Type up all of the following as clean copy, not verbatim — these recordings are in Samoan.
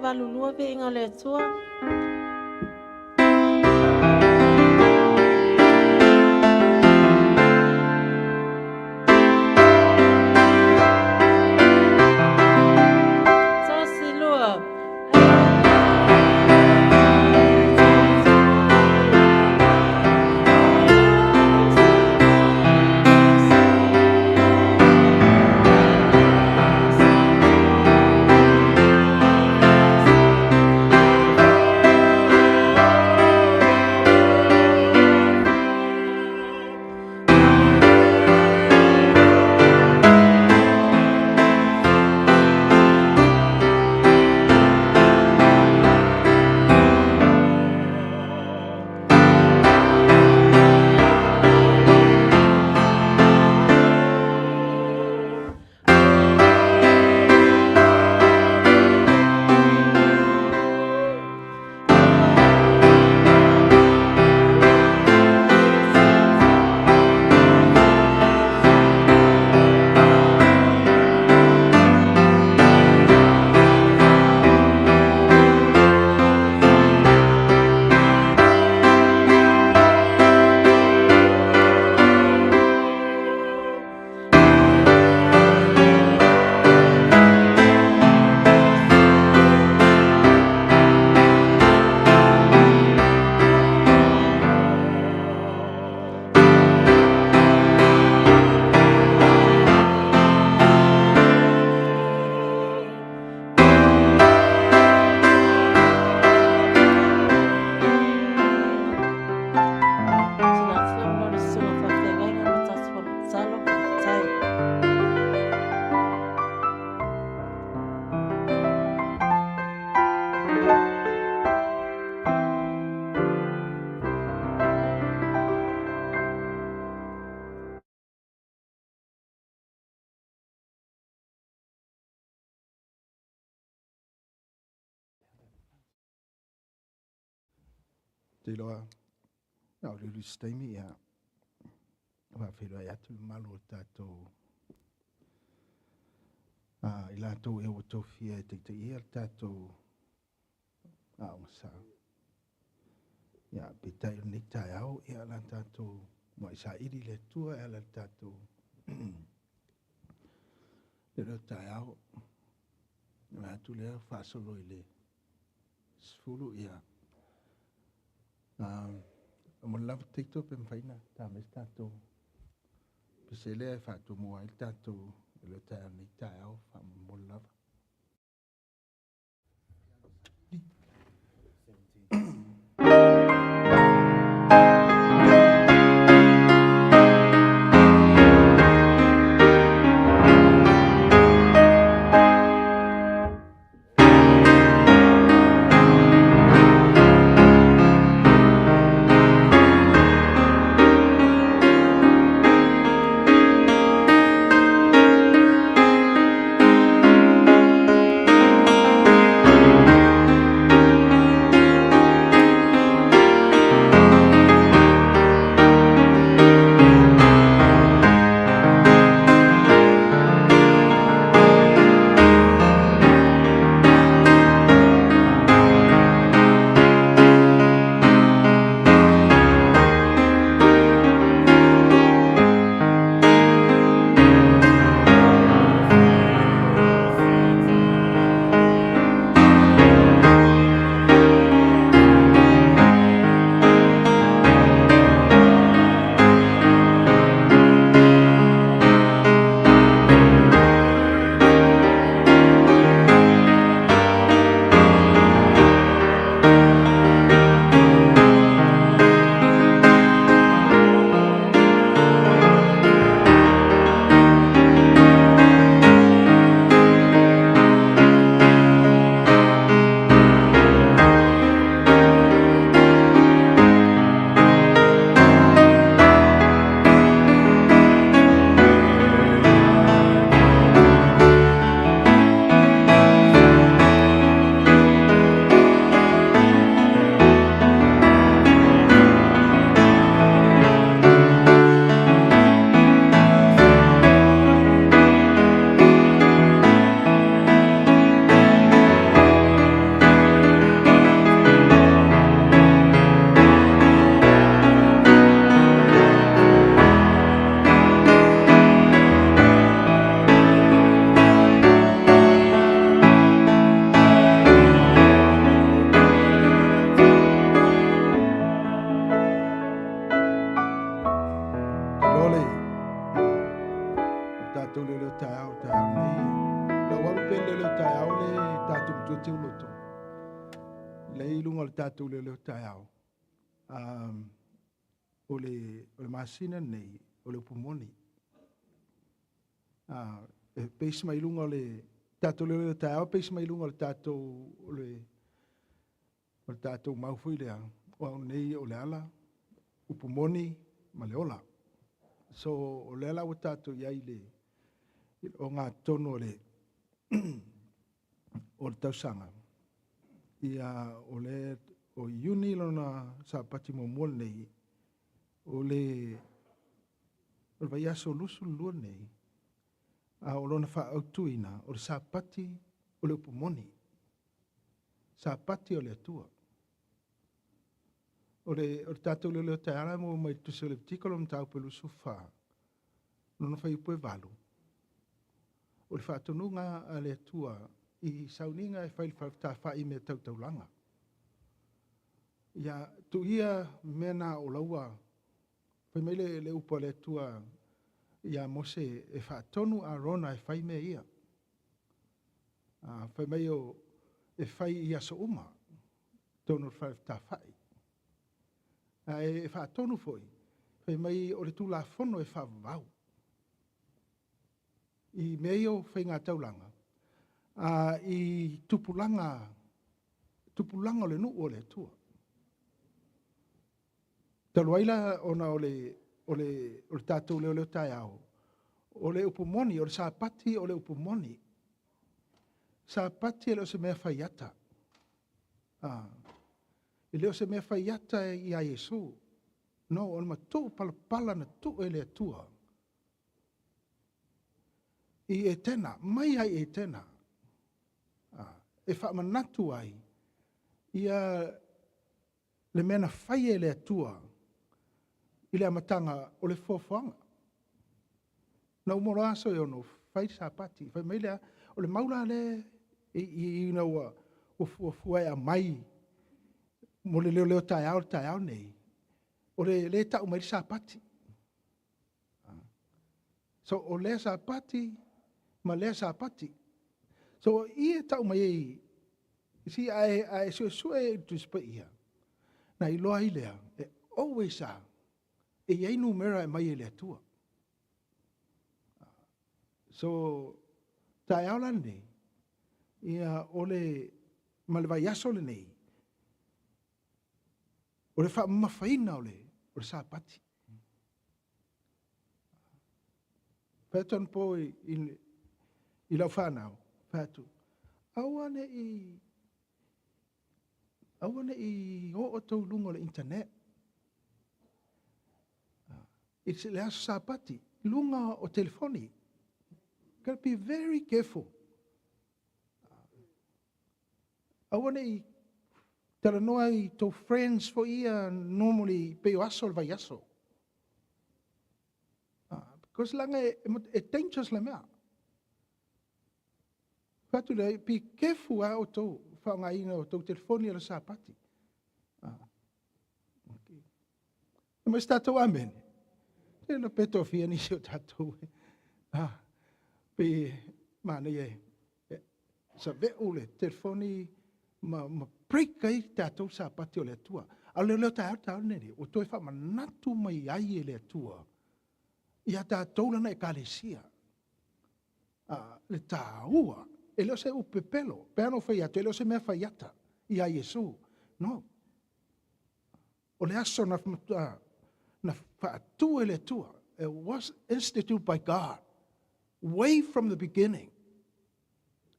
82, Viiga i le Atua. Tasi, lua. Tina mo le susuga faafeagaiga ma tatou tatalo faafetai. Te iloa na o le se taimi ia faafeiloai atu le mamalu o tatou i latou ea ua tofia e taitaia le tatou aoga sa. Ia peitai o lenei taeao ia la tatou muai saili le Atua e ala i le tatou le taeao. Na atu lea faasolo i le 10 ia mo le lava taito pe mafai ona ta mai se tatou pese lea e faatumua ai le tatou le taeao nei taeao faamolemole lava. le leoleo taeao le tatou matua Teuloto. Le i luga o le tatou leoleo taeao. O le, o le masina nei, o le upu moni. E base mai luga o le tatou leoleo taeao, base mai luga o le tatou, o le, o le tatou mau foi lea, o au nei o le ala, upu moni ma le ola. So, o lea la ua tatou i ai i le ogatotonu o le o le tausaga, ia o le o Iuni lona Sapati muamua lenei, o le o le vaiaso 22 lenei, a o lona faaautuina, o le Sapati o le upu moni, Sapati o le Atua. O le tatou leoleo taeao e maua mai le Tusi o Levitiko lona mataupu e 24, lona fuaiupu e 8, o le faatonuga a le Atua i sauniga e fai i le fetalafai i mea tau taulaga. Ia tuia mea na o laua, fai mai le upu a le Atua ia Mose e faatonu Arona e fai mea ia. Fai mai o e fai i aso uma, tonu o le fetalafai. Ae faatonu foi, fai mai o le Tulafono e faavavau i mea ia o faiga taulaga, i tupulaga, tupulaga o le nuu o le Atua. Talu ai la ona o le, o le, o le tatou leoleo taeao, o le upu moni, o le Sapati o le upu moni. Sapati e le o se mea faiata. E le o se mea faiata ia Iesu. No, o le matuu palapala na tuu e le Atua i Etena, mai ai Etena, e faamanatu ai ia le mea na fai e le Atua i le amataga o le foafoaga. Na uma loa aso e 6, fai le Sapati. Fai mai lea, o le mau la lea ina ua fuafua e aumai mo le leoleo taeao le taeao lenei, o lea e tau mai ai le Sapati. So, o lea Sapati ma lea Sapati. So, o i e tau mai ai, you see, a e suesue i le Tusi Paia, na iloa ai lea, e always a, e i ai numera e aumai e le Atua. So, taeao la lenei, ia o le, ma le vaiaso lenei, o le faamamafaina o le Sapati. Fai atu anapo i lau fanau, fai atu, aua ne i o outou i luga o le internet. I le aso Sapati, luga o telefoni. Gotta be very careful. Aua ne i talanoa i tou friends foi ia normally pei o aso o le vaiaso. Because laga e dangerous le mea. Fai atu lea, be careful a outou faaaogaina o tou telefoni o le Sapati. Okay. E mai se tatou amene. E le pe toafia nisi o tatou. Pe manaia e saveu le telefoni ma break ai tatou Sapati o le Atua. A o leo taeao taeao nei, ua toe faamanatu mai ai e le Atua ia tatou lana ekalesia. Le tāua, e le o se upepelo, pe ana fai atu, e le o se mea faiata ia Iesu. No. O le aso na faatu e le Atua. It was instituted by God way from the beginning.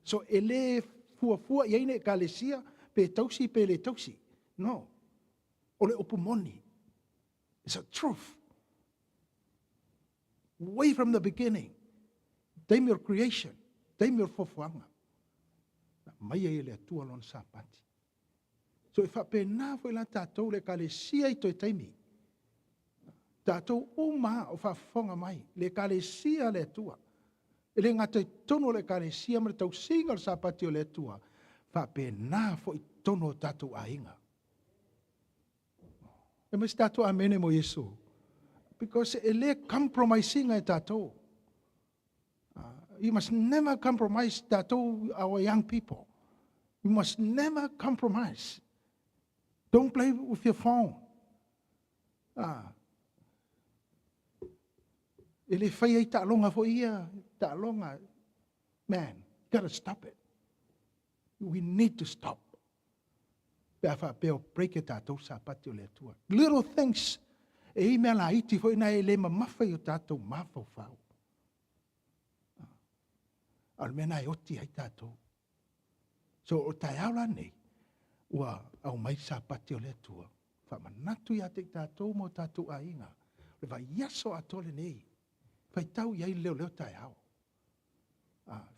So e le fuafua i ai ne ekalesia, pe tausi, pe le tausi. No. O le upu moni. It's a truth. Way from the beginning. Taimi o creation. Taimi o foafoaga. Na mai ai e le Atua lona Sapati. So e faapena foi la tatou le ekalesia i toe taimi. Tatou uma o faafofoga mai, le ekalesia le Atua. E le gata i totonu o le ekalesia ma le tausiga o le Sapati o le Atua, faapena foi totonu o tatou aiga. E mai se tatou amene mo Iesu. Because e le compromise ina e tatou. You must never compromise tatou, our young people. You must never compromise. Don't play with your phone. Ah. E le fai ai taaloga foi ia, taaloga. Man, gotta stop it. We need to stop. Pe a faapea o break e tatou Sapati o le Atua. Little things, e i mea laiti foi na e le mamafa i o tatou mafaufau. A o le mea na e oti ai tatou. So o taeao la nei, ua aumai Sapati o le Atua, faamanatu ia te i tatou ma o tatou aiga, le vaiaso atoa lenei, faitau i ai le leoleo taeao.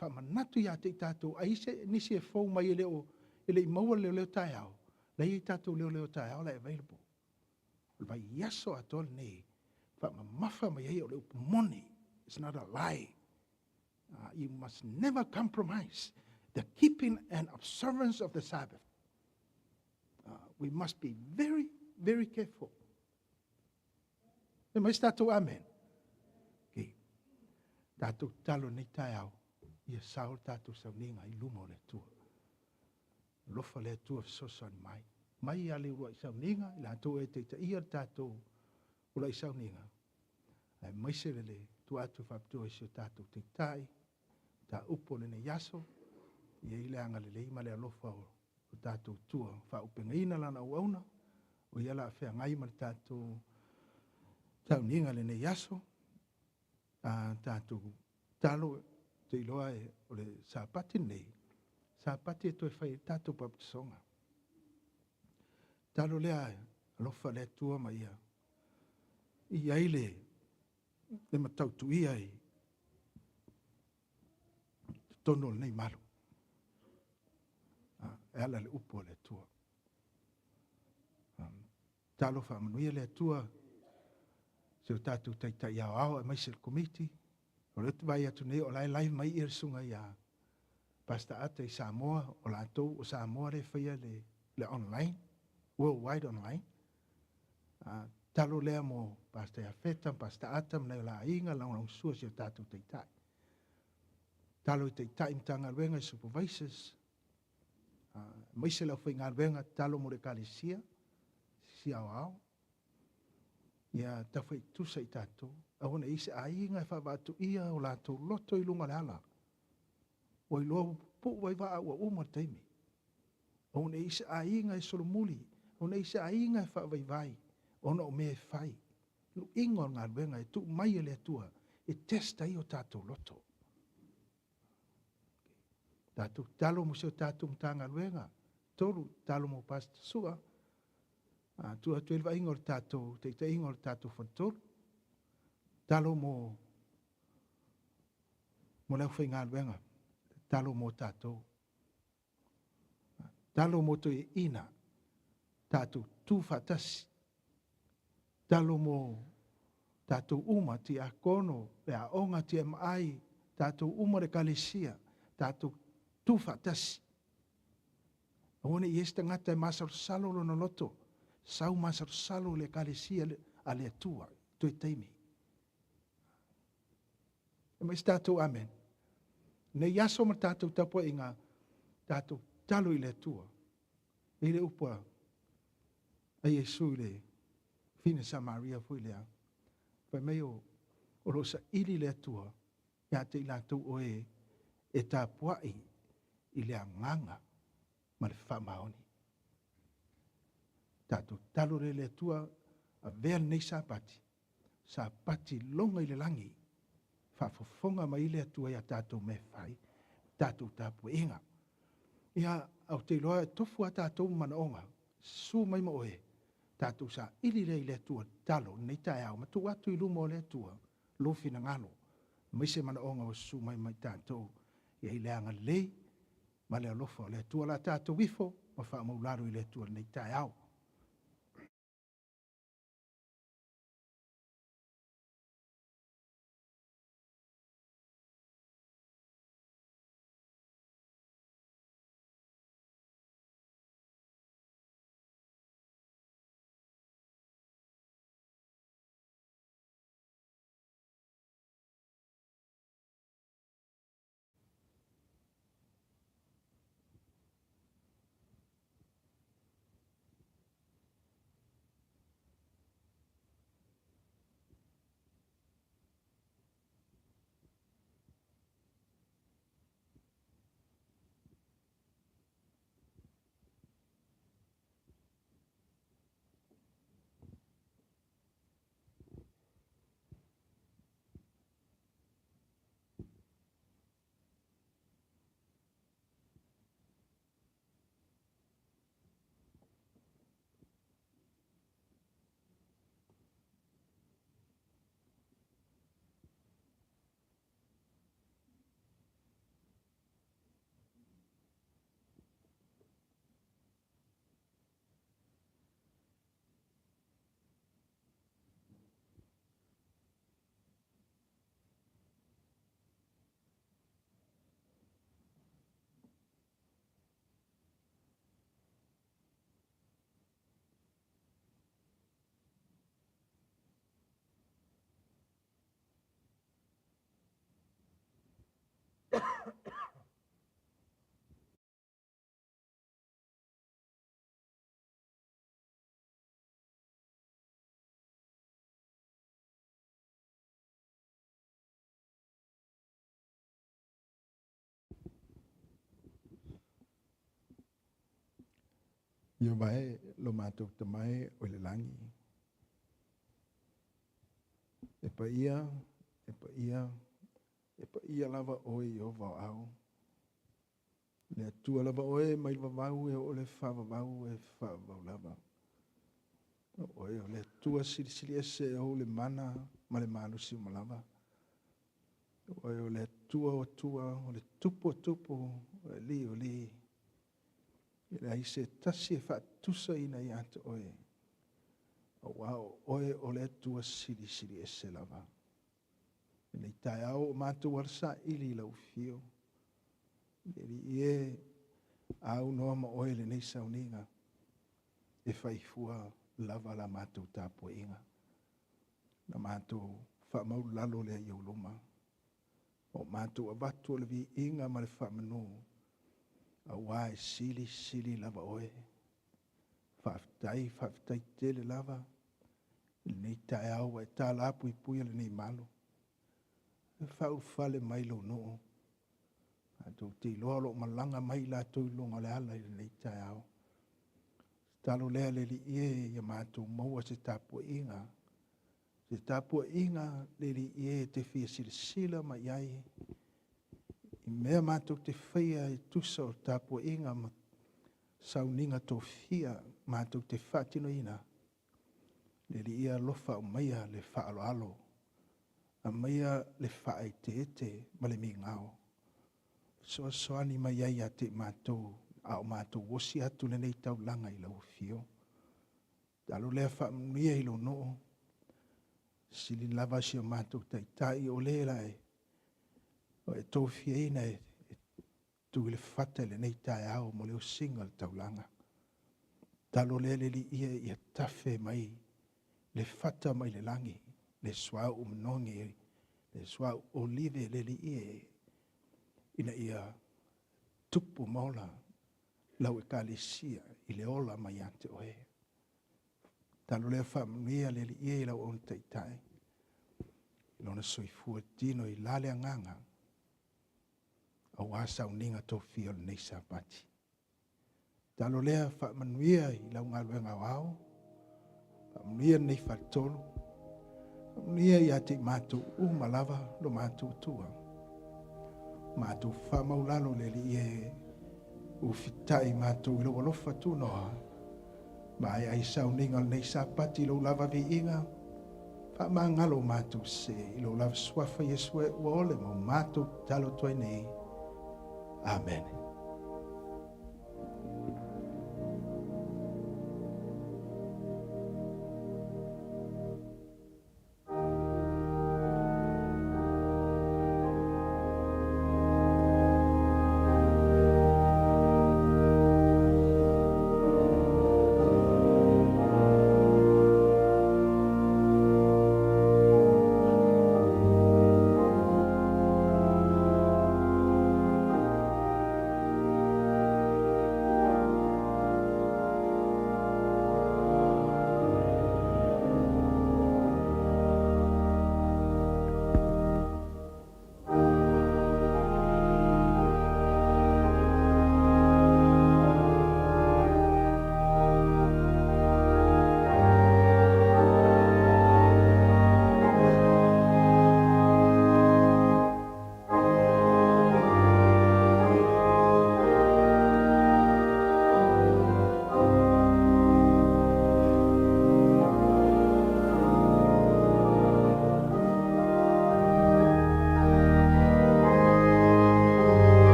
Faamanatu ia te i tatou, ai se nisi e fou mai e le o e le i maua le leoleo taeao, la i ai tatou leoleo taeao la e available. O le vaiaso atoa lenei, faamamafa mai ai o le upu moni. It's not a lie. You must never compromise the keeping and observance of the Sabbath. We must be very, very careful. E mai se tatou amen. Okay. Tatou talo nei taeao, ia sao le tatou sauniga i luma o le Atua. Alofa le Atua fesoasoani mai. Mai ia le uluai sauniga, i latou e taitaia le tatou uluai sauniga. Aemaise le le tuu atu faapitoa i si o tatou taitai, ta upu o lenei aso, ia i le agalelei ma le alofa o o tatou tua faaupegaina lana auauna, o ia la feagai ma le tatou sauniga lenei aso. A tatou talo te iloa e, o le Sapati lenei, Sapati e toe fai ai tatou papatisoga. Talo lea, alofa le Atua ma ia i ai le matautuia i totonu o lenei malu. E ala le upu a le Atua. Talo faamanuia le Atua si o tatou taitai aoao aemaise le komiti. O le vai atu nei o la e live mai ia le susuga ia Pastor Ata i Samoa, o latou o Samoa le faia le online, worldwide online. Talo lea mo Pastor Iafeta, Pastor Ata, ma nai o la aiga, lagolagosua si o tatou taitai. Talo i taitai Matagaluega i supervisors, aemaise le aufaigaluega, talo mo le ekalesia, si aoao. Ia taufaitusa i tatou, aua ne i se aiga e faavaatuia o latou loto i luga o le ala. Ua iloa ua pupuu ai vaa ua uma le taimi. Aua ne i se aiga e solomuli, aua ne i se aiga e faavaivai, ona o mea e fai. Luiga o le galuega e tuu mai e le Atua e test ai o tatou loto. Tatou talo mo si o tatou Matagaluega. Tolu, talo mo Pastor Sua. Tuu atu ai le vaaiga o le tatou taitaiga o le tatou faletolu. Talo mo le aufaigaluega. Talo mo tatou. Talo mo toeaiina. Tatou tu faatasi. Talo mo tatou uma, tiakono, le aoga, TMI, tatou uma le ekalesia, tatou tu faatasi. Aua ne i i ai se tagata e masalosalo lona loto, sau masalosalo le ekalesia a le Atua, toe taimi. E mai se tatou amen. Nei aso ma tatou tapuaiga, tatou talo i le Atua. E le upu a Iesu i le fine Samaria foi lea. Fai mai o lo o saili le Atua ia te i latou o e e tapuai i le agaga ma le faamaoni. Tatou talo le le Atua, avea lenei Sapati, Sapati loga i le lagi, faafofoga mai le Atua ia tatou mea fai, tatou tapuaiga. Ia, ou te iloa e tofu a tatou manaoga, susu mai ma oe, tatou saili lea i le Atua talo lenei taeao, ma tuu atu i luma o le Atua lou finagalo, aemaise manaoga ua susu mai ma i tatou, ia i le agalelei ma le alofa o le Atua. O le a tatou ifo ma faamaulalo i le Atua i lenei taeao. Ieova e, lo matou Tama e o i le lagi, e paia, e paia, e paia lava oe Ieova o au. Le Atua lava oe mai le vavau e oo i le faavavau e faavavau lava. O oe o le Atua silisili ese e ou le mana ma le malosi uma lava. O oe o le Atua o Atua, o le Tupu o Tupu, o le Alii o Alii. E leai se tasi e faatusaina ia te oe, aua o oe o le Atua silisili ese lava. I lenei taeao ua matou alasaili i lau afio, le Alii e, a aunoa ma oe i lenei sauniga, e faifua lava la matou tapuaiga. Na matou faamaulalo lea i ou luma, ma o matou avatu o le viiga ma le faamanu, aua e silisili lava oe. Faafetai, faafetai tele lava i lenei taeao ua e talapuipuia lenei malu, e faaulufale mai lou nuu. Matou te iloa o lo o malaga mai latou i luga o le ala i lenei taeao. Tatalo lea le Alii e ia matou maua se tapuaiga, se tapuaiga le Alii e e te fia silasila mai i ai i mea matou te faia e tusa o tapuaiga ma sauniga tofia matou te faatinoina. Le Alii e, alofa aumaia le faaaloalo, aumaia le faaeteete ma le migao, fesoasoani mai ai ia te i matou a o matou osi atu lenei taulaga i lau afio. Tatalo lea faamanuia i lou nuu, sili lava si o matou Taitai o le ua e tofiaina e tu i le fata i lenei taeao mo le osiga o le taulaga. Tatalo lea le Alii e ia tafe mai le fata mai le lagi le suauu manogi, le suauu olive le Alii e, ina ia tupu ma ola lau Ekalesia i le ola mai ia te oe. Tatalo lea faamanuia le Alii e i lau auauna taitai, i lona soifua tino i la le agaga aua sauniga tofia o lenei Sapati. Tatalo lea faamanuia i lau galuega aoao, faamanuia lenei faletolu, faamanuia ia te i matou uma lava lo matou Atua. Matou faamaulalo le Alii e ufitai matou i lou alofa tunoa, ma e ai sauniga o lenei Sapati i lou lava viiga, faamagalo matou se i lou lava suafa Iesu e ua ole ma o matou tatalo atu ai nei. Amene.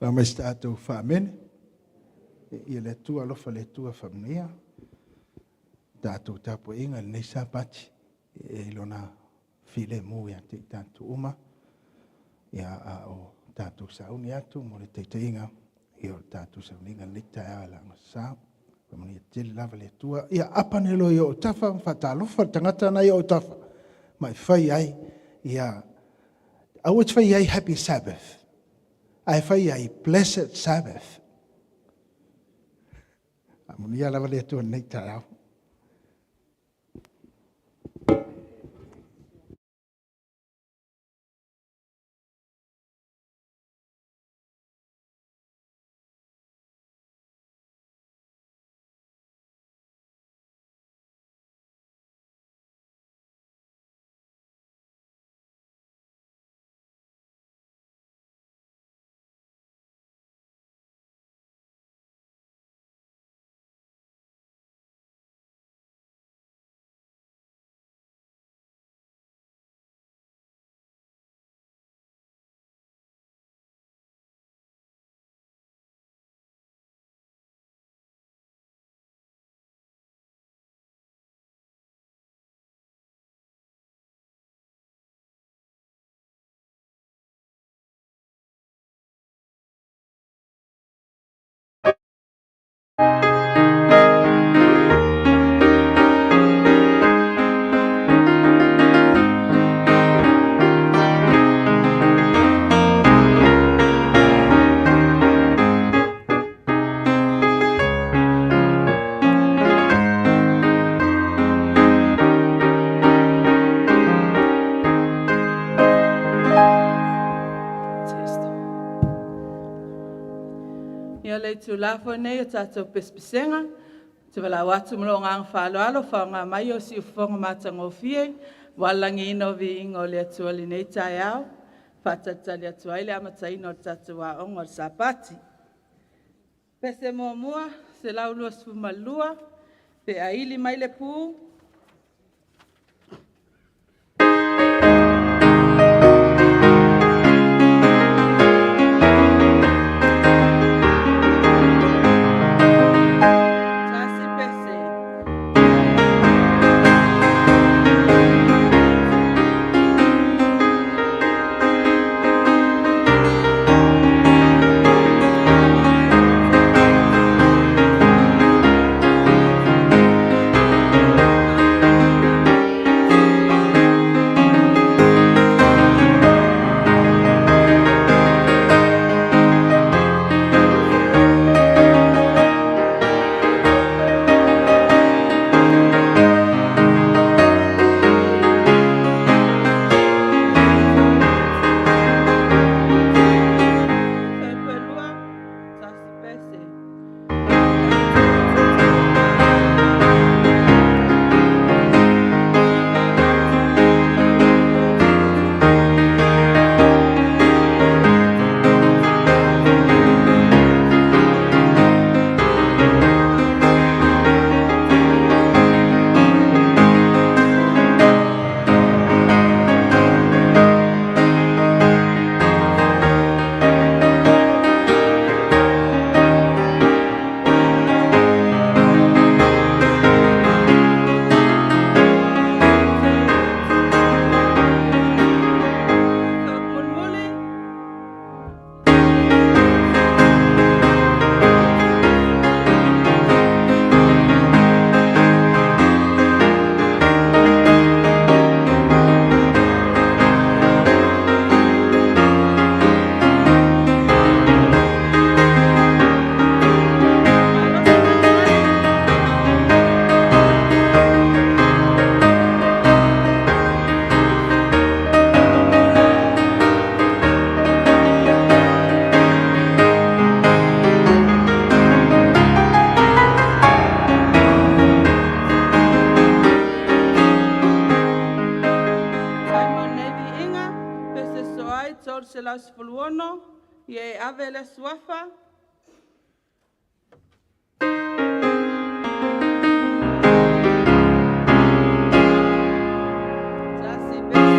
Lau mai se tatou faamene. Ia le Atua alofa le Atua faamanuia. Tatou tapuaiga i lenei Sapati e i lona filemu ia te i tatou uma. Ia a o Tatou sauni atu mo le taitaiga ia o le tatou sauniga i lenei taeao e lagasa. Faamanuia tele lava le Atua. Ia aapa nei loa i ou autafa ma faatalofa i le tagata na i ou autafa ma e fai ai ia, aua e te fai i ai Happy Sabbath, ae fai i ai Blessed Sabbath. Faamanuia lava le Atua i lenei taeao. Ia, o le itula foi lenei o tatou pesepesega. Ou te valaau atu ma lou agaga faaaloalo, faaaoga mai ou siufofoga matagofie aua le lagiina o le viiga o le Atua i lenei taeao, e faatalitali atu ai le amataina o le tatou Aoga o le Sapati. Pese 1, 122, Pe a ili mai le pu. 1 pese. Fuaiupu 2, 1 pese. Mataupu mulimuli. Faafetai mo lenei viiga, pese sosoo ai 316, ia e ave le Suafa. Tasi pese.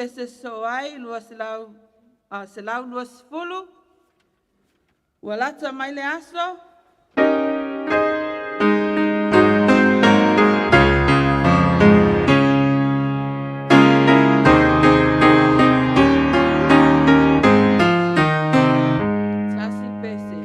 pese sosoo ai 220. Ua lata mai le aso. Tasi pese.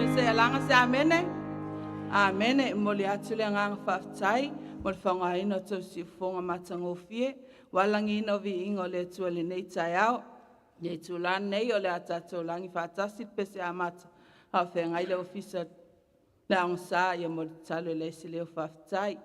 Ia se alaga se amene. Amene. E momoli atu le agaga faafetai mo le faaaogaina o tou siufofoga matagofie ua alagiina o viiga o le Atua i lenei taeao. I le itula lenei o le a tatou lagi faatasi le pese amata a o feagai le Ofisa i le Aogasa mo le tatalo e leai se leo. Faafetai.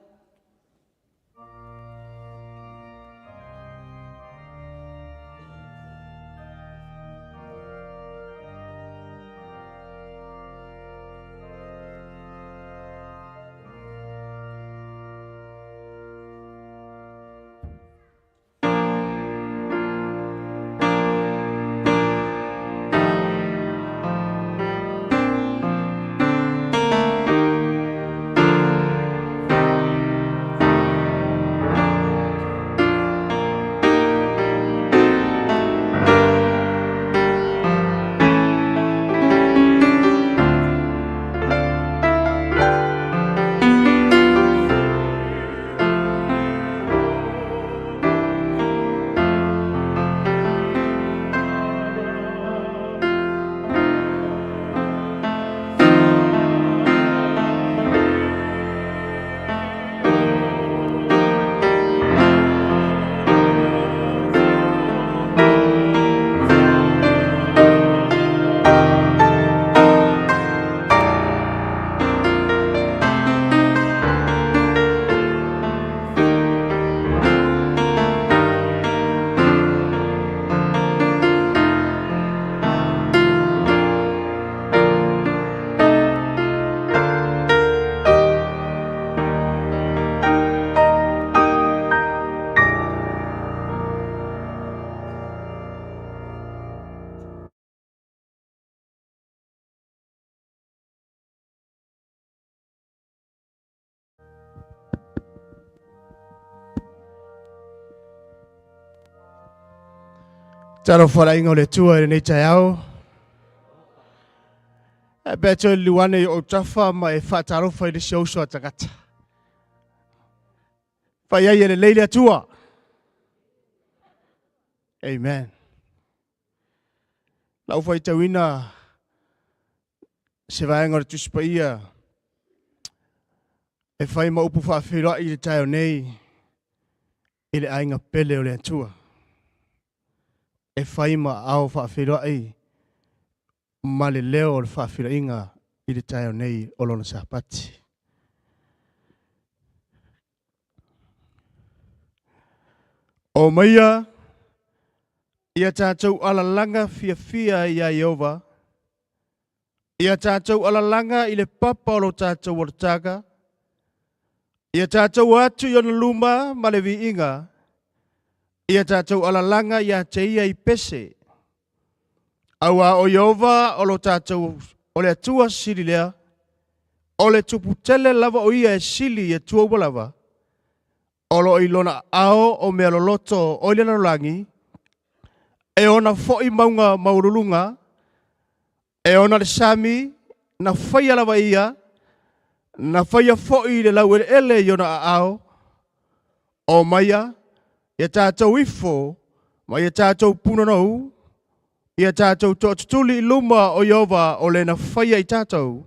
Talofa le aiga o le Atua i lenei taeao. E pe toe liliu ane i ou tafa ma e faatalofa i le isi uso a tagata. Fai ai e lelei le Atua. Amen. Lau faitauina se vaega o le Tusi Paia e fai ma upu faafeiloai i le taeao nei i le aiga pele o le Atua. E fai ma aao faafeiloai ma le leo o le faafeiloaiga i le taeao nei o lona Sapati. O maia Ia tatou alalaga fiafia iā Ieova, ia tatou alalaga i le papa o lo tatou olataga, ia tatou o atu i ona luma ma le viiga, ia tatou alalaga iā te ia i pese. Auā o Ieova o lo tatou o le Atua sili lea, o le Tupu tele lava o ia e sili i Atua uma lava, o lo o i lona aao o mea loloto o i le lalolagi, e ona foi mauga maualuluga, e ona le sami, na faia lava e ia, na faia foi le laueleele i ona aao, omaia, ia tatou ifo ma ia tatou punonou, ia tatou toatutuli i luma o Ieova o le na faia i tatou,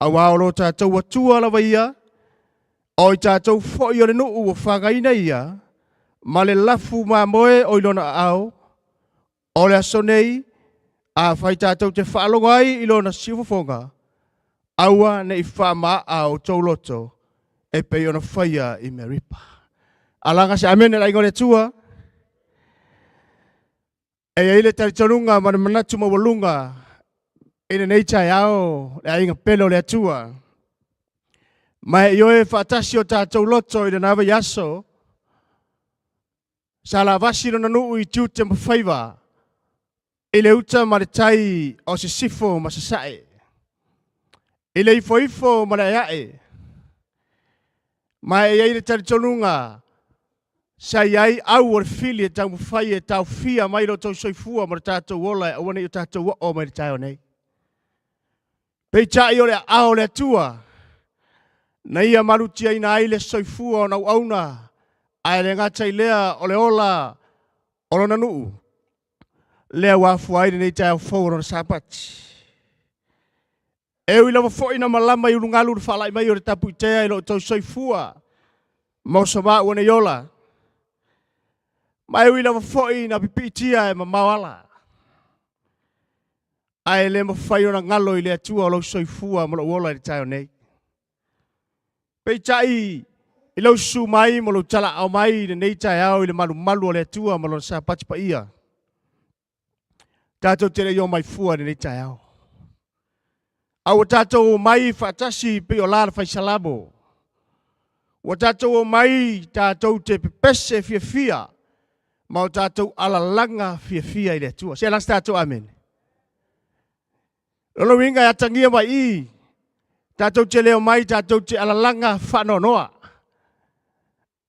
auā o lo tatou Atua lava ia, o i tatou foi o le nuu ua fagaina ia, ma le lafu mamoe o i lona aao, o le aso nei, afai tatou te faalogo ai i lona siufofoga, aua ne i faamaaa outou loto e pei ona faia i Meripa. Alaga se amene le aiga o le Atua. E i ai le talitonuga ma le manatu maualuga i lenei taeao le aiga pele o le Atua. Ma e ioe faatasi o tatou loto i lena vaiaso, sa lavasi lona nuu i tiute ma faiva, i le uta ma le tai o sisifo ma sasae, i le ifoifo ma le aeae. Ma e i ai le talitonuga sa i ai au o le fili e taumafai e taofia mai lo outou soifua ma lo tatou ola e aua ne i o tatou oo mai i le taeao nei. Peitai o le aao o le Atua na ia malutiaina ai le soifua o nauauna, ae le gata i lea o le ola o lona nuu, lea ua afua ai lenei taeao fou o lona Sapati. E ui lava foi ina malama i ulugalu le faala'i mai o le tapuitea i lo outou soifua ma osomā ua nei ola, ma e ui lava foi ina pipiitia e mamao ala, ae le mafai ona galo i le Atua lou soifua ma lou ola i le taeao nei. Peitai i lou susu mai ma lou talaaao mai i lenei taeao i le malumalu o le Atua ma Lona Sapati paia, tatou te le i omai fua i lenei taeao. A ua tatou omai faatasi pei o la le fai Salamo, ua tatou omai tatou te pepese fiafia ma o tatou alalaga fiafia i le Atua. Se lasi tatou amene. O lona uiga e atagia mai i, tatou te le omai tatou te alalaga faanoanoa,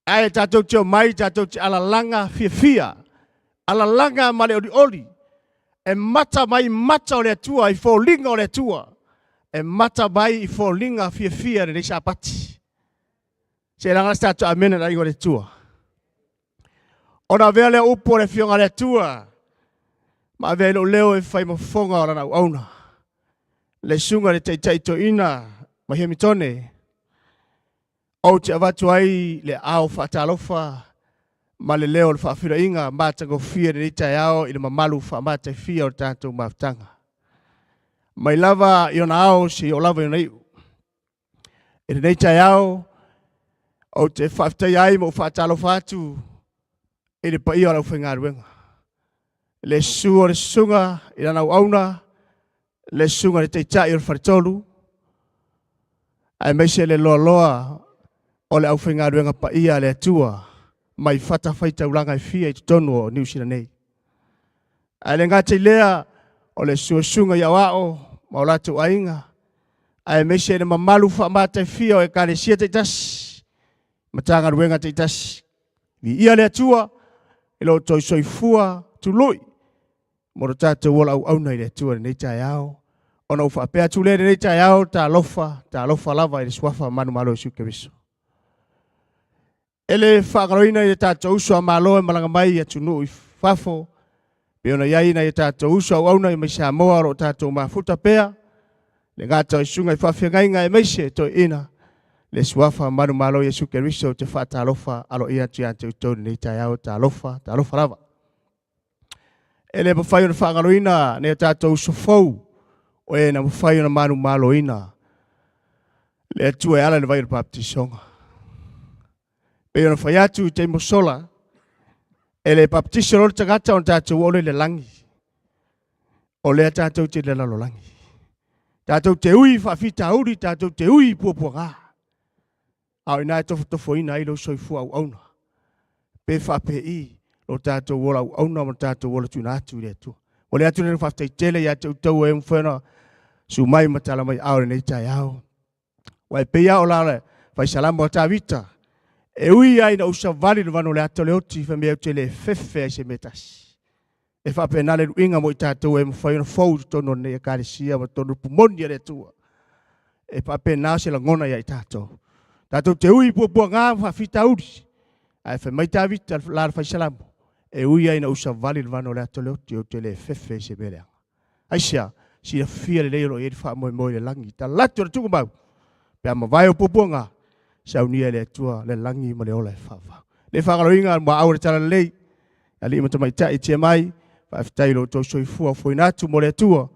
ae tatou te omai tatou te alalaga fiafia, alalaga ma le olioli, e mata mai mata o le Atua i foliga o le Atua, e mata mai i foliga fiafia lenei Sapati. Se laga se tatou amene le aiga o le Atua. Ona avea lea upu o le Afioga a le Atua ma avea ai lou leo e fai ma fofoga o lana auauna, le susuga i le Taitai Toeaina mai Hemitone, ou te avatu ai le aao faatalofa ma le leo o le faafeiloaiga matagofie i lenei taeao i le mamalu faamataifia o le tatou mafutaga. Mai lava i ona ao seia oo lava i ona iu. I lenei taeao, ou te faafetaia ai ma ou faatalofa atu i le paia o le aufaigaluega. Le susu o le susuga i lana auauna, le susuga i le Taitai o le Faletolu, aemaise le loaloa o le aufaigaluega paia a le Atua mai fatafaitaulaga e fia i totonu o Niu Sila nei. Ae le gata i lea, o le susuga i aoao ma o latou aiga, aemaise le mamalu faamataifia o Ekalesia taitasi, Matagaluega taitasi. Viia le Atua i lo outou soifua tului mo lo tatou ola auauna i le Atua i lenei taeao. Ona ou faapea atu lea i lenei taeao, talofa, talofa lava i le suafa manumalo o Iesu Keriso. E le faagaloina i o tatou uso a Malo e malaga mai i atunuu i fafo, pei ona i ai nai o tatou uso auauna mai Samoa o lo o tatou mafuta pea, le gata o susuga i faafeagaiga aemaise toeaiina, le suafa manumalo o Iesu Keriso. Ou te faatalofa aloaia atu ia te outou i lenei taeao, talofa, talofa lava. E le mafai ona faagaloina nai o tatou uso fou, o e na mafai ona manumaloina le Atua e ala i le vai o le papatisoga. E pei ona fai atu i taimi ua sola, E le baptiso loa le tagata ona tatou oo lea i le lagi. O lea tatou te i le lalolagi. Tatou te ui i faafitauli, tatou te ui i puapuaga. A o i ina e tofotofoina ai lou soifua auauna, pe faapei lo tatou ola auauna ma lo tatou ola tuuina atu i le Atua. Momoli atu le faafetai tele ia te outou ua e mafai ona susu mai ma tala mai aao i lenei taeao. Aua e pei lava o le fai Salamo a Tavita, e ui lava ina ou savali i le vanu o le ata o le oti, fai mai ou te le fefe lava i se mea e tasi. E faapena le luiga mo i tatou e mafai ona fou i totonu o lenei Ekalesia ma totonu o le upu moni a le Atua. E faapena se lagona ia i tatou. Tatou te ui i puapuaga ma faafitauli, ae fai mai Tavita le la le fai Salamo, e ui lava ina ou savali i le vanu o le ata o le oti, ou te le fefe i se mea leaga. Aisea? Silafia lelei o lo o i ai le faamoemoe i le lagi. Talaatu o le tuugamau, pe a mavae o puapuaga, saunia e le Atua le lagi ma le ola e faavavau. Le faagaloina muaau o le talalelei, alii ma tamaitai e tia mai, faafetai i lo outou soifua fofoina atu mo le Atua,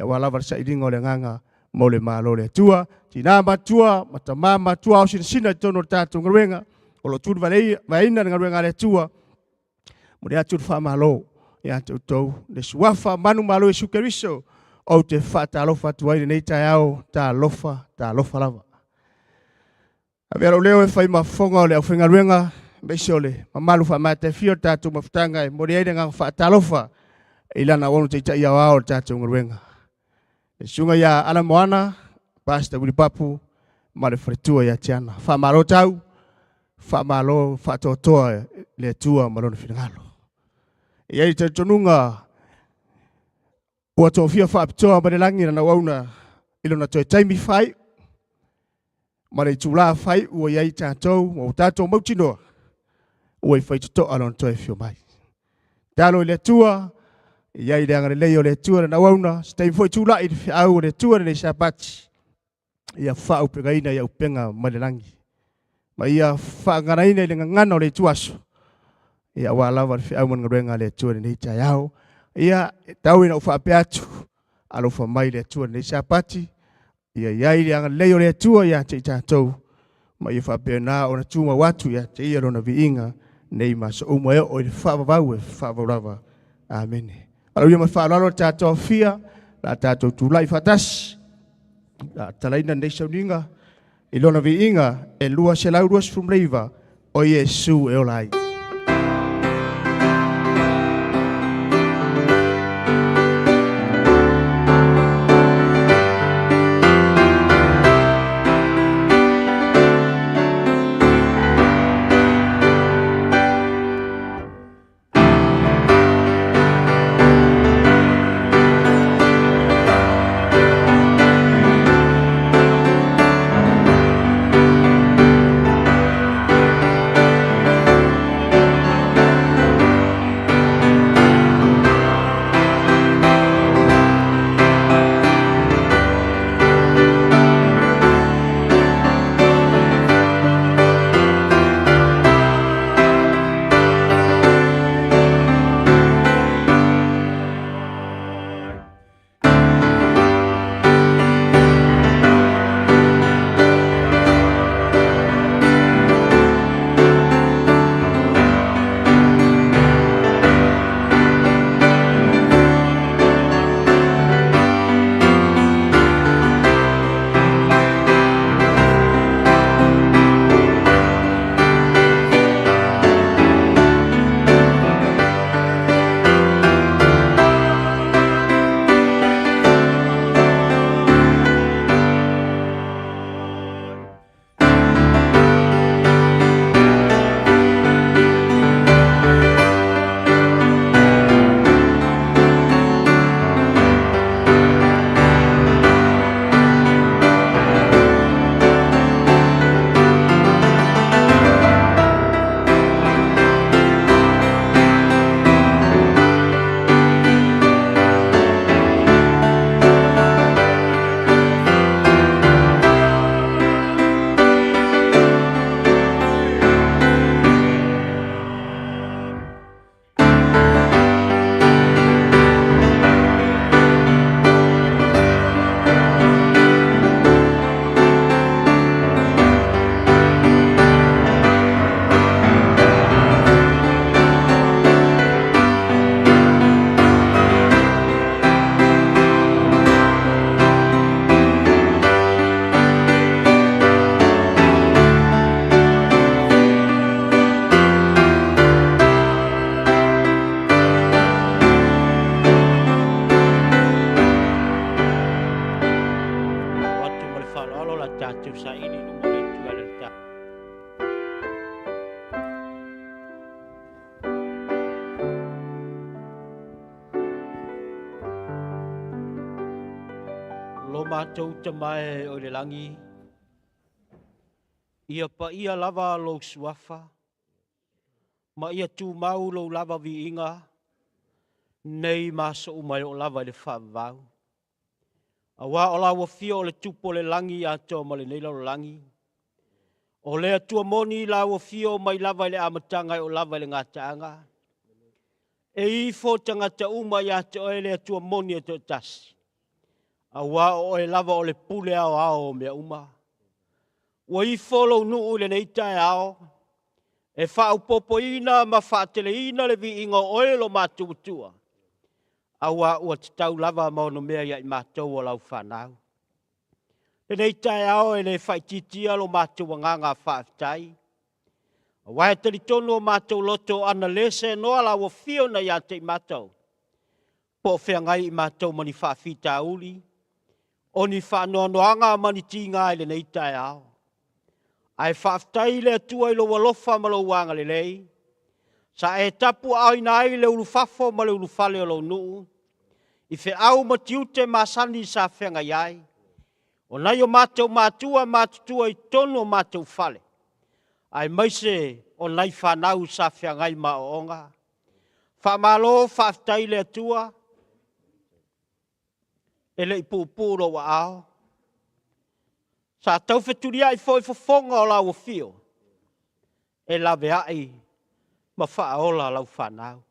aua lava le sailiga o le agaga mo le Malo o le Atua. Tina matutua ma tama matutua, ao sinasina i totonu o le tatou galuega, o lo o tulivaeina le galuega a le Atua, momoli atu le faamalo ia te outou le suafa manumalo o Iesu Keriso. Ou te faatalofa atu ai i lenei taeao, talofa, talofa lava. Avea lou leo e fai ma fofoga o le aufaigaluega, aemaise o le mamalu faamatafia o le tatou mafutaga e momoli ai le agaga faatalofa i lana auauna taitai aoao o le tatou galuega. Le susuga ia Ala Moana, Pastor Willy Papu ma le faletua ia Tiana. Faamalo tau, faamalo faatoatoa le Atua ma lona finagalo. E i ai le talitonuga ua tofia faapitoa mai le lagi lana auauna i lona toe taimi fai ma le itula fai ua i ai tatou, ua tatou mautinoa ua i faitotoa lona toe afio mai. Tatalo i le Atua, e i ai le agalelei o le Atua i lana auauna, se taimi foi tulai i le feau o le Atua i lenei Sapati, ia faaupegaina i auupega mai le lagi, ma ia faagaganaina i le gagana o le ituaso, ia aua lava le feau ma le galuega a le Atua i lenei taeao. Ia, e tau ina ou faapea atu, alofa mai le Atua i lenei Sapati, ia i ai le agalelei o le Atua ia te i tatou, ma ia faapena ona tumau atu ia te ia lona viiga nei ma aso uma e oo i le faavavau e faavavau lava. Amene. Valaaulia ma le faaaloalo le tatou aofia, o le a tatou tulai faatasi, o le a tatalaina lenei sauniga i lona viiga e 229 o Iesu e ola ai. i luma o le Atua e ala i le ta. Lo matou Tama e o i le lagi, ia paia lava lou suafa, ma ia tumau lou lava viiga, nei ma aso uma e oo lava i le faavavau. Aua o lau afio o le Tupu o le lagi atoa ma lenei lalolagi, o le Atua moni lau afio mai lava i le amataga e oo lava i le gataaga, e ifo tagata uma ia te oe le Atua moni e toatasi, aua o oe lava o le pule aoao o mea uma. Ua ifo lou nuu i lenei taeao e faaopoopoina ma faateleina le viiga o oe lo matou Atua, aua ua tatau lava ma onomea ia i matou o lau fanau. Lenei taeao e le faaitiitia lo matou agaga faafetai, aua e talitonu o matou loto ana le seanoa lau afio na ia te i matou, po o feagai i matou ma ni faafitauli, o ni faanoanoaga ma ni tiga i lenei taeao. Ae faafetai i le Atua i lou alofa ma lou agalelei, sa e tapuaaoina ai le ulufafo ma le ulufale o lou nuu, i feau ma tiute masani sa feagai ai, o nai o matou matua matutua i totonu o matou fale, aemaise o nai fanau sa feagai ma aoaoga. Faamalo faafetai i le Atua, e le i puupuu lou aao, sa tau fetuliai foi fofoga o lau afio e laveai ma faaola lau fanau.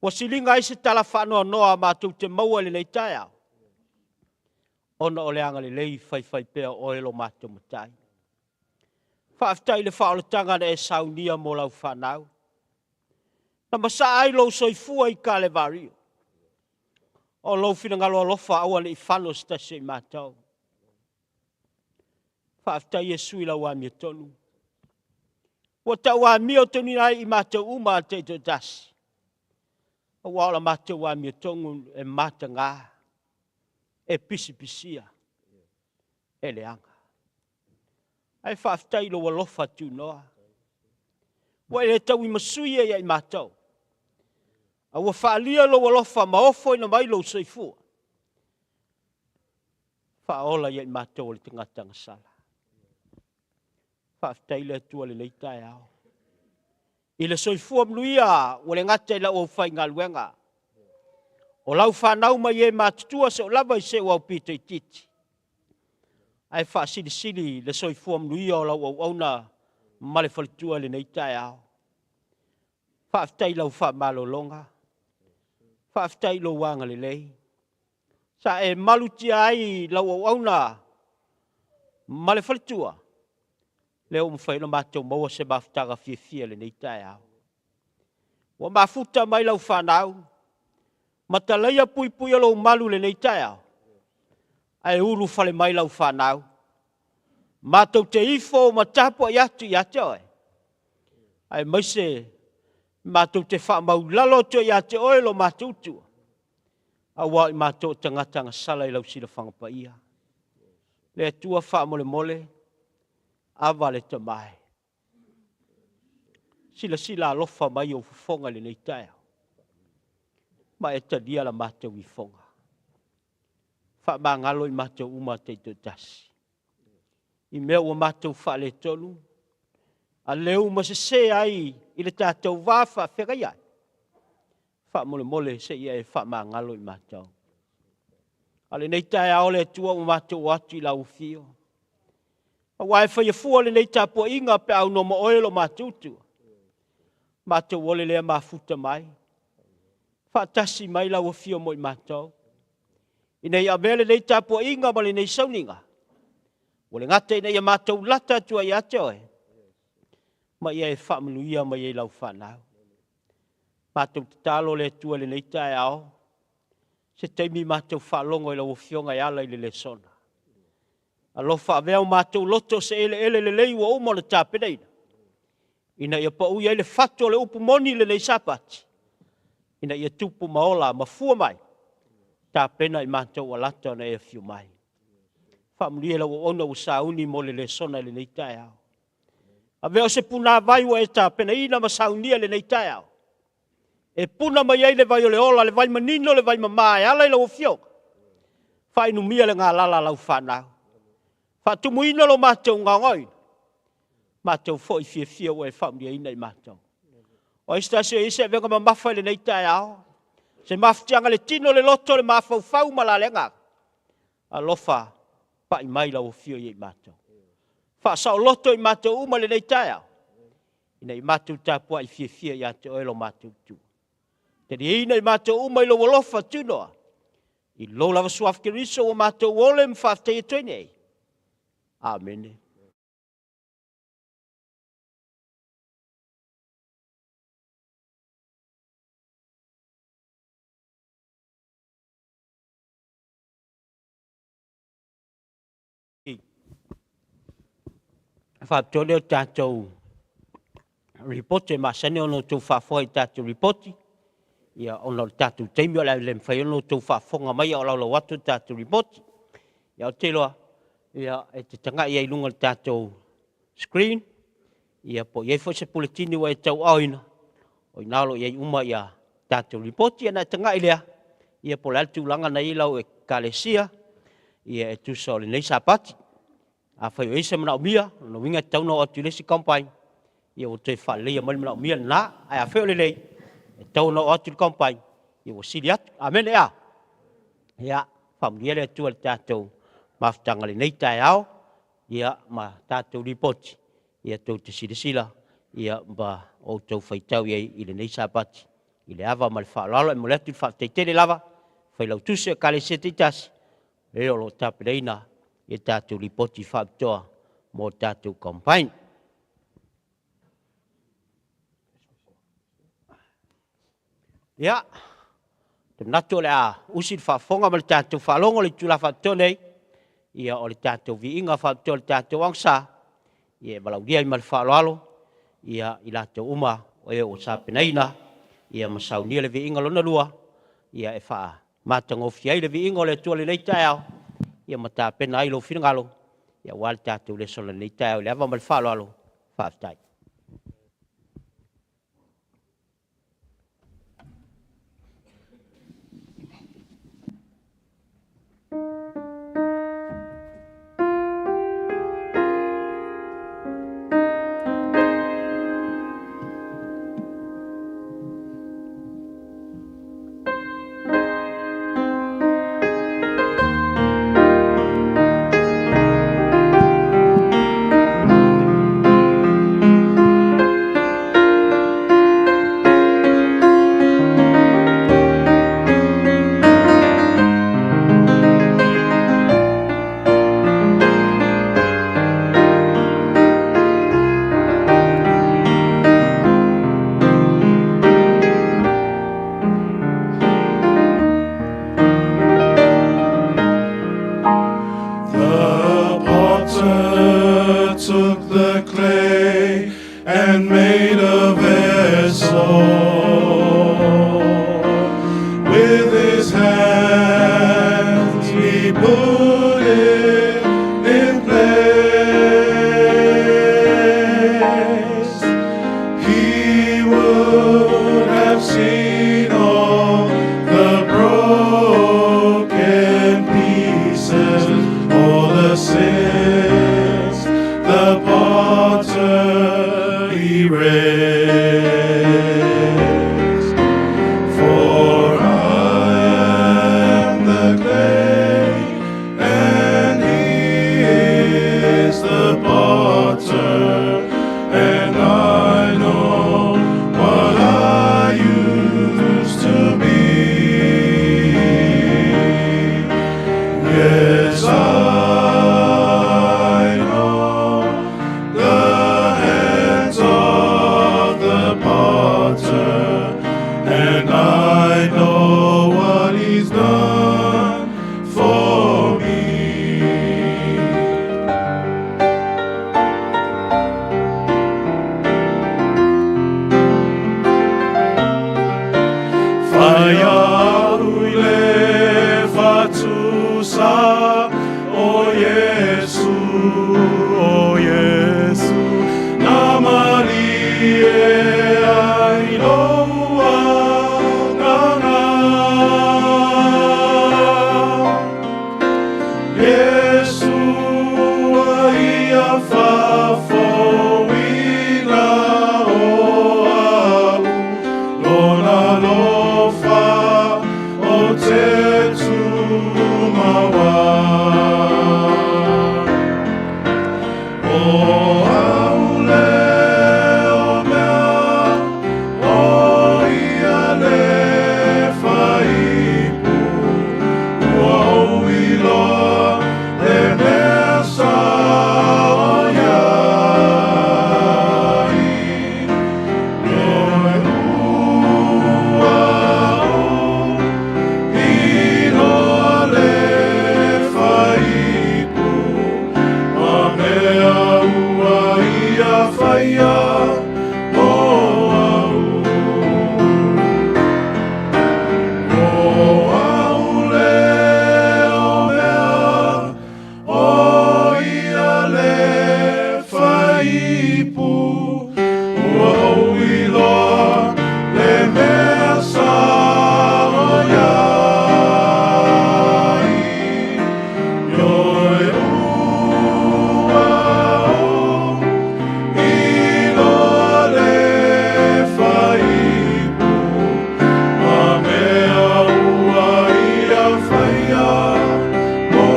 Ua siliga ai se tala faanoanoa matou te maua i lenei taeao, ona o le agalelei faifaipea o oe lo matou Matai. Faafetai i le faaolataga na e saunia mo lau fanau, na masaa ai lou soifua i Kalevario. O lou finagalo alofa aua ne i fano se tasi o i matou. Faafetai Iesu i lau amiotonu. Ua tau amio tonuina ai i matou uma taitoatasi, aua o la matou amiotonu e mataga, e pisipisia, e leaga. Ae faafetai i lou alofa tunoa, ua e le tauimasui ia i matou, a ua faaalia lou alofa ma ofoina mai lou soifua, faaola ia i matou o le tagata agasala. Faafetai le Atua i lenei taeao, i le soifua manuia ua le gata i lau aufaigaluega, o lau fanau mai e matutua seoo lava i si ou aupito itiiti, ae faasilisili le soifua manuia o lau auauna ma le faletua i lenei taeao. Faafetai i lau faamalologa, faafetai i lou agalelei, sa e malutia ai lau auauna ma le faletua, lea ua mafai ona matou maua se mafutaga fiafia i lenei taeao. Ua mafuta mai lau fanau, matalaia puipuia lou malu i lenei taeao, ae ulufale mai lau fanau, matou te ifo ma tapuai atu ia te oe, aemaise matou te faamaulalo atu ai ia te oe lo matou Atua, aua o i matou o tagata agasala i lau silafaga paia. Le Atua faamolemole, ava le Tama e, silasila alofa mai i ou fofoga i lenei taeao, ma e talia la matou ifoga. Faamagalo i matou uma taitoatasi i mea ua matou faaletonu, a leu ma sese ai i le tatou va faafeagai ai, faamolemole se i e faamagalo i matou. A o lenei taeao le Atua ua matou o atu i lau afio, aua e faia fua lenei tapuaiga pe a aunoa ma oe lo matou Atua, matou ole lea mafuta mai, faatasi mai lau afio mo i matou, ina ia avea lenei tapuaiga ma lenei sauniga, ua le gata ina ia matou lata atu ai ia te oe, ma ia e faamanuia mai ai i lau fanau. Matou tatalo le Atua i lenei taeao, se taimi matou faalogo i lau Afioga e ala i le lesona. Alofa avea o matou loto se eleele lelei ua uma ona tapenaina, ina ia pau i ai le fatu o le upu moni i lenei Sapati, ina ia tupu ma ola ma fua mai, tapena i matou alata ona e afio mai. Faamanuia i lau auauna ua sauni mo le lesona i lenei taeao. Avea o se punavai ua e tapenaina ma saunia i lenei taeao, e puna mai ai le vai o le ola, le vai manino, le vai mama e ala i lau Afioga, faainumia le galala a lau fanau. Faatumuina lo matou gaogaoina, matou foi fiafia ua e faamanuiaina i matou. O ai se tasi o i ai se avega mamafa i lenei taeao, se mafatiaga i le tino, le loto, le mafaufau ma la le agaga, alofa pai mai lau afio ia i matou. Faasaoloto i matou uma i lenei taeao, ina ia matou tapuai fiafia ia te oe lo matou Atua. Taliaina i matou uma i lou alofa tunoa, i lou lava Suafa Keriso ua matou ole ma faafetai atu ai nei. Amene. Faapitoa lea o tatou lipoti e masani ona outou faafofoga i tatou lipoti, ia ona o le tatou taimi o le a le mafai ona outou faafofoga mai a o laulau atu le tatou lipoti. Ia ou te iloa, ia e te tagai ai i luga o le tatou screen, ia po o i ai foi se puletini ua e tauaaoina, o i ina o lo o i ai uma ia tatou lipoti, ona e tagai lea, ia po o le a le tulaga na i ai lau ekalesia, ia e tusa o lenei Sapati. Afai o i ai se manaomia, o lona uiga e tatau ona oo atu i le isi combine, ia ua toe faaleleia mai le manaomia lena. Ae afai o lelei, e tatau ona oo atu i le combine, ia ua sili atu. Amene a? Ia, faamanuia le Atua i le tatou mafutaga i lenei taeao, ia ma tatou lipoti, ia tou te silasila ia ma outou faitau i ai i lenei Sapati i le ava ma le faaaloalo. E momoli atu le faafetai tele lava i Failautusi o Ekalesia taitasi, e o lo o tapenaina ia tatou lipoti faapitoa mo tatou combine. Ia, ou te manatu o le a usi le faafofoga ma le tatou faalogo i le itula faapitoa nei, ia o le tatou viiga faapitoa i le tatou agasā, ia e valaaulia ai ma le faaaloalo ia i latou uma o e ua tapenaina ia ma saunia le viiga lona lua, ia e faamatagofie ai le viiga o le Atua i lenei taeao, ia ma tapena ai lou finagalo aua le tatou lesona i lenei taeao. I le ava ma le faaaloalo, faafetai. The potter took the clay and made a vessel. With his hands he put it in place. He would have seen all the broken pieces, all the sins the potter erased. au lea o mea, o ia le faipu, ua ou iloa le mea sa o iai. Ioe, ua ou iloa le faipu, ma mea ua ia faia mo au. O au lea o mea, o ia le faipu, ua ou iloa le mea sa o iai. Ioe, ua ou iloa le faipu, ma mea ua ia faia mo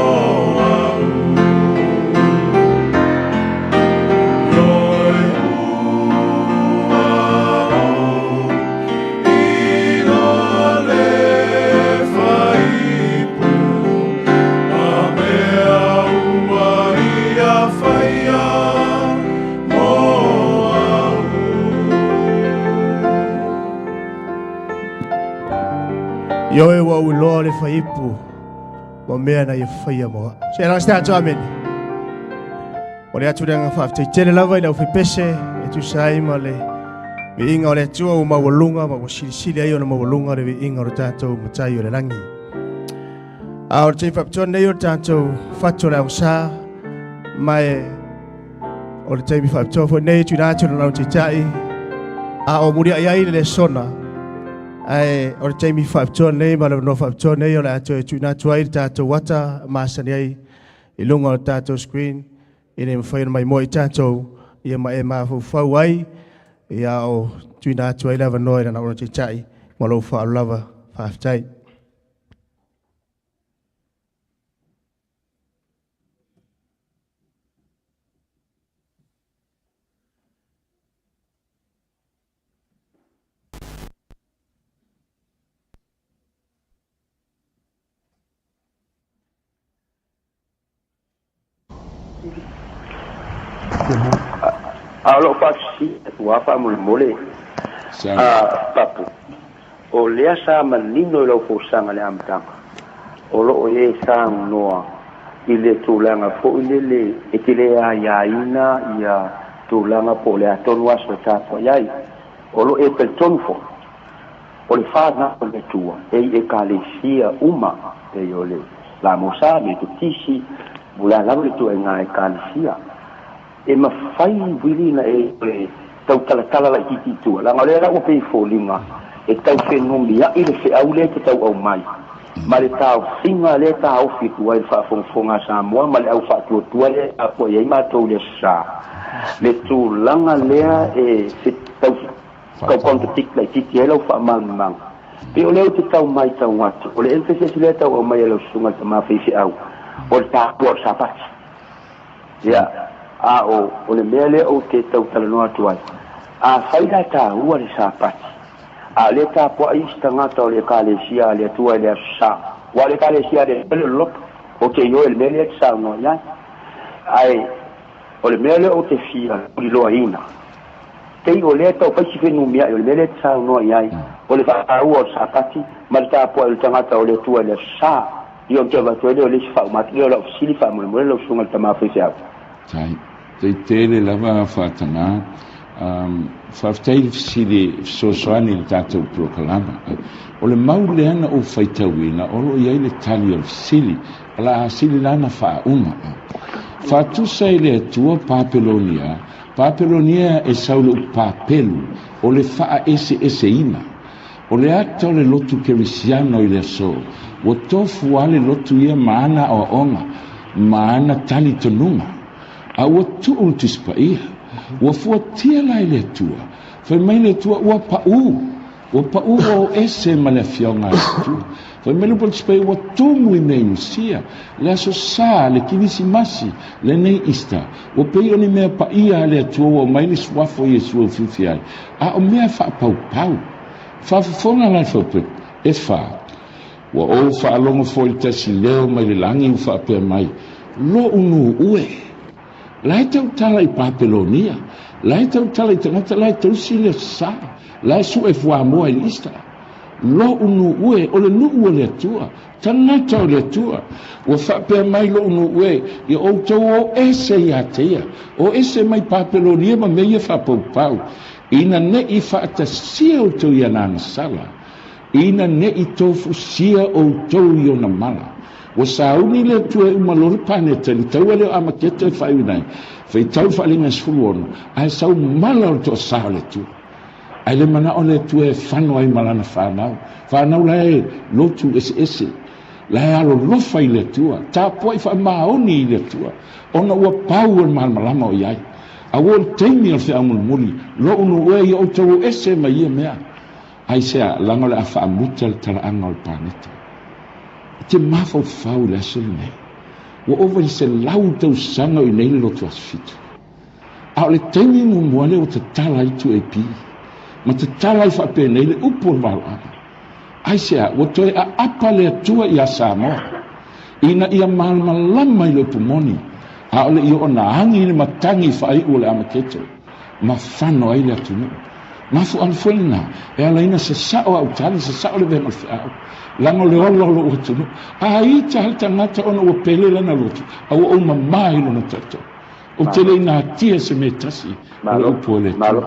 au. Ioe, ua ou iloa le faipu, ma mea ua ia faia mo au. Ioe, ua ou iloa le faipu ma mea na ia faia mo au. Se la se atu amene. O le atu le aga faafetai tele lava i le aufaipese e tusa ai ma le viiga o le Atua ua maualuga ma ua silisili ai ona maualuga le viiga o le tatou Matai o le lagi. A o le taimi faapitoa lenei o le tatou fatu o le aogasa, ma e o le taimi faapitoa foi nei tuuina atu i le lau taitai a o muliai ai le lesona. Ae o le taimi faapitoa nei ma le avanoa faapitoa nei o le a toe tuuina atu ai le tatou ata masani ai i luga o le tatou screen, ina ia mafai ona maimoa i tatou ia ma e mafaufau ai ia o tuuina atu ai le avanoa i lana ona taitai ma lou faaaloalo lava. Faafetai. A o lou faafesili atu lava faamolemole, a Papu, o lea sa manino i lau folasaga i le amataga, o lo o e saunoa i le tulaga foi lele e te le aiaina ia tulaga po o le a tonu aso e tapuai ai. O lo o e talitonu foi, o le fanau a le Atua e i ekalesia uma, pei o le Lamosa, Metotisi, o le a lava le ituaiga ekalesia. E mafai uili na e tautalatala laitiiti i tua, leaga o lea la ua pei e foliga e tau fenumiai le feau lea e te tau aumai ma le taofiga lea e taofi atu ai le faafogafoga a Samoa ma le au faatuatua lea e tapuai ai matou i le Aso Sa, le tulaga lea e tau tau contradict laitiiti ai lau faamalamalamaga. Pei o lea ou te tau matau atu, o le emphasis lea e tau aumai e lau susuga i le tama faifeau, o le taua o le Sapati. Ia, a o, o le mea lea ou te tau talanoa atu ai, afai la e taua le Sapati, a o lea e tapuai isi tagata o le Ekalesia a le Atua i le Aso Sa, aua o le Ekalesia a le Atua e le o le loto, ou te ioe i le mea lea e te saunoa i ai. Ae o le mea lea ou te fia tuliloaina, pei o lea e tau fai si fenumiai o le mea lea e te saunoa i ai, o le faataua o le Sapati ma le tapuai o le tagata o le Atua i le Aso Sa. Ia ou te avatu ai lea o le isi faauma atu lea o lau fesili faamolemole lau susuga i le tama faifeau. Tai, tai tele lava faataga. Um, faafetai i le fesili fesoasoani i le tatou polokalama. O le mau lea na ou faitauina, o lo o i ai le tali o le fesili, o le a sili la na faauma. Faatusa i le Atua Papelonia, Papelonia e sau i le upu papelu, o le faaeseeseina. O le ata o le lotu Kerisiano i le aso, ua tofu lava le lotu ia ma ana aoaoga ma ana talitonuga, a ua tuu le Tusi Paia. Ua fuatia la e le Atua. Fai mai le Atua, Ua pau! Ua pau ua o ese ma le Afioga a le Atua. Fai mai le upu a le Tusi Paia, ua tumu i mea inusia, le Aso Sa, le Kilisimasi, lenei Easter, ua pei o ni mea paia a le Atua ua aumai le Suafa o Iesu e ufiufi ai, a o mea faapaupau. Faafofoga la le faupepu, e fa. Ua ou faalogo foi i le tasi leo mai le lagi ua faapea mai, Lo'u nuu e! La e tautala i Papelonia, la e tautala i tagata la e tausi le Aso Sa, la e su'e fuamoa i le Easter. Lo'u nuu e, o le nuu o le Atua, tagata o le Atua. Ua faapea mai lo'u nuu e, ia outou o ese ia te ia, o ese mai Papelonia ma mea ia faapaupau, ina ne'i faatasia outou i ana agasala, ina ne'i tofusia outou i ona mala. Ua sauni le Atua e uma loa le paneta i le taua lea o Amaketo e faaiuina ai, faitau le faaliga e 16, ae sau mala o le toasā o le Atua. Ae le manao le Atua e fano ai ma lana fanau, fanau la e lotu eseese, la e alolofa i le Atua, tapuai faamaoni i le Atua, ona ua pau o le malamalama o i ai. A ua o le taimi o le feau mulimuli, lo'u nuu e, ia outou o ese mai ia mea. Aisea, leaga o le a faamuta le talaaga o le paneta. E te mafaufau i le aso lenei, ua ova i le 100 tausaga o i inei le lotu aso fitu. A o le taimi muamua lea ua tatala ai 2AP, ma tatala ai faapenei le upu o le valoaga. Aisea, ua toe aapa le Atua iā Samoa, ina ia malamalama i le upu moni, a o le i oo na agi le matagi faaiu o le Amaketo, ma fano ai le atunuu. Mafuaaga foi lena e ala ai na sasao au tali, sasao le vea ma le feau, leaga o le ola o lou atunuu. A ita le tagata ona ua pele lana lotu, a ua ou mamā i lona tautau. Ou te le i natia se mea e tasi o le upu a le Atua. Malo.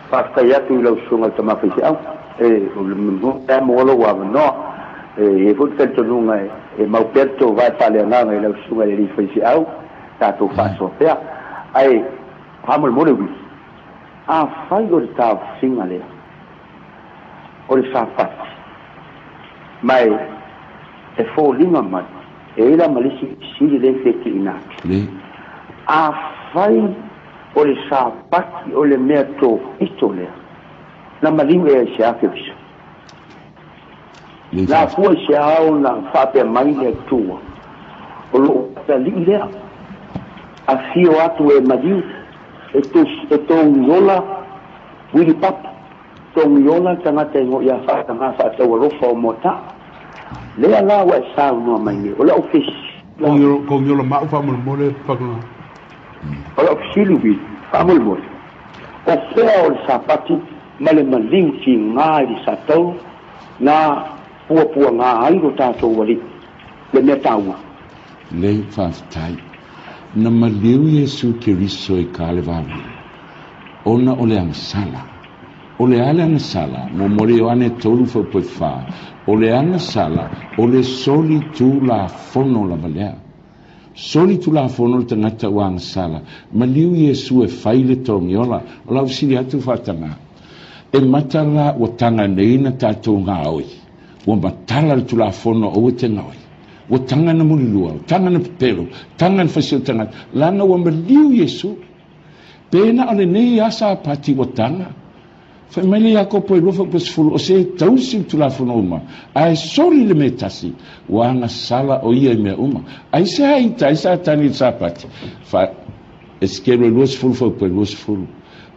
Faafetai atu i lau susuga i le tama faifeau. E lea maua lou avanoa. E i ai foi le talitonuga e mau pea le tou vae faaleagaga i lau susuga i le alii faifeau, tatou faasoa pea. Ae faamolemole Wili, afai o le taofiga lea o le Sapati, ma e foliga mai, e i ai la ma le isi fesili lea e fia tuuina atu. Afai o le Sapati o le mea topito lea, na maliu ea i se a Keriso? Na afua i se a ona faapea mai le Atua, o lou atalii lea, afio atu e maliu, e togiola Wili Papa, togiola le tagata e goia faataga faataualofa o Moata'a. Lea la ua e saunoa mai nei, o lau fesili. Togiola ma'u faamolemole Fakuna. O lau fesili Wili, faamolemole, o fea o le Sapati ma le maliu tiga i le satauro na puapuaga ai lo tatou alii, le mea taua? Lei faafetai. Na maliu Iesu Keriso i Kalevari, ona o le agasala. O le a le agasala? Muamua le Ioane 3 faupoe 4, o le agasala o le soli tulafono lava lea. Soli tulafono le tagata ua agasala. Maliu Iesu e fai le togiola. O lau fesili atu faataga, e mata la ua taga nei na tatou gaoi? Ua matala le tulafono aua e te gaoi. Ua taga na mulilua, ua taga na pepelo, taga na faisio tagata, leaga ua maliu Iesu. Pe na o lenei a Sapati ua taga. Fai mai le Iakopo e 2 faupa 10, o se e tausi le tulafono uma, ae soli le mea tasi, ua agasala o ia i mea uma. Aisea ita ai Satani i le Sapati? Fa, Esekielu e 20 faupa e 20.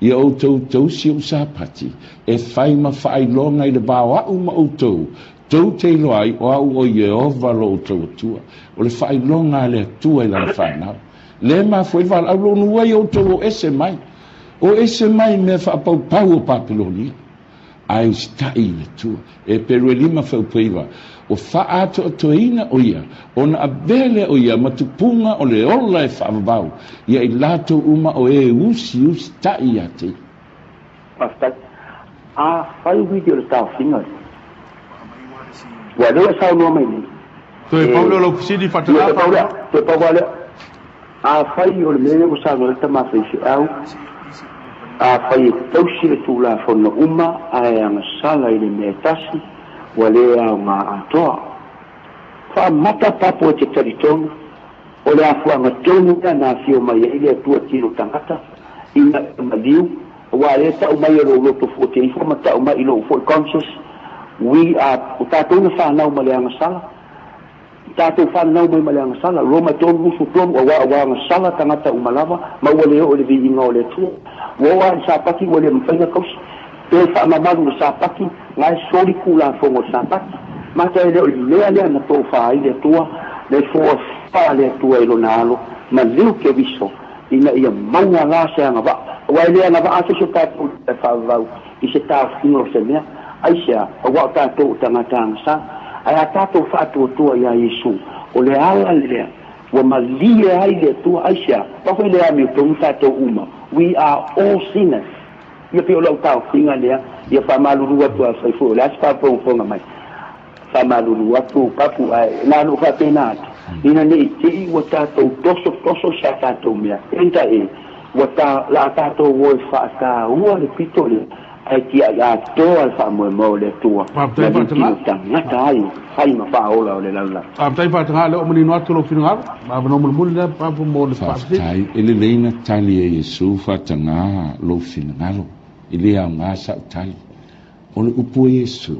Ia outou tausi ou Sapati, e fai ma faailoga i le vao a'u ma outou, tou te iloa ai o a'u o Ieova lo outou Atua. O le faailoga a le Atua i lana fanau. Le mafua ai le valaau lou nuu ai outou o ese mai, o ese mai i mea faapaupau o Papelonia, ae usita'i i le Atua. Eperu e 5 faupuaiva, ua faaatoatoina o ia, ona avea lea o ia ma tupuga o le ola e faavavau ia i latou uma o e usiusita'i ia te ia. Faafetai. Afai video o le taofiga lea, ua lea ua e saunoa mai nei. Toe pau lea o lau fesili faatala. Toe pau lea, toe pau lava lea. Afai o le mea lea ua saunoa ai le tama faifeau, afai e tausi le Tulafono uma ae agasala i le mea e tasi, ua le aoga atoa. Faamata papo e te talitonu, o le afuaga tonu lea na afio mai ai le Atua tino tagata, ina ia maliu, aua o lea e tau mai e lou loto fuate ifo ma tau mai i lou foi conscious, We are, o tatou na fanau ma le agasala, tatou fananau mai ma le agasala, Roma 3:23, auā ua agasala tagata uma lava, ma ua le oo i le viiga o le Atua. Ua oo lava i le Sapati ua le mafai ona tausi. Pe faamamalu i le Sapati, na e soli Tulafono o le Sapati. Mata e le o le mea lea na tofa ai le Atua, le foafa le Atua i Lona Alo, maliu Keriso, ina ia maua la se agavaa. Aua e le agavaa se isi o tatou e faavavau i se taofiga o se mea. Aisea? Aua o tatou o tagata agasā. Ae a tatou faatuatua iā Iesu, o le ala lea ua malie ai le Atua. Aisea? Aua foi le amiotonu tatou uma. We are all sinners. Ia pei o lau taofiga lea, ia faamalulu atu afai foi o le a se faafogafoga mai. Faamalulu atu Papu, ae na ona ou faapena atu, ina ne i te i ua tatou toso toso se a tatou mea, enda e, ua ta, la a tatou o e faataua le pito lea, ae tiai atoa le faamoemoe o le Atua, Faafetai na faataga. litino tagata ai, fai ma faaola o le lalolagi. Faafetai faataga, lea ua manino atu lou finagalo. Avanoa mulimuli lea Papu mo le faafesili. Faafetai, e lelei na tali e Iesu faataga lou finagalo, e le aoga sa'u tali. O le upu a Iesu,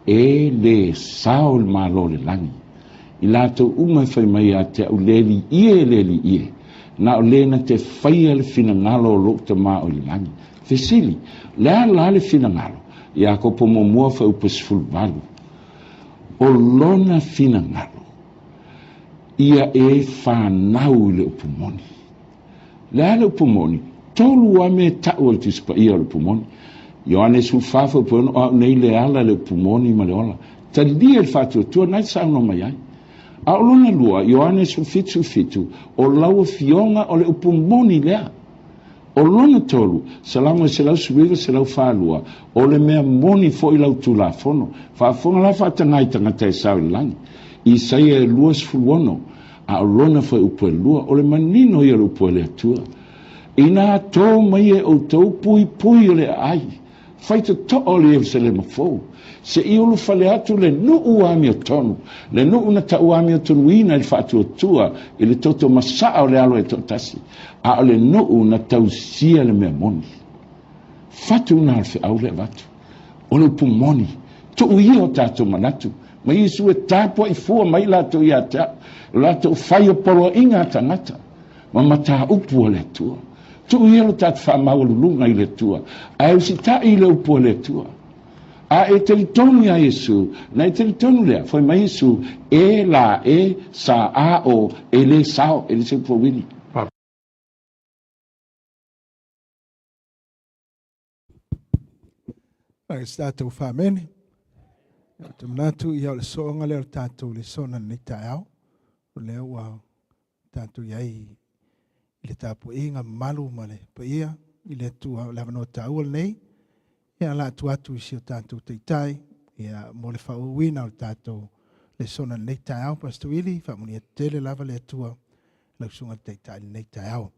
E lē sao le Malo o le lagi. I latou uma e fai mai ia te a'u, Le Alii e, le Alii e, na o lē na te faia le finagalo o lo'u Tamā o i le lagi. Fesili, Le a la le finagalo? Iakopo muamua fuaiupu 18. O lona finagalo, ia e fanau i le upu moni. Le a le upu moni? Tolu lava mea e ta'u e le Tusi Paia o le upu moni. Ioane 14 fuaiupu 6, O a'u nei le ala, le upu moni ma le ola. Talia le faatuatua na e saunoa mai ai. A o lona lua, Ioane 17 17, O lau Afioga o le upu moni lea. O lona tolu, Salamo 119 142, O le mea moni foi lau Tulafono. Faafofoga la faataga i tagata e sao i le lagi. Isaia e 26, a o lona fuaiupu e lua, o le manino ia o le upu a le Atua. Inā tō mai e ʻoutou puipui o le aai, fai totoa o le Ierusalema fou, seia ulufale atu le nuu amiotonu, le nuu na tau amiotonuina i le faatuatua i le toto masaa o le Alo e toatasi, a o le nuu na tausia le mea moni. Fatu na o le feau le avatu. O le upu moni, tuu ia o tatou manatu, ma Iesu e tapuai fua mai latou ia te au, o latou fai o poloaiga a tagata, ma mataupu a le Atua. Tuu ia lo tatou faamaualuluga i le Atua, ae usitai i le upu a le Atua. A e talitonu iā Iesu, na e talitonu lea, fai mai Iesu, E la e, sa a o, e lē sao, e le se upu auili. Ai se tatou faamene. Ou te manatu ia o le sooga lea o le tatou lesona i lenei taeao. O lea ua tatou i ai i le tapuaiga mamalu ma le paia i le Atua o le avanoa taua lenei. Ia la atu atu i si o tatou taitai ia mo le faaauauina o le tatou lesona i lenei taeao. Pastor Willie, faamanuia tele lava le Atua lau susuga i le taitai i lenei taeao.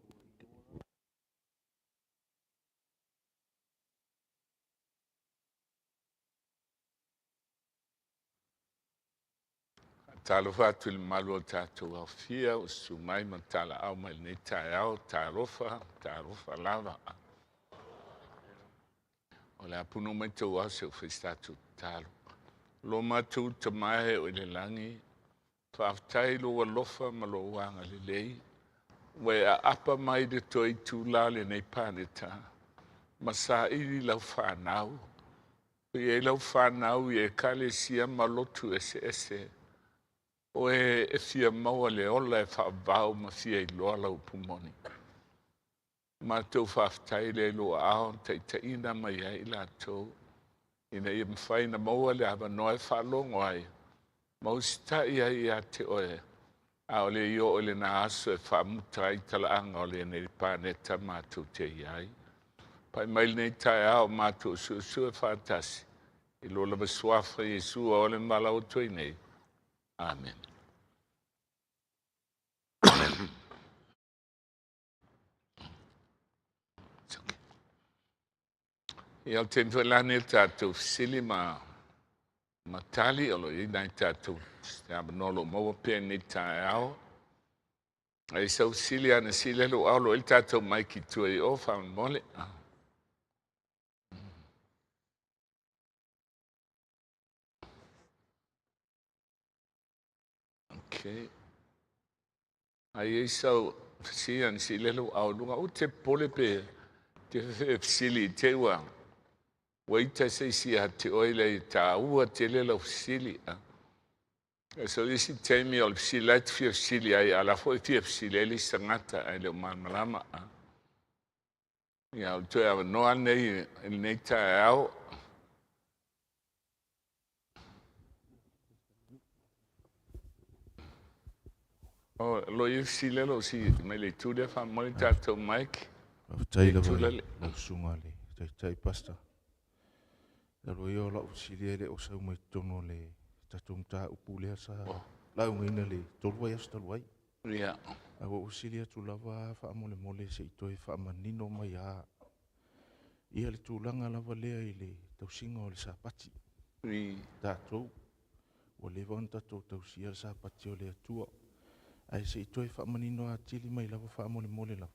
Faatalofa atu i le mamalu o le tatou aofia ua susu mai ma talaau mai lenei taeao. Talofa, talofa lava. O le a punou mai tou ao se o fai se tatou tatalo. Lo matou Tama e o i le lagi, faafetai lou alofa ma lou agalelei, ua e aapa mai le toe itula o lenei paneta, ma saili lau fanau. I ai lau fanau i ekalesia ma lotu eseese, o e e fia maua le ola e faavavau ma fia iloa lau upu moni. Matou faafetai lea i lou aao na taitaiina mai ai i latou, ina ia mafai ona maua le avanoa e faalogo ai ma usitai ai ia te oe, a o le i oo i lena aso e faamuta ai talaaga o lenei paneta matou te i ai. Pai mai lenei taeao matou suesue faatasi i lo lava suafa Iesu o le valaau atu ai nei. Amen. Ia, o le taimi foi la lenei o le tatou fesili ma tali, o lo o i ai nai tatou avanoa o lo o maua pea i lenei taeao. Ai sau fesili ana sili lou ao lo i le tatou maiki tua i o faamolemole. Okay. Ai ei sau fesili a nisi lele ua aualuga. Ou te popole pe te fesili i te ua ua ita se isi ia te oe le taua tele lau fesili. So isi taimi o le fesili la e te fia fesili ai, a o la foi e fia fesili ai le isi tagata ae le o malamalama. Ia, o le toe avanoa lenei i lenei taeao. O lo i fesili lo si mai le itu lea faamolemole tatou mic. Faafetai lava i lau susuga i le Taitai Pastor. Talu ai o lau fesili e le o sau mai totonu o le tatou mataupu lea sa laugaina le 3 vaiaso talu ai. Ae ua ou fesili atu lava faamolemole se i toe faamanino mai lava ia le tulaga lava lea i le tausiga o le Sapati. Tatou, ua leva ona tatou tausia le Sapati o le Atua. Ae se i toe faamanino atili mai lava faamolemole lava,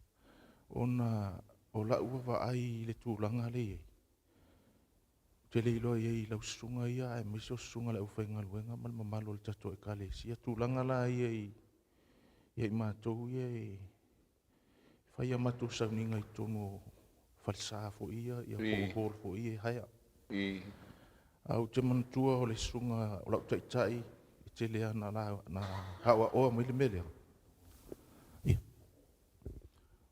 ona o lau vaavaai i le tulaga lea e i ai, ou te le iloa i ai i lau susuga ia aemaise o susuga i le aufaigaluega ma le mamalu o le tatou Ekalesia, tulaga la ia ia i matou ia e fai a matou sauniga i totonu o falesa foi ia, ia po o hall foi ia e hire. Ae ou te manatua o le susuga o lau taitai e tele lava ina aoaoa mai le mea lea, ia,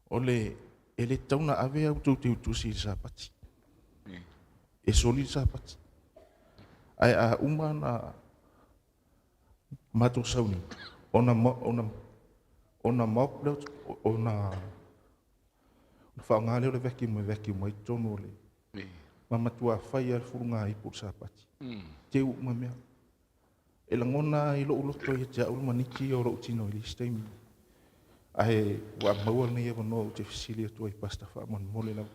o le e le tatau ona ave a outou teutusi i le Sapati, e soli le Sapati. Ae a uma ona matou sauni, ona mop lea, ona faaaoga lea o le vacuum e vacuum ai totonu o le ma matua fai lava le fuluga ipu i le Sapati, teu uma mea. E lagona lava i lou loto ia te au le maniti o lou tino i le isi taimi. Ae ua maua lenei avanoa ou te fesili atu ai, Pastor, faamolemole lava.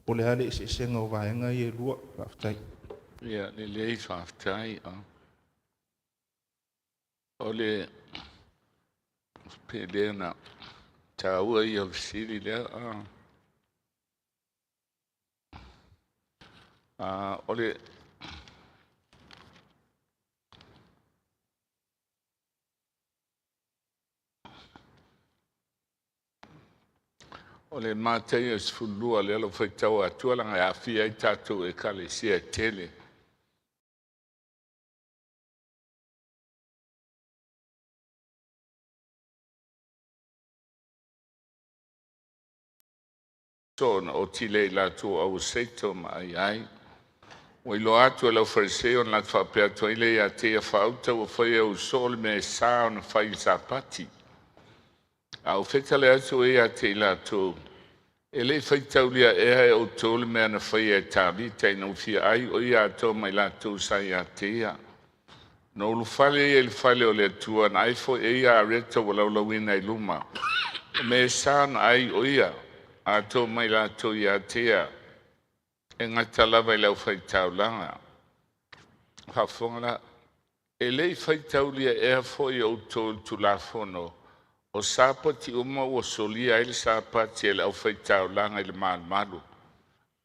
Po o le a le eseesega o vaega ia e lua? Faafetai. Ia, lelei, faafetai. O le pe lea na taua ia o le fesili lea. O le O le Mataio 12 lea o lo o faitau atua laga e aafia ai tatou ekalesia e tele. Ona oti lea i latou auaseito ma ai ai. Ua iloa atu e lau Fariseo ona latou faapea atu ai lea ia te ia, faauta ua faia e soo le mea e sa ona fai i le Sapati. A o fetale atu e ia te i latou, e le i faitaulia ea e outou le mea na faia e Tavita ina ua fia ai o ia atoa mai latou sa ia te ia. Na ulufale ia i le fale o le Atua, na ai foi e ia areta ua laulauina i luma. O mea e sa na ai o ia atoa mai latou ia te ia, e gata lava i le aufai-taulaga. Faafofoga la, e le i faitaulia ea foi e outou i le Tulafono, o Sapati uma ua solia ai le Sapati e le aufai-taulaga i le malumalu,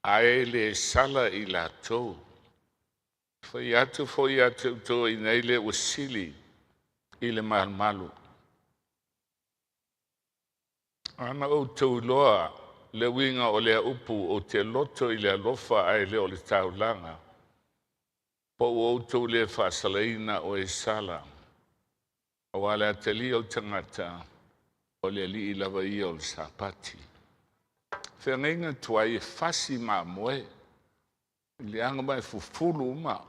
ae le sala i latou. Fai atu foi ia te outou i nei le ua sili i le malumalu. Ana outou iloa le uiga o lea upu, ou te loto i le alofa ae le o le taulaga, po ua outou le faasalaina o e sala. Aua le atalia o le tagata, o le alii lava ia o le Sapati. Feagaiga tuai e fasi mamoe, leaga ma e fufulu uma.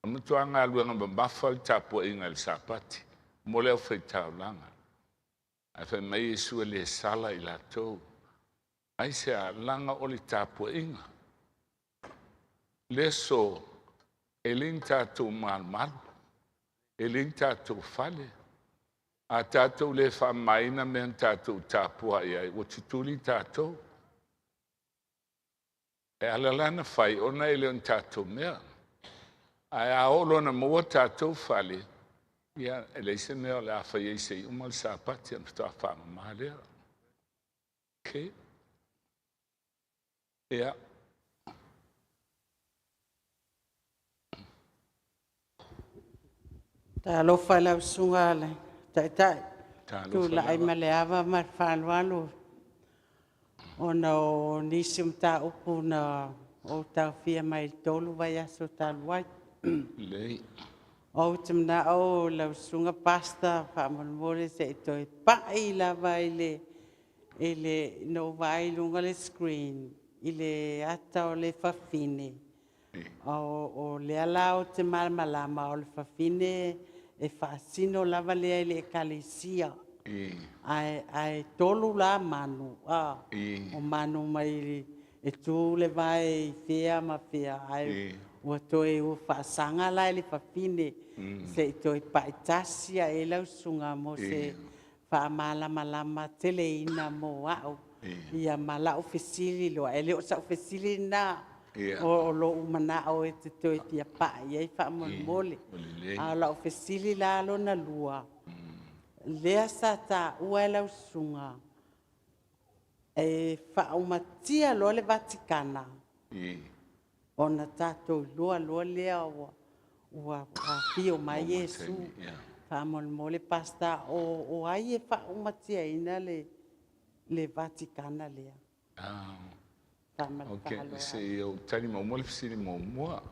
O le matua galuega mamafa le tapuaiga i le Sapati mo le aufai-taulaga. Ae fai mai Iesu e le sala i latou. Ai se laga o le tapuaiga. Le aso e le ni tatou malumalu, e le ni tatou fale. A tatou le faamamaina mea na tatou tapuai ai, ua tutuli tatou. E ala la na fai ona e le o ni tatou mea. Ae a oo loa na maua tatou fale, ia, e leai se mea o le a fai ai se i uma le Sapati ona faatoa faamama lea. Okay. Ia. Talofa i lau susuga i le Taitai, tulai ma le ava ma le faaaloalo ona o nisi o mataupu na ou taofia mai le 3 vaiaso talu ai. Lelei. Ou te manao lau susuga Pastor faamolemole se i toe pai lava i le na ou vaai i luga o le screen i le ata o le fafine. O lea la ou te malamalama o le fafine e faasino lava lea i le Ekalesia. Ae 3 la manu, o manu mai e tu le vae i fea ma fea, ae ua toe ua faasaga la i le fafine. Se i toe paitasi ae lau susuga mo se faamalamalama teleina mo au ia ma lau fesili loa. E le o sau fesili lena, o lou manao e te toe fia pai ai faamolemole. A o lau fesili la lona lua, lea sa taua e lau susuga e faaumatia loa le Vatikana ona tatou iloa loa lea ua afio mai Iesu. Faamolemole Pastor, o ai e faaumatiaina le Vatikana lea? Ok, se i ou tali muamua le fesili muamua.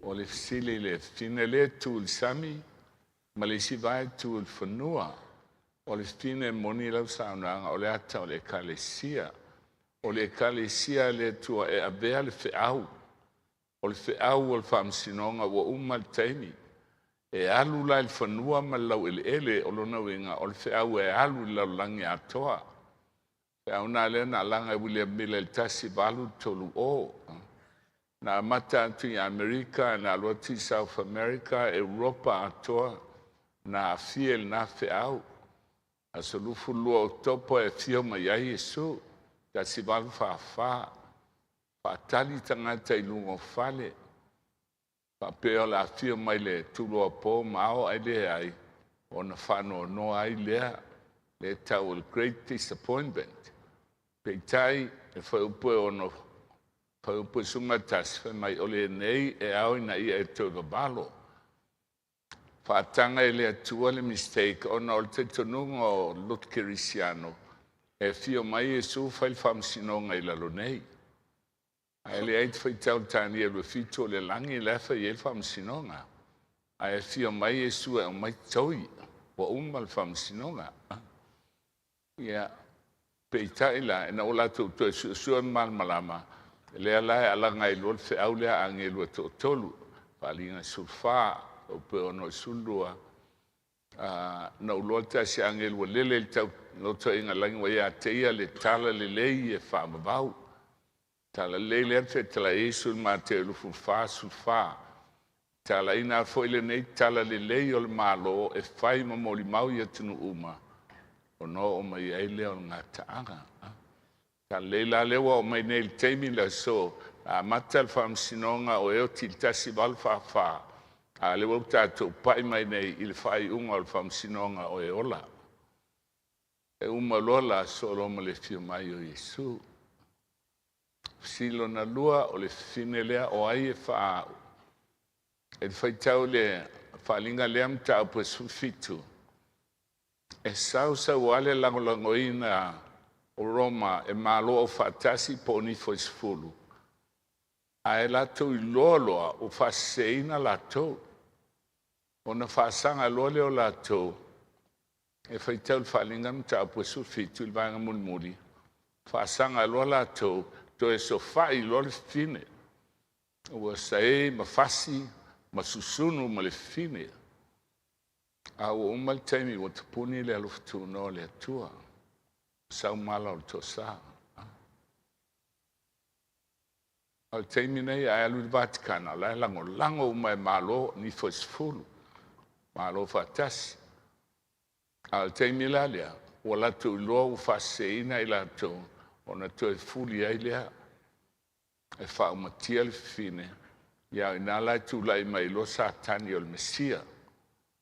O le fesili i le fafine lea e tu i le sami ma le isi vae e tu i le fanua. O le fafine e moni lau saunoaga o le ata o le Ekalesia. O le Ekalesia a le Atua e avea le feau. O le feau o le faamasinoga ua uma le taimi. E alu la i le fanua ma le laueleele, o lona uiga o le feau e alu i le lalolagi atoa. Feau na lea na alaga e William Miller i le 1830. Na amata atu i Amerika, na alu atu i South America, Europa atoa, na aafia i lena feau. Aso 22 Oketopa e afio mai ai Iesu, 1844. Faatali tagata i luga o fale, faapea o le afio mai le tuloa po ma ao ae leai, ona faanoanoa ai lea, le tau o le Great Disappointment. Peitai, e fuaiupu e 6, fuaiupu e 11, fai mai o lenei e ao ina ia e toe vavalo. Faataga e le Atua le mistake ona o le talitonuga o lotu kerisiano, e afio mai Iesu fai le faamasinoga i lalo nei. Ae leai te faitau le Tanielu e 7 o le lagi la e fai ai le faamasinoga. Ae afio mai Iesu e aumai toi, ua uma le faamasinoga. Ia, peitai la, ina ua latou toe suesue ma malamalama, lea la e alaga ai loa le feau lea a agelu e toatolu, Faaaliga 14, upu e 62, na ou iloa le tasi agelu ua lele i le tau lotoaiga lagi ua ia te ia le tala lelei e faavavau. Tala lelei lea na fetalai Iesu i le Mateo 24, 14. Talaina foi lenei tala lelei o le Malo e fai ma molimau i atunuu uma, ona oo mai ai lea o le gataaga. Tala lelei la lea ua oo mai nei i le taimi le aso, na amata le faamasinoga o e oti i le 1844, a o lea ua tatou pai mai nei i le faaiuga o le faamasinoga o e ola. E uma loa la solo ma le afio mai o Iesu. Fesili lona lua, o le fafine lea o ai e faaau? E le faitau le faaaliga lea mataupu e 17, e sausau lava le lagolagoina o Roma e Malo Aufaatasi po o nifo e 10, ae latou iloa loa ua faaseseina latou, ona faasaga loa lea o latou. E faitau le faaaliga mataupu e 17 i le vaega mulimuli, faasaga loa latou, toe sofai loa le fafine, ua saei ma fasi ma susunu ma le fafine. A ua uma le taimi ua tapuni le alofa tunoa o le Atua, sau mala o le toasa. O le taimi nei ae alu i le Vatikana, o la e lagolago uma e Malo nifo e 10, Malo faatasi. A o le taimi la lea, ua latou iloa ua faaseseina i latou, ona toe fuli ai lea, e faaumatia le fafine, ia o ina la e tulai mai loa Satani o le Mesia,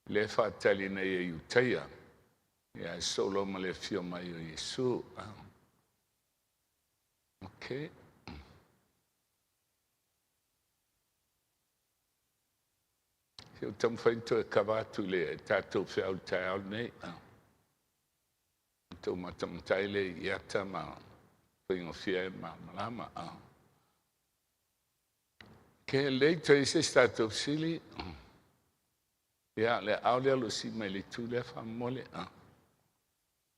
lea e faatali nei e Iutaia, ia e solo ma le afio mai o Iesu. Ok. Se i ou taumafai ona toe kava atu i le tatou feau i le taeao lenei. Tou matamatai lea i ata ma faigofie ai malamalama. Ke lei toe i se isi tatou fesili? Ia, le aao lea o lo o sii mai le itu lea faamolemole.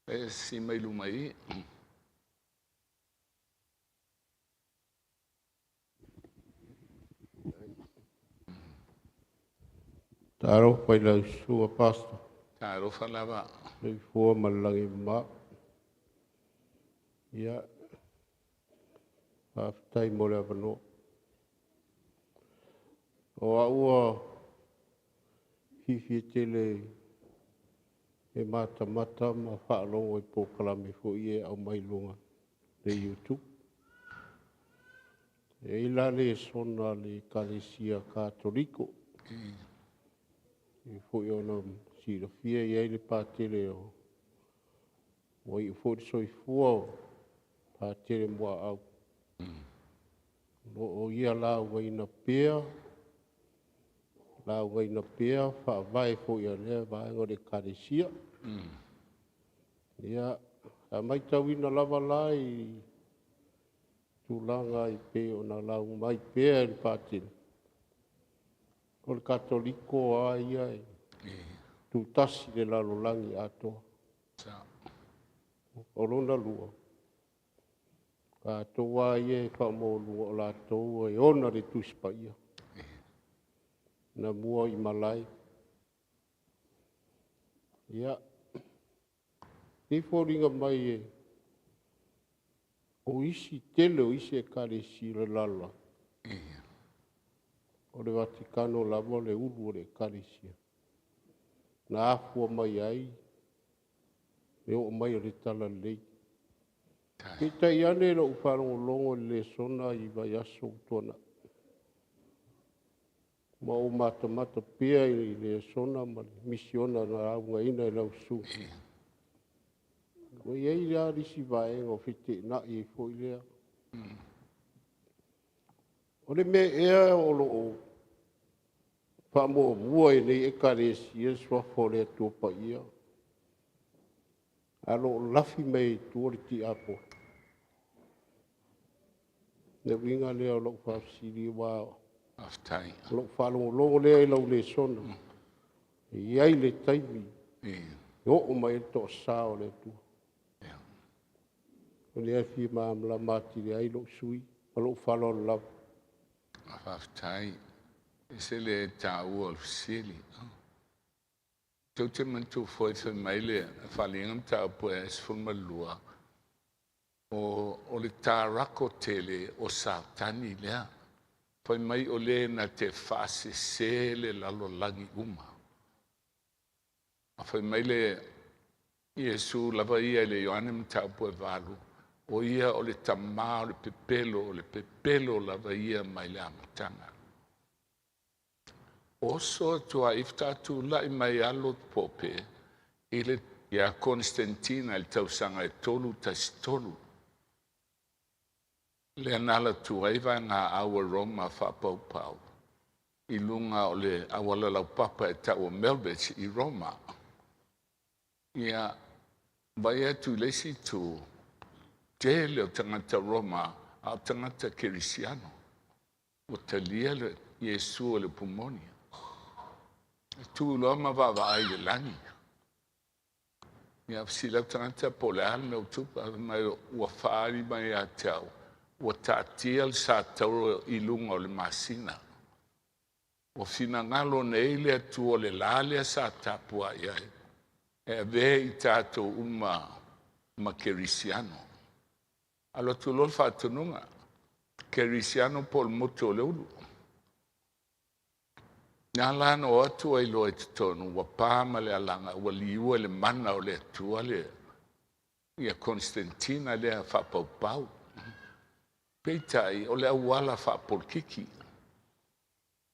E sii mai luma i i. Talofa i lau susuga Pastor. Talofa lava. Soifua ma le lagi e mama. Ia, faafetai mo le avanoa. O au ua fiafia tele e matamata ma faalogo i polokalame foi ia e aumai i luga o le YouTube. E i ai la lesona a le Ekalesia Katoliko, e pei foi ona silafia e i ai le Patele ua iu foi le soifua o Patele Muaau, o lo o ia laugaina pea faavae foi a lea vaega o le Ekalesia. Ia, a matauina lava la i tulaga e pei ona lauga mai pea e le Patele, o le Katoliko lava ia e tutasi i le lalolagi atoa. O lona lua, o latou lava ia e faamaualuga o latou e ona le Tusi Paia, na mua i malae. Ia, e pei e foliga mai o isi tele o isi Ekalesia o le lalolagi, o le Vatikano lava o le ulu o le Ekalesia na afua mai ai le oo mai o le Talalelei. Peitai ane i lau faalogologo i le lesona i vaiaso ua tuanai, ma ou matamata pea i lesona ma le misiona na laugaina e lau susuga, ua i ai lava le isi vaega o feteenai ai foi lea. O le mea ea o lo o faamuamua e nei Ekalesia le Suafa o le Atua Paia, ae o lo o lafi mai ai i tua le tiapolo? O le uiga lea o lau faafesili, aua o lau faalogologo lea i lau lesona, e i ai le taimi e oo mai ai le toasa o le Atua. O lea e fia malamalama atili ai lou sui usufono ma lou faaaloalo lava. Faafetai. E ese le taua o le fesili. Tou te manatua foi fai mai le Faaaliga Mataupu e 12, o le tarako tele o Satani lea. Fai mai o le na te faasese le lalolagi uma. A fai mai le Iesu lava ia i le Ioane Mataupu e 8, o ia o le tamā o le pepelo, o le pepelo lava ia mai le amataga. Oso atu ai faatoa mai alo Pope i le ia Constantina i le tausaga e 313. Lea na ala atu ai vaegaau a Roma faapaupau i luga o le auala laupapa e tau o Milbridge i Roma. Ia, vai atu i le isi itu, tele o tagata Roma a o tagata kerisiano. Ua talia le Iesu o le upu moni. E tu loa ma vaavaai i le lagi. Ia, fesili atu tagata po o le a le mea ua tupu, ae fai mai ua faaali mai ia te au, ua taatia le satauro i luga o le masina. Ua finagalo nei le Atua o le la lea sa tapuai ai, e avea i tatou uma ma kerisiano. Alu atu loa le faatonuga, kerisiano po o le motu o le ulu. Na la na o atu ai loa i totonu, ua pa ma le alaga, ua liua i le mana o le Atua le ia Constantina lea faapaupau. Peitai, o le auala faapolokiki.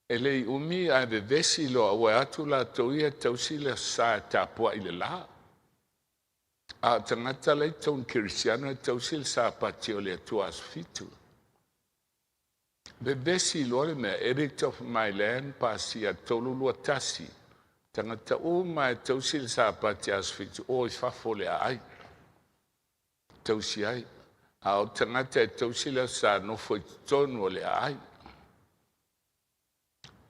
E le i umi ae vevesi loa ua atu latou ia e tausi le sa e tapuai i le la. A o tagata la i totonu kerisiano e tausi le sapati o le Atua aso 7. Vevesi loa le mea, Edict of Milan pasia 321, tagata uma e tausi le Sapati aso 7, o i fafo o le aai, tausi ai. A o tagata e tausi le Aso Sa nofo i totonu o le aai.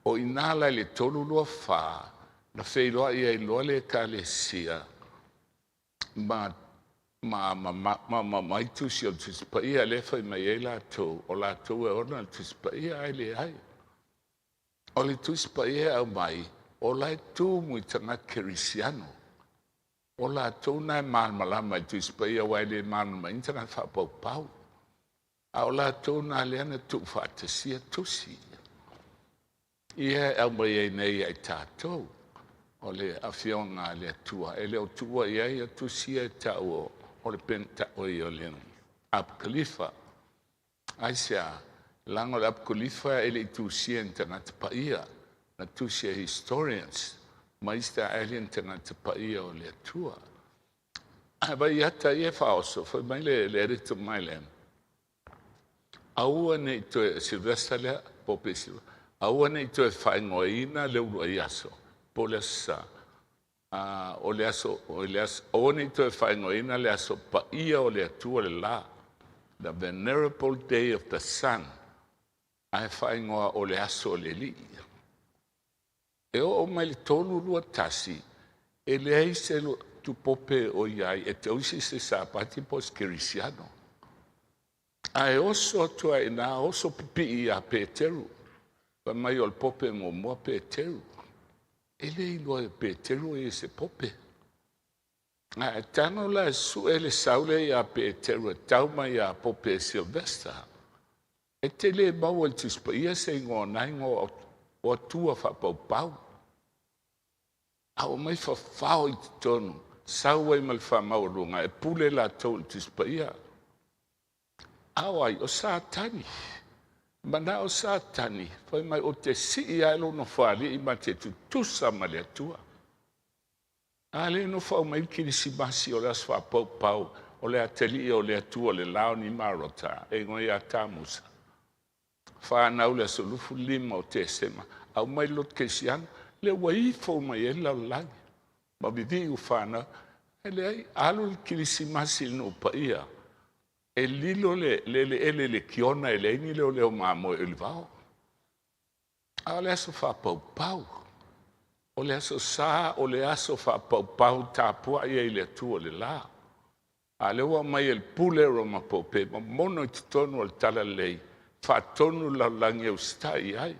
O i ina la i le 324 na feiloai ai loa le Ekalesia ma ma ma ma ma mai tusi o le Tusi Paia lea e fai mai ai latou, o latou e ona le Tusi Paia ae leai. O le Tusi Paia e aumai, o la e tumu i tagata kerisiano. O latou na e malamalama i le Tusi Paia aua e le malamalama ai ni tagata faapaupau. A o latou na lea na tuufaatasia tusi ia e aumai ai nei ia i tatou. O le Afioga a le Atua, e le o tuua i ai ia tusi ia e tau o le Penta, oi, o le Apokalifa. Aisea? Leaga o le Apokolifa e le i tusia e ni tagata paia, na tusi e historians ma isi taeali ni tagata paia o le Atua. Ae vai ata ia e faaoso, fai mai le editor mai le, aua ne i toe, Sylvester lea, Pope Sylvester, aua ne i toe faaigoaina le uluai aso, po o le aso sa, o le aso, o le aso, aua ne i toe faaigoaina le aso paia o le Atua le la, the venerable day of the sun, ae faaigoa o le aso o le Alii. E oo mai le 321, e leai se tupope o i ai e tausi se Sapati po o se Kerisiano. Ae oso atu ai i oso pipii iā Peteru. Fai mai o le pope muamua Peteru. E le iloa e Peteru o ia se pope. Ae tago la e sue le sau lea iā Peteru e tau mai iā Pope Sylvester. E te le maua i le Tusi Paia se igoa o na igoa o atua faapaupau. A ua mai fafao i totonu, sau ai ma le faamaualuga e pule latou i le Tusi Paia. A o ai? O Satani. Manao Satani, fai mai ou te sii ae lou nofoalii ma te tutusa ma le Atua. A lea e nofo aumai le Kerisimasi o le aso faapaupau o le atalii o le Atua le la o Nimarota e igoa ia Tamusa. Fanau le aso 25 o Tesema, aumai le loto kerisiano, lea ua ifo mai ai le lalolagi ma vivii ua fanau. Ae leai, alu le Kerisimasi i le nuu paia, e lilo le eleele i le kiona e leai ni leoleo mamoe o i le vao. A o le aso faapaupau, o le aso sa, o le aso faapaupau tapuai ai i le Atua o le la. A o lea ua aumai e le pule Roma Pope momono i totonu o le talalelei, faatonu le lalolagi e usitai i ai.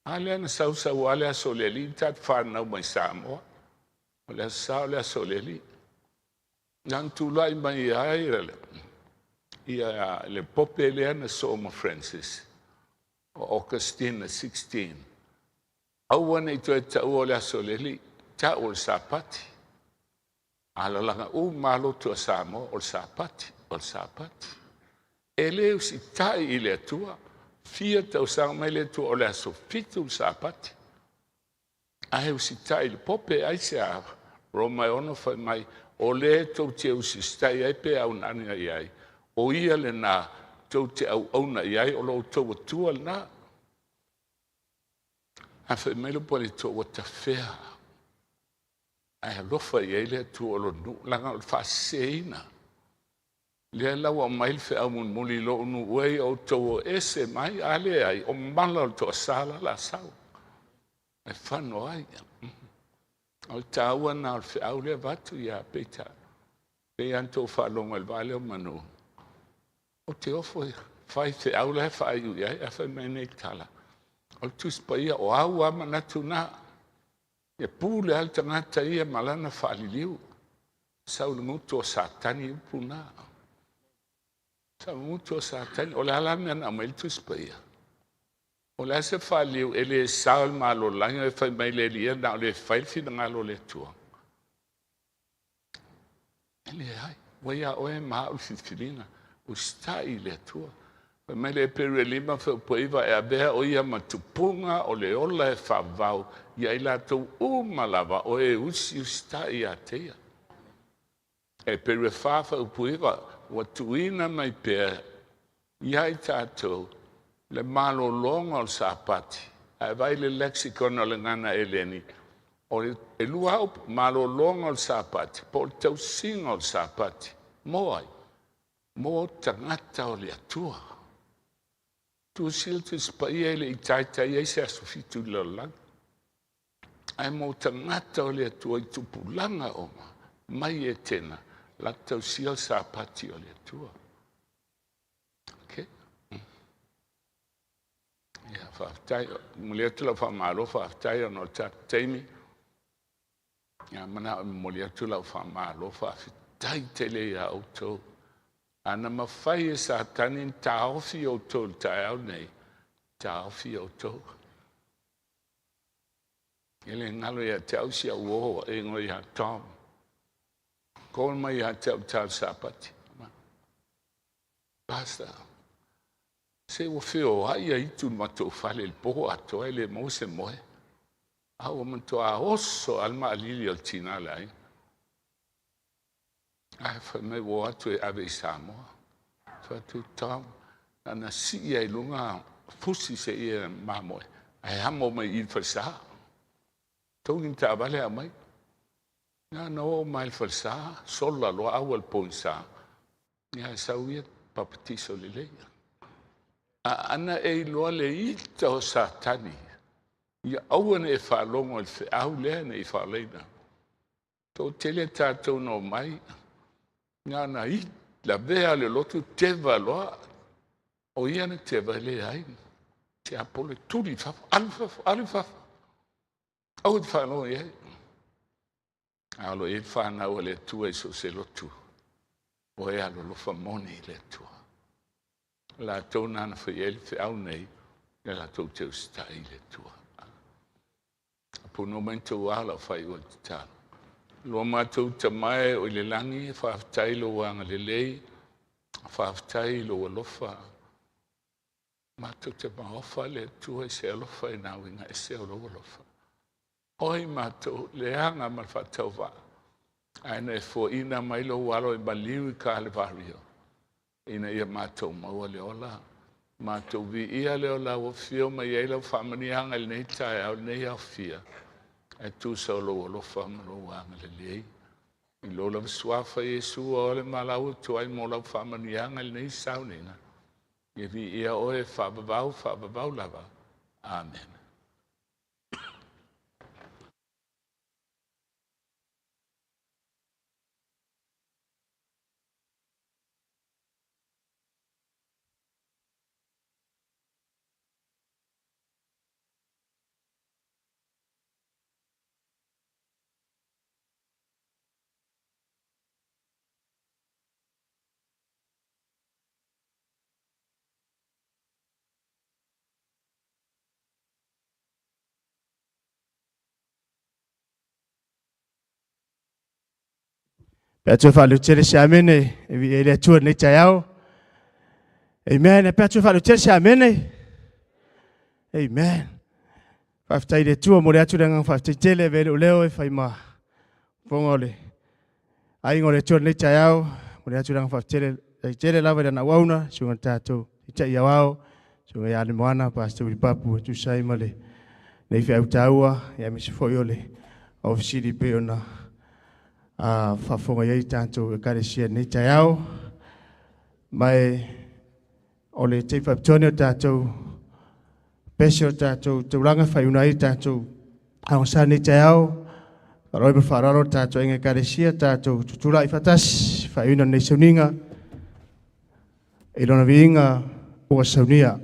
A lea na sausau lava le aso o le Alii na tatou fanau mai Samoa. O le aso sa o le aso o le Alii. Na ona tulai mai ai ia le pope lea na soo ma Francis o Augustine 16. Aua ne i toe taua o le aso o le Alii, tau o le Sapati. A lalaga uma lava lotu a Samoa, o le Sapati, o le Sapati. E le usitai i le Atua, fia tausaga mai le Atua o le aso 7 le Sapati. Ae usitai i le pope, aisea? Roma e 6 fai mai, o le tou te usiusitai ai pe aunaga i ai, o ia lena tou te auauna i ai, o lo outou Atua lena. Ae fai mai le upu a le Atua, ua tafea, ae alofa i ai le Atua o lona nuu, leaga o le faaseseina. Lea la ua aumai le feau mulimuli i lou nuu ei, outou o ese mai, a leai, o mala o le toasa la la sau. E fano ai. O le taua na o le feau lea avatu ia Peita. Pei lava ona outou faalogo i le vaa lea o Manu. Ou te ofo e fai feau la e faaiu i ai, ae fai mai nei tala. O le Tusi Paia, o au lava manatu na. E pule lava le tagata ia ma lana faaliliu. Sau i le gutu o Satani upu na. Sau i le gutu o Satani. O le a la le mea na aumai ai le Tusi Paia? O le a se faaliliu e le sao i le malolagi e fai mai le Alii ia na o le fai le finagalo o le Atua? E leai, ua ia oe ma au le filifiliga, usitai i le Atua. Fai mai le Heperu e 5 feupua 9, e avea o ia ma tupuga o le ola e faavavau ia i latou uma lava o e usiusitai ia te ia. Heperu e 4 feupua 9, ua tuuina mai pea ia i tatou Le malologa o le Sapati, a e vaai i le lexicon o le gagana Eleni, o le, e lua upu, malologa o le Sapati, po o le tausiga o le Sapati. Mo ai? Mo tagata o le Atua. Tusia le Tusi Paia e le i taitai ai se aso 7 i le lalolagi. Ae mo tagata o le Atua i tupulaga uma, mai Etena, latou tausia le Sapati o le Atua. Okay. Ia, faafetai. Momoli atu lau faamalo, faafetai ona o le tatou taimi. Ia, manao e momoli atu lau faamalo, faafetai tele iā outou. Ana mafai e Satani ona taofi outou i le taeao lenei, taofi outou. E le galo ia te au si au uo e igoa ia Tom. Call mai ia te au i le Sapati. Pastor, se ua feoai aitu i le matou fale i le po atoa e le maua se moe. A ua matua oso lava le maalili o le tina o le aiga. Ae fai mai ua o atu e ave i Samoa. Fai atu, Tom, na ona sii lava i luga fusi seia mamoe, ae amo mai i i le falesa. Togi ni taavale aumai. Na ona oo mai i le falesa, sola loa aua le pogisa. Ia ae sau ia papatiso lelei. A ana e iloa le ita o Satani, ia aua ne i e faalogo i le feau lea ne i faalaina. Toatele tatou na omai, na ona lavea le lotu teva loa. O ia na teva e leai. Tiapolo e tuli i fafo, alu i fafo, alu i fafo. Aua e te faalogo i ai. A o lo o i ai le fanau a le Atua i so o se lotu, o e alolofa moni i le Atua. O latou na na fai ai le feau nei, ia latou te usitai i le Atua. Punoa mai tou ala o faaiu le tatalo. Lo matou Tama e o i le lagi, faafetai lou agalelei, faafetai lou alofa. Matou te maofa le Atua i se alofa i nā uiga ese o lou alofa. Oi matou leaga ma le faatauvaa, ae na e foaina mai lou alo e maliu i Kalevario, ina ia matou maua le ola. Matou viia le ola ua afio mai ai lau faamanuiaga i lenei taeao, lenei aofia, ae tusa o lou alofa ma lou agalelei. I lou lava suafa Iesu o le malau atu ai mo lau faamanuiaga i lenei sauniga. Ia viia oe faavavau, faavavau lava. Amen. Pe a toe faaleotele se amene e viia ai le Atua i lenei taeao. Amen. Pe a toe faaleotele se amene. Amen. Faafetai i le Atua, momoli atu le agaga faafetai tele e avea ai lou leo e fai ma fofoga o le aiga o le Atua i lenei taeao. Momoli atu le agaga faafetai tele lava i lana auauna, susuga i le tatou Taitai Aoao, susuga ia Lemoana, Pastor Wilipapu e tusa ai ma lenei feau taua, aemaise foi o le aufesili pei ona faafofoga i ai tatou Ekalesia i lenei taeao. Ma o le taimi faapitoa lenei o tatou pese o tatou taulaga e faaiuna ai tatou aogasa lenei taeao. Faaloalo ma faaaloalo le tatou aiga Ekalesia, tatou tutulai faatasi faaiuna lenei sauniga i lona viiga ua saunia.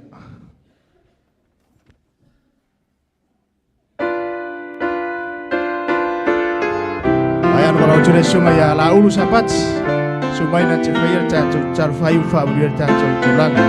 Mai ana walau atu le susuga ia Laulu Sapati, susu mai na te faia le tatou tatalo faaiu faamanuia le tatou taulaga.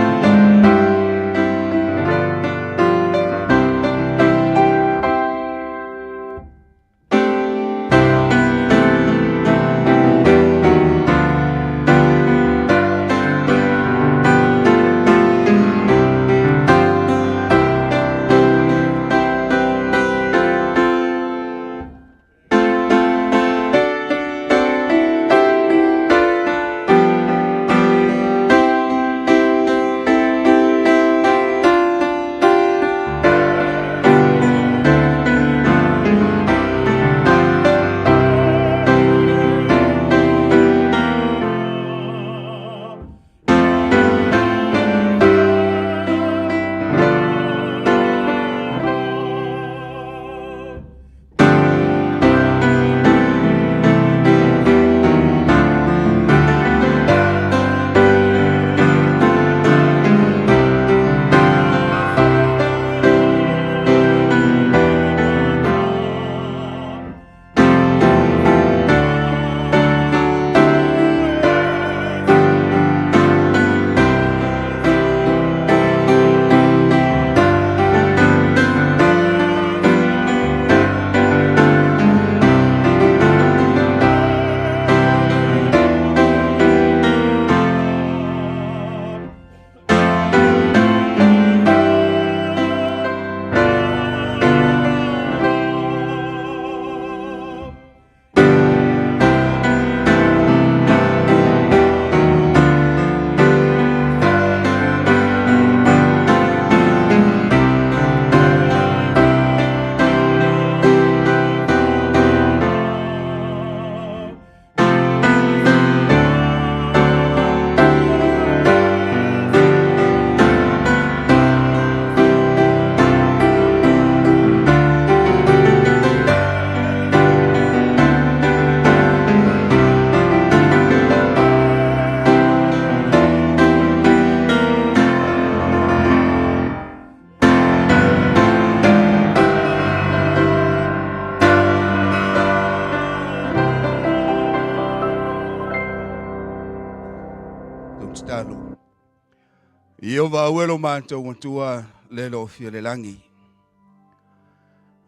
Ieova aue lo matou Atua le lo afio i le lagi.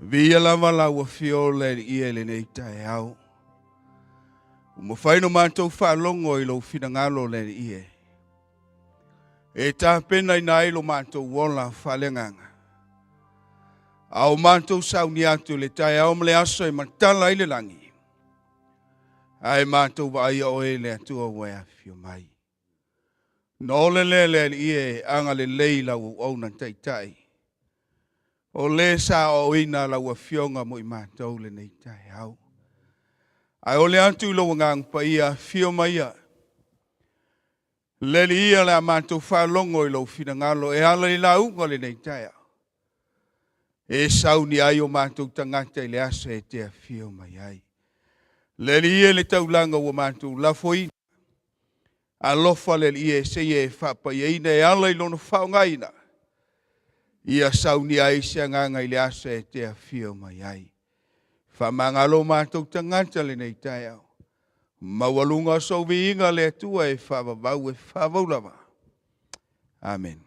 Viia lava lau afio le Alii e lenei taeao. Ua mafai no matou faalogo i lou finagalo le Alii e. E tapenaina ai lo matou ola faaleagaga. A o matou sauni atu i le taeao ma le aso e matala ai le lagi. Ae matou vaaia oe le Atua ua e afifio mai. Ona ole lea le Alii e agalelei i lau auauna taitai. O le sa aoaoina lau Afioga mo i matou lenei taeao. Ae ole atu i lou Agaga Paia, afio maia. Le Alii ia o le a matou faalogo i lou finagalo e ala i lauga lenei taeao. E sauni ai o matou tagata i le aso e te afio mai ai. Le Alii e le taulaga ua matou lafoina. Alofa le Alii e se i e faapaiaina e ala i lona faaaogaina. Ia saunia ai se agaga i le aso e te afio mai ai. Faamagalo o matou tagata lenei taeao. Maualuga o sou viiga le Atua e faavavau e faavavau lava. Amen.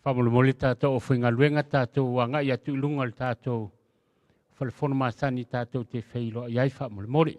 Faamolemole tatou aufaigaluega tatou agai atu i luga o le tatou falefono masani tatou te feiloai ai faamolemole.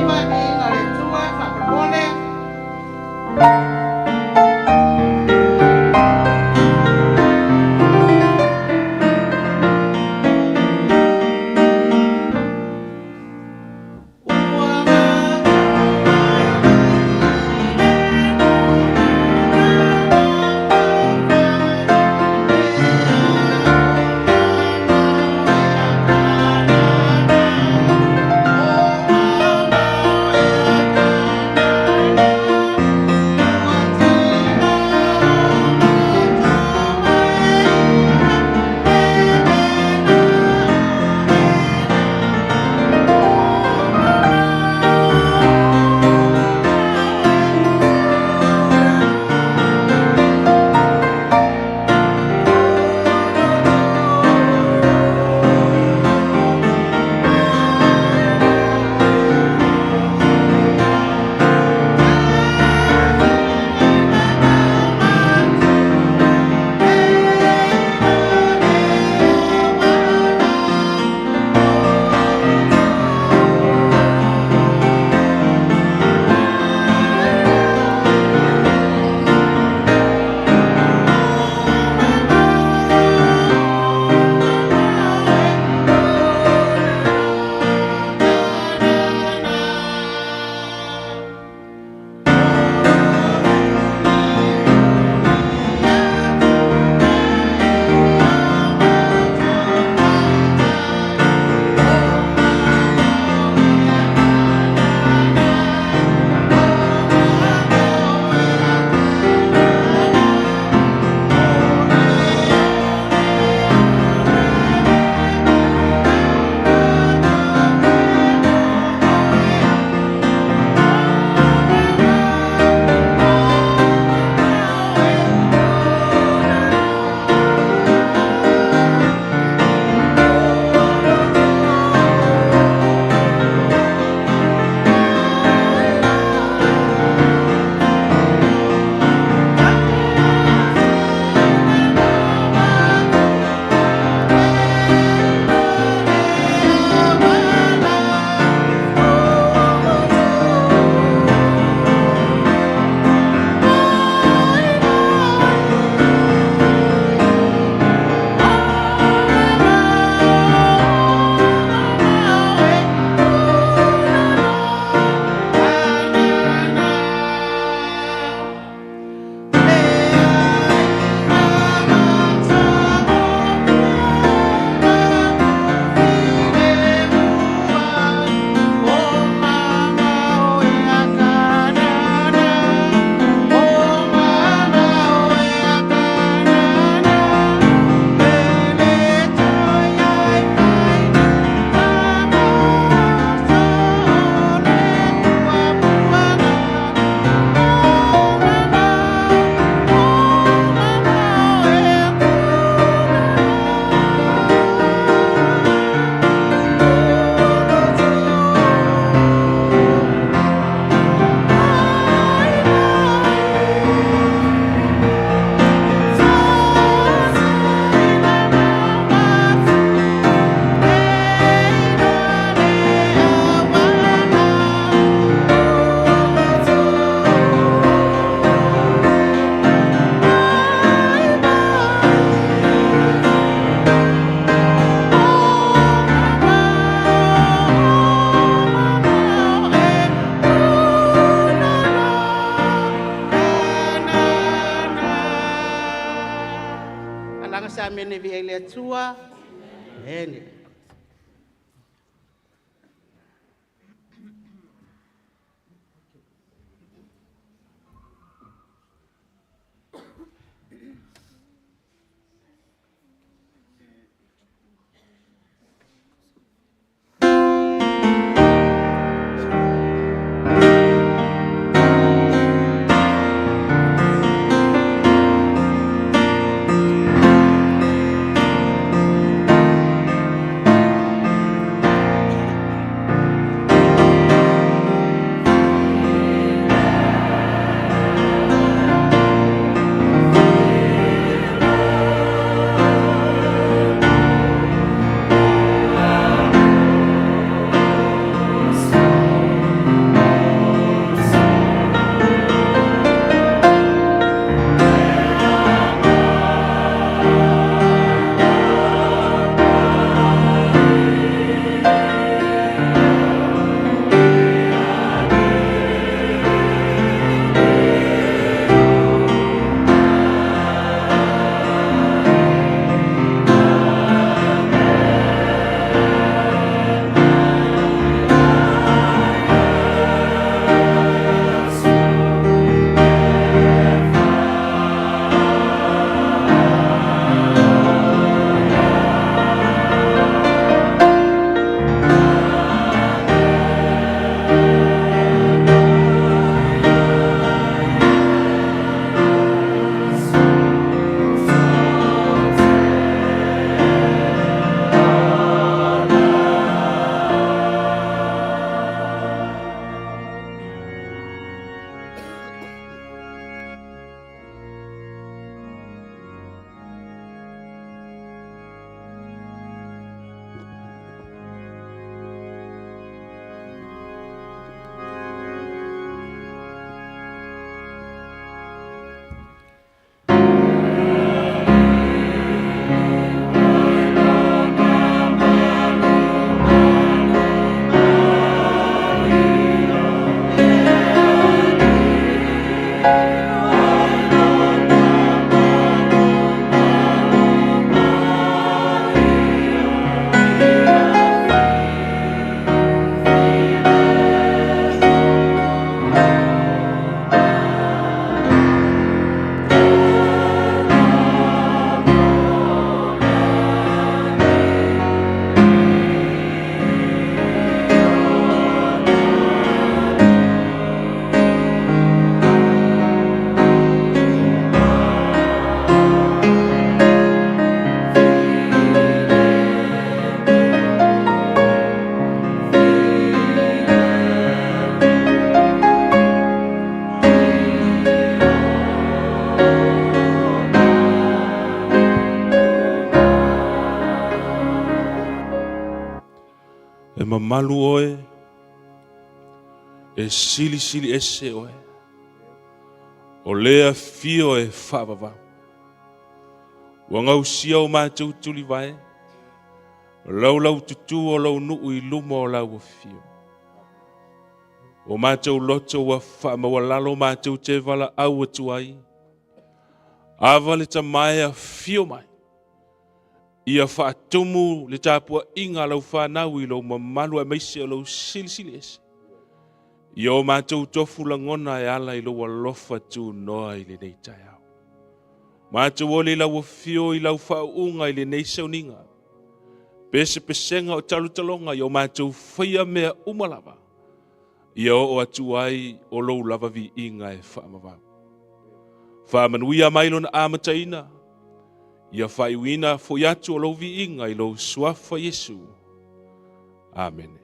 99 viiga o le Atua faamolemole. Alaga se amene viia i le Atua. Amene. mamalu oe, e silisili ese oe. O lea afio e faavavau. Ua gausia o matou tulivae, laulaututu o lou nuu i luma o lau afio. O matou loto ua faamaualalo matou te valaau atu ai. Ava le tamae afio mai. Ia faatumu le tapuaiga a lau fanau i lou mamalu aemaise o lou silisili ese. Ia o matou tofu lagona e ala i lou alofa tunoa i lenei taeao. Matou ole i lau afio i lau faauuga i lenei sauniga. Pesepesega o talotaloga ia o matou faia mea uma lava. Ia oo atu ai o lou lava viiga e faamavau. Faamanuia mai lona amataina, ia faaiuina foi atu o lou viiga i lou suafa Iesu. Amene.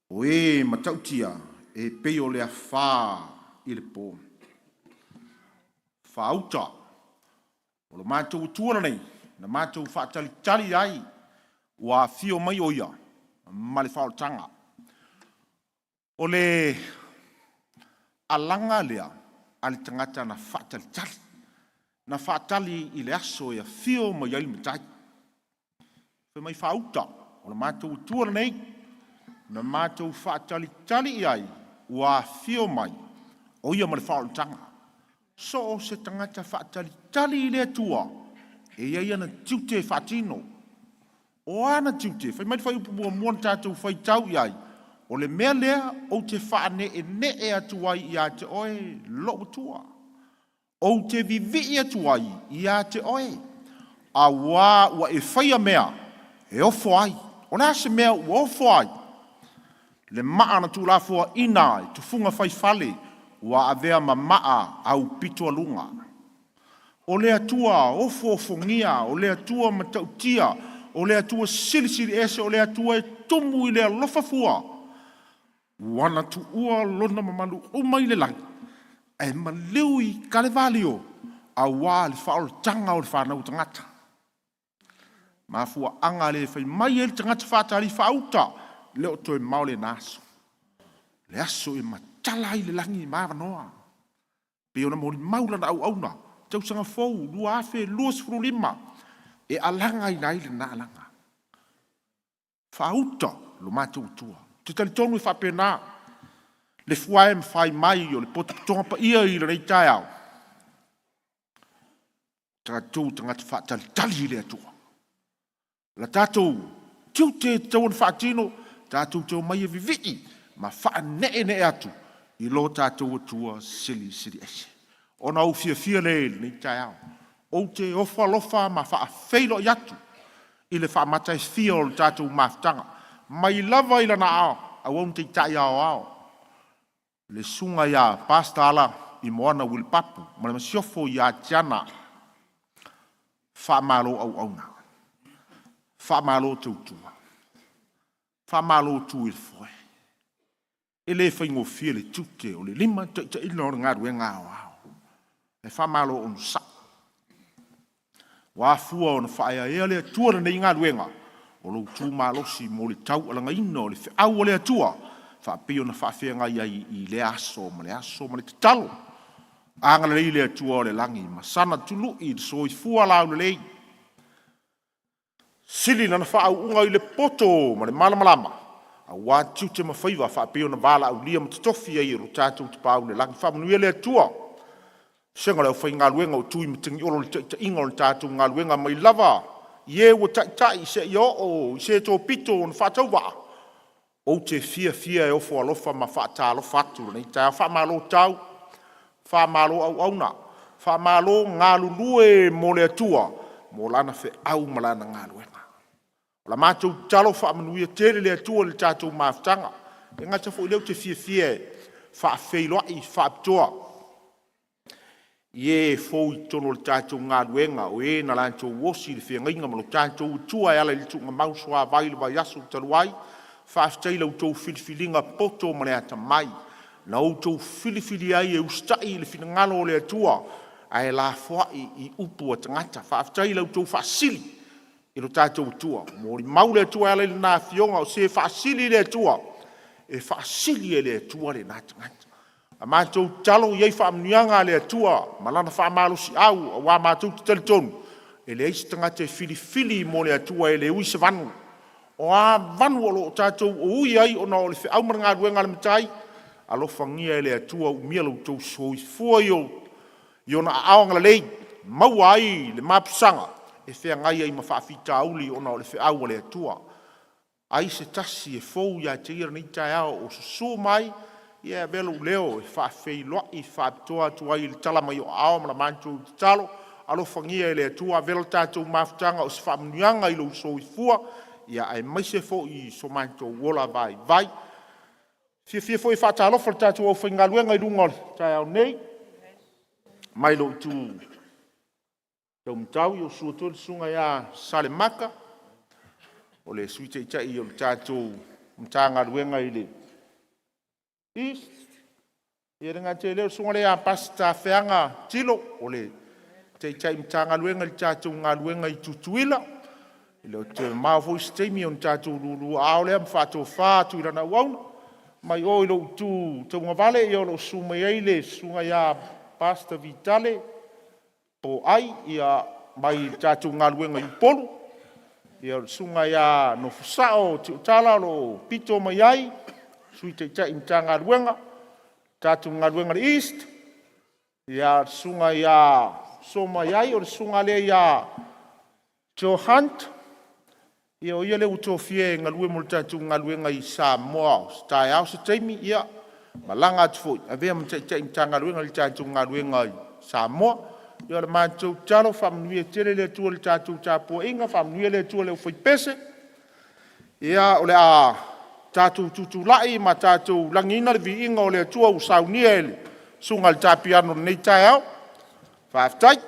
O e matautia e pei o le afā i le po. Faauta, o lo matou atua lenei na matou faatalitali ai ua afio mai o ia ma le faaolataga. O le alaga lea a le tagata na faatalitali, na faatali i le aso e afio mai ai le Matai. Fai mai faauta, o le matou atua lenei, na matou faatalitali i ai, ua afio mai o ia ma le faaolataga. So o se tagata faatalitali i le Atua, e i ai ana tiute e faatino. O ana tiute, fai mai le fuaiupu muamua na tatou faitau i ai, o le mea lea ou te faaneenee atu ai ia te oe lou Atua. Ou te vivii atu ai ia te oe, auā ua e faia mea e ofo ai. O le a se mea ua ofo ai? Le maa na tuulafoaina i tufuga faifale ua avea ma maa aupitoaluga. O le Atua ofoofogia, o le Atua matautia, o le Atua silisili ese, o le Atua e tumu i le alofa fua, ua na tuua lona mamalu uma i le lagi, ae maliu i Kalevalio, auā le faaolataga o le fanau a tagata. Mafuaaga le fai mai ai le tagata faatali faauta, le o toe mamao lena aso. Le aso e matala ai le lagi ma avanoa. Pei ona molimau lana auauna, tausaga fou 2025, e alagaina ai lena alaga. Faauta lo matou Atua. Ou te talitonu e faapena le fua e mafai mai o le potopotoga paia i lenei taeao, tatou tagata faatalitali i le Atua. La tatou tiute e tatau ona faatino, tatou te omai e vivii ma faaneenee atu i lo tatou Atua silisili ese. Ona ou fiafia lea i lenei taeao, ou te ofo alofa ma faafeiloai atu i le faamataifia o le tatou mafutaga, mai lava i lana auauna taitai aoao, le susuga ia Pastor Ala Imoana Uili Papu ma le masiofo ia Tiana. Faamalo auauna, faamalo tautua, faamalo tu i le foe. E le faigofie le tiute o le limataitaiina o le galuega aoao. E faamalo onosai. Ua afua ona faaeaea le Atua lenei galuega, o lo outou malosi mo le taualagaina o le feau a le Atua faapei ona faafeagai ai i lea aso ma lea aso ma le tatalo. Agalelei le Atua o le lagi ma sana tului i le soifua laulelei, sili Lana faauuga i le poto ma le malamalama aua tiute ma faiva faapei ona valaaulia ma totofi ai e lo tatou Tapaau i le Lagi. Faamanuia le Atua i le vasega o le aufaigaluega o tui matagi olo i le taitaiga o le tatou galuega mai lava i e ua taitai seia oo i se topito ona faatauvaa. Ou te fiafia e ofo alofa ma faatalofa atu i lenei taeao. Faamalo tau, faamalo auauna, faamalo galulue mo le Atua mo Lana feau ma Lana galuega. O la matou tatalo, faamanuia tele le Atua i le tatou mafutaga. E le gata foi i lea ou te fiafia e faafeiloai faapitoa i e fou i totonu o le tatou galuega, o e na latou osi i le feagaiga ma lo tatou Atua e ala i le tuugamau suavai i le vaiaso talu ai. Faafetai i la outou filifiliga poto ma le atamai na outou filifili ai e usitai i le finagalo o le Atua ae lafoai i upu a tagata. Faafetai i la outou faasili i lo tatou Atua. Ua molimau le Atua e ala i Lana Afioga, o se e faasili i le Atua, e faasili e le Atua lena tagata. O la matou tatalo, ia i ai faamanuiaga a le Atua ma Lana faamalosiau, aua matou te talitonu, e leai se tagata e filifili mo le Atua e le ui se vanu. O a vanu o lo o tatou oi ai ona o le feau ma le galuega a le Matai, alofagia e le Atua umia lo outou soifua i Ona aao agalelei, maua ai le mapusaga e feagai ai ma faafitauli ona o le feau a le Atua. Ai se tasi e fou ia te ia lenei taeao o susu mai, ia e avea lou leo e faafeiloai faapitoa atu ai i le tala mai o aao ma la matou tatalo. Alofagia e le Atua avea le tatou mafutaga o se faamanuiaga i lou soifua, aemaise foi so matou ola vaivai. E fiafia foi e faatalofa i le tatou aufaigaluega i luga o le taeao nei, mai lou itu taumatau, ia susu atu ai le susuga ia Salemata, o le Sui Taitai o le tatou Matagaluega i le East. E le gata i lea o le susuga lea ia Pastor Afeaga Tilo, o le Taitai Matagaluega i le tatou galuega i Tutuila. E le o toe mamao foi se taimi ona tatou lulu aao lea ma faatofa atu i lana auauna. Mai o i lou itu tauagavale, o lo o susu mai ai le susuga ia Pastor Vitale Poai mai le tatou galuega i Upolu. Ia o le susuga ia Nofosao Tilotala o lo o pito mai ai, Sui Taitai Matagaluega, tatou galuega i le East. Ia, le susuga ia Somaiai, o le susuga lea ia Joe Hunt, o ia lea ua tofia e galue mo le tatou galuega i Samoa, o se taeao se taimi, ia malaga atu foi e avea ma Taitai Matagaluega i le tatou galuega i Samoa. Ia o le matou tatalo, faamanuia tele le Atua i le tatou tapuaiga, faamanuia le Atua i le aufaipese. Ia, o le a tatou tutulai ma tatou lagiina le viiga o le Atua ua saunia e le susuga i le tapiano i lenei taeao. Faafetai.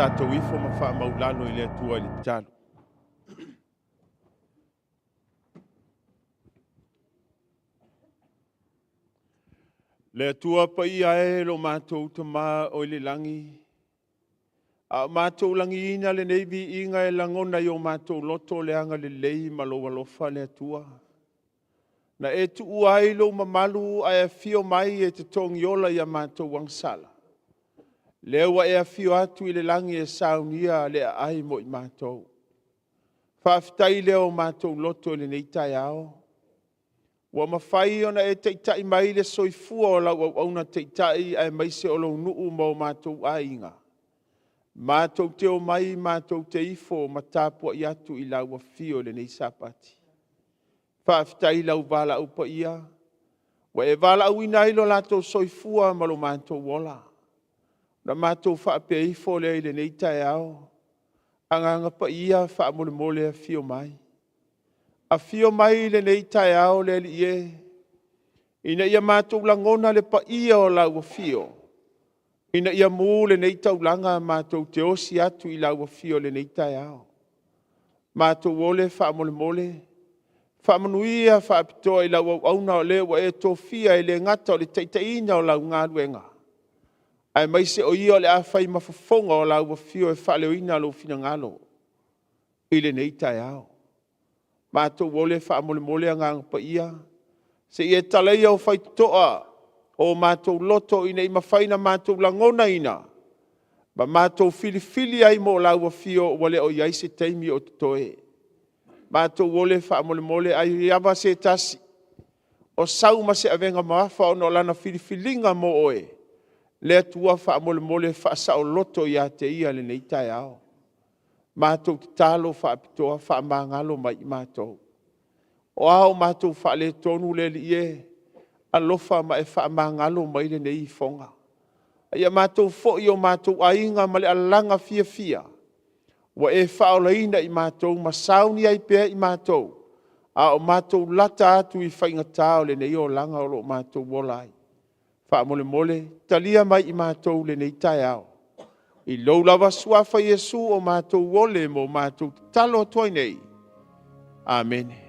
tatou ifo ma faamaulalo i le Atua i le tatalo. Le Atua paia e lo matou Tama o i le lagi, a o matou lagiina lenei viiga e lagona i o matou loto le agalelei ma lou alofa le Atua. Na e tuua ai lou mamalu ae afio mai e te togiola i a matou agasala. Lea ua e afio atu i le lagi e saunia le aai mo i matou. Faafetai lea o matou loto i lenei taeao. Ua mafai ona e taitai mai le soifua o lau auauna taitai aemaise o lou nuu ma o matou aiga. Matou te omai matou te ifo ma tapuai atu i lau afio i lenei Sapati. Faafetai i lau valaau paia ua e valaauina ai lo latou soifua ma lo matou ola. Ona matou faapea ifo lea i lenei taeao, Agaga Paia, faamolemole afio mai. Afio mai i lenei taeao le Alii e, ina ia matou lagona le paia o lau afio, ina ia mu lenei taulaga matou te osi atu i lau afio i lenei taeao. Matou ole faamolemole, faamanuia faapitoa i lau auauna o le ua e tofia e le gata o le taitaiina o lau galuega, aemaise o ia o le a fai ma fofoga o lau afio e faaleoina lou finagalo i lenei taeao. Matou ole faamolemole Agaga Paia, se i e talaia o faitotoa o matou loto ina ia mafai ona matou lagonaina ma matou filifili ai mo lau afio ua le o i ai se taimi o totoe. Matou ole faamolemole, a i ai lava se tasi o sau ma se avega mamafa ona o lana filifiliga mo oe, le Atua faamolemole faasaoloto ia te ia i lenei taeao. Matou tatalo faapitoa, faamagalo mai i matou. O a o matou faaletonu le Alii e, alofa ma e faamagalo mai lenei ifoga. A ia matou foi i o matou aiga ma le alaga fiafia ua e faaolaina i matou ma saunia ai pea i matou, a o matou lata atu i faigata o lenei olaga o lo o matou ola ai. Faamolemole, talia mai i matou lenei taeao. I lou lava suafa Iesu o matou ole ma o matou tatalo atu ai nei. Amene.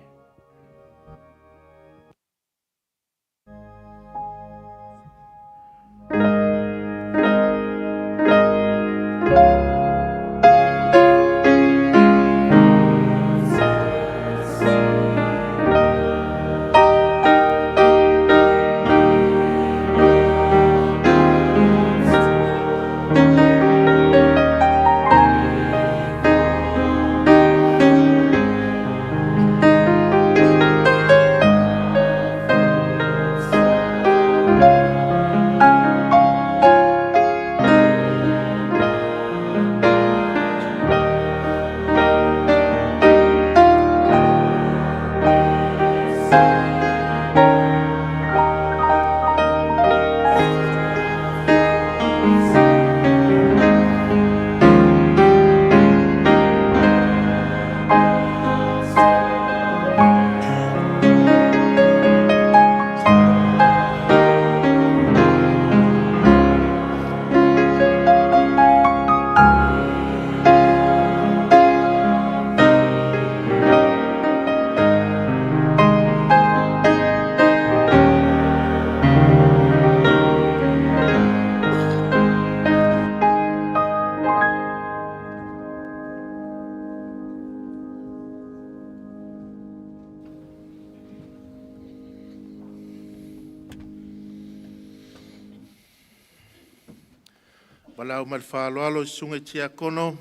Valaau ma le faaaloalo i le Susuga i le Tiakono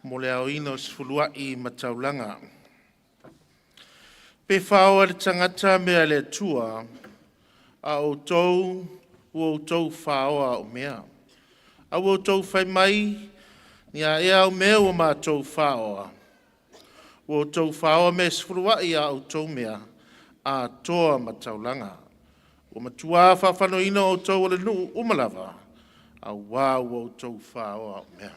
mo le aoina o se fuluai ma taulaga. Pe faoa e le tagata mea a le Atua, a o outou ua outou faoa au mea. A ua outou fai mai, ‘Ni a ea au mea ua matou faoa?’ Ua outou faoa mea e sefuluai a outou mea atoa ma taulaga. Ua matua faafanoina outou e le nuu uma lava, auā ua outou faoa au mea.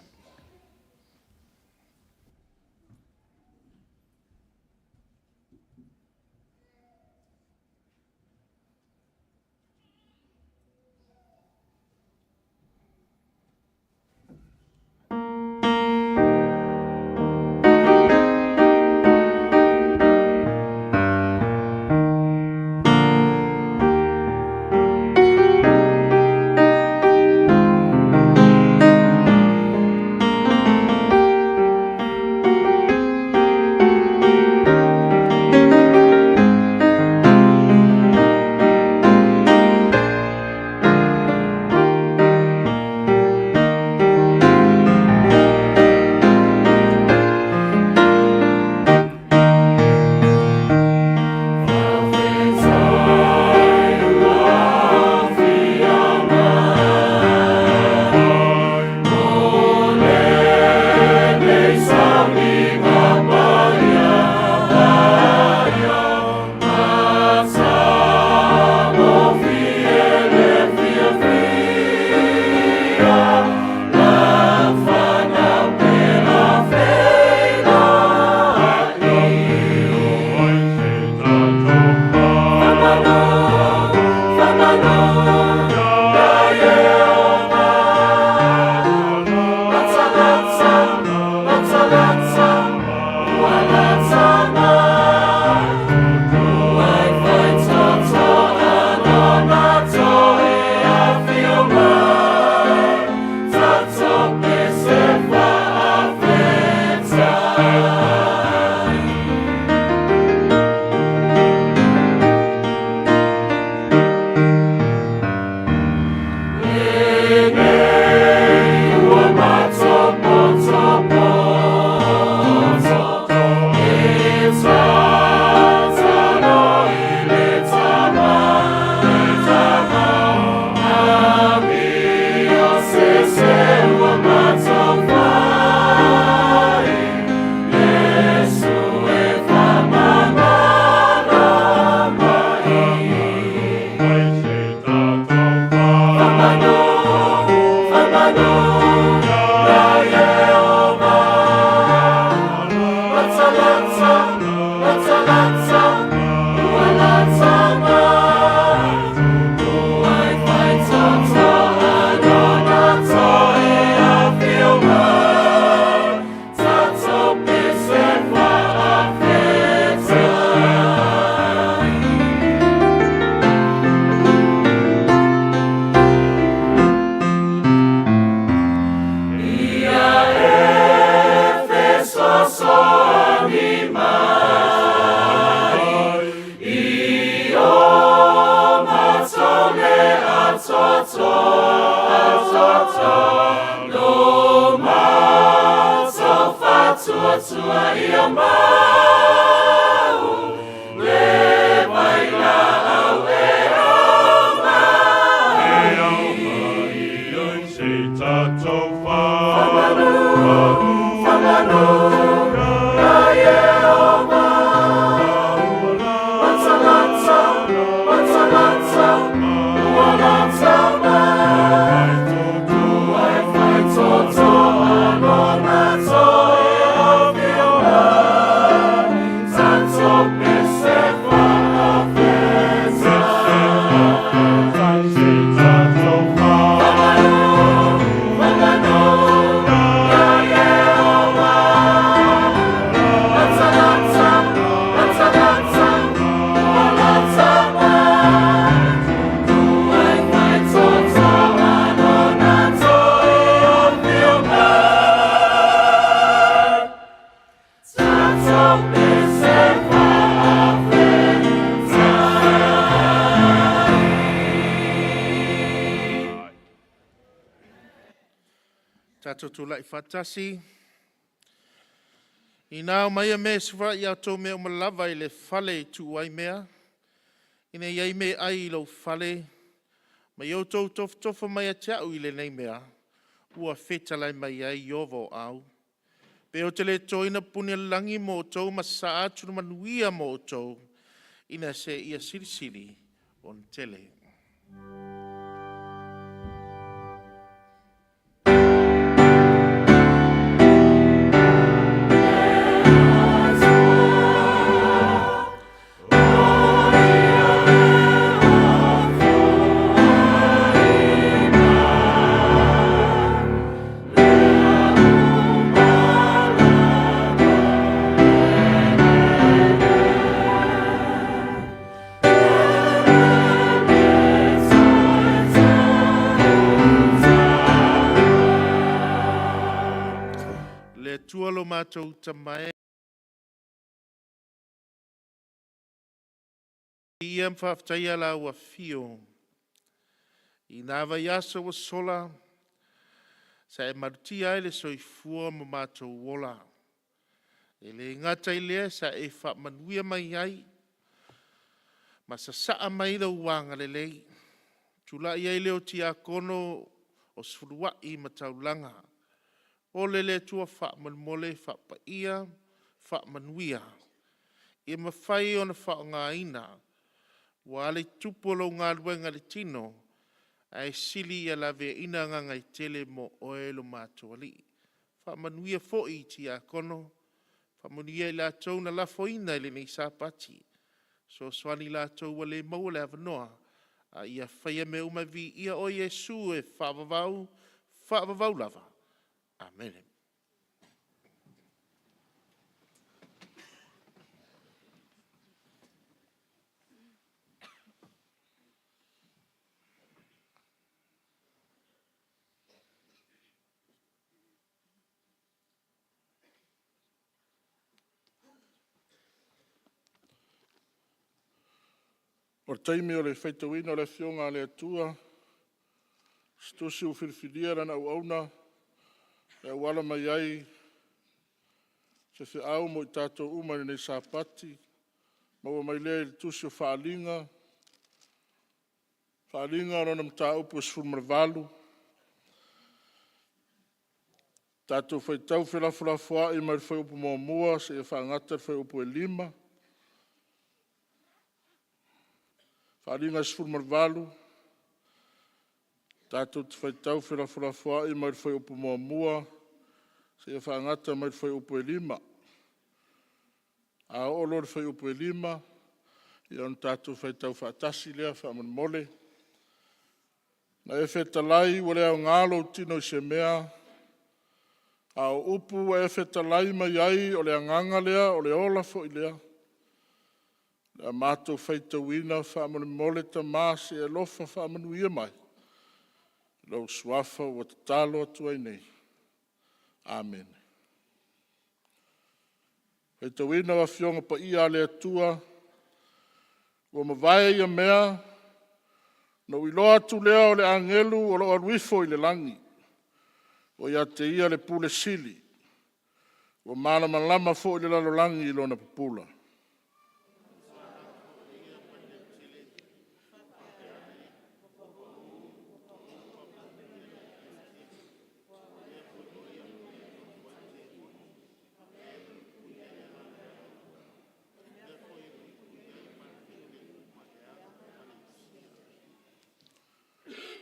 Atua ia mau, le vailaau e aumai. E aumai ai se tatou Whamanu, whamanu, na Ieova. Latsa, latsa, latsa, latsa, ua latsa mai. Ua e whai toto anō nā toe awhio mai. Tato pese whaafetai. Whamanu, whamanu, na Ieova. Latsa, latsa, latsa, latsa, ua latsa mai. Ua e whai toto anō nā toe awhio mai. Tato pese whaafetai. Tatou tulai faatasi. Ina o mai e sua i autou mea uma lava i le fale i tuu ai mea, ina ia i me ai i lou fale, ma i outou tofatofa mai ia te au i lenei mea, ua fetalai mai ai Ieova o au. Pe ou te le totoina puni o le lagi mo outou ma sasaa atu le manuia mo outou, ina seia silisili ona tele. Le Atua lo matou Tama e, ia ma faafetaia lau afio. I nā vaiaso ua sola, sa e malutia ai le soifua ma matou ola. E le gata i lea sa e faamanuia mai ai, ma sasaa mai lou agalelei. Tulai ai lea o tiakono o sefuluai ma taulaga. Ole le Atua faamolemole faapaia faamanuia. Ia mafai ona faaaogaina ua ala i tupu o lau galuega i le tino, ae sili ia laveaiina agaga e tele mo oe lo matou Alii. Faamanuia foi i tiakono, faamanuia i latou na lafoina i lenei Sapati. Fesoasoani i latou ua le maua le avanoa, a ia faia mea uma e viia oe Iesu e faavavau, faavavau lava. Amene. O le taimi o le faitauina o le Afioga a le Atua, se tusi ua filifilia e Lana auauna e auala mai ai se feau mo i tatou uma i lenei Sapati, maua mai lea i le Tusi o Faaaliga, Faaaliga lona mataupu e 18, tatou faitau felafolafoai mai le fuaiupu 1 seia faagata le fuaiupu e 5. Faaaliga 18, tatou te faitau felafolafoai mai le fuaiupu 1 seia faagata mai le fuaiupu e 5. A oo loa i le fuaiupu e 5, ia ona tatou faitau faatasi lea faamolemole. Na e fetalai ua le aoga lou tino i se mea, a o upu ua e fetalai mai ai, o le agaga lea, o le ola foi lea. O le a matou faitauina faamolemole tama se i e alofa faamanuia mai. I lou suafa ua tatalo atu ai nei. Amene. Faitauina o Afioga Paia a le Atua, ua mavae ia mea, ona ou iloa atu lea o le agelu o lo o alu ifo i le lagi, ua ia te ia le pule sili. Ua malamalama foi le lalolagi i lona pupula.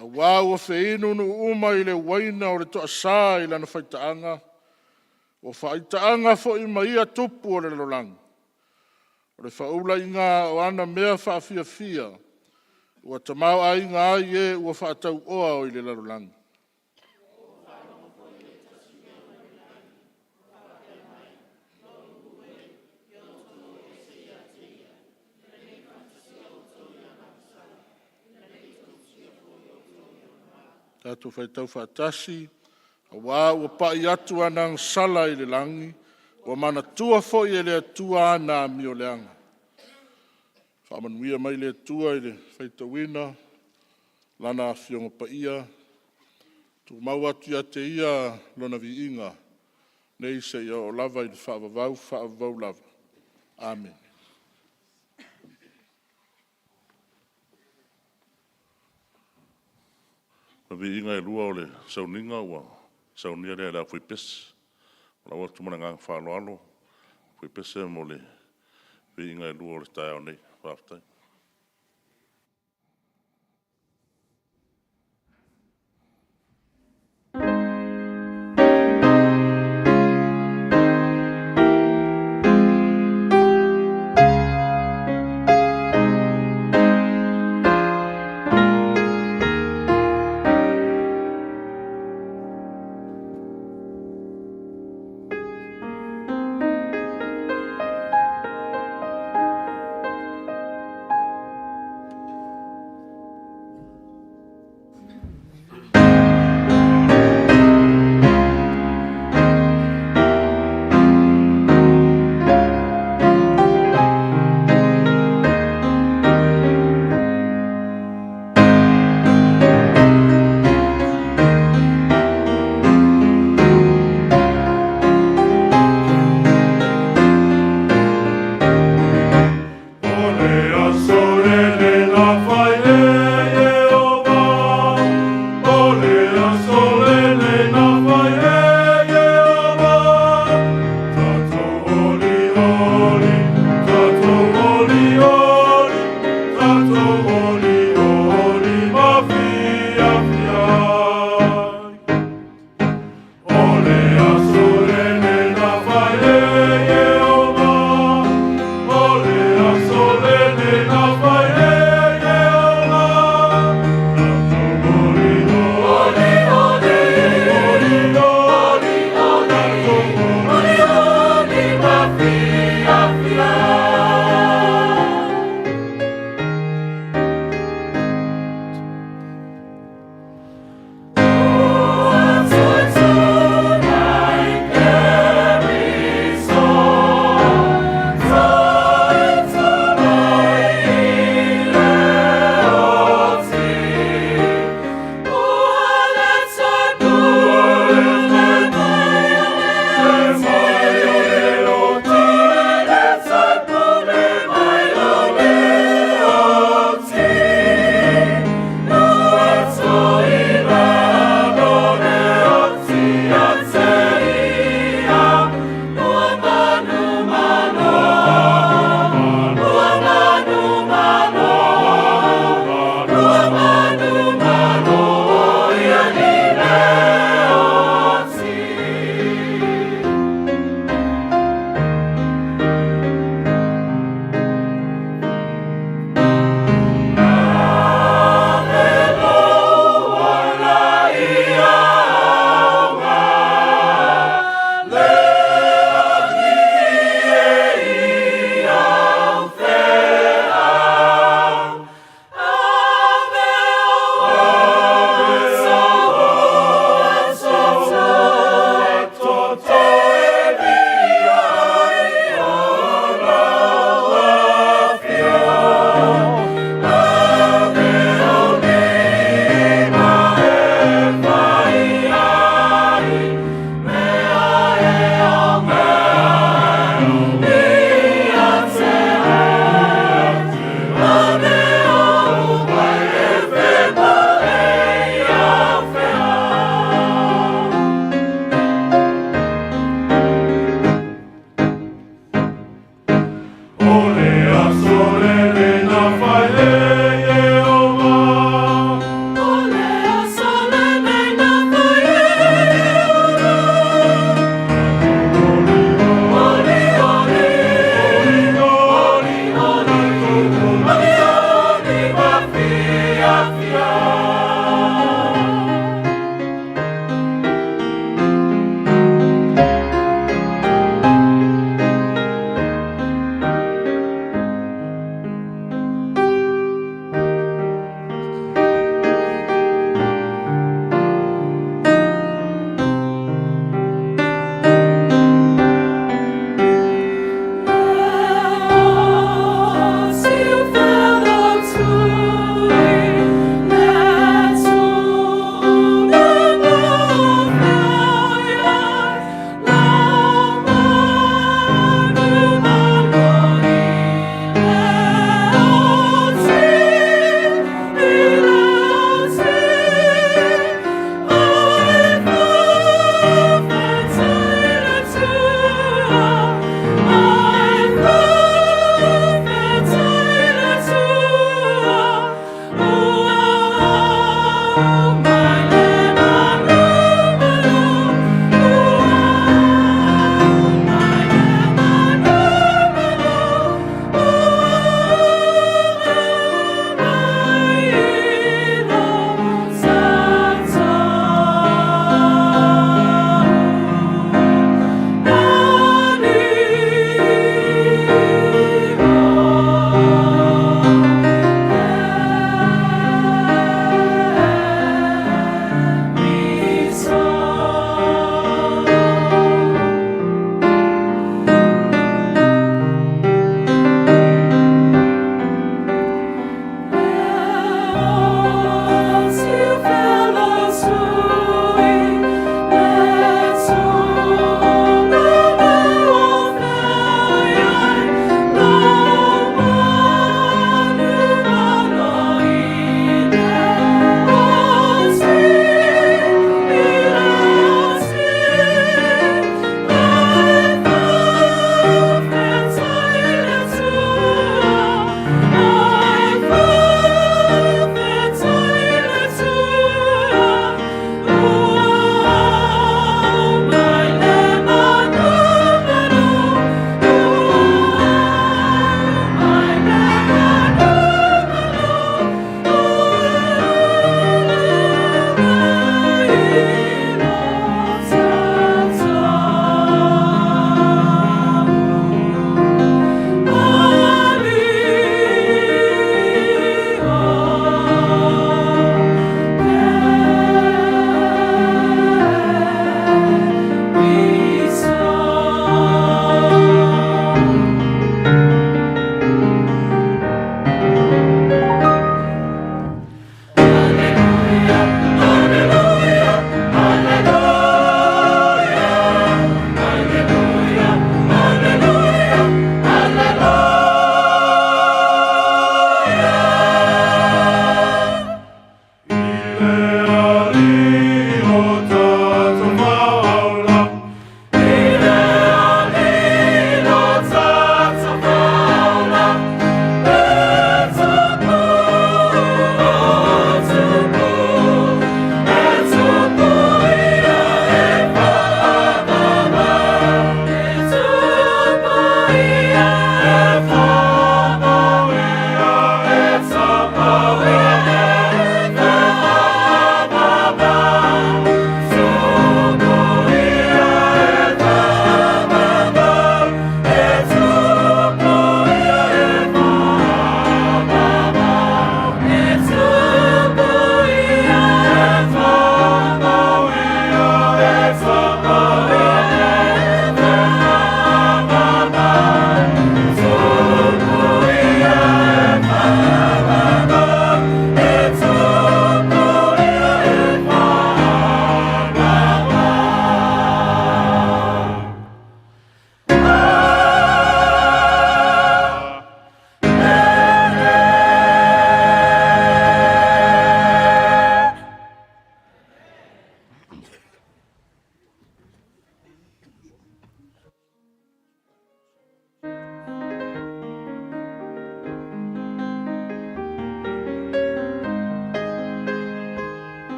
Auā ua feinu nuu uma i le uaina o le toasa i lana faitaaga, ua faitaaga foi ma ia tupu o le lalolagi. O le faaulaiga o ana mea faafiafia ua tamaoaiga ai e ua faatauoa i le lalolagi. Tatou faitau faatasi, aua ua pai atu ana agasala i le lagi, ua manatua foi e le Atua ana amioleaga. Faamanuia mai le Atua i le faitauina Lana Afioga Paia, tumau atu ia te Ia Lona viiga nei seia oo lava i le faavavau faavavau lava. Amene. O viiga e 2 o le sauniga ua saunia lea e le aufaipese. Lau atu ma le agaga faaaloalo aufaipese mo le viiga e 2 o le taeao nei. Faafetai.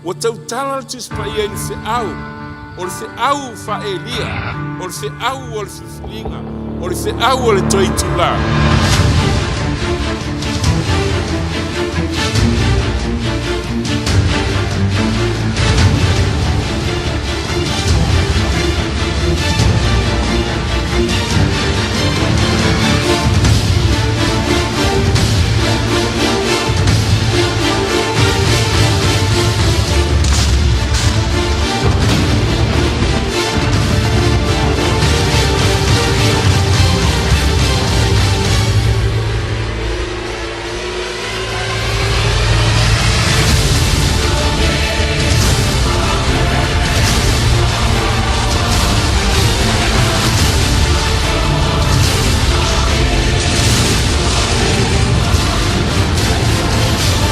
Ua tautala le Tusi Paia i le feau, o le feau faa-Elia, o le feau o le filifiliga, o le feau o le toe itulā.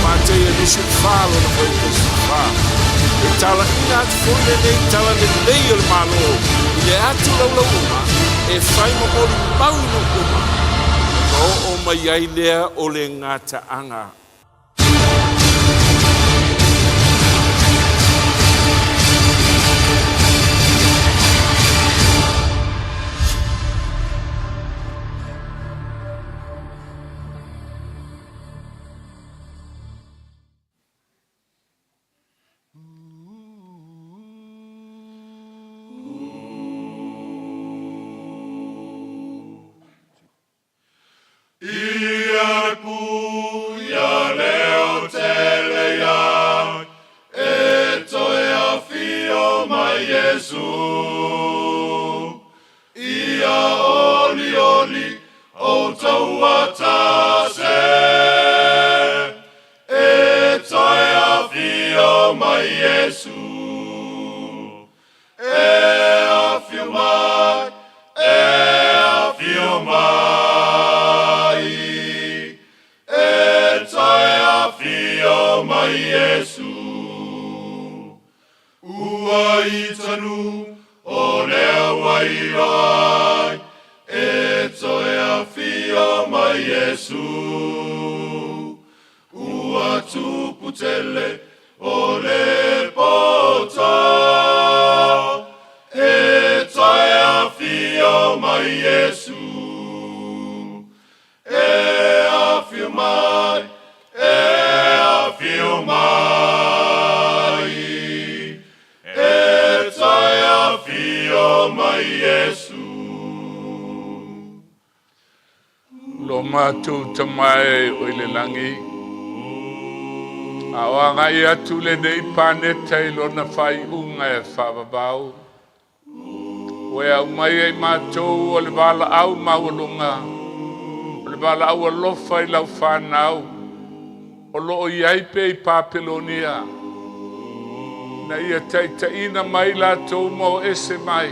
Mateia 24 lona fuaiupu 14. E talaina atu foi lenei tala lelei o le Malo i le atu laulauga e fai ma molimau i nuu uma, ona oo mai ai lea o le gataaga. Ia le pu, ia leo tele ia, e toe afio mai Iesu. Ia oli oli o tau atase, e toe afio mai Iesu. E afio mai, e afio mai, e toe afio mai Iesu. Ua itanu o lea ua iloa ai, e toe afio mai Iesu. Ua tupu tele o le poto, e toe afio mai Iesu. E afio mai, e afio mai, e toe afio mai Iesu. Lo matou Tama e o i le lagi, a o agai atu lenei paneta i lona faaiuga e faavavau, ua e aumai ai matou o le valaau maualuga, o le valaau alofa i lau fanau, o lo o i ai pea i Papelonia, na ia taitaiina mai latou ma o ese mai,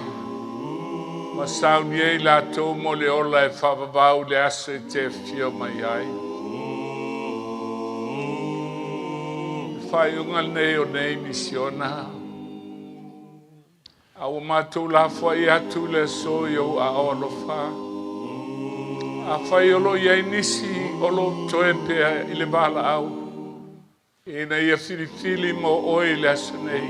ma sauni ai latou mo le ola e faavavau i le aso e te afio mai ai. Le faaiuga lenei o nei misiona, a ua matou lafoai atu le aso i ou aao alofa. Afai o lo o i ai nisi o lo o toe pea i le valaau, ina ia filifili mo oe i le aso nei,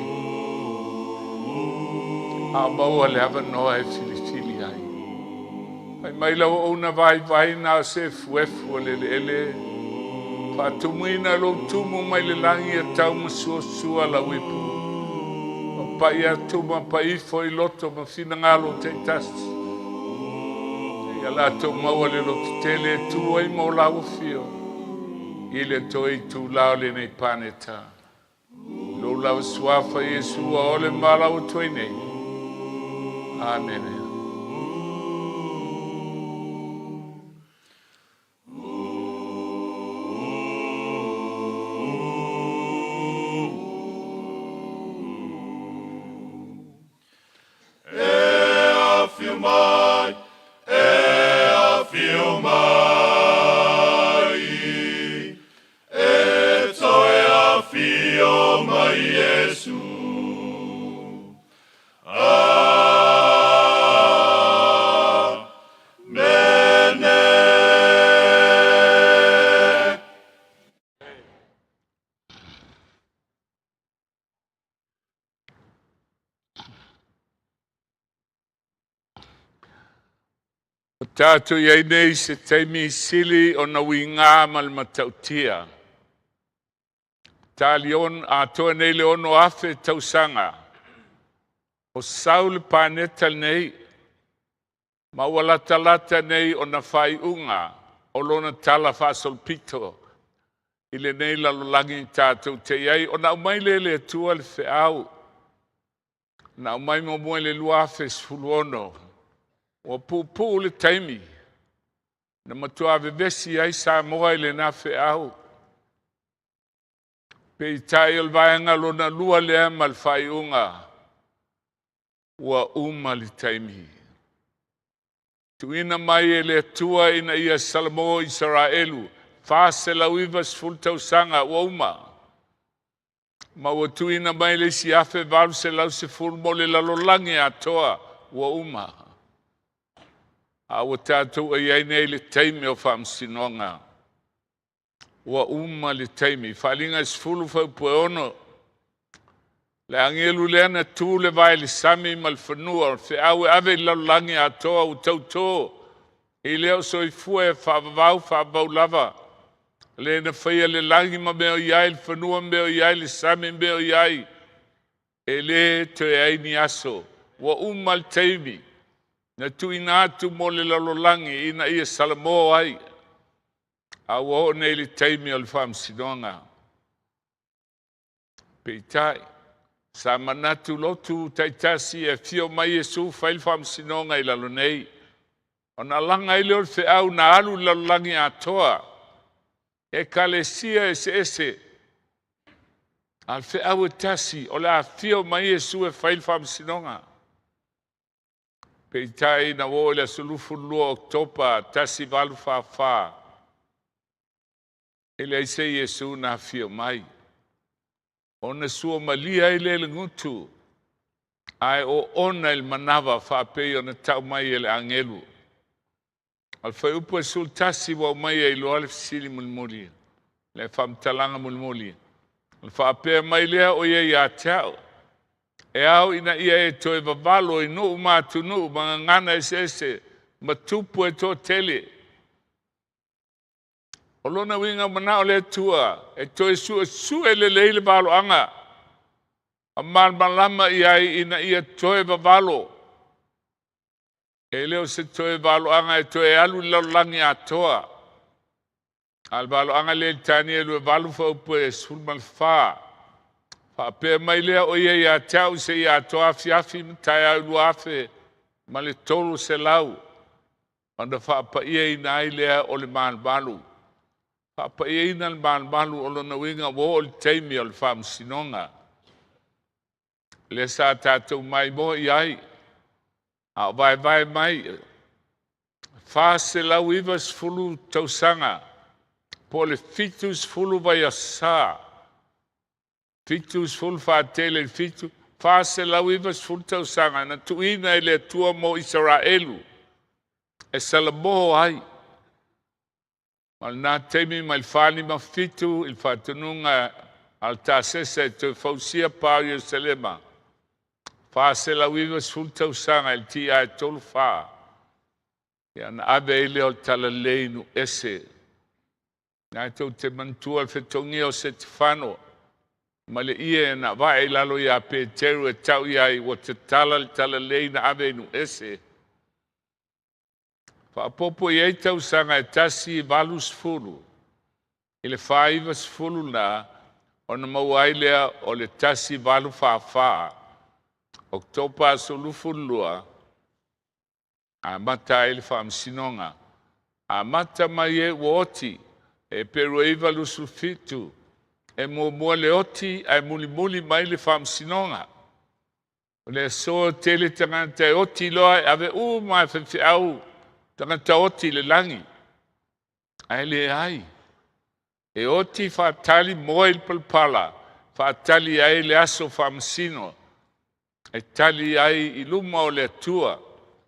a maua le avanoa e filifili ai. Fai mai lau auauna vaivai na o se efuefu o le eleele, faatumuina lou tumu mai le lagi e tau ma suasua lau ipu, ma pai atu ma paifo i loto ma finagalo taitasi. Ia latou maua le lototele e tu ai mo lau afio i le toe itulā o lenei paneta. Lou lava suafa Iesu ua ole ma lau atu ai nei. Amene. E afio mai, e afio mai, e toe afio mai Iesu. Amene. Ua tatou i ai nei i se taimi sili ona uigā ma le matautia. Talion atoa nei le 6,000 tausaga o sau le paneta lenei, ma ua latalata nei ona faaiuga o lona tala faasolopito i lenei lalolagi tatou te i ai. Ona aumai lea e le Atua le feau, na aumai muamua i le 2016, ua puupuu le taimi na matua vevesi ai Samoa i lena feau. Peitai o le vaega lona lua lea ma le faaiuga, ua uma le taimi. Tuuina mai e le Atua ina ia salamo Isaraelu 490 tausaga ua uma. Ma ua tuuina mai le isi 1810 mo le lalolagi atoa ua uma. A ua tatou i ai nei le taimi o faamasinoga. Ua uma le taimi. Faaaliga 10 fuaiupu e 6. Le agelu lea na tu le vae i le sami ma le fanua, o le feau e ave i le lalolagi atoa ua tautō i lea o soifua e faavavau faavavau lava. Le na faia le lagi ma mea o i ai, le fanua ma mea o i ai, le sami ma mea o i ai, e le toe ai ni aso. Ua uma le taimi na tuuina atu mo le lalolagi ina ia salamo ai. A ua oo nei le taimi o le faamasinoga. Peitai, sa manatu lotu taitasi e afio mai Iesu fai le faamasinoga i lalo nei. Ona alaga ai lea o le feau na alu i le lalolagi atoa, ekalesia eseese, a le feau e tasi, o le afio mai Iesu e fai le faamasinoga. Peitai na ua oo i le aso 22 Oketopa 1844, e leai se Iesu na afio mai. Ona suamalie ai lea i le gutu, ae oona i le manava faapei ona tau mai e le agelu. O le fuaiupu e 11 ua aumai ai loa le fesili mulimuli, le faamatalaga mulimuli. O le faapea mai lea o ia ia te au, e ao ina ia e toe vavalo i nuu ma atunuu ma gagana eseese ma tupu e toatele. O lona uiga manao le Atua e toe suesue lelei le valoaga ma malamalama i ai ina ia toe vavalo. E le o se toe valoaga e toe alu i le lalolagi atoa. A o le valoaga lea i le Tanieli 28 fuaiupu e 14. Faapea mai lea o ia ia te au seia atoa afiafi ma taeao 2300 ona faapaiaina ai lea o le malumalu. Faapaiaina le malumalu o lona uiga ua oo i le taimi o le faamasinoga. Lea sa tatou maimoa i ai, a o vaevae mai 490 tausaga po o le 70 vaiaso, 70 faatele i le 7, 490 tausaga na tuuina e le Atua mo Isaraelu e salamo ai. Ma lena taimi mai le 457 i le faatonuga a le Tasesa e toe fausia pa o Ierusalema, 490 tausaga i le TI 34. Ia na ave ai lea o le talalelei i nuu ese. Na tou te manatua le fetogia o Setefano ma le ie na vae i lalo ia Peteru e tau i ai ua tatala le talalelei na ave i nuu ese. Faapopo i ai tausaga e 180 i le 490 na ona maua ai lea o le 1844 Oketopa aso 22 amata ai le faamasinoga. Amata mai e ua oti e Peru 9 27 e muamua le oti ae mulimuli mai le faamasinoga. O le aso tele tagata e oti loa e ave uma e faifeau tagata oti i le lagi. Ae leai, e oti faatali moe i le palapala, faatali ai le aso faamasino, e tali ai i luma o le Atua.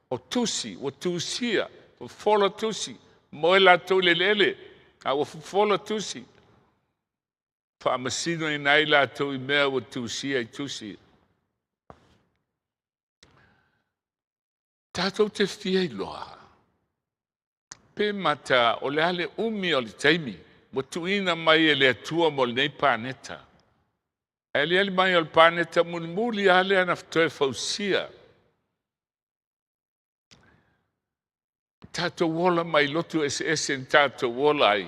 O tusi, ua tusia, fofola tusi, moe latou i le eleele, a ua fofola tusi. Faamasinoina ai latou i mea ua tusia i tusi. Tatou te fia iloa. Pe mata o le a le umi o le taimi ua tuuina mai e le Atua mo lenei paneta. Ae aliali mai o le paneta mulimuli lava lea na toe fausia. Tatou ola mai lotu eseese na tatou ola ai.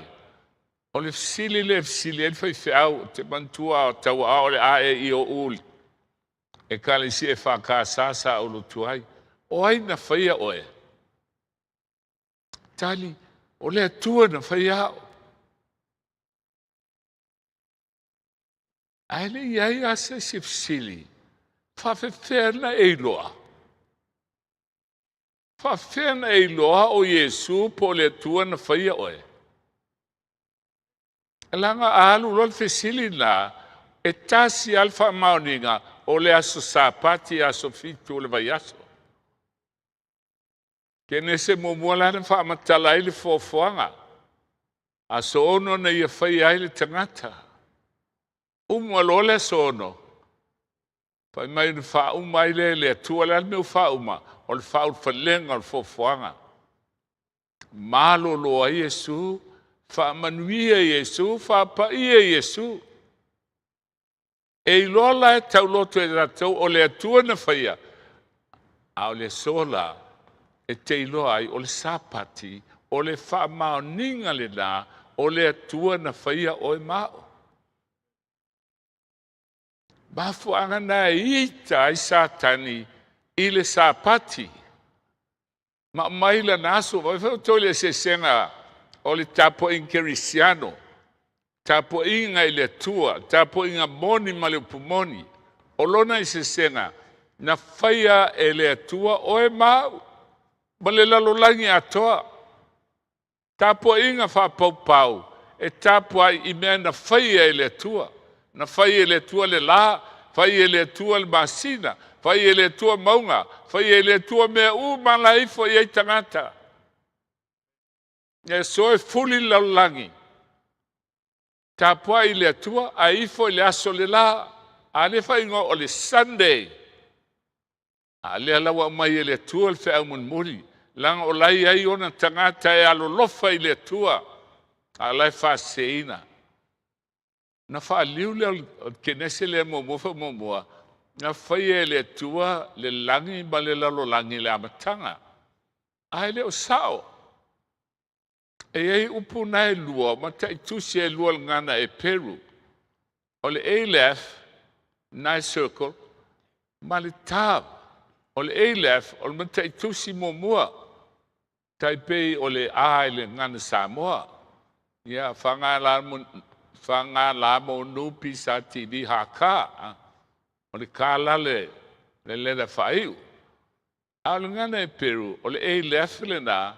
O le fesili lea e fesili ai le faifeau, ou te manatua a o tauaao le A E I O U Ekalesia EFKS sa ou lotu ai. O ai na faia oe? Tali, o le Atua na faia au. Ae le i ai lava se isi fesili, faafefea na e iloa? Faafefea na e iloa o Iesu po o le Atua na faia oe? Leaga a alu loa le fesili lena, e tasi lava le faamaoniga, o le aso Sapati, aso 7 o le vaiaso. Kenese muamua la na faamatala ai le foafoaga. Aso 6 na ia faia ai le tagata. Uma loa le aso 6, fai mai na faauma ai lea e le Atua. O le a le mea ua faauma? O le faaulufalega o le foafoaga. Malolo ai Iesu, faamanuia Iesu, faapaia Iesu. E iloa la e tauloto e tatou o le Atua na faia, a o le aso la e te iloa ai o le Sapati, o le faamaoniga lena o le Atua na faia oe ma au. Mafuaaga na e ita ai Satani i le Sapati ma aumai lana aso. Vaai foi outou i le eseesega o le tapuaiga kerisiano, tapuaiga i le Atua, tapuaiga moni ma le upu moni. O lona eseesega, na faia e le Atua oe ma au ma le lalolagi atoa. Tapuaiga faapaupau e tapuai i mea na faia e le Atua. Na fai e le Atua le la, fai e le Atua le masina, fai e le Atua mauga, fai e le Atua mea uma la e ifo i ai tagata. E so e fuli le lalolagi, tapuai i le Atua, ae ifo i le aso le la. A lea faaigoa o le Sunday. A lea la ua aumai e le Atua le feau mulimuli, leaga o la e i ai ona tagata e alolofa i le Atua, a o la e faaseseina. Na faaliu lea o le Kenese lea muamua faamuamua, na faia e le Atua le lagi ma le lalolagi i le amataga. Ae le o sao. E i ai upu na e lua, mataitusi e lua le gagana Eperu. O le Aleph, na e circle, ma le Tav. O le Aleph, o le mataitusi muamua, tai pei o le A i le gagana Samoa. Ia, F G L M N P S T D H K. O le K la le leta faaiu. A o le gagana Eperu, o le Aleph lena,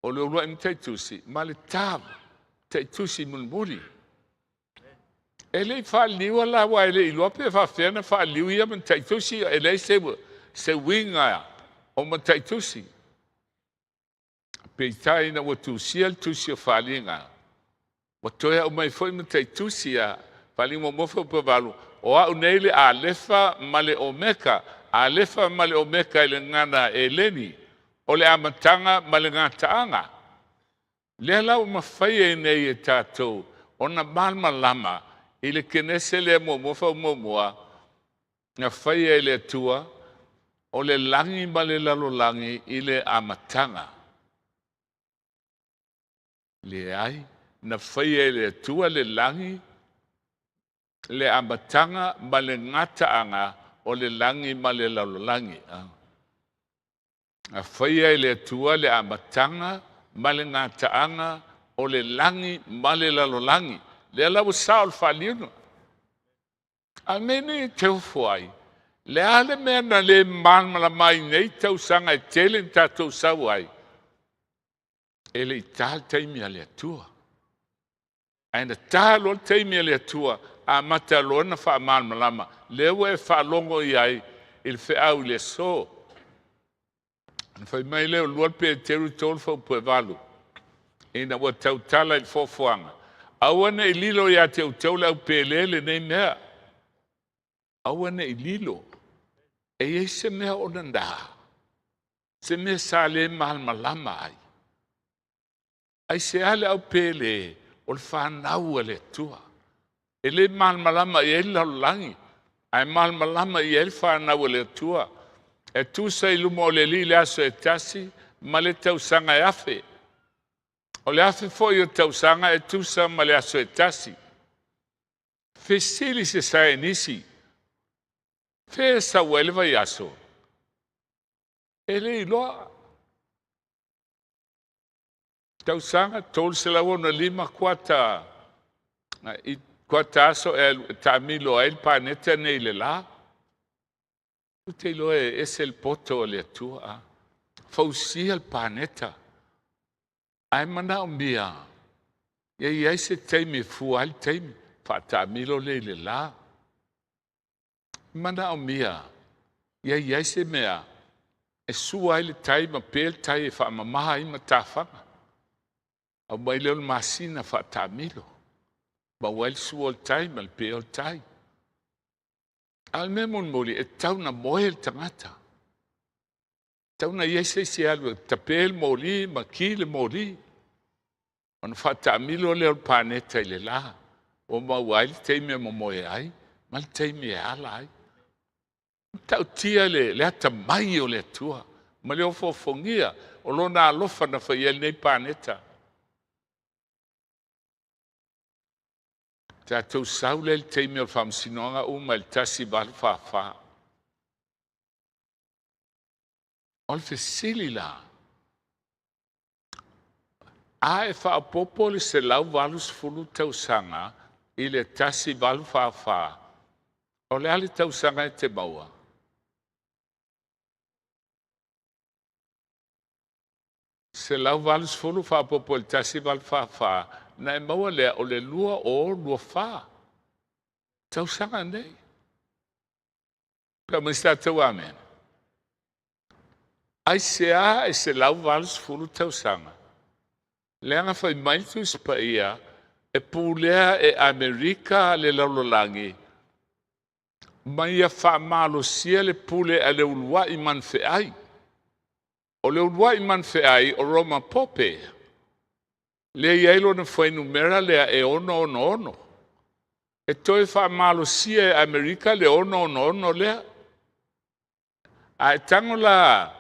o le uluai mataitusi, ma le Tav, mataitusi mulimuli. E le i faaliliua la, aua e le i iloa pe faafefea na faaliliu ia mataitusi, e leai se uiga o mataitusi. Peitai ina ua tusia le tusi o Faaaliga, ua toe aumai foi mataitusi ia. Faaaliga muamua fuaiupu 8, o au nei le Alefa ma le Omeka. Alefa ma le Omeka i le gagana Eleni, o le amataga ma le gataaga. Lea la ua mafai ai nei e tatou ona malamalama i le Kenese lea muamua faamuamua, na faia e le Atua o le lagi ma le lalolagi i le amataga. Leai, na faia e le Atua le lagi, le amataga ma le gataaga o le lagi ma le lalolagi. Na faia e le Atua le amataga ma le gataaga o le lagi ma le lalolagi. Lea la ua sao le faaliliuga. A mea nei e te ofo ai, le a le mea na le malamalama ai nei tausaga e tele na tatou sau ai, e le i ta le taimi a le Atua. Ae na ta loa le taimi a le Atua, amata loa na faamalamalama. Lea ua e faalogo i ai i le feau i le aso. Na fai mai lea o 2 Peteru 3 fuaiupu 8, ina ua tautala i le foafoaga, aua ne i lilo ia te outou le aupele lenei mea. Aua ne i lilo. E i ai se mea o nana, se mea sa le malamalama ai. Aisea le aupele o le fanau a le Atua? E le malamalama i ai le lalolagi, ae malamalama i ai le fanau a le Atua. E tusa i luma o le Alii le aso e tasi ma le tausaga e 1,000. O le 1,000 foi o tausaga e tusa ma le aso e tasi. Fesili se saienisi, fea e sau ai le vaiaso? E le iloa. Tausaga 365 kuata i kuata aso e taamilo ai le paneta nei i le la. Ou te iloa e ese le poto o le Atua. Fausia le paneta. Ae manaomia ia i ai se taimi e fua ai le taimi, faataamilo lea i le la. Manaomia ia i ai se mea e sua ai le tai ma pe le tai e faamamaha ai matafaga. Aumai lea o le masina faataamilo, maua ai le sua o le tai ma le pe o le tai. A o le mea mulimuli, e tatau ona moe le tagata. E tatau ona i ai se isi e alu e tape le moli ma ki le moli. Ona faataamilo lea o le paneta i le la, ua maua ai le taimi e momoe ai ma le taimi e ala ai. Matautia le atamai o le Atua ma le ofoofogia o lona alofa na fai ai lenei paneta. Tatou sau lea i le taimi o le faamasinoga uma i le 1844. O le fesili la, a e faaopoopo le 180 tausaga i le 1844, o le a le tausaga e te maua? 180 faaopoopo i le 1844, na e maua lea o le 2024 tausaga nei. Pe mai se tatou amene. Aisea e 180 tausaga? Leaga fai mai le Tusi Paia, e pulea e Amerika le lalolagi, ma ia faamalosia le pule a le uluai manufeai. O le uluai manufeai o Roma Pope, lea e i ai lona fuainumera lea e 666. E toe faamalosia e Amerika le 666 lea. A e tago la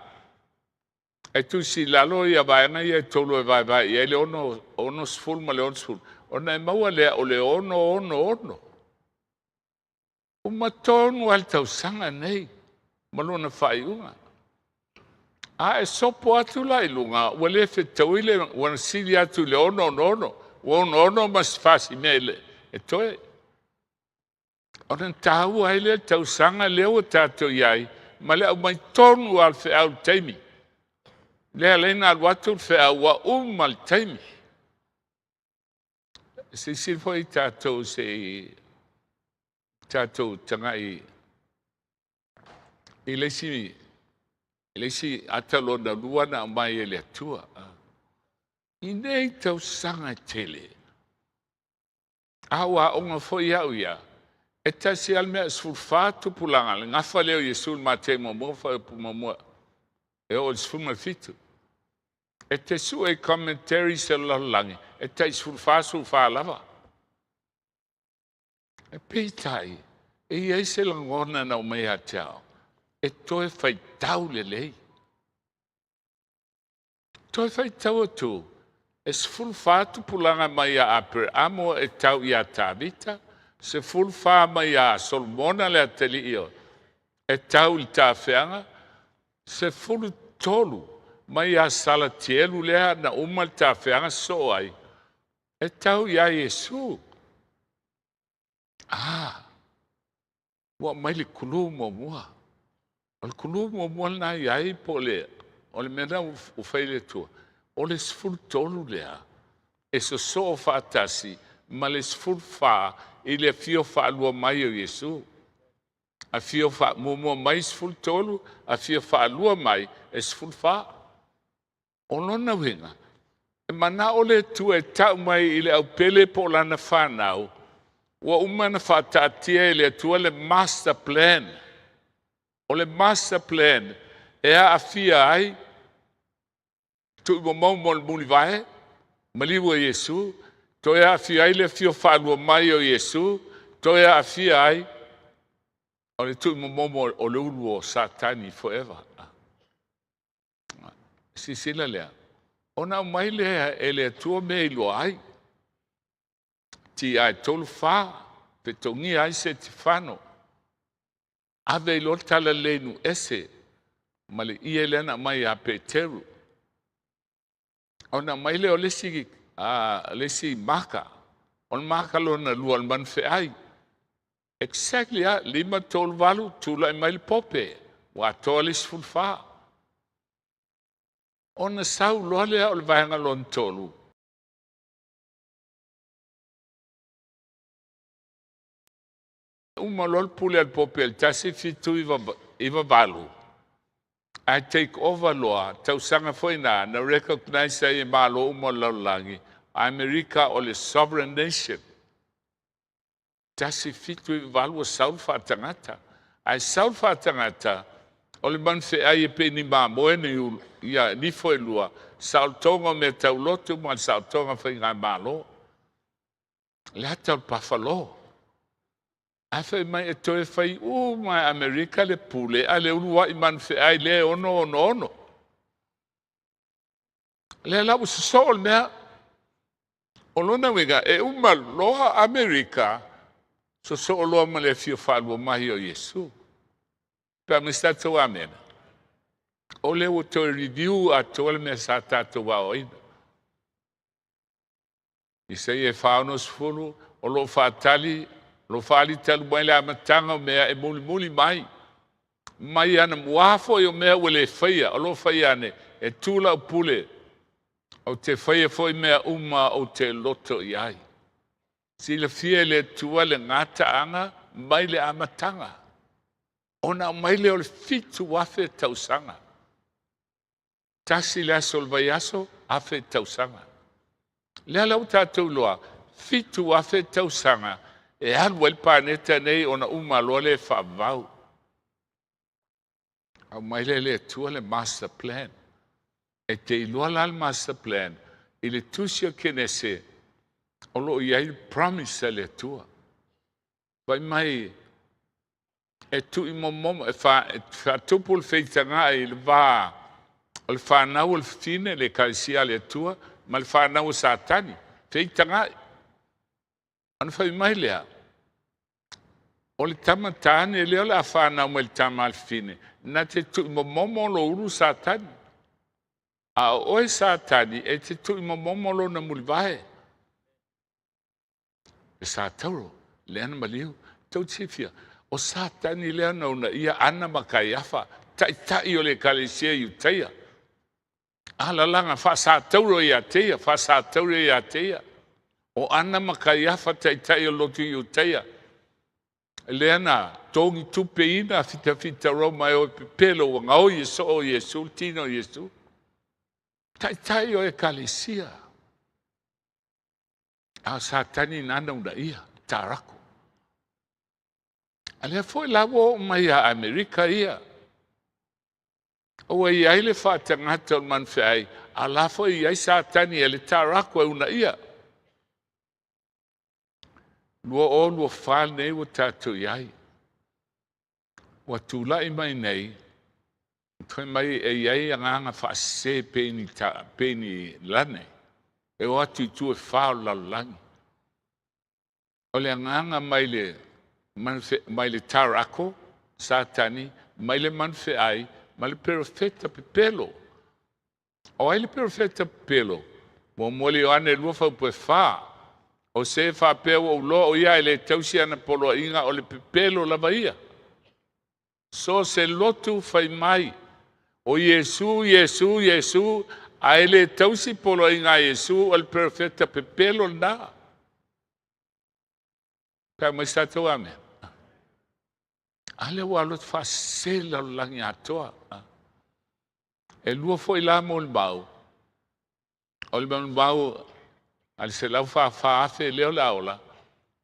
e tusi i lalo ia vaega ia e tolu e vaevae i ai le 60 ma le 60, ona e maua lea o le 666. Uma tonu lava le tausaga nei ma lona faaiuga. A e sopo atu la i luga, ua le fetaui le, ua sili atu i le 666, ua 66 ma se fasi mea e toe. Ona taua ai lea tausaga lea ua tatou i ai, ma le aumai tonu lava o le feau i le taimi. Lea la na alu atu le feau ua uma le taimi. Silasila foi tatou se i tatou tagai i le isi ata lona lua na aumai e le Atua. I nei tausaga e tele, a ua aoga foi au ia, e tasi lava le mea, 14 tupulaga, le gafa lea o Iesu i le Mateo muamua, fuaiupu muamua, e oo i le 17. E te sue i commentaries o le lalolagi, e tai 14, 14 lava. E peitai, e i ai se lagona na aumai ia te au, e toe faitau lelei. Toe faitau atu, e 14 tupulaga mai ia Aperamo e tau ia Tavita, 14 mai ia Solomona le atalii e tau i le tafeaga, 13 mai ia Salatielu lea na uma le tafeaga sosoo ai, e tau ia Iesu. Ah, ua aumai le kulu muamua. O le kulu muamua lena i ai po o le mea lena ua fai e le Atua. O le 13 lea e sosoo faatasi ma le 14 i le afio faalua mai o Iesu. Afio muamua mai 13, afio faalua mai e 14. O lona uiga, e manao le Atua e tau mai i le aupele po o lana fanau, ua uma ona faataatia e le Atua le master plan. O le master plan e aafia ai tuimamauma o le mulivae, Maliu o Iesu, toe aafia ai le afio faalua mai o Iesu, toe aafia ai o le tuuimomomo o le ulu o Satani forever. Silasila lea, ona aumai lea e le Atua mea e iloa ai. TI 34, fetogia ai Setifano, ave ai loa le talalelei i nuu ese ma le ie lea na aumai ia Peteru. Ona aumai lea o le isi, le isi maka, o le maka lona lua o le manufeai. Exactly lava, 538, tulai mai le Pope, ua atoa le 14. Ona sau loa lea o le vaega lona tolu, uma loa le pule a le Pope i le 1798, ae take over loa, tausaga foi na, na recognize ai e Malo uma o le lalolagi, Amerika o le sovereign nation. 1798 ua sau le faatagata. Ae sau le faatagata, o le manufeai e pei ni mamoe ni ulu, ia, nifo e lua, saolotoga o mea taulotu ma le saolotoga faigamalo. Le ata o le pafalo. Ae fai mai e toe fai uma e Amerika le pule a le uluai manufeai lea e 666. Lea la ua sosoo le mea. O lona uiga, e uma loa Amerika, sosoo loa ma le afio faalua mai o Iesu. Pe a ma se tatou amena. O lea ua toe review atoa le mea sa tatou aoaina. Isaia 40, o lo o faatali, o lo o faaali talu mai le amataga o mea e mulimuli mai. Mai anamua foi o mea ua le faia, o lo o faia ane, e tu lau pule, ou te faia foi mea uma ou te loto i ai. Silafia e le Atua le gataaga mai le amataga, ona aumai lea o le 7,000 tausaga. Tasi le aso o le vaiaso, 1,000 tausaga. Lea la ua tatou iloa, 7,000 tausaga e alu ai le paneta nei ona uma loa lea e faavavau. Aumai lea e le Atua le master plan. E te iloa la le master plan i le tusi o Kenese o lo o i ai le promise a le Atua. Fai mai e tuuimomomo, e faatupu le feitagai i le va o le fanau o le fafine, le ekalesia a le Atua, ma le fanau o Satani, feitagai. Ona fai mai lea, o le tama tane lea o le a fanau mai le tama a le fafine, na te tuuimomomo lo ulu Satani. A o oe Satani, e te tuuimomomo lona mulivae. E Satauro, lea na maliu. Tou te silafia, o Satani lea na uunaia Ana ma Kaiafa, taitai o le ekalesia i Iutaia. Alalaga faa-Satauro ia te ia, faa-Satauro ia te ia. O Ana ma Kaiafa, taitai o le lotu i Iutaia, lea na togi tupeina fitafita Roma e o e pepelo ua gaoi e soo o Iesu, le tino o Iesu. Taitai o ekalesia. A o Satani na na uunaia, tarako. A lea foi la ua oo mai ia Amerika ia. Ua i ai le faatagata o le manufeai, a la foi i ai Satani e le tarako e uunaia. 2024 lenei ua tatou i ai. Ua tulai mai nei, fai mai e i ai agaga faasese pei ni, ta, pei ni lane, e o atu i itu e fa o le lalolagi. O le agaga mai le, mai le tarako, Satani, mai le manufeai, ma le perofeta pepelo. O ai le perofeta pepelo? Muamua le Ioane 2 faupu e 4. O se faapea ua ou iloa o ia e le tausi ana poloaiga o le pepelo lava ia. So se lotu fai mai, o Iesu, Iesu, Iesu, ae le tausi poloaiga a Iesu, o le perofeta pepelo lena. Pe a mai se tatou amena. A lea ua alu atu faasese le lalolagi atoa. E lua foi la molimau. O le molimau a le 144,000 lea o le a ola,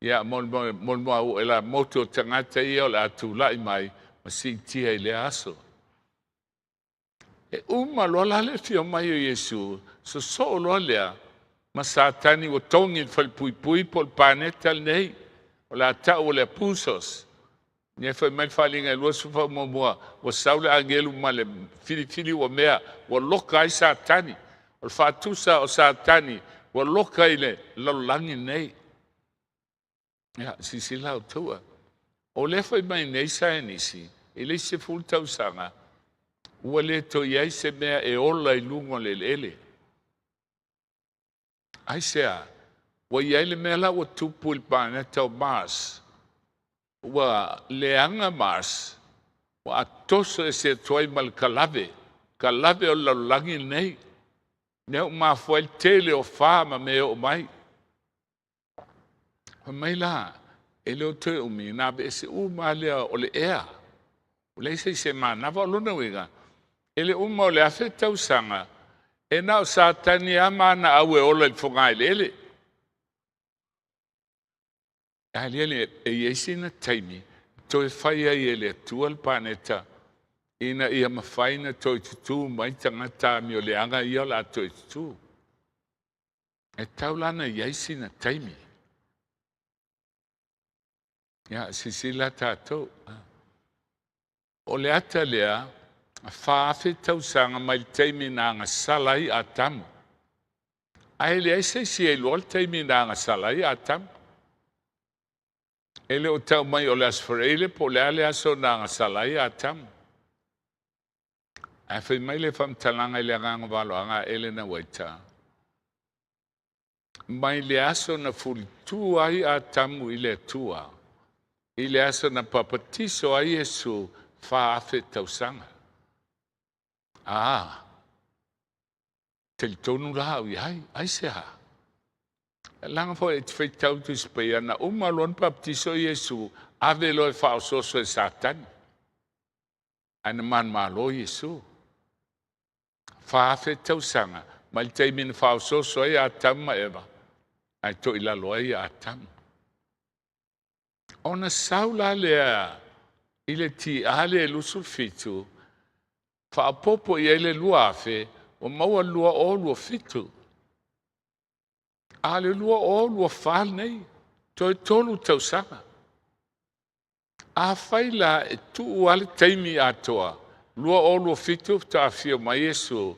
ia molimau e la motu o tagata ia o le a tulai mai ma siitia i lea aso. E uma loa la le afio mai o Iesu, sosoo loa lea Ma Satani ua togi i le falepuipui po o le paneta lenei, o le a ta'u o le Apusos. Lea fai mai le Faaaliga e 21, ua sau le agelu ma le filifili ua mea, ua loka ai Satani. O le faatusa o Satani ua loka i le lalolagi lenei. Ia, silasila outou. O lea fai mai nei saienisi, i le isi 10 tausaga, ua le toe i ai se mea e ola i luga o le eleele. Aisea? Ua i ai le mea la ua tupu i le paneta o Mars. Ua leaga Mars, ua atoso ese atu ai ma le kalave, kalave o le lalolagi lenei. Lea ua mafua ai le tele o fa ma mea e oo mai. Fai mai la, e le o toe umi, na aveese uma lea o le ea. Ua leai se isi e manava. O lona uiga, i le uma o le 1000 tausaga, e na o Satani lava ma ana au e ola i le fogaeleele. Ae aliali e i ai sina taimi toe fai ai e le Atua le paneta ina ia mafai ona toe tutū mai tagata amioleaga ia o le a toe tutū. E tau la ona i ai sina taimi. Ia, silasila tatou. O le ata lea, 4,000 tausaga mai le taimi na agasala ai Atamu. Ae leai se isi e iloa le taimi na agasala ai Atamu. E le o tau mai o le Aso Faraile po o le a le aso na agasala ai Atamu. Ae fai mai le faamatalaga i le Agaga Valoaga a Elena Waita, mai le aso na fulitu ai Atamu i le Atua, i le aso na papatiso ai Iesu, 4,000 tausaga. A, talitonu la au i ai, aisea? Leaga foi e te faitau Tusi Paia, na uma loa ona baptiso Iesu, ave loa e faaosooso e Satani. Ae na manumalo Iesu. 4,000 tausaga mai le taimi na faaosooso ai Atamu ma Eva, ae toilalo ai Atamu. Ona sau la lea i le TA lea 27, faaopoopo i ai le 2,000, ua maua 2027. A o le 2024 lenei, toe 3 tausaga. Afai la e tuu lava le taimi atoa, 2027 faatoa afio mai Iesu,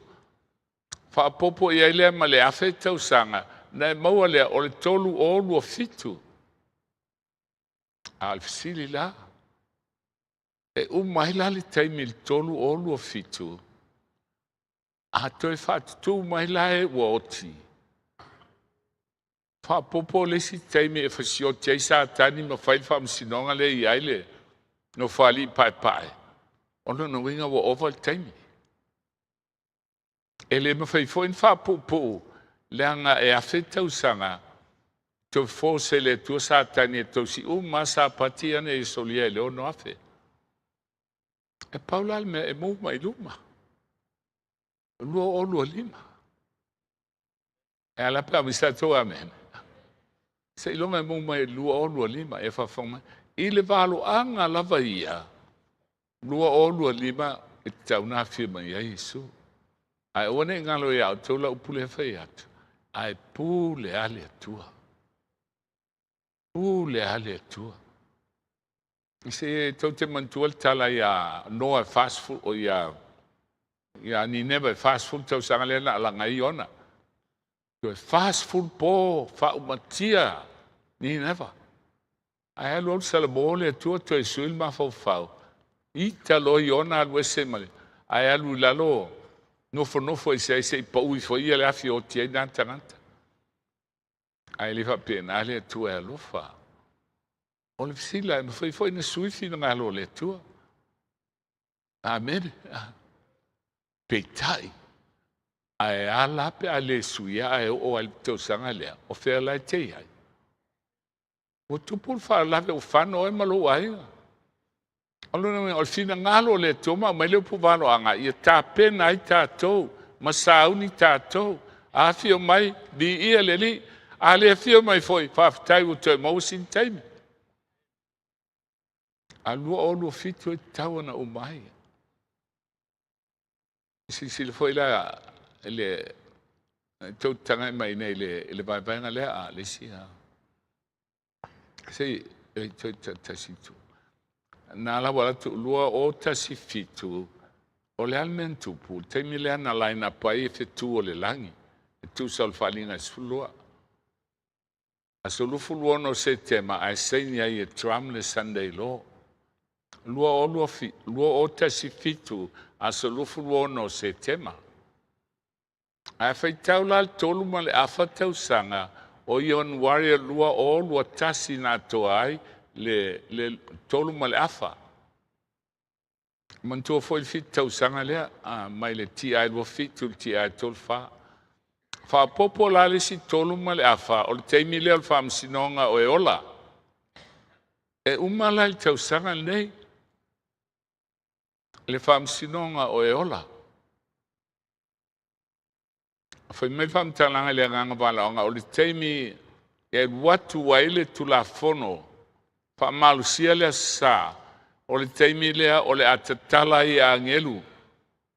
faaopoopo i ai lea ma le 1,000 tausaga, ona e maua lea o le 3027. A o le fesili la, e uma ai la le taimi i le 3027, a toe faatutū mai la e ua oti, faaopoopo le isi taimi e fasioti ai Satani ma fai le faamasinoga lea e i ai le Nofoalii Paepae, o lona uiga ua ova le taimi. E le mafai foi ona faapuupuu leaga e 1,000 tausaga toe force e le Atua Satani e tausi uma lava Sapati ia na ia solia i le 6,000. E pau la le mea e move mai luma. 2025. E ala pe a misa tou amene. Seiloga e move mai 2025 e faafofoga mai. I le valoaga lava ia, 2025 e tatau ona afio mai ai Iesu. Ae aua ne i galo ia outou lau upu lea e fai atu, ae pule lava le Atua. Pule lava le Atua. Se tou te manatua le tala ia Noa e 40, o ia Nineva e 40 tausaga lea na alaga ai Iona. Toe 40 po faaumatia Nineva. Ae alu alu salamo le Atua toe sui le mafaufau. Ita loa Iona alu ese ma le, ae alu i lalo nofonofo i se ai se i pau ifo ia le afi oti ai nā tagata. Ae le faapena le Atua e alofa. O le fesili e mafai foi na sui finagalo o le Atua. Amene. Peitai, ae a la pe a le suia ae oo ai le tausaga lea, o fea la e te i ai? Ua tupu le faalavelave ua fano oe ma lou aiga. O lona uiga, o le finagalo o le Atua ma aumai le upu valoaga, ia tapena ai tatou ma sauni tatou. A afio mai, viia le Alii. A le afio mai foi, faafetai ua toe maua sina taimi. A 2027 e tatau ona uma ai. Silasila foi la le Tou te tagai mai nei i le vaevaega lea a le isi a. Se i toe tasi tu. Na la wala tu 2017 o le a le mea na tupu, le taimi lea na line up ai e fetu o le lagi, e tusa o le faaaliga e 12. Aso 26 o Setema ae saini ai e Trump le Sunday Law. 2017 aso 26 o Setema. Ae faitau la le 3.5 tausaga o Ianuari 2021 na atoa ai le 3.5. Manatua foi le 7 tausaga lea mai le TI 27 le TI 34. Faaopoopo la le isi 3.5 o le taimi lea o le faamasinoga o e ola. E uma la i le tausaga lenei le faamasinoga o e ola. Fai mai le faamatalaga i le agaga valaauga o le taimi e alu atu ai le Tulafono faamalosia le Aso Sa, o le taimi lea o le a tatala ai e agelu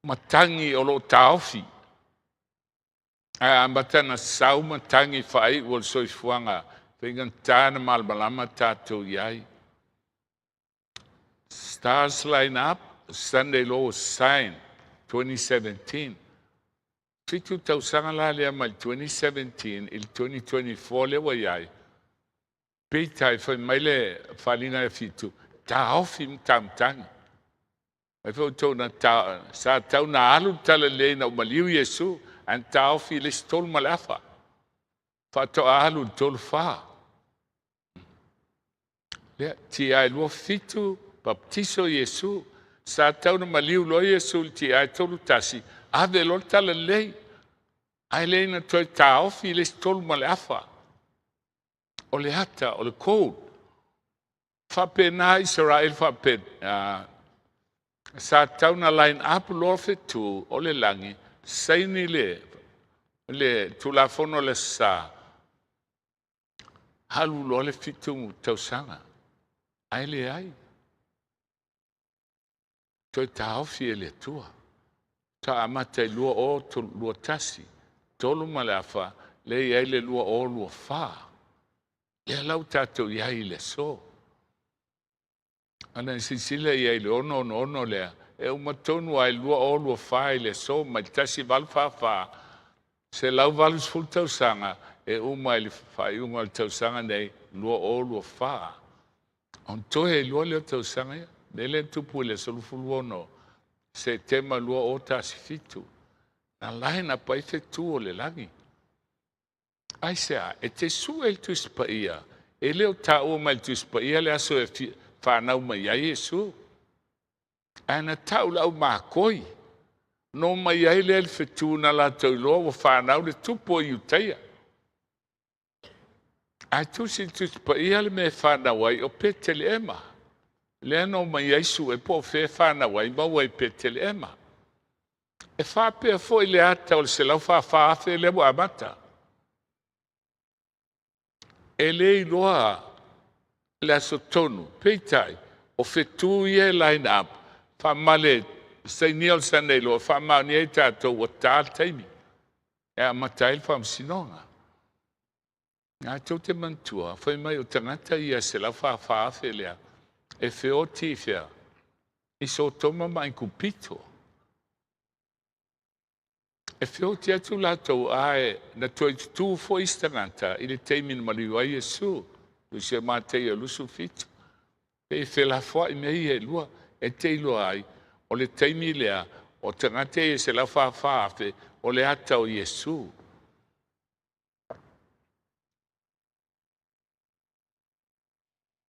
matagi o lo o taofi. Ae amata na sau matagi faaiu o le soifuaga, faigata na malamalama tatou i ai. Stars line up, Sunday law was signed 2017. 7 tausaga la lea mai le 2017 i le 2024 lea ua i ai. Peitai fai mai le faaaliga e 7, taofi matamatagi. Mai foi outou na ta, sa tau na alu le talalelei ina ua maliu Iesu, ae na taofi i le isi 3.5. Faatoa alu i le 34. Lea, TI 27, baptiso Iesu. Sa tau na maliu loa Iesu i le TI 31, ave loa le talalelei. Ae le na toe taofi i le isi 3.5. O le ata, o le code. Faapena Israel faapena. Sa tau na line up loa fetu o le lagi, saini le Tulafono le Sa, alu loa le 7 tausaga. Ae leai. Toe taofi e le Atua. Ta amata i 2021, 3.5, lea i ai le 2024. Lea lau tatou i ai i le aso. Ana silasila i ai i le 666 lea, e uma tonu ai 2024 i le aso mai le 1844, 180 tausaga, e uma i le faaiuga o le tausaga nei 2024. Ona toe e lua lea o tausaga ia. Lea le tupu i le 26 Setema 2017. Na line up ai fetu o le lagi. Aisea, e te sue le Tusi Paia, e le o taua mai le Tusi Paia le aso e whanau mai ai Iesu. Ae na tau le au makoi. No mai ai lea le fetu na latou iloa ua whanau le tupu o Iutaia. Ae tusi le Tusi Paia le mea e whanau ai o Peteleema. Lea no mai ai sue po o fea e whanau ai maua i Peteleema. E faapea foi le ata o le 144,000 lea ua amata. E le iloa le aso tonu, peitai, o fetu ia e line up, faamale sainia o le Sunday law, faamaonia ai tatou ua ta le taimi. E amata ai le faamasinoga. Ngā tou te manatua, fai mai o tagata ia 144,000 lea, e feoti i fea, i Sotoma ma Aikupito. E feoti atu latou ae na toe tutū foi isi tagata i le taimi na maliu ai Iesu, Tusi o Mateia 27. Pe i felafoai mea ia e lua, e te iloa ai, o le taimi lea, o tagata ia 144,000, o le ata o Iesu.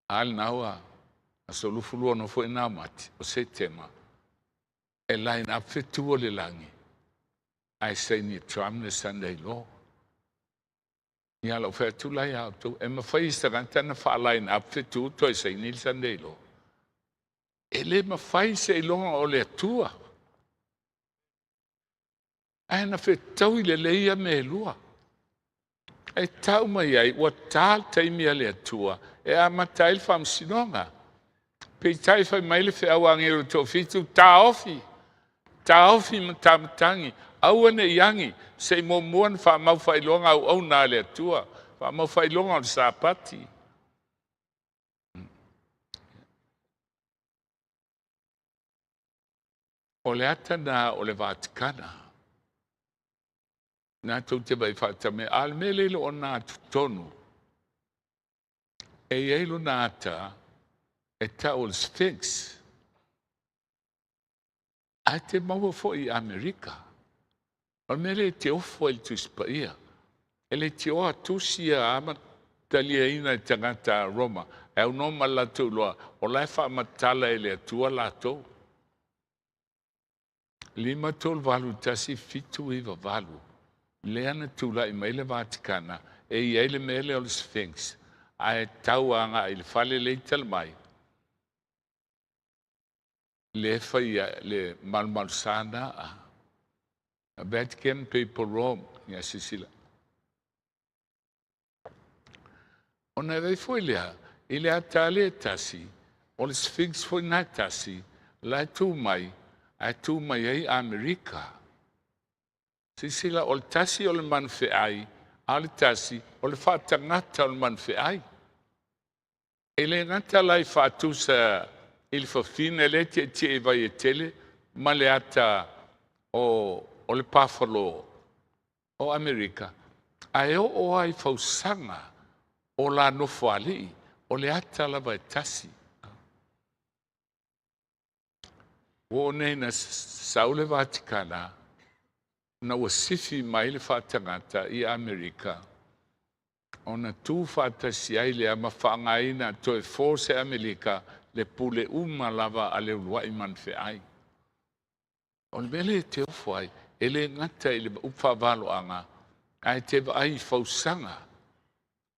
A lena ua aso 26 foi na mati o Setema, e line up fetu o le lagi, ae saini e Trump le Sunday law. Ia lau fai atu la ia outou, e mafai e se tagata na faa-line up fetu toe saini le Sunday law. E le mafai seiloga o le Atua. Ae na fetaui lelei ia mea e lua. E tau mai ai, ua ta le taimi a le Atua, e amata ai le faamasinoga. Peitai fai mai le feau a agelo toafitu, taofi, taofi matamatagi, Aua ne i agi, se i muamua ona faamau faailoga auauna a le Atua, faamau faailoga o le Sapati. O le ata lena o le Vatikana. Na tou te vaai faatamea, a o le mea lea i le ogatotonu, e i ai lona ata e tau o le Sphinx. Ae te maua foi i Amerika. O le mea lea e te ofo ai i le Tusi Paia. E leitioa tusi ia amataliaina e tagata a Roma, e aunoa ma le latou iloa, o la e faamatala e le Atua latou. 5, 3, 8, 1, 7, 9, 8. Lea na tulai mai le Vatikana, e i ai le mea lea o le Sphinx, ae tau agai i le fale lea i tala mai, lea e fai le malumalusana a Vatican Papal Rome, ia silasila. Ona e vaai foi lea, i le ata lea e tasi, o le Sphinx foi lena e tasi, la e tu mai, ae tu mai ai Amerika. Silasila, o le tasi o le manufeai, a o le tasi o le faatagata o le manufeai. E le gata la i faatusa i le fafine lea e tietie i Vaietele ma le ata o le pafalo o Amerika, ae oo lava i fausaga o la nofoalii, o le ata lava e tasi. Ua oo nei ina sau le Vatikana, na ua sifi mai le faatagata i Amerika, ona tu faatasi ai lea ma faaaogaina toe force e Amerika le pule uma lava a le uluai manufeai. O le mea lea e te ofo ai, e le gata i le upu faavaloaga, ae te vaai i fausaga.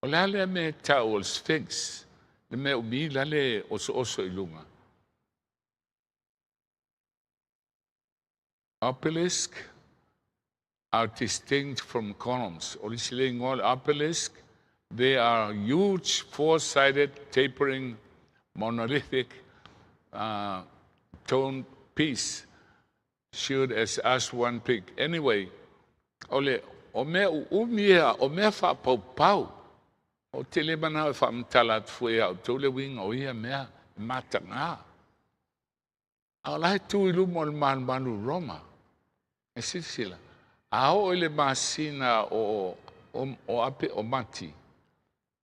O le a lea mea e tau o le Sphinx, le mea umi la le osooso i luga. Obelisk are distinct from columns. O le isi le igoa o le obelisk, they are huge four-sided tapering monolithic tone piece shoot as us one peak. Anyway, o le o mea uumi ia, o mea faapaupau. Ou te le manao e faamatala atu foi ia outou le uiga o ia mea e mataga. A o la e tu i luma o le malumalu i Roma. E silasila, a oo i le masina o, o, o, ape, o Mati,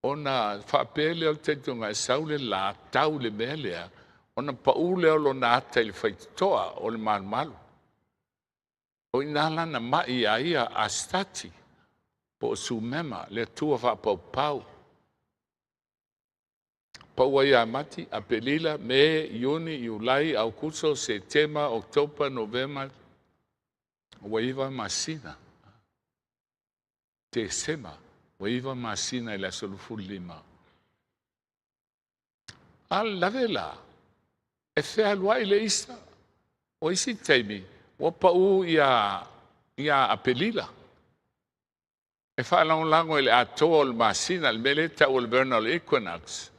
ona faapea lea o le taitoga e sau le lā tau i le mea lea, ona pau lea o lona ata i le faitotoa o le malumalu. O i ina lana mai iā ia Asitati, po o Sumema, le atua faapaupau. Pau ai ia Mati, Apelila, Me, Iuni, Iulai, Aukuso, Setema, Oketopa, Novema, ua 9 masina. Tesema, ua 9 masina i le aso 25. A le lave la, e fealuai le isa. O isi taimi, ua pau ia, ia Apelila. E faalagolago i le atoa o le masina, le mea lea e tau o le vernal equinox.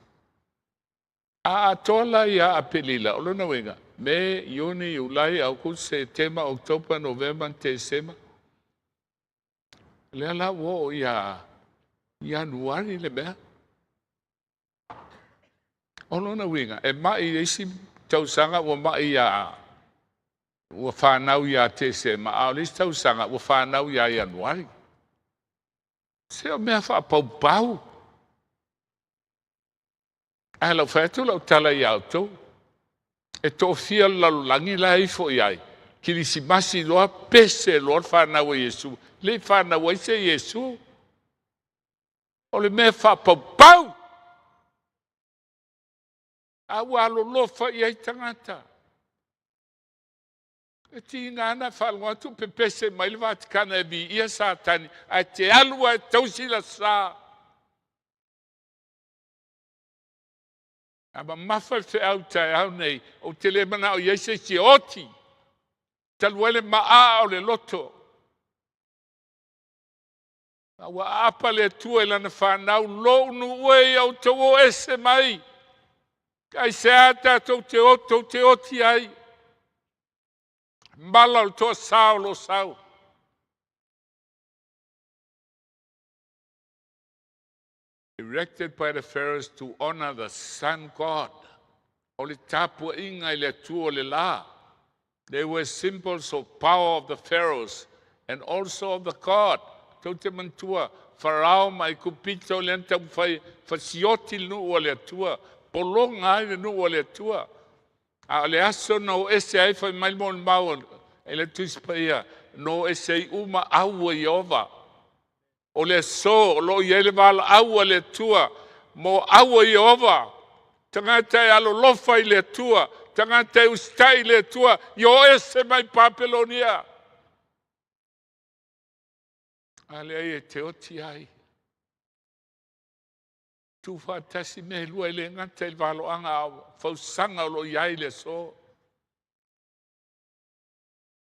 A atoa la ia Apelila, o lona uiga, Me, Iuni, Iulai, Aukuso, Setema, Oketopa, Novema, Tesema. Lea la ua oo ia Ianuari le mea. O lona uiga, e mai i isi tausaga ua mai ia ua fanau ia Tesema, a o le isi tausaga ua fanau ia Ianuari. Se o mea faapaupau. Ae lau fai atu lau tala ia outou, e toafia le lalolagi la e ifo i ai, Kilisimasi loa, pese loa le fanau a Iesu. Le i fanau ai se Iesu. O le mea faapaupau. A ua alolofa i ai tagata. E tiga ana faalogo atu pepese mai le Vatikana e viia Satani, ae te alu ae tausi la sa. A mamafa le feau taeao nei, ou te le manao i ai se isi e oti, talu ai le maa o le loto. A ua aapa le Atua i lana fanau, lou nuu e ia outou o ese mai. Aisea tatou te tou te oti ai? Mala o le toasā o lo sau. Erected by the Pharaohs to honor the sun god. O le tapuaiga i le Atua o le la. They were symbols of power of the Pharaohs and also of the god. Tou te manatua, Farao ma Aikupito lea na taumafai e fasioti le nuu a le Atua, pologa ai le nuu a le Atua. A o le aso na o ese ai fai mai le molimau e le Tusi Paia, na o ese ai uma au a Ieova. O le aso o lo o i ai le valaau a le Atua mo au a Ieova, tagata e alolofa i le Atua, tagata e usitai i le Atua, ia o ese mai Papelonia. A lea e te oti ai. Tuufaatasi mea e lua e le gata i le valoaga a o fausaga o lo o i ai le aso.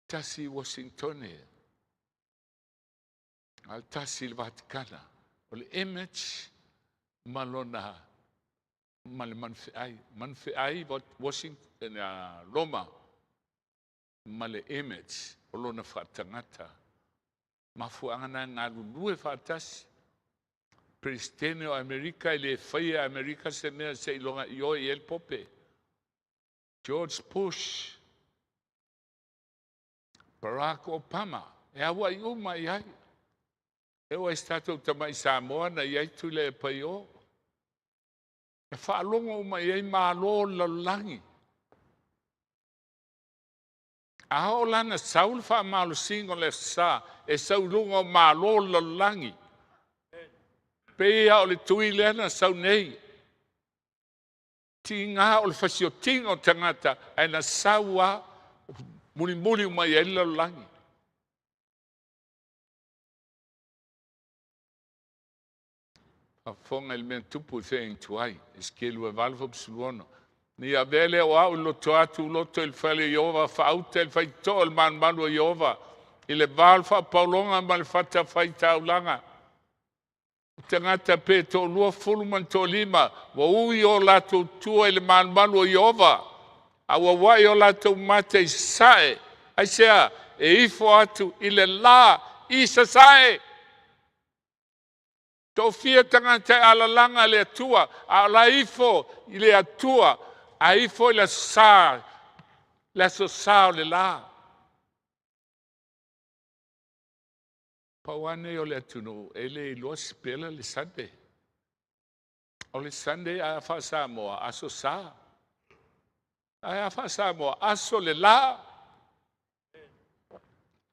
Tasi i Washingtone, a le tasi i le Vatikana. O le image ma lona ma le manufeai. Manufeai Washington, Roma ma le image o lona faatagata. Mafuaaga na e galulue faatasi. Peresetene o Amerika e le faia e Amerika se mea seiloga ioe i ai le Pope. George Bush, Barack Obama, e auai uma i ai. E oo i se tatou tamai Samoa na i ai Tuilaepa i o. E faalogo uma i ai Malo o le lalolagi. A oo la na sau le faamalosiga o le Aso Sa e sau i luga o Malo o le lalolagi. Pei lava o le tui lea na sau nei. Tiga o le fasiotiga o tagata ae na sau lava mulimuli uma i ai le lalolagi. Faafofoga i le mea na tupu i feagaiga tuai, Esekieli 28 fuaiupu 16. Ina ia avea lea o au i le loto atu loto i le fale o Ieova, faauta i le faitotoa o le malumalu o Ieova, i le va o le faapauloga ma le fatafaitaulaga. O tagata pe toa-20 ma le toalima, ua ui o latou tua i le malumalu o Ieova, a ua ua'i o latou mata i sasae. Aisea? E ifo atu i le la i sasae. Toafia tagata e alalaga le Atua, a o la e ifo i le Atua, a ifo i le aso sa, le aso sa o le la. Pau lava nei o le atunuu e le iloa sipela le Sunday. O le Sunday a faa-Samoa, aso sa. Ae a faa-Samoa, aso le la.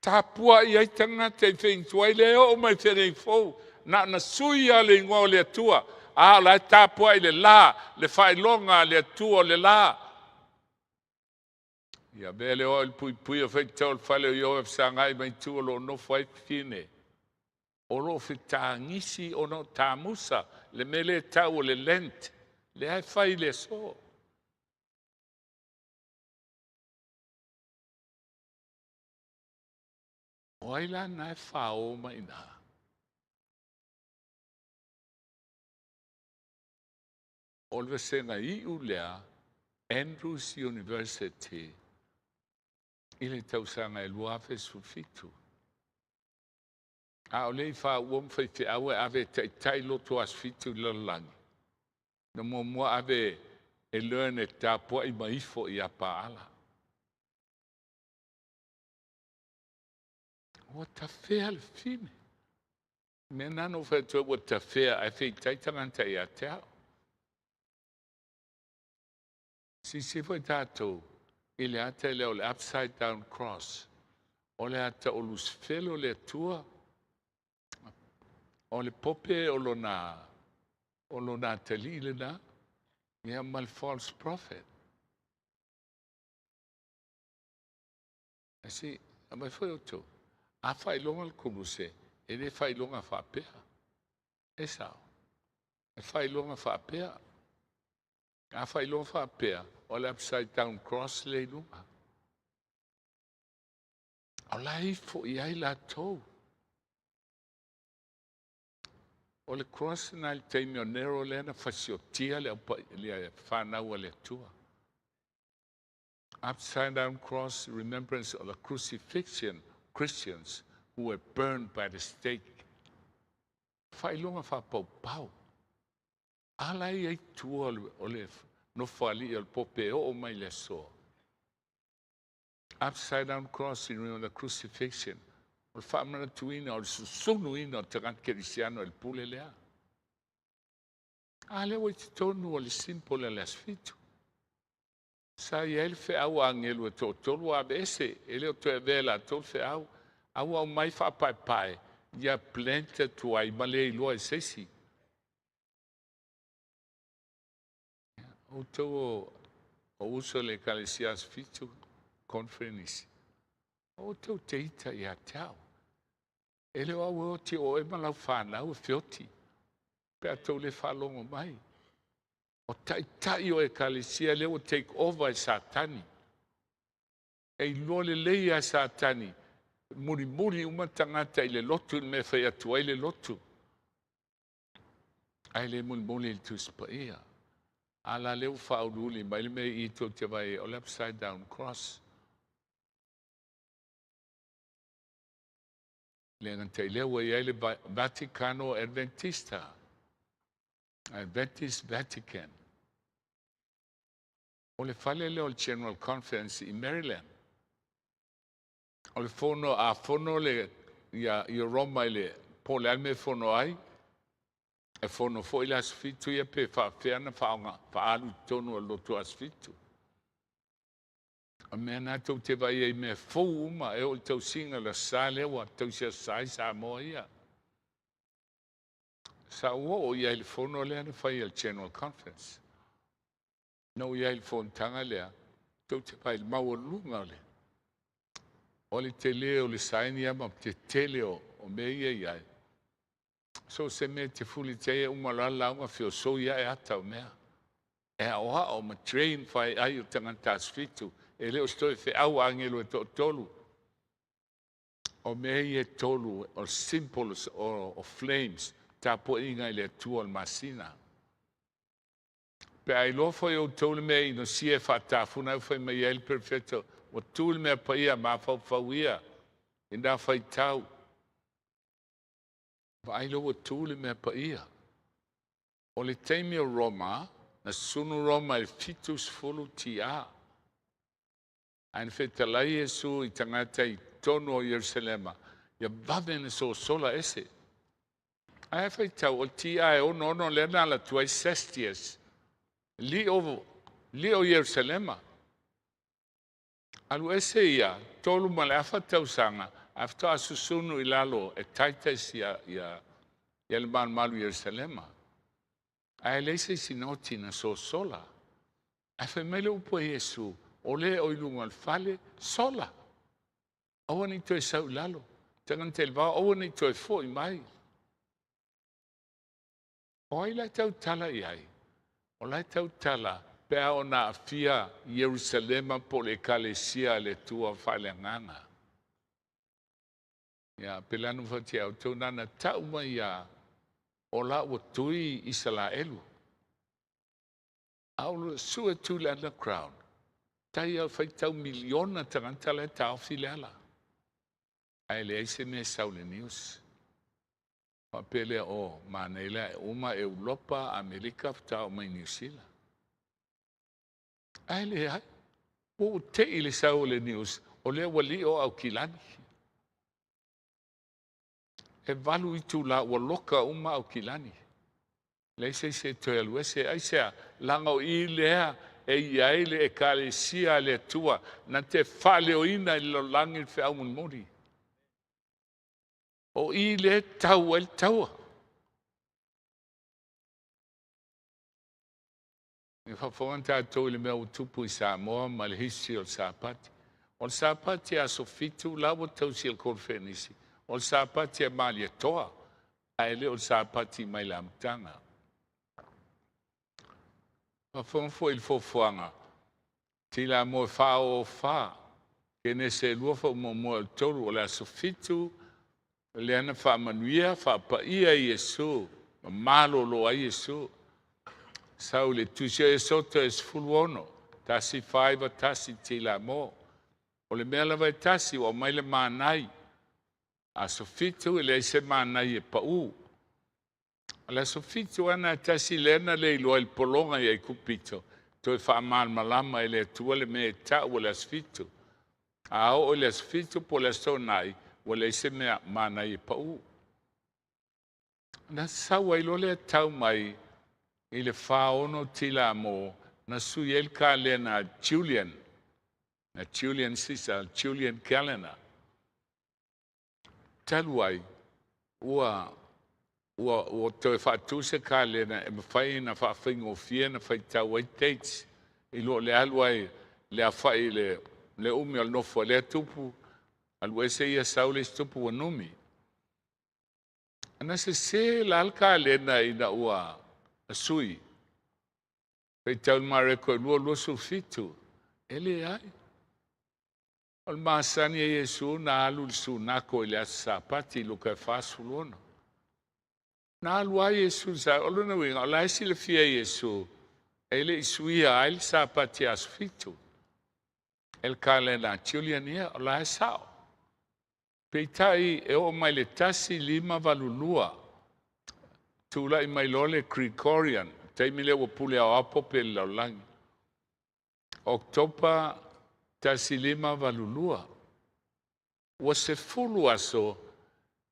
Tapuai ai tagata i feigatuai le oo mai fenei fou, na ona sui lava o le igoa o le Atua, a o la e tapuai le la, le faailoga a le Atua o le la. Ia avea lea o au i le puipui o faitau o le fale o Ieova e fesagai ma itu o lo o nofo ai fafine. O lo o fetagisi ona o tamusa, le mea lea e tau o le Lent, lea e fai i le aso. O ai la na e fao mai i ina? O le vasega iu lea, Andrews University, i le tausaga e 2017. A o le i faaua ma faifeau e ave e taitai lotu aso 7 i le lalolagi. Na muamua ave e learn e tapuai ma ifo ia Paala. Ua tafea le fine. Mea na na fai atu ai ua tafea ae feitai tagata ia te au. Silasila foi tatou i le ata lea o le upside down cross. O le ata o Lusifelo le Atua, o le pope o lona atalii lena, ia ma le false prophet. Ae se i aumai foi outou. A faailoga le koluse, e le faailoga faapea. E sao. E faailoga faapea. A faailoga faapea, o le upside down cross le i luga. O la e ifo i ai latou. O le cross na i le taimi o Nero lea na fasiotia le, le fanau a le Atua. Upside down cross, remembrance of the crucifixion Christians who were burned by the stake. Faailoga faapaupau. A la e i ai tua o le nofoalii o le Pope e oo mai le aso. Upside down cross in the crucifixion. O le faamanatuina o le susunuina o tagata kerisiano e le pule lea. A lea ua i totonu o le symbol o le aso 7. Sa i ai le feau a agelu e toatolu ua aveese, e le o toe avea e latou le feau, a ua aumai faapaepae, ia blend atu ai ma le iloa e se isi. Outou o uso i le Ekalesia Aso Fitu, conference, o outou te ita ia te au. E le o au e oti o oe ma lau fanau e feoti, pe a tou le faalogo mai. O taitai o ekalesia lea ua take over e Satani. E iloa lelei lava e Satani, mulimuli uma tagata i le lotu i le mea e fai atu ai le lotu. Ae le mulimuli i le Tusi Paia. A la lea ua faauluuli mai le mea i i tou te vaai ai, o le upside down cross. Le gata i lea ua i ai le Vaticano Adventista. Adventist Vatican. O le fale lea o le General Conference i Maryland. O le fono, a fono le, ia, i Roma i le po o le a le mea e fono ai, e fono foi le aso 7 ia pe faapefea ona faaaoga, faaalu i totonu o le lotu aso 7. O le mea lena tou te vaai ai i mea fou uma e oo i le tausiga o le Aso Sa lea ua tausi Aso Sa ai Samoa ia. Sa ou oo i ai i le fono lea na fai e le General Conference. Na ou i ai i le fonotaga lea, tou te vaai i le maualuga o le, o le tele o le sign ia ma tetele o, o mea ia i ai. So o se mea e te fuli te ai e uma loa le lauga feosoi ae ata o mea. E aoao ma train faiai o tagata aso 7, e le o se toe feau a agelu e toatolu. O mea ia e tolu, o symbols o flames, tapuaiga i le Atua o le masina. Pe a iloa foi e outou le mea inosia e faatafuna ai fai mai ai le perofeta, ua tu le mea paia mafaufau ia i na faitau. Vaai lea ua tu le mea paia. O le taimi o Roma, na sunu Roma i le 70 TA. Ae na fetalai Iesu i tagata i totonu o Ierusalema, ia vave ona sosola ese. Ae a faitau, o le TA e 66 lea na alu atu ai Cestius, lio, lio Ierusalema. Alu ese ia, 3 ma le afa tausaga, ae faatoa susunu i lalo e Titus ia, ia, ia le malumalu i Ierusalema. Ae leai se isi noti na sosola. Ae fai mai le upu a Iesu, o le o i luga o le fale, sola. Aua ne i toe sau i lalo. Tagata i le vao, aua ne i toe foi mai. O ai la e tautala i ai? O la e tautala pe a ona aafia Ierusalema po o le ekalesia a le Atua faaleagaga. Ia, pe le anu fatia outou nana tau mai ia o la ua tui Isalaelu. A o sue tu le underground. Tai au faitau miliona tagata la e taofi le ala. Ae leai se mea e sau i le news. Faapea lea, o manaia lea e uma Europa, Amerika, faatoa oo mai Niu Sila. Ae leai, ua ou te i le sau o le news, o lea ua lio Aukilani. E 8 itula ua loka uma Aukilani. Leai se isi e toe alu ese. Aisea, leaga o i lea e i ai le ekalesia a le Atua na te faaleoina i le lalolagi le feau mulimuli. O i lea e tau ai le taua. E faafofoga tatou i le mea ua tupu i Samoa ma le history o le Sapati. O le Sapati aso 7 la ua tausi e le Kolofenisi. O le Sapati a Malietoa, ae le o le Sapati mai le amataga. Faafofoga foi i le foafoaga, tila mo e 404, Kenese e 2 faamuamua o le 3, o le aso 7, lea na faamanuia, faapaia Iesu, ma malolo ai Iesu. Sau le tusi o Esoto e 16, 151 tila mo. O le mea lava e tasi, ua aumai le manai. Aso 7 e leai se manai e pau. O le aso 7 ana tasi lea na le iloa i le pologa i Aikupito, toe faamalamalama e le Atua le mea e tau o le aso 7. A oo i le aso 7 po o le aso Toonai, ua leai se mea manaia e pau. Na sau ai loa lea tau mai i le 46 tila mo na sui ai le kalena Julian, na Julian Caesar, Julian Calendar. Talu ai, ua toe faatu se kalena e mafai ona faafaigofie na faitau ai dates i lo le alu ai le afa'i i le umi o le nofo a lea tupu, alu ese ia sau le isi tupu ua numi. Na sesē la le kalena ina ua sui faitau i le Mareko e 2:27, e leai. O le masani e Iesu na alu i le sunako i le aso Sapati i Luka e 46. Na alu ai Iesu sa, o lona uiga, o la e silafia e Iesu, e le i suia ai le Sapati aso 7. E le kalena Julian ia, o la e sao. Peitai e oo mai le 1582, tulai mai loa le Gregorian, taimi lea ua pule aoao pope i le lalolagi. Oketopa 1582, ua 10 aso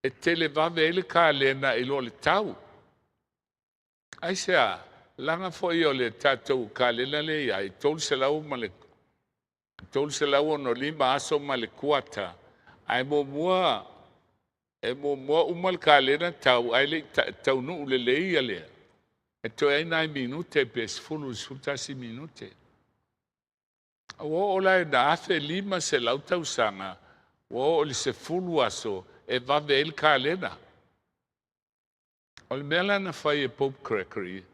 e televave ai le kalena i lo le tau. Aisea, laga foi o le tatou kalena lea i ai, 300 ma le 365 aso ma le kuata, ae muamua e muamua uma le kalena tau, ae le i taunuu lelei ia lea. E toe ai nai minute pe 10 11 minute. Ua oo la i na 1500 tausaga, ua oo i le 10 aso e vave ai le kalena. O le mea la na fai e Pope Gregory,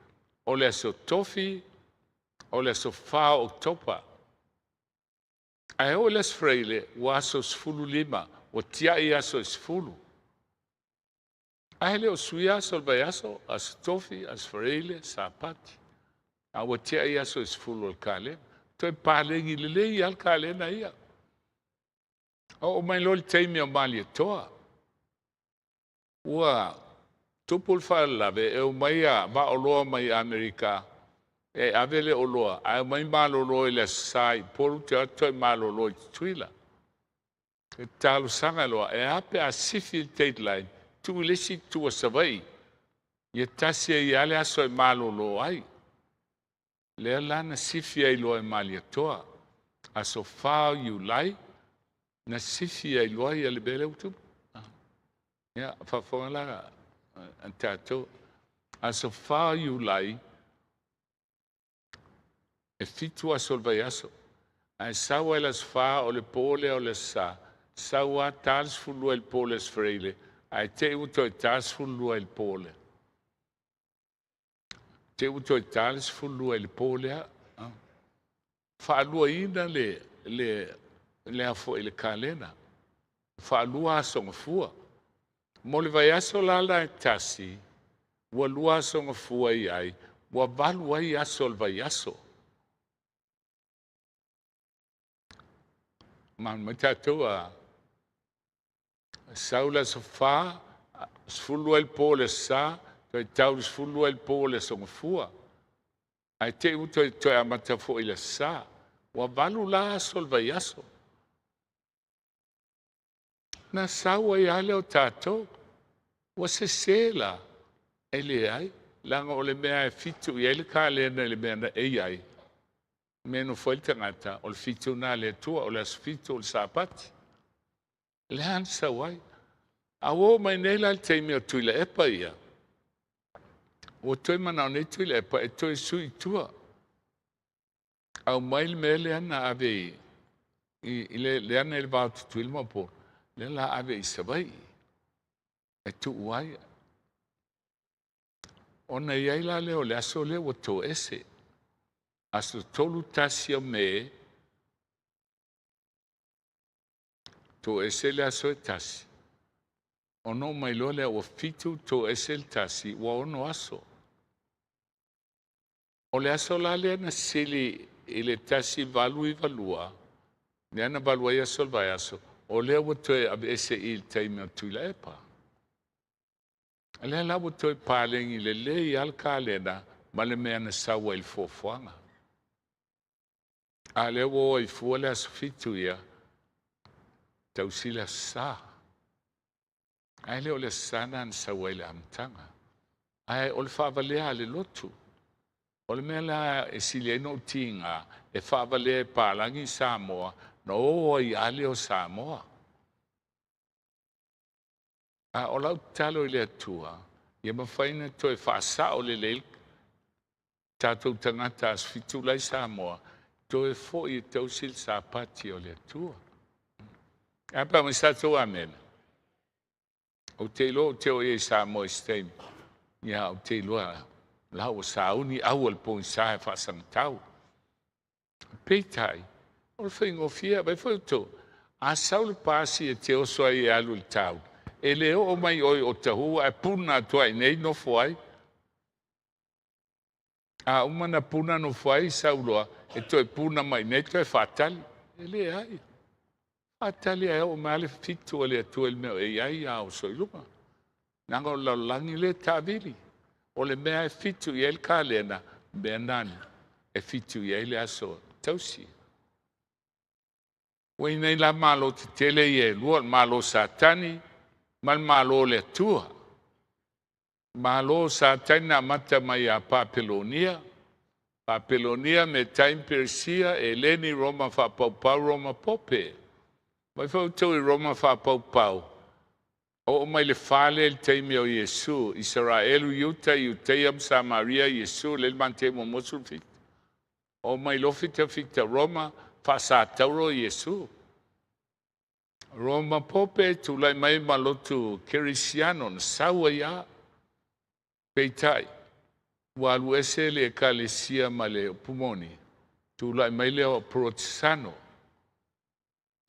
o le aso Tofi, o le aso 4 o Oketopa. Ae oo i le aso Faraile, ua aso 15, ua tiai aso e 10. Ae le o suia aso o le vaiaso, aso Tofi, aso Faraile, Sapati. A ua tiai aso e 10 o le kalena. Toe palegi lelei lava le kalena ia. Oo mai loa le taimi o Malietoa. Ua tupu le faalavelave e omai a vaoloa mai Amerika e ave le oloa, ae omai malolo i le Aso Sa i Upolu toe atu toe malolo i Tutuila. E talosaga loa, e a pe a sifi le dateline, tuu i le isi itu o Savaii, ia tasi ai lava le aso e malolo ai. Lea la na sifi ai loa e Malietoa. Aso 4 o Iulai, na sifi ai loa ia le mea lea ua tupu. Ia, faafofoga la tatou. Aso 4 o Iulai, e 7 aso o le vaiaso. Ae sau ai le aso 4 o le po lea o le aso Sa, sau lava ta le 12 i le po o le aso Faraile, ae te i ua toe ta le 12 i le po lea. Te i ua toe ta le 12 i le po lea. Faaluaina le afo i le kalena. Faalua aso gafua. Mo le vaiaso la la e tasi, ua 2 aso gafua i ai, ua 8 ai aso o le vaiaso. Ma mai tatou a sau le aso 4, 12 i le po o le aso Sa, toe tau le 12 i le po o le aso gafua. Ae te i ua toe amata foi i le aso Sa. Ua 8 la aso o le vaiaso. Na sau ai lava lea o tatou. Ua sesē la, e leai, leaga o le mea e 7 i ai le kalena i le mea na e i ai, mea nofo ai le tagata, o le 7 na le Atua, o le aso 7 o le Sapati. Lea na sau ai. A ua oo mai nei la le taimi o Tuilaepa ia, ua toe manao nei Tuilaepa e toe sui i tua. Aumai le mea lea na ave i lea na i le va o Tutuila ma Upolu, lea la ave i Savaii e tuu ai. Ona i ai la lea o le aso lea ua toese. Aso 31 o Me, toese le aso e tasi. Ona oo mai loa lea ua 7 toese le tasi, ua 6 aso. O le aso la lea na sili i le 1892, lea na valu ai aso o le vaiaso, o lea ua toe aveese i le taimi o Tuilaepa. Lea la ua toe paleni lelei lava le kalena ma le mea na sau ai i le fuafuaga. A lea ua o ai fua le aso 7 ia, tausi le aso Sa. Ae le o le aso Sa lena na sau ai i le amataga. Ae o le faavalea a le lotu. O le mea la e sili ai ona ou tiga, e faavalea e palagi Samoa, na o ai lava lea o Samoa. A o lau tatalo i le Atua, ia mafai ona toe faasao lelei tatou tagata aso 7 la i Samoa, toe foi e tausi le Sapati o le Atua. A pa mai sa tou amene. Ou te iloa ou te oo i ai i Samoa i se taimi. Ia, ou te iloa la ua sauni au o le pogisa e faasagatau. Peitai, o le faigofie, vaai foi outou, a sau le pasi e te oso ai e alu i le taula, e le oo mai oe o Otahuhu ae puna atu ai nei nofo ai. A uma na puna nofo ai sau loa, e toe puna mai nei toe faatali. E leai. Faatali ae oo mai lava le fitu a le Atua i le mea o e i ai a oso i luga. Leaga o le lalolagi lea e taavili. O le mea e fitu i ai le kalena, mea lena e fitu i ai le aso tausi. Ua i nei la malo tetele ia e lua, o le malo o Satani ma le malo o le Atua. Malo o Satani na amata mai ia Papelonia, Papelonia, Metai ma Peresia, Eleni, Roma faapaupau, Roma pope. Mai foi outou i Roma faapaupau, oo mai le fale i le taimi o Iesu, Isaraelu, Iuta, Iuteia ma Samaria, Iesu, le Mateo muamua 17. Oo mai loa fitafita Roma, faasatauro Iesu. Roma pope, tulai mai ma lotu kerisiano, na sau ai lava. Peitai, ua alu ese le ekalesia ma le upumoni, tulai mai lea o Protesano.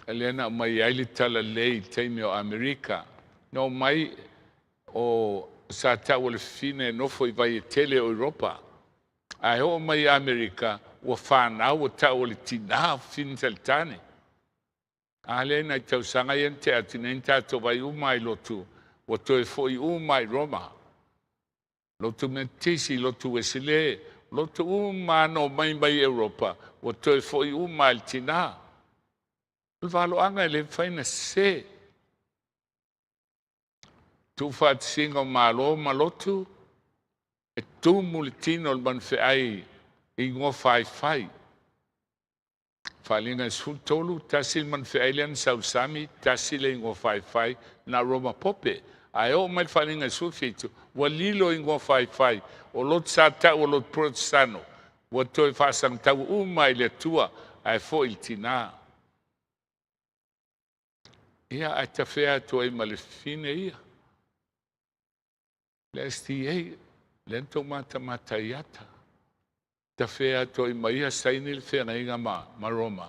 Lea na aumai ai le talalelei i le taimi o Amerika. Na omai o sa tau o le fafine e nofo i Vaietele o Europa. Ae oo mai i Amerika, ua fanau ua tau o le tinā o fafine talitane. A lea nai tausaga ia na tea atu nei na tatou vaai uma ai i lotu, ua toe foi uma i Roma. Lotu Metotisi, lotu Uesile, lotu uma na omai mai Europa, ua toe foi uma i le tinā. O le valoaga e le mafai ona sese. Tuufaatasiga o Malo ma lotu, e tumu le tino o le manufeai i igoa faifai. Faaaliga e 13, tasi le manufeai lea na sau i le sami, tasi le igoa faifai na Roma pope. Ae oo mai le faaaliga e 17, ua lilo igoa faifai o lotu sa tau o lotu Protestano, ua toe faasagatau uma i le Atua ae foi i le tinā. Ia, ae tafea atu ai ma le fafine ia. Le SDA, lea na tou matamata i ata. Tafea atu ai ma ia saini le feagaiga ma Roma.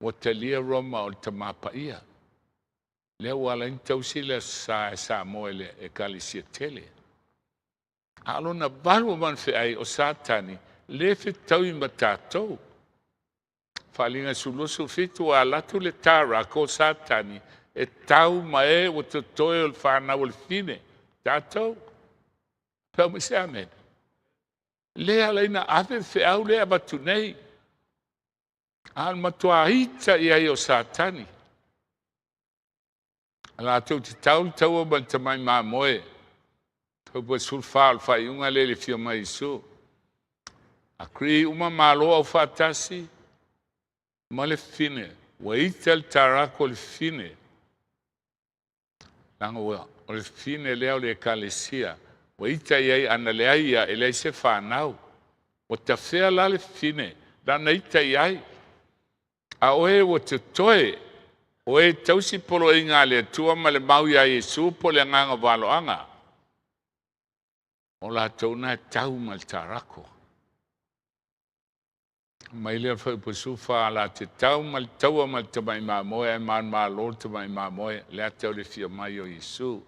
Ua talia Roma o le Tama Paia. Lea ua ala ai ona tausi le Aso Sa e Samoa i le Ekalesia tele. A o lona valu o manufeai o Satani, le fetaui ma tatou. Faaaliga 12 17 ua alu atu le tarako o Satani e tau ma e ua totoe o le fanau o le fine. Tatou. Pau mai se amene. Le ala ai na ave le feau lea e avatu nei. A o le matua ita i ai o Satani. Latou te tau le taua ma le tamai mamoe. Tau 14 o le faaiuga lea i le fia mai Iesu. Agree uma malo au faatasi ma le fine. Ua ita le tarako le fine. Leaga ua o le fine lea o le ekalesia. Ua ita i ai ana leai ia e leai se fanau. Ua tafea la le fine lana ita i ai. A o e ua totoe, o e tausi poloaiga a le Atua ma le mau iā Iesu po o le agaga o valoaga, o latou na e tau ma le tarako. Mai lea fuaiupu 14, la te tau ma le taua ma le tamai mamoe, ae manumalo le tamai mamoe, le ata o le fia mai o Iesu.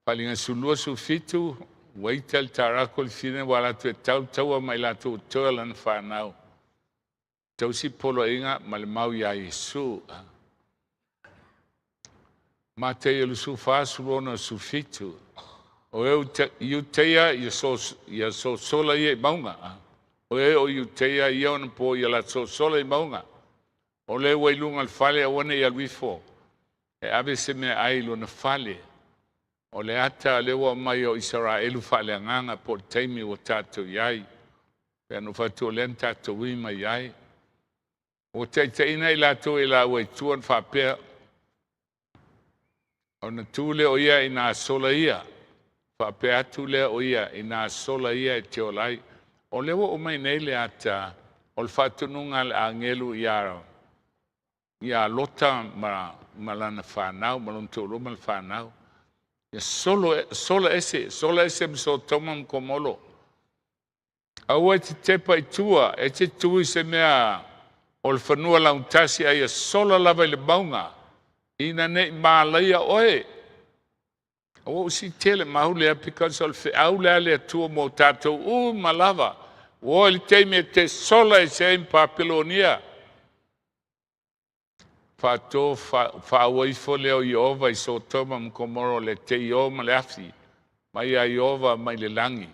Faaaliga 12, 17, ua ita le tarako le fine ua alu atu e tau le taua ma i latou ua totoe o lana fanau. Tausi poloaiga ma le mau iā Iesu. Mateio 24, 17. O e Iuteia ia sosola ia i mauga. O e o Iuteia ia ona po ia la sosola i mauga. O le ua i luga o le fale aua ne i alu ifo. E ave se meaai i lona fale. O le ata lea ua aumai o Isaraelu faaleagaga po o le taimi ua tatou i ai. Pe ana fai atu o lea na tatou ui mai ai. Ua taitaiina i latou e laua i tua na faapea, ona tu lea o ia i nā sola ia, faapea atu lea o ia i nā sola ia e te ola ai. O lea ua oo mai nei le ata o le faatonuga a le agelu ia Lota ma lana fanau, ma lona toalua ma le fanau. Ia solo, sola ese, sola ese ma Sotoma ma Komolo. Aua e te tepa i tua, e te tu i se mea o le fanua lautasi, a ia sola lava i le mauga, ina ne i malaia oe. Ua ou sitele mau lea, because o le feau lea le Atua mo tatou uma lava. Ua oo i le taimi e te sola ese ai ma Papelonia. Faato faaua ifo lea o Ieova i Sotoma ma Komoro le teio ma le afi, mai ia Ieova mai le lagi.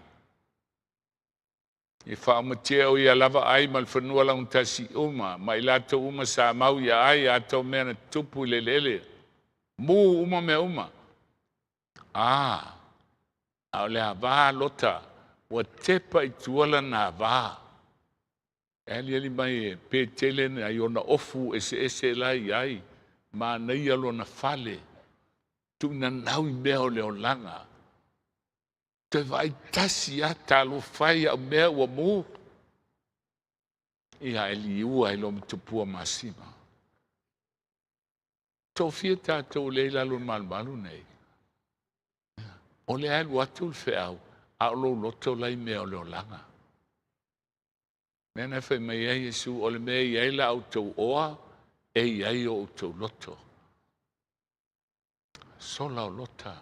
I faaumatia o ia lava ai ma le fanua laugatasia uma, ma i latou uma sa mau ia ai ata o mea na tupu i le eleele. Mu uma mea uma. A o le avā Lota, ua tepa i tua lana avā. E aliali mai e pe tele nai ona ofu eseese la i ai, manaia lona fale, tuunanau i mea o le olaga. Toe vaai tasi lava talofa e au mea ua mu. Ia e liua ai loa ma tupua masima. Tofia tatou lea i lalo o le malumalu nei. O le alu atu le feau, a o lou loto la i mea o le olaga. Mea na fai mai ai Iesu, o le mea e i ai la outou oa, e i ai o outou loto. Sola o Lota.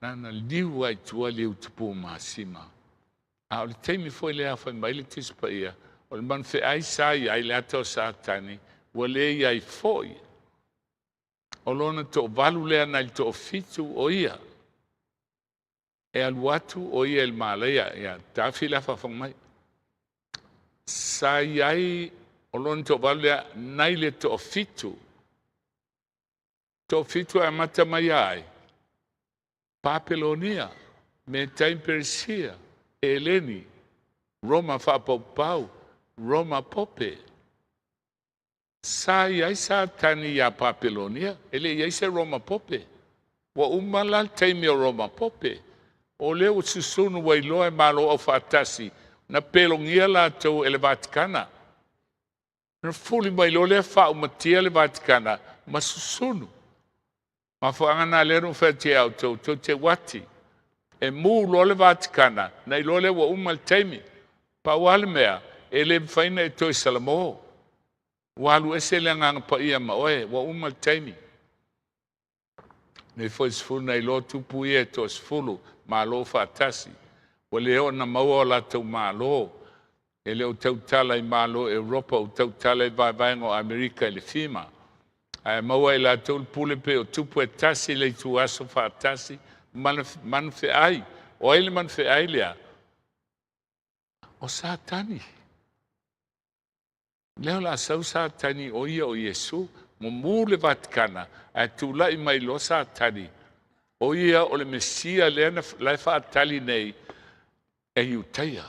Nana liu ai tua liu tupu masima. A o le taimi foi lea fai mai le Tusi Paia, o le manufeai sa i ai le ata o Satani, ua le i ai foi. O lona toavalu lea nai le toafitu o ia. E alu atu o ia i le malaia, ia tafi le afaafo mai. Sa i ai o lona toavalu lea nai le toafitu. Toafitu e amata mai ai. Papelonia, Metai Peresia, Eleni, Roma faapaupau, Roma Pope. Sa i ai Satani iā Papelonia, e le i ai se Roma Pope. Ua uma la le taimi o Roma Pope. O lea ua susunu ua iloa e Malo Aufaatasi, na pelogia latou e le Vatikana. Na fuli mai loa lea faaumatia le Vatikana ma susunu. Mafuaaga na lea na ou fai atu ia outou, tou te uati. E mu loa le Vatikana, na iloa lea ua uma le taimi. Pau lava le mea, e le mafai ona e toe salamo. Ua alu ese le agaga paia ma oe, ua uma le taimi. Nei foi 10 na iloa tupu ia e toa-10, Malo faatasi. Ua le oo na maua o latou Malo. E le o tautala i Malo Europa, o tautala i vaevaega o Amerika i le FEMA. Ae maua e latou le pule pe o tupu e tasi le ituaso faatasi, manufeai. O ai le manufeai lea? O Satani. Lea o le a sau Satani o ia o Iesu, mumu le Vatikana, ae tulai mai loa Satani. O ia o le Mesia lea na la e faatali nei e Iutaia.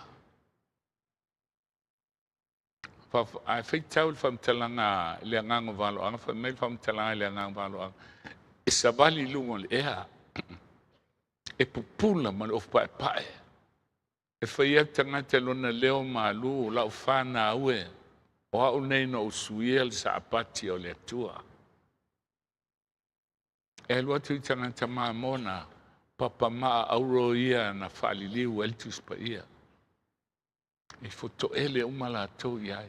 Ae faitau le faamatalaga i le agaga o valoaga, fai mai le faamatalaga i le agaga o valoaga, e savali i luga o le ea, e pupula ma le ofu paepae. E fai atu tagata i lona leo malu, lau fanau e, o au nei na ou suia le Sapati o le Atua. E alu atu i tagata mamona, papamaa auro ia na faaliliu ai le Tusi Paia. E fotoele uma latou i ai.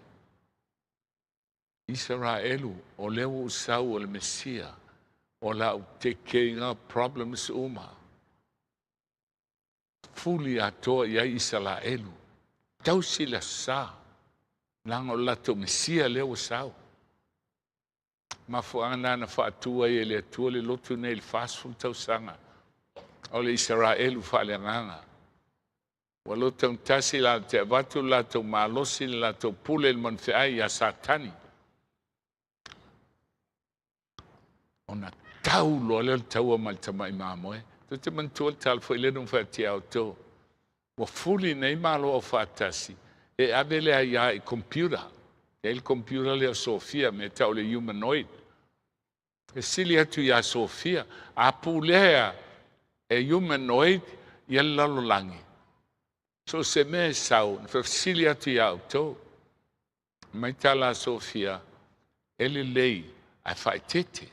Isaraelu, o lea ua ou sau o le Mesia, o la ou tekeiga problems uma. Fuli atoa i ai Isaraelu. Tausi le aso sa, leaga o le latou Mesia lea ua sau. Mafuaaga lena na faatu ai e le Atua le lotu nei i le 40 tausaga o le Isaraelu faaleagaga. Ua lotogatasi latou te avatu le latou malosi, le latou pule i le manufeai ia Satani. Ona tau loa lea o le taua ma le tamai mamoe. Tou te manatua le tala foi lea na ou fai atu ia outou. Ua fuli nei Malo Aufaatasi e ave le aia i computer. E i ai le computer lea o Sofia, mea e tau o le humanoid. E sili atu ia Sofia. A pulea e humanoid ia le lalolagi, so o se mea e sau, na faafesili atu ia outou. Mai tala a Sofia, e lelei ae faaeteete.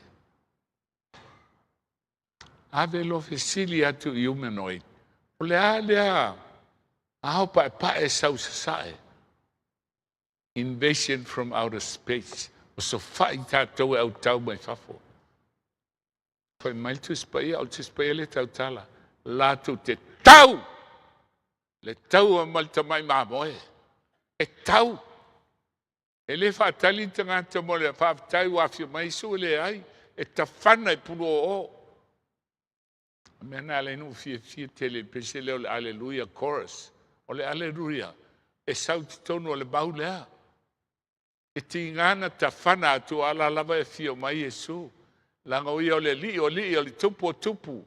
Ave loa fesili atu i humanoid, o le a lea ao paepae sau i sasae? Invasion from outer space. Osofai tatou e autau mai fafo. Fai mai le Tusi Paia, o le Tusi Paia lea tautala, latou te tau le taua ma le tamai mamoe. E tau. E le faatali le tagata mo le faafetai ua afio mai Iesu, e leai, e tafana i pulu oo. O mea na ala ai ona ou fiafia tele i le pese lea o le Alleluia Chorus. O le Alleluia e sau i totonu o le mau lea. E tiga na tafana atu a o la lava e afio mai Iesu. Leaga o ia o le Alii o alii, o le Tupu o tupu.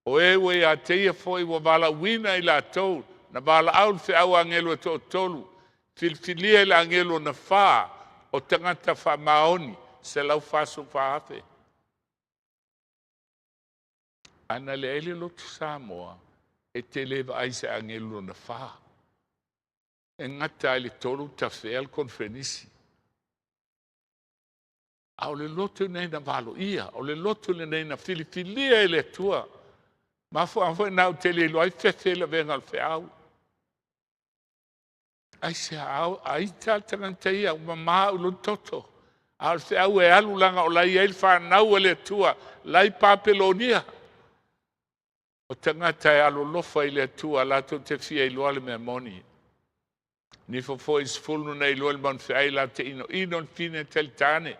O e ua ia te ia foi ua valaauina i latou na valaau le feau a agelu e toatolu, filifilia i le agelu lona fa o tagata faamaoni 144,000. A na leai le lotu Samoa, e te le vaai i se agelu lona fa. E gata lava i le tolu tafea le koneferenisi. A o le lotu lenei na valoia, o le lotu lenei na filifilia e le Atua. Mafuaaga foi na ou te le iloa ai fefe le avega o le feau. Aisea? Ai ta le tagata ia, ua mama au i lou toto. A o le feau e alu leaga o la e i ai le fanau a le Atua, la e i Papelonia. O tagata e alolofa i le Atua, latou te fia iloa le mea moni. Nifo foi i sefulu na iloa i le maunufeai latou te inoino le fine talitane.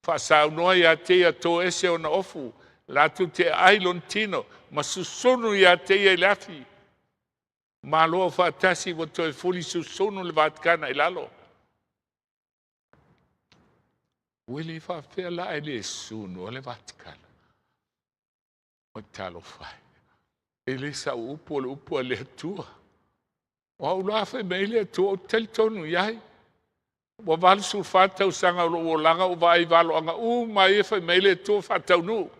Faasaunoa ia te ia to ese ona ofu, latou te aai lona tino ma susunu ia te ia i le afi. Malo Aufaatasi ua toe fuli susunu le Vatikana i lalo. Ua le faapea la e le susunu le Vatikana. Oi talofa e. E le sau upu o le upu a le Atua. O au la fai mai le Atua ou te talitonu i ai. Ua 84 tausaga o lou olaga ua vaai i valoaga uma ia fai mai le Atua faataunuu.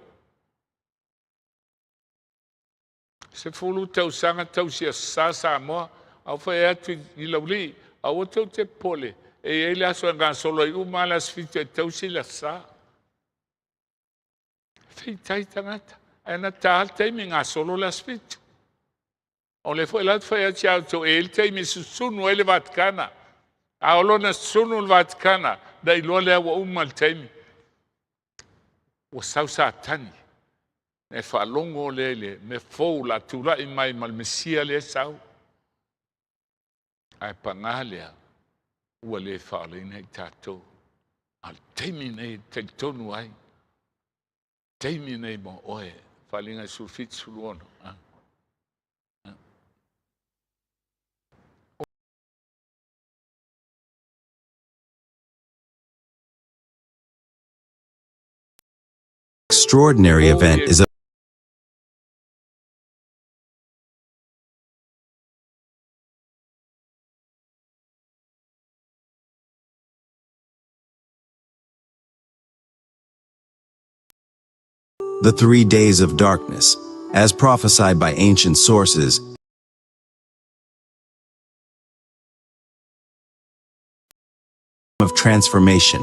10 tausaga tausi aso Sa Samoa. A ou fai atu i Laulii, aua tou te popole, e i ai le aso e gasolo ai uma lava le aso 7 e tausi le aso Sa. Feitai tagata, ae na ta le taimi gasolo le aso 7. O lea foi la ou te fai atu ia outou, e i ai le taimi e susunu ai le Vatikana. A oo loa ina susunu le Vatikana, na iloa lea ua uma le taimi. Ua sau Satani. E faalogo lea i le mea fou o le a tulai mai ma le Mesia lea e sau. Ae paga lea, ua le faaolaina i tatou. A o le taimi lenei e talitonu ai, taimi lenei mo oe. Faaaliga 17, 16. Extraordinary event is the 3 days of darkness, as prophesied by ancient sources, of transformation.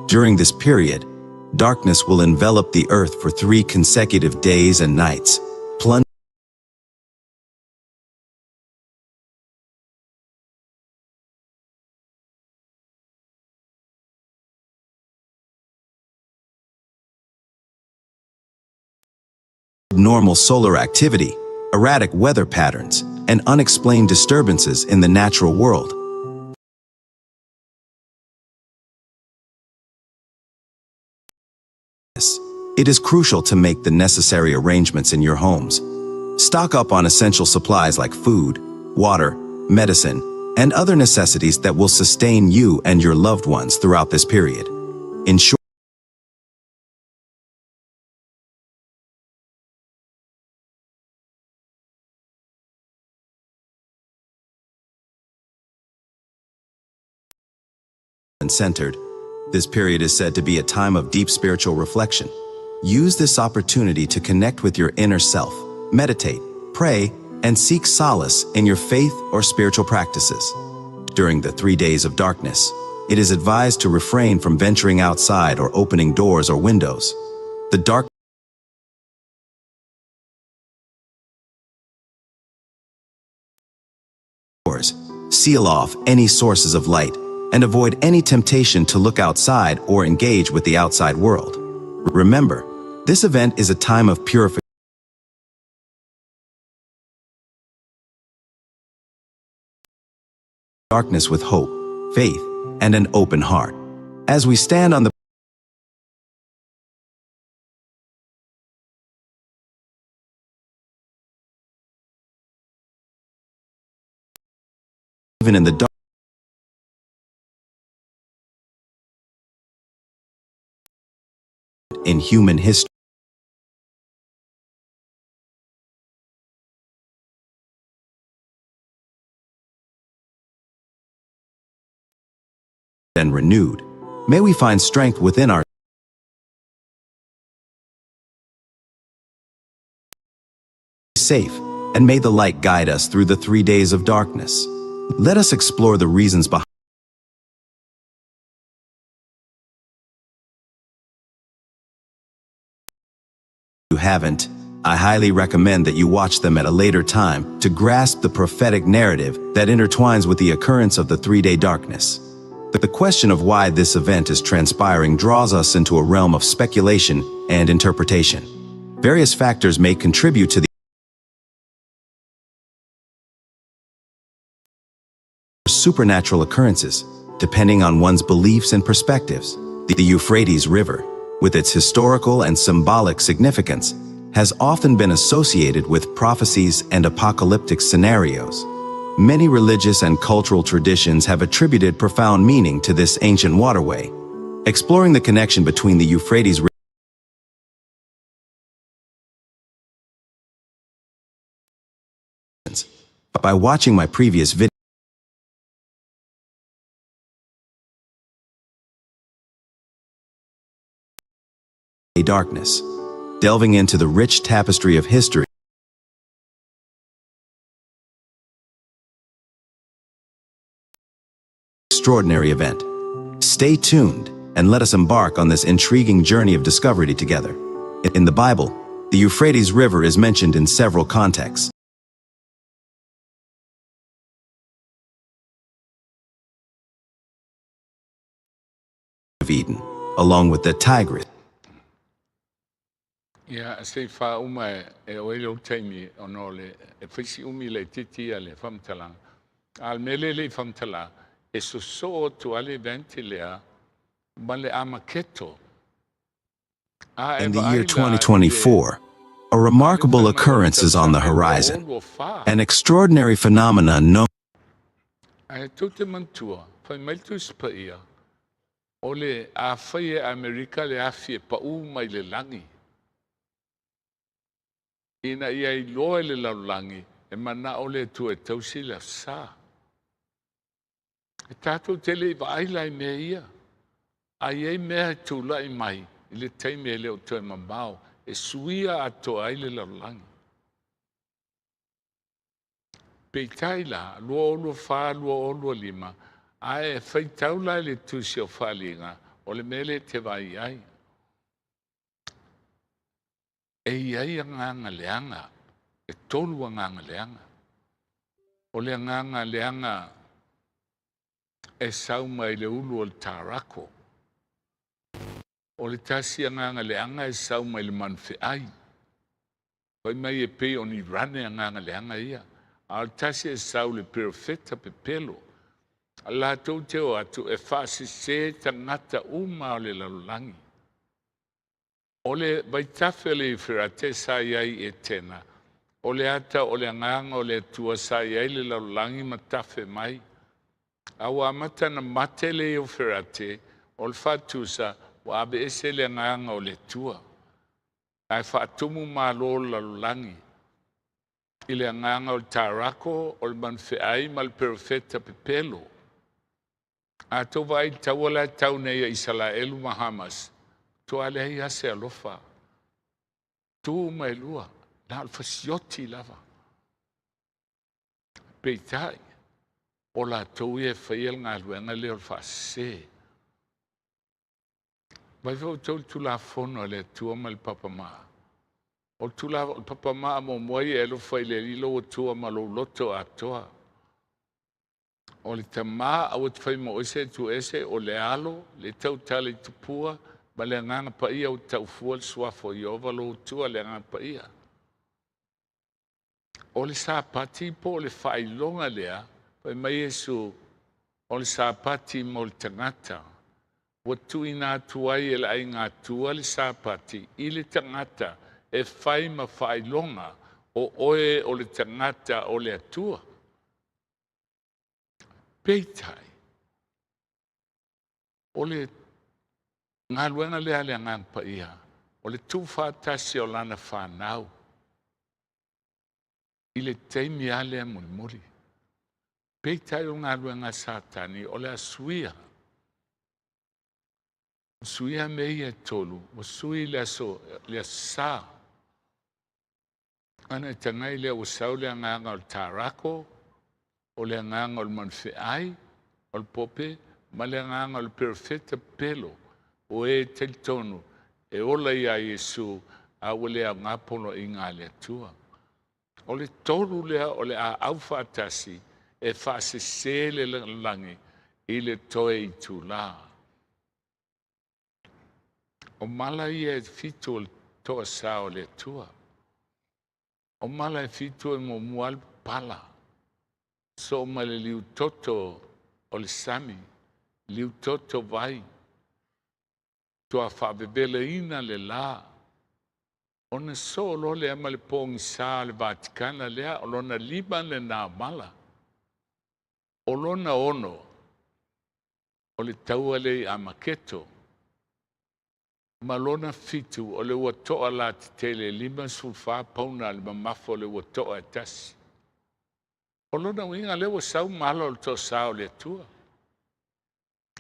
During this period, darkness will envelop the earth for 3 consecutive days and nights, plunging abnormal solar activity, erratic weather patterns, and unexplained disturbances in the natural world. It is crucial to make the necessary arrangements in your homes. Stock up on essential supplies like food, water, medicine, and other necessities that will sustain you and your loved ones throughout this period. Ensure and centered. This period is said to be a time of deep spiritual reflection. Use this opportunity to connect with your inner self, meditate, pray, and seek solace in your faith or spiritual practices. During the 3 days of darkness, it is advised to refrain from venturing outside or opening doors or windows. The dark doors, seal off any sources of light, and avoid any temptation to look outside or engage with the outside world. Remember, this event is a time of purification. Darkness with hope, faith, and an open heart. As we stand on the even in the dark, in human history. And renewed. May we find strength within our safe, and may the light guide us through the 3 days of darkness. Let us explore the reasons behind you haven't, I highly recommend that you watch them at a later time to grasp the prophetic narrative that intertwines with the occurrence of the 3-day darkness. But the question of why this event is transpiring draws us into a realm of speculation and interpretation. Various factors may contribute to the supernatural occurrences, depending on one's beliefs and perspectives. The Euphrates River, with its historical and symbolic significance, has often been associated with prophecies and apocalyptic scenarios. Many religious and cultural traditions have attributed profound meaning to this ancient waterway. Exploring the connection between the Euphrates River by watching my previous video. Darkness, delving into the rich tapestry of history. Extraordinary event. Stay tuned and let us embark on this intriguing journey of discovery together. In the Bible, the Euphrates River is mentioned in several contexts. Of Eden, along with the Tigris. Ia, se i faauma e oe lou taimi ona o le e faisi umi le itiiti ia le faamatalaga. A o le mea lea e le i faamatala, e sosoo atu lava le event lea ma le Amaketo. A e In the vaai year la i le 2024, a le remarkable fai mai o le occurrence is on the tausaga e horizon. 2024. An extraordinary phenomenon known Ae tou te manatua, fai mai le Tusi Paia, o le afai e Amerika le afi e pau mai le lagi, ina ia iloa e le lalolagi e manao le Atua e tausi le Aso Sa. E tatou te le i vaai la i mea ia, a i ai mea e tulai mai i le taimi e le o toe mamao e suia atoa ai le lalolagi. Peitai la, 2024, 2025, a e faitau la i le Tusi o Faaaliga, o le mea lea e te vaai ai. E i ai agaga leaga, e tolu agaga leaga. O le agaga leaga e sau mai le ulu o le tarako. O le tasi agaga leaga e sau mai le manufeai. Fai mai e pei o ni rane agaga leaga ia. A o le tasi e sau le perofeta pepelo. A latou te o atu e faasese tagata uma o le lalolagi. O le vaitafe o le Eufirate sa i ai i Etena, o le ata o le Agaga o le Atua sa i ai le lalolagi ma tafe mai. A ua amata ona mate le Eufirate, o le faatusa ua aveese le Agaga o le Atua, ae faatumu malo le lalolagi i le agaga o le tarako, o le manufeai ma le perofeta pepelo. A tou vaai i le taua la e tau nei a Isalaelu ma Hamas, matua leai lava se alofa. Tu uma e lua, na o le fasioti lava. Peitai, o latou ia e faia le galuega lea o le faasese. Vaai foi outou i le Tulafono a le Atua ma le papamaa. O le tula, o le papamaa muamua ia e alofa i le Alii lou Atua ma lou loto atoa. O le Tama aua te fai mo oe se Atua ese, o le Alo, le tautala i tupua, ma le Agaga Paia ua taufua le suafa o Ieova lou Atua, le Agaga Paia. O le Sapati po o le faailoga lea, fai mai Iesu, o le Sapati mo le tagata. Ua tuuina atu ai e le Aiga Atua le Sapati i le tagata e fai ma faailoga o oe o le tagata o le Atua. Peitai, o le galuega lea a le Agaga Paia, o le tuufaatasi o lana fanau i le taimi lava lea mulimuli. Peitai o le galuega a Satani, o le a suia. Suia mea ia e tolu, ua sui le aso, le aso Sa. Ana e tagai lea ua sau le agaga o le tarako, o le agaga o le manufeai, o le pope, ma le agaga o le perofeta pepelo, o e talitonu e ola iā Iesu a ua le aoga poloaiga a le Atua. O le tolu lea o le a aufaatasi e faasese le lalolagi i le toe itulā. O mala ia e fitu o le toasā o le Atua. O mala e fitu e muamua lava le papala, soo ma le liutoto o le sami, liutoto vai, toa faavevelaina le la, ona soo loa lea ma le pogisa o le Vatikana lea, o lona lima lena o mala. O lona ono, o le taua lea i Amaketo, ma lona fitu, o le ua to'a latetele e 54 pauna le mamafa o le ua to'a e tasi. O lona uiga lea ua sau mala o le toasā o le Atua.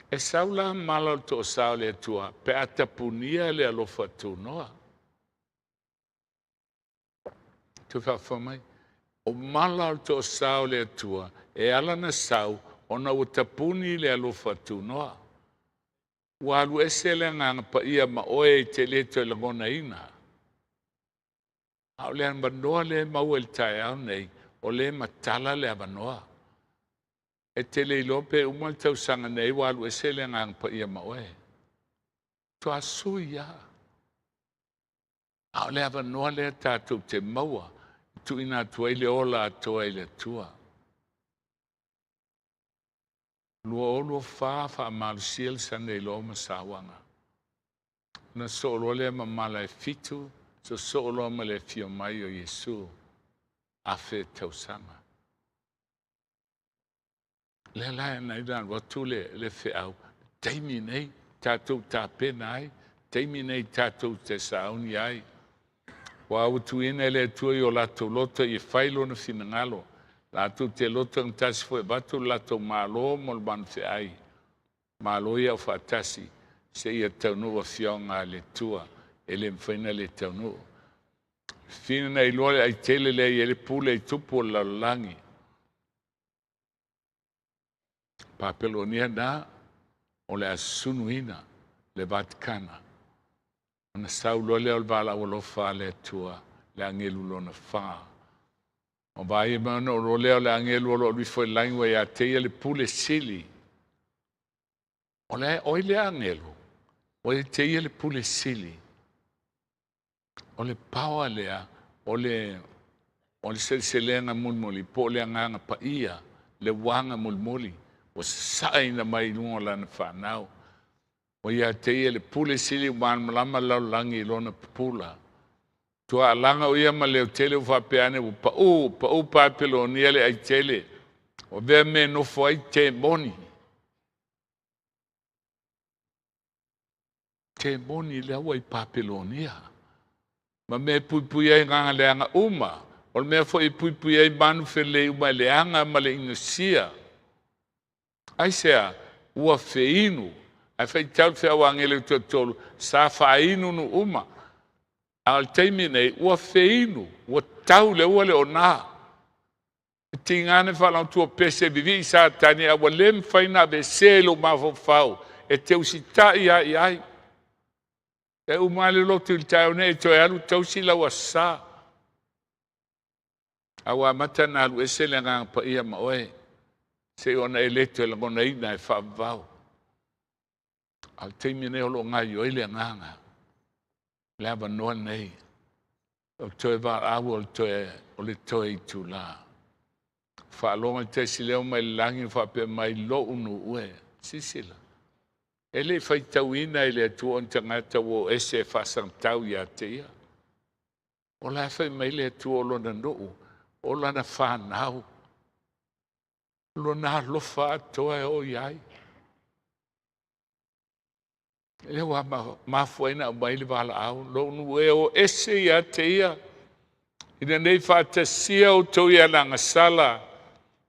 E sau la mala o le toasā o le Atua pe a tapunia le alofa tunoa. Toe faafofoga mai. O mala o le toasā o le Atua e ala na sau ona ua tapuni le alofa tunoa. Ua alu ese le Agaga Paia ma oe e te le toe lagonaina. A o le avanoa lea e maua i le taeao nei, o lea e matala le avanoa. E te le iloa pe uma le tausaga nei ua alu ese le Agaga Paia ma oe. Toa sui lava. A o le avanoa lea tatou te maua e tuuina atu ai le ola atoa i le Atua. 2024 faamalosia le Sunday Law ma sauaga. Ona soo loa lea ma mala e fitu, sosoo loa ma le afio mai o Iesu, afe tausaga. Lea la e nai na alu atu le, le feau, taimi nei tatou tapena ai, taimi nei tatou te sauni ai. Ua autuina e le Atua i o latou loto ia fai lona finagalo, latou te loto gatasi foi avatu le latou malo mo le manufeai. Malo ia aufaatasi seia taunuu afioga a le Atua, e le mafai ona le taunuu. Fina na iloa le aitele lea i ai le pule i tupu o le lalolagi. Papelonia na o le a sunuina le Vatikana. Ona sau loa lea o le valaau alofa a le Atua, le agelu lona fa. O vaai mai ona o loa lea o le agelu o lo o alu ifo i le lagi ua ia te ia le pule sili. O le oi le agelu, ua ia te ia le pule sili. O le power lea, o le, o le seleselega mulimuli, po o le agaga paia, le uaga mulimuli, ua sasaeina mai i luga o lana fanau. Ua ia te ia le pule sili ua malamalama le lalolagi i lona pupula. Tua alaga o ia ma leo tele ua faapea ane ua pau, pau Papelonia le aitele. Ua vea mea nofo ai temoni. Temoni lea ua i Papelonia. Ma mea puipui ai agaga leaga uma. O le mea foi e puipui ai manu felelei uma e leaga ma le inosia. Aisea? Ua feinu. Ae faitau le feau a agelu toatolu, sa faainu nuu uma. A o le taimi nei, ua feinu, ua tau le ua le ona. E tiga na faalagotua pese vivii Satani, a ua le mafai ona aveesea i lou mafaufau e te usitai lava i ai. E uma lava le lotu i le taeao nei e toe alu tausi lau Aso Sa. A ua amata ona alu ese le Agaga Paia ma oe, seia ona e le toe lagonaina e faavavau. A o le taimi lenei o lo o gaoioi le Agaga, le avanoa lenei, o le toe valaau, o le toe itula. Faalogo i le tasi leo mai le lagi o faapea mai, lou nuu e, silasila. E le i faitauina e le Atua o ni tagata ua o ese e faasagatau ia te ia. O la e fai mai le Atua o lona nuu, o lana fanau, lona alofa atoa e oo i ai. Lea ua mafua ai ona aumai le valaau, lou nuu e o ese ia te ia, ina nei faatasia outou i ana agasala,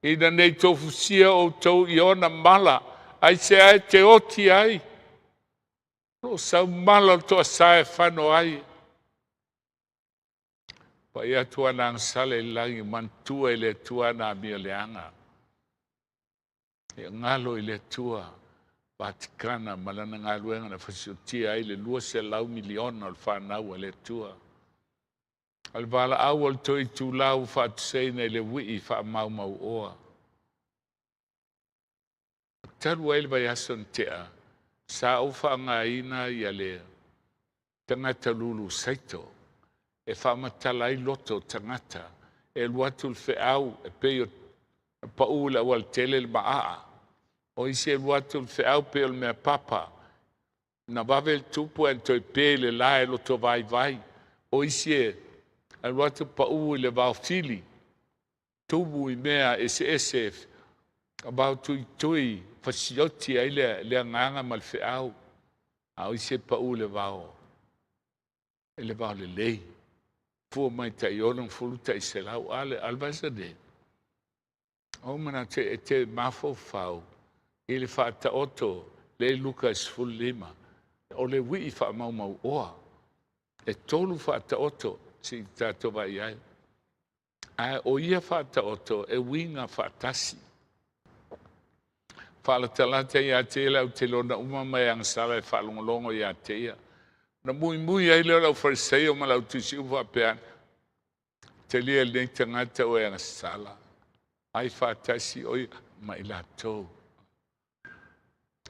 ina nei tofusia outou i ona mala, aisea e te oti ai? O lo o sau mala o le toasa e fano ai. Pai atu ana agasala i le lagi, manatua e le Atua ana amio leaga. E galo i le Atua Vatikana ma lana galuega na fasiotia ai le 200 miliona o le fanau a le Atua. O le valaau o le toe itula ua faatusaina i le uii faamaumauoa. Talu ai le vaiaso na tea, sa ou faaaogaina ia le tagata lulu saito e faamatala ai loto o tagata e alu atu le feau e pei o pau i le aualatele le maa. O isi e alu atu le feau pei o le mea papa. Na vave le tupu ae na toe pe i le la e loto vaivai. O isi e alu atu pau i le vaofili, tumu i mea eseese, vao tuitui, fasioti ai le agaga ma le feau. A o isi e pau i le vao, i le vao lelei. Fua mai tai 60 tai 100. A le vasa nei, o manatu e te mafaufau i le faataoto le Luka 15, o le uii faamaumauoa. E tolu faataoto si tatou vaai ai. Ae o ia faataoto e uiga faatasi. Faalatalata ia te ia le autelona uma mai agasala e faalogologo ia te ia. Na muimui ai lea o le aufariseio ma le autusiupu faapea, talia lenei tagata o e agasala, ai faatasi o ia ma i latou.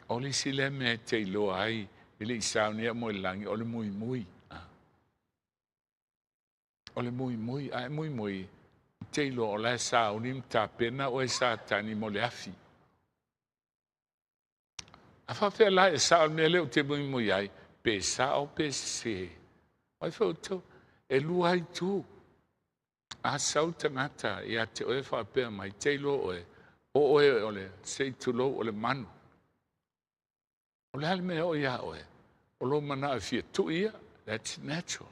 O le isi lea mea e te iloa ai e le i saunia mo le lagi, o le muimui. O le muimui, ae muimui, te iloa o la e sauni ma tapena oe Satani mo le afi. A faapea la e sao le mea lea ou te muimui ai, pe sao pe sese. Ai foi outou, e lua itu. A sau tagata ia te oe faapea mai, te iloa oe, o oe o le, se i tulou, o le manu. O le a le mea o ia oe? O lou manao e fia tui ia. That's natural.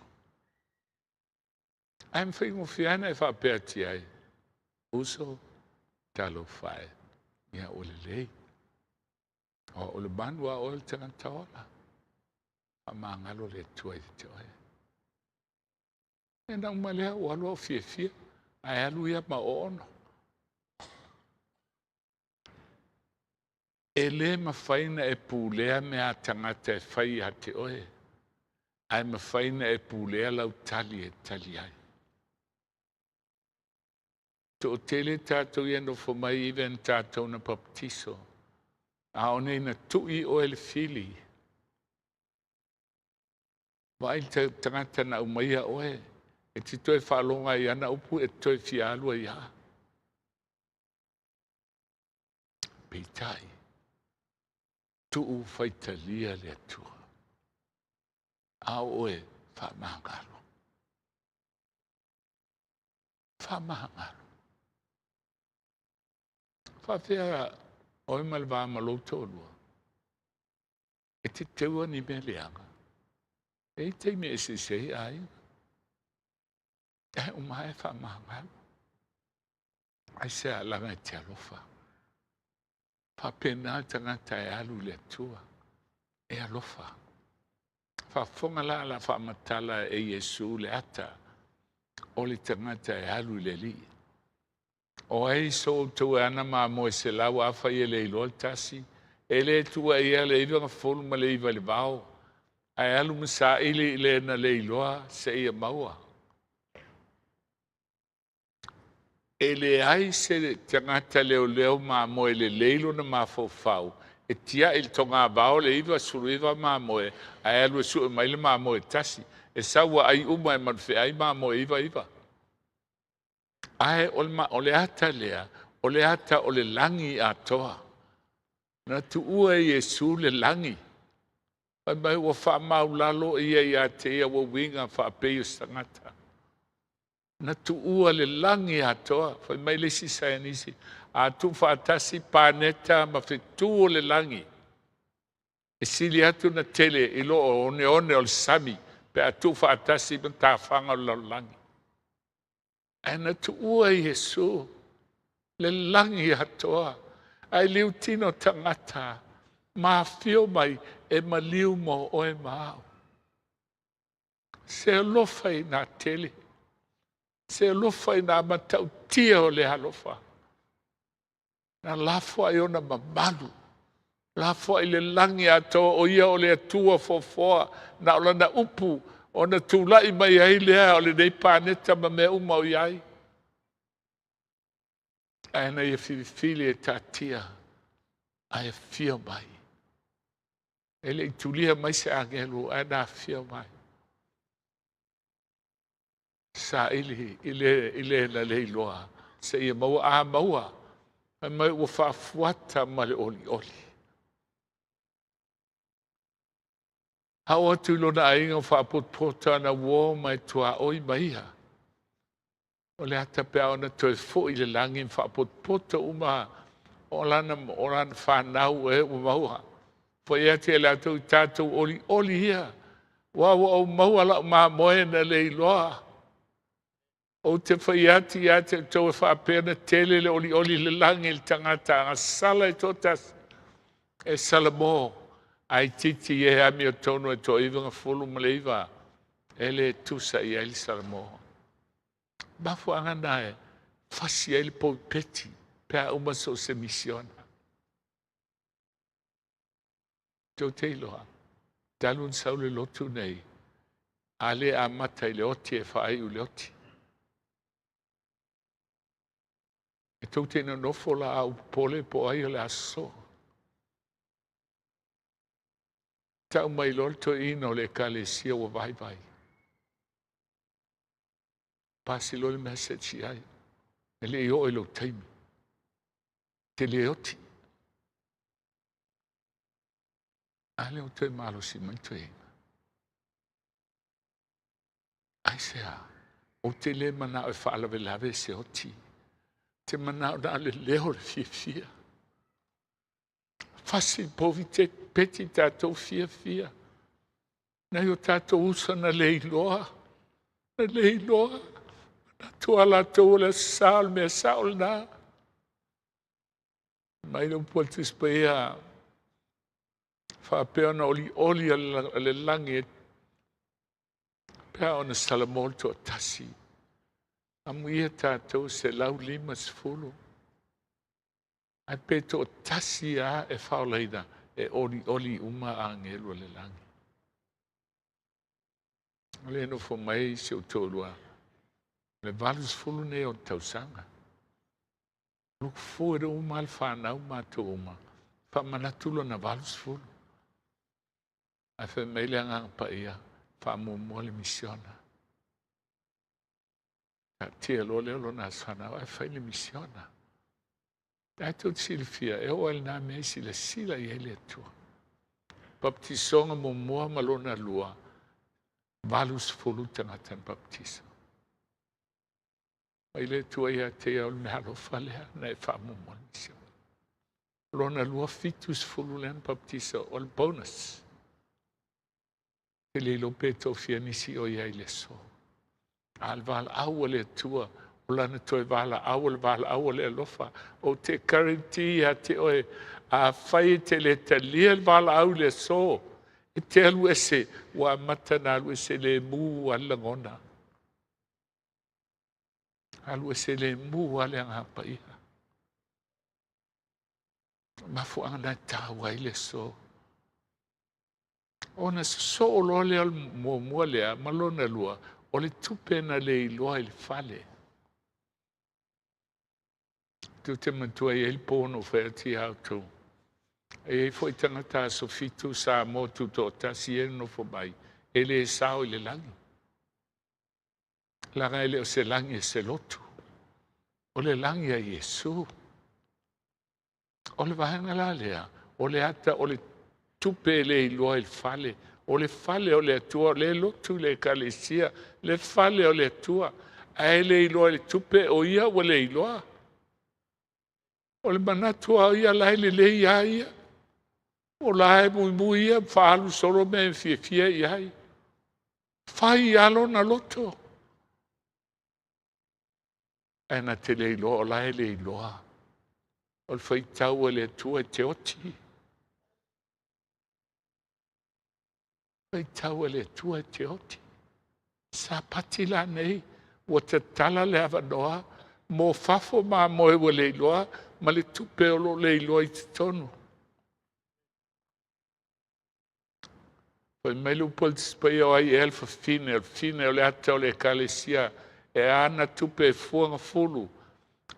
Ae mafaigofie lava ona e faapea atu i ai, uso, talofa e, ia ua lelei. O le manu a oe o le tagata ola. Faamagalo le Atua i te oe. E na uma lea ua alu au fiafia, ae alu ia ma oono. E le mafai ona e pulea mea a tagata e fai ia te oe, ae mafai ona e pulea lau tali e tali ai. Toatele tatou ia nofo mai even tatou na baptiso, a o nei na tui oe le fili. Vaai le tagata na aumaia oe, e te toe faalogo ai i ana upu e te toe fia alu ai lava. Peitai, Tuu faitalia le Atua. A o oe faamagalo. Faamagalo. Faafefea oe ma le va ma lou toalua. E te teua ni mea leaga. E i ai taimi e eseese ai aiga. E uma e faamagalo. Aisea laga e te alofa. Faapena le tagata e alu i le Atua, e alofa. Faafofoga la la faamatala e Iesu le ata o le tagata e alu i le Alii. O ai so outou e ana mamoe 100 afai e le iloa le tasi, e le tuuaia le 99 i le vao, ae alu ma saili i le na le iloa seia maua. E leai se tagata leoleo mamoe lelei lona mafaufau e tiai i le togavao le 99 mamoe ae alu e sue mai le mamoe tasi. E sau ua ai uma e malufeai mamoe 99. Ae o le ata lea, o le ata o le lagi atoa. Na tuua e Iesu le lagi. Fai mai ua faamaulalo ia ia te ia ua uiga faapei o se tagata. Na tuua le lagi atoa. Fai mai le isi saienisi, a tuufaatasi paneta ma fetu o le lagi, e sili atu na tele i lo o oneone o le sami pe a tuufaatasi ma tafaga o le lalolagi. Ae na tuua e Iesu le lagi atoa, ae liutino tagata ma afio mai e maliu mo oe ma au. Se alofa i nā tele, se alofa i nā matautia o le alofa. Na lafoai ona mamalu, lafoai le lagi atoa, o ia o le Atua foafoa, na o lana upu ona tulai mai ai lea o lenei paneta ma mea uma o i ai. Ae na ia filifili e taatia ae afio mai. E le i tulia mai se agelu ae na afio mai. Saili i le, i le na le iloa seia maua a maua fai mai ua faafuata ma le olioli. A oo atu i lona aiga ua faapotopoto ana uō ma e tuaoi ma ia. O le ata pe a ona toe foi i le lagi ma faapotopoto uma o lana, o lana fanau e ua maua. Foi atu e latou i tatou olioli ia. Ua ua ou maua lau mamoe na le iloa. Ou te fai atu ia te outou e faapea ona tele le olioli i le lagi i le tagata agasala e toatasi e salamo ae itiiti e amiotonu e 99 e le tusa i ai le salamo. Mafuaaga na e fasi ai le polupeti pe a uma so o se misiona. Tou te iloa, talu ona sau le lotu nei, a le amata i le oti e faaiu i le oti. E tou te nonofo la a ou popole po o ai o le a sosoo. Tau mai loa le toeaina o le ekalesia ua vaivai. Pasi loa le message i ai. E le i oo i lou taimi. Te le oti. A lea ua toe malosi mai le toeaina. Aisea? Ou te le manao e faalavelave se oti. Te manao na o le leo o le fiafia. Fasi povi te peti tatou fiafia. Nai o tatou uso na le iloa. Na le iloa. Manatu a latou o le aso sa o le mea sao lena. Mai le upu a le Tusi Paia, faapea ona olioli a le lagi pe a ona salamo le toatasi. Amuia tatou 150. Ae pe toatasi lava e faaolaina, e olioli uma agelu o le lagi. O lea e nofo mai si ou toalua, le 80 nei o tausaga. Look forward uma le fanau matou uma. Faamanatu lona 80. Ae fai mai le Agaga Paia, faamuamua le misiona. Taatia loa lea o lona aso fanau ae fai le misiona. Ae tou te silafia, e oo lava i lena mea e silasila i ai le Atua. Baptisoga muamua ma lona lua, 80 tagata na baptisa. Mai le Atua ia te ia o le meaalofa lea na e faamuamua le misione. Lona lua 70 lea na baptisa o le bonus. Te le iloa pe toafia nisi o i ai i le aso. A le valaau a le Atua, o lana toe valaau o le valaau o le alofa. Ou te guarantee ia te oe, afai e te le talia le valaau i le aso, e te alu ese, ua amata na alu ese lemu a le lagona. Alu ese lemu a le Agaga Paia. Mafuaaga na e taua ai le aso. Ona sosoo loa lea o le muamua lea ma lona lua, o le tupe na le iloa i le fale. Tu te matua i ai le pō na ou fai atu ia outou. E i ai foi tagata aso 7 Samoa tutoatasi e nofo mai, e le sao i le lagi. Laga e le o se lagi e se lotu. O le lagi a Iesu. O le vaega la lea, o le ata o le tupe e le iloa i le fale. O le fale o le Atua, o le lotu i le ekalesia, le fale o le Atua. Ae le iloa i le tupe, o ia ua le iloa. O le manatu a ia la e lelei a ia. O la e muimui ia faaalu solo mea e fiafia i ai. Fai a lona loto. Ae na te le iloa, o la e le iloa. O le faitau a le Atua e te oti. Faitau a le Atua e te oti. Sapati la nei, ua tatala le avanoa mo fafo ma moe ua le iloa ma le tupe o lo o le iloa i totonu. Fai mai le upu a le Tusi Paia o ai ea le fafine, o le fafine o le ata o le ekalesia e ana tupe e fuagafulu,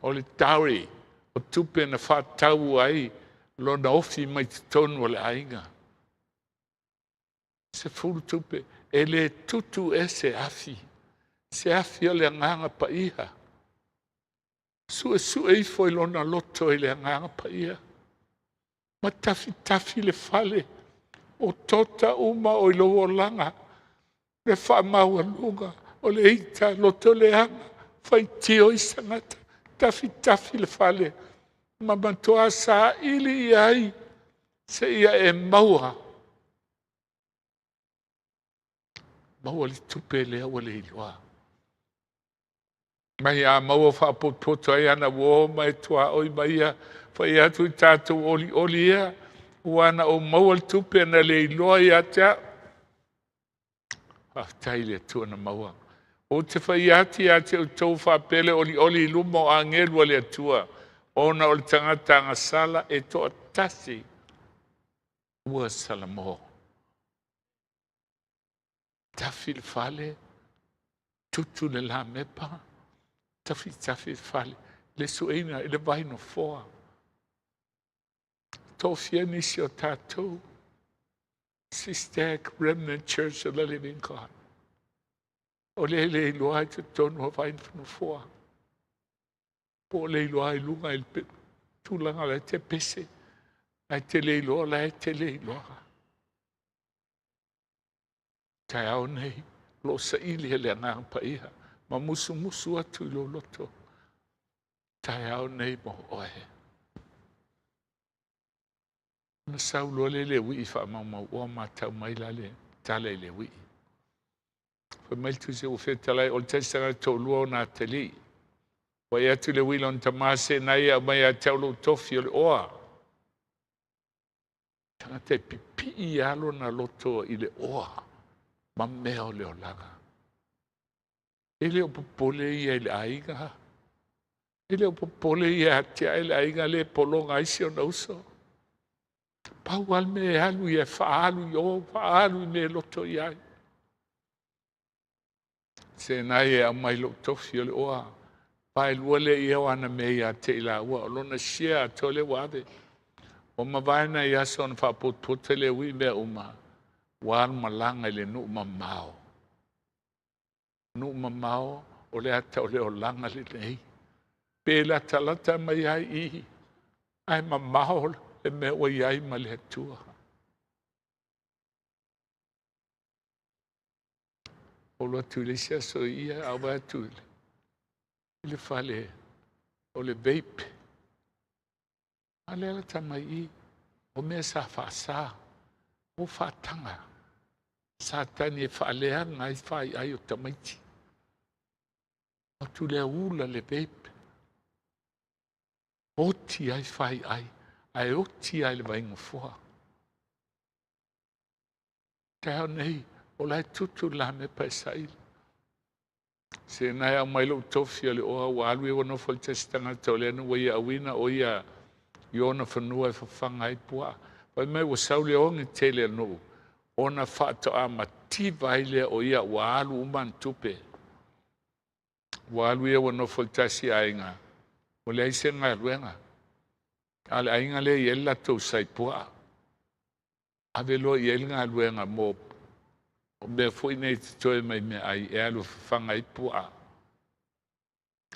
o le dowry, o tupe na faatau ai lona ofi mai totonu o le aiga. 10 tupe, e le tutu e se afi, se afi o le Agaga Paia. Suesue ifo i lona loto i le Agaga Paia. Ma tafitafi le fale, o tota uma o i lou olaga, le faamaualuga, o le ita, loto leaga, faitio i sagata, tafitafi le fale, ma matua saili i ai, seia e maua. Maua le tupe lea ua le iloa. Mai a maua faapotopoto ai ana uo ma e tuaoi mai ia, fai atu i tatou olioli ia, ua na ou maua le tupe na le iloa ia te au. Faafetai i le Atua na maua. Ou te fai atu ia te outou faapea le olioli i luma o agelu a le Atua, ona o le tagata agasala e toatasi ua salamo. Tafi le fale, tutu le lamepa, tafi tafi le fale, le sueina i le vai nofoa. Toafia nisi o tatou, SISTAC Remnant Church of the Living God. O le le iloa i totonu o vai nofoa. Po o le iloa i luga i le tulaga la e te pese, la e te le iloa, la e te le iloa. Taeao nei, lo saili e le Agaga Paia, ma musumusu atu i lou loto. Taeao nei mo oe. Na sau loa le le uii faamaumau ua matau mai la le tala i le uii. Fai mai le tusi ua fetalai o le tasi tagata toalua o na atalii. Fai atu le uii lona tama se nai au mai ia te au lou tofi o le oa. Tagata e pipii alo na loto i le oa ma mea o le olaga. E le o popole ia i le aiga. E le o popole ia atia i le aiga le pologa ai si ona uso. Pau a le mea e alu ia e faaalu i o, faaalu i mea e loto i ai. Se nai e aumai lou tofi o le oa. Vaelua le ia o ana mea ia te i laua. O lona share atoa le ua ave. Ua mavae nai aso ona faapotopoto le ui mea uma. Ua alu malaga i le nuu mamao. Nuu mamao o le ata o le olaga lenei. Pe latalata mai ai i, ae mamao le mea ua i ai ma le Atua. Olo atu i le isi aso i ia, a vaai atu i le fale o le vape. A lea la ta mai i, o mea sa faasa, o faataga. Satani e faaleaga ai faiai o tamaiti. Atu lea ula le vape. Oti ai faiai, ae oti ai le vaigafua. Taeao nei, o la e tutu le lamepa e saili. Se na e au mai lou tofi o le oa ua alu ia ua nofo le tasi tagata o lea na ua ia auina o ia i ona fanua e fafaga ai puaa. Fai mai ua sau le oge tele a le nuu ona faatoa mativa ai lea o ia ua alu uma ana tupe. Ua alu ia ua nofo le tasi aiga, ua leai se galuega. A o le aiga lea e i ai le latou sai puaa. Ave loa i ai le galuega mo o mea foi nei totoe mai meaai e alu e fafaga ai puaa.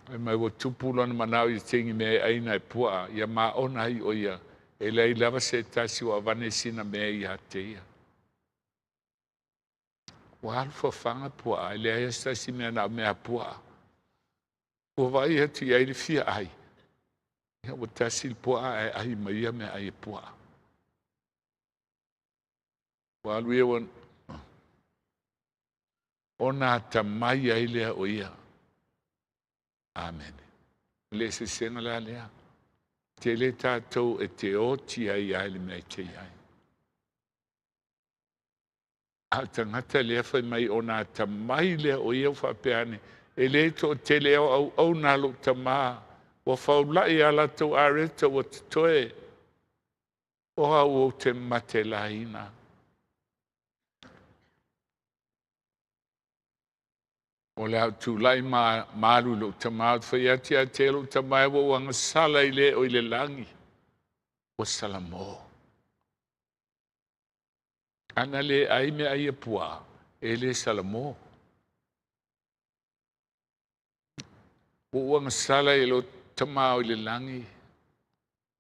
Fai mai ua tupu lona manao ia tegi mea e aina e puaa, ia maona ai o ia, e leai lava se tasi ua avane sina mea ia te ia. Ua alu fafaga puaa, e leai se tasi mea na o mea puaa. Ua vaai atu i ai le fia ai, ia ua tasi le puaa ae ai mai ia mea ai e puaa. Ua alu ia ua ona atamai ai lea o ia. Amene. O le eseesega la lea. Tele tatou e te oti ai ai le mea e te i ai. A o le tagata lea fai mai ona atamai lea o ia ua faapea ane, e le toatele o auauna a lou tamā, ua faulai a latou areta ua totoe, o au ou te matelaina. O le a ou tulai ma alu i lou tamā, ou te fai atu ia te lou tamā e ua ou agasala i le o i le lagi, ua salamo. Ana le ai mea ai e puaa, e le salamo. Ua ou agasala i lou tamā o i le lagi,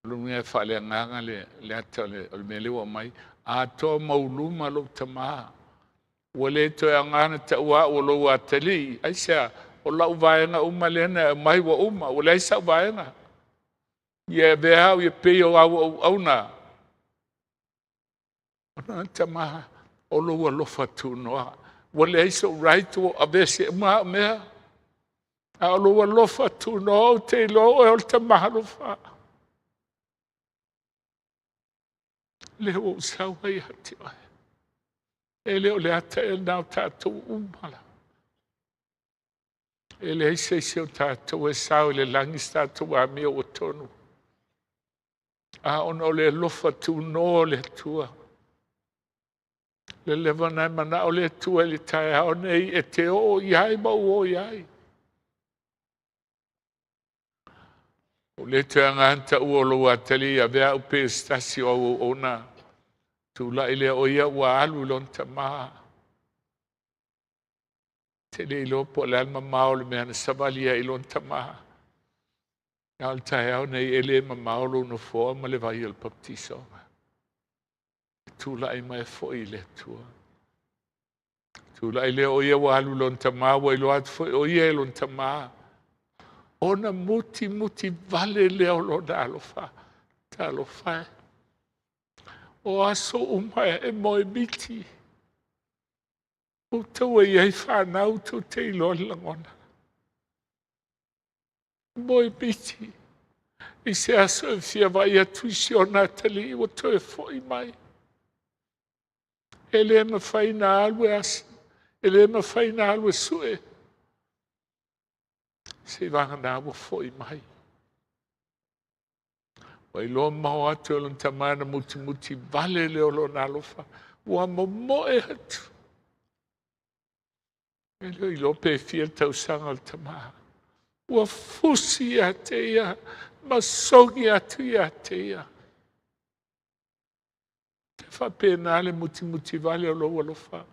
o le mea e faaleagaga le ata o le mea lea ua aumai, atoa mauluma lou tamā. Ua le toe aoga na taua au o lou atalii, aisea, o lau vaega uma lea na e aumai ua uma, ua leai sau vaega. Ia e avea au ia pei o au auauna. O lona tamā, o lou alofa tunoa. Ua leai sou right ua aveese uma au mea. A o lou alofa tunoa ou te iloa oe o le tamā alofa. Lea ua ou sau ai ia te oe. E le o le ata ea lena o tatou uma la. E leai se isi o tatou e sao i le lagi se tatou amio ua tonu. A ona o le alofa tunoa o le Atua. Le leva na e manao le Atua i le taeao nei e te oo i ai ma ou oo i ai. O le toe agaga taua o lou atalii avea au pei o se tasi o au auauna. Tulai lea o ia ua alu i lona tamā. Te le iloa po o le a le mamao o le mea na savali ai i lona tamā. A o le taeao nei e le mamao lou nofoa ma le vai o le papatisoga. E tulai mai foi i le Atua. Tulai lea o ia ua alu i lona tamā, ua iloa atu foi o ia e lona tamā. Ona mutimuti vale lea o lona alofa. Talofa e. O aso uma e moe miti. Outou e i ai fanau tou te iloa le lagona. Moe miti i se aso e fia vaai atu i si ona atalii ua toe foi mai. E le mafai na alu e asi, e le mafai na alu e sue. Seivagana ua foi mai. Ua iloa mao atu e lona tamā na mutimuti vale lea o lona alofa. Ua momoe atu. E le o iloa pe fia le tausaga o le tamā. Ua fusi ia te ia, ma sogi atu ia te ia. Te faapena le mutimuti vale o lou alofa.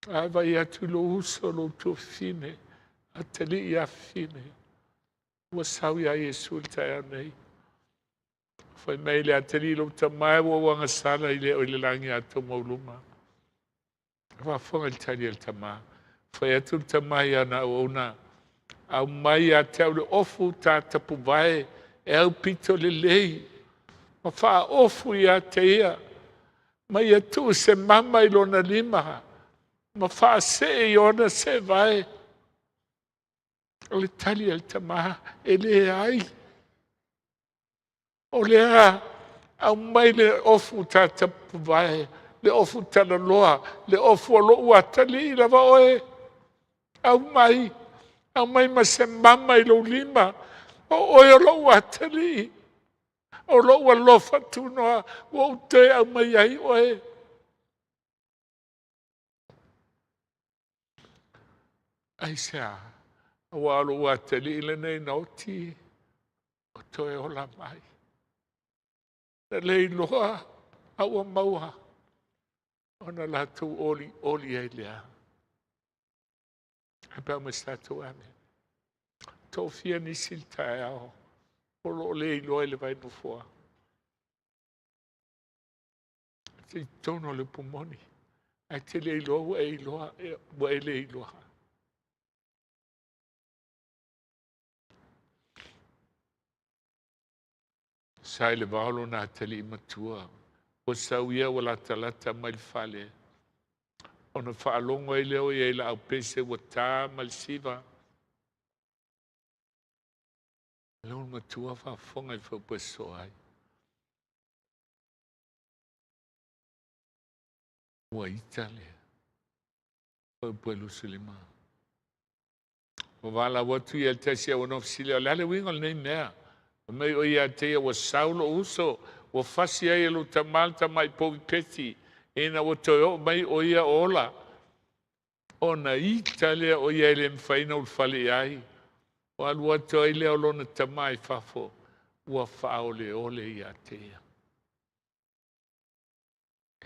A vai atu i lou uso, lou tuafafine, atalii afafine. Ua sau iā Iesu i le taeao nei. Fai mai le atalii lou tamā ua ou agasala i le o i le lagi atoa mauluma. Faafofoga i le tali a le tamā. Fai atu le tama i ana auauna, Aumai ia te au le ofu ta tapuvae e aupito lelei, ma faaofu ia te ia, ma ia tuu se mama i lona lima, ma faasee i ona seevae. O le tali a le tama, e leai. O lea aumai le ofu ta tapuvae, le ofu talaloa, le ofu o lou atalii lava oe. Aumai, aumai ma se mama i lou lima, o oe o lou atalii, o lou alofa tunoa, ua ou toe aumai ai oe. Aisea? Aua o lou atalii lenei na oti, o toe ola mai. Na le iloa a ua maua ona latou olioli ai lea. Ae pe a ma se tatou amene. Toafia nisi le taeao o lo o le iloa i le vai nofoa. I totonu o le upu moni, ae te le iloa ua e iloa, ua e le iloa. Sa i le vao lona atalii matua, ua sau ia ua latalata mai le fale, ona faalogo ai lea o ia i laau pese ua tā ma le siva. Lea ua matua faafofoga i le faupu e sosoo ai. Ua ita le faupu e 25. Ua valaau atu ia i le tasi auauna fesili, o le a le uiga o lenei mea? Fai mai o ia te ia, ua sau lou uso, ua fasi ai e lou tama le tamai povi peti, ina ua toe oo mai o ia o ola. Ona ita lea o ia e le mafai ona ulufale i ai. Ua alu atu ai lea o lona tama i fafo, ua faaoleole ia te ia.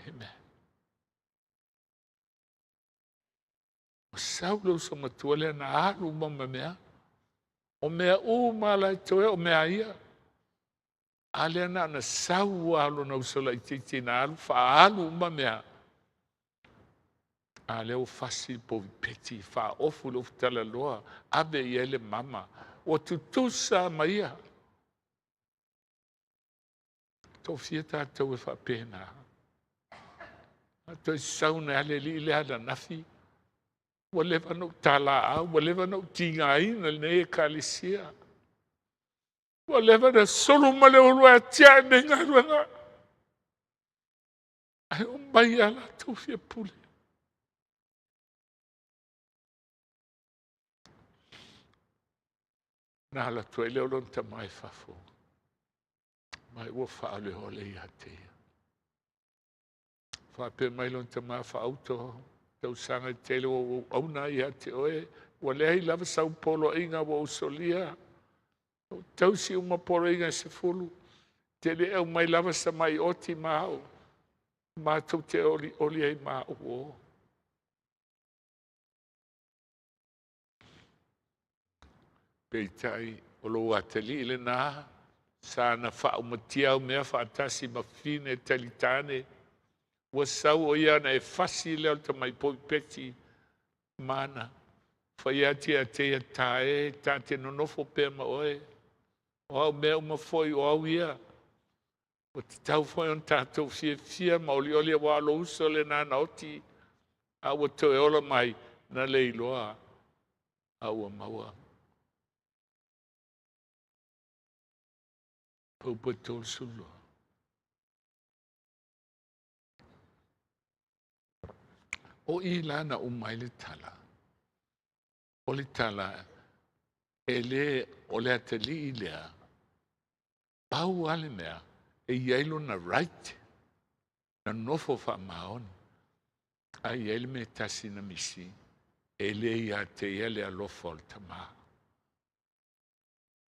Amen. Ua sau le uso matua lea na alu uma ma mea. O mea uma la e toe o mea ia. A lea na ona sau lava lona uso laitiiti na alu faaalu uma mea. A lea ua fasi le povi peti, faaofu le ufu talaloa, ave i ai le mama. Ua tutusa ma ia. Toafia tatou e faapena. A toe sau nei lava le alii lea ananafi, ua leva ona ou talaau, ua leva ona ou tigaina lenei ekalesia. Ua leva ona sulu ma le ulu e atiae lenei galuega. Ae omai lava latou fia pule. Na alu atu ai lea o lona tama i fafo. Mai ua faaoleole ia te ia. Faapea mai lona tama faauto, tausaga e tele ua ou auauna ia te oe, ua leai lava sau poloaiga ua ou solia. Ua tausi uma poloaiga e 10, te le aumai lava sa mai oti ma au, matou te olioli ai ma au o. Peitai, o lou atalii lenā, sa na faaumatia au mea faatasi ma fine talitane, ua sau o ia ona e fasi lea o le tamai poipeti mana. Fai atu ia te ia, ta e, ta te nonofo pea ma oe. O au mea uma foi o au ia. Ua tatau foi ona tatou fiafia ma olioli aua o lou uso lenā na oti, a ua toe ola mai na le iloa a ua maua. Paupo e 32. O i la na uma ai le tala. O le tala e le o le atalii lea, pau lava le mea e i ai lona right na nofo faamaoni, a i ai le mea tasi na misi, e le ia te ia le alofa o le tama.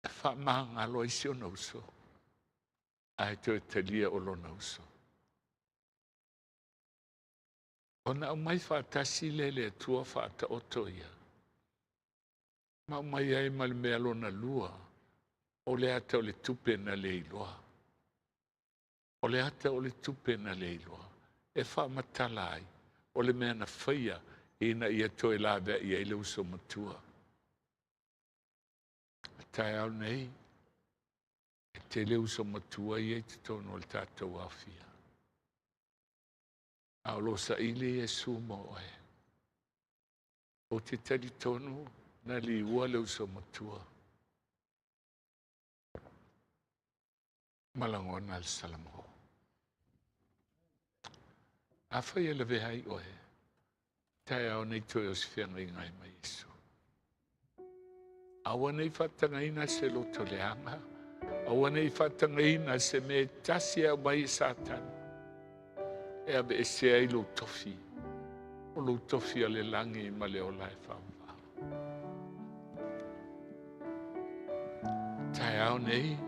E faamagalo ai si ona uso, ae toe talia o lona uso. Ona aumai faatasi lea e le Atua faataoto ia, ma aumai ai ma le mea lona lua, o le ata o le tupe na le iloa. O le ata o le tupe na le iloa, e faamatala ai o le mea na faia ina ia toe laveai ai le uso matua. Le taeao nei, e tele uso matua ia i totonu o le tatou aofia. A o lo saili Iesu mo oe. Ou te talitonu na liua le uso matua. Ma lagona le Salamo. Afai e lavea ai oe, taeao nei toe o se feagaiga ai ma Iesu. Aua nei faatagaina se loto leaga, aua nei faatagaina se mea e tasi e aumai e Satani, e aveesea ai lou tofi, o lou tofi a le lagi ma le ola e faavavau. Taeao nei,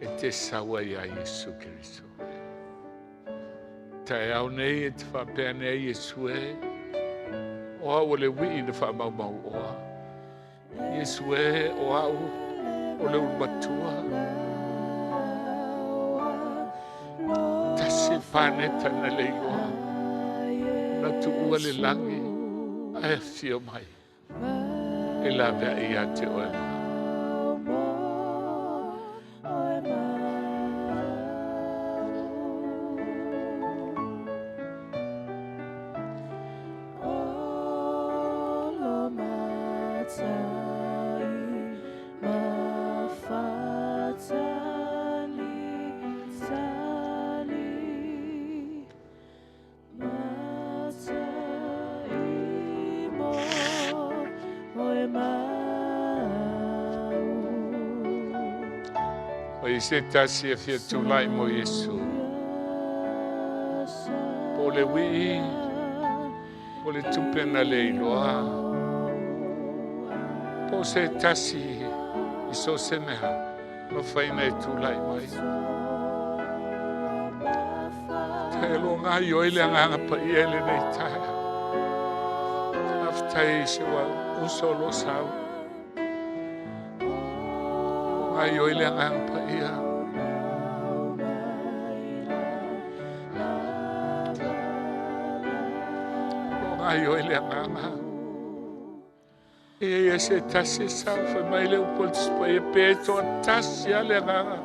e te sau ai ia Iesu Keriso. Taeao nei e te faapea ane ai Iesu e, o au o le wii na faamaumau oa. Iesu e, o au o le ulumatua. Tasi paneta na leiloa, na tuua le lagi, ae afio mai. E laveai ia te oe ma. O i se tasi e fia tulai mo Iesu. Po le wii, po le tupe na le iloa. Po se tasi i so se mea, mafai na e tulai mai. Faafetai o lo o gaoioi le Agaga Paia i lenei taeao. Faafetai i si ou uso o lo o sau. O gaoioi le Agaga Paia. O lo o gaoioi le Agaga. E i ai se tasi e sau, fai mai le upu a le Tusi Paia, pe toatasi lava le agaga,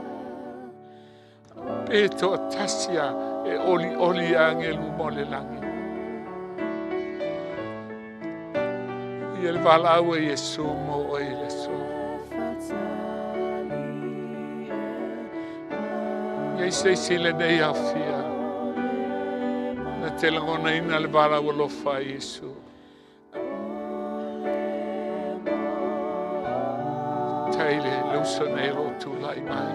pe toatasi lava e olioli i agelu uma o le lagi. Ia le valaau a Iesu mo oe i le aso. Ia i se isi i lenei aofia, na te lagonaina le valaau alofa a Iesu. Tai le uso nei o lo o tulai mai.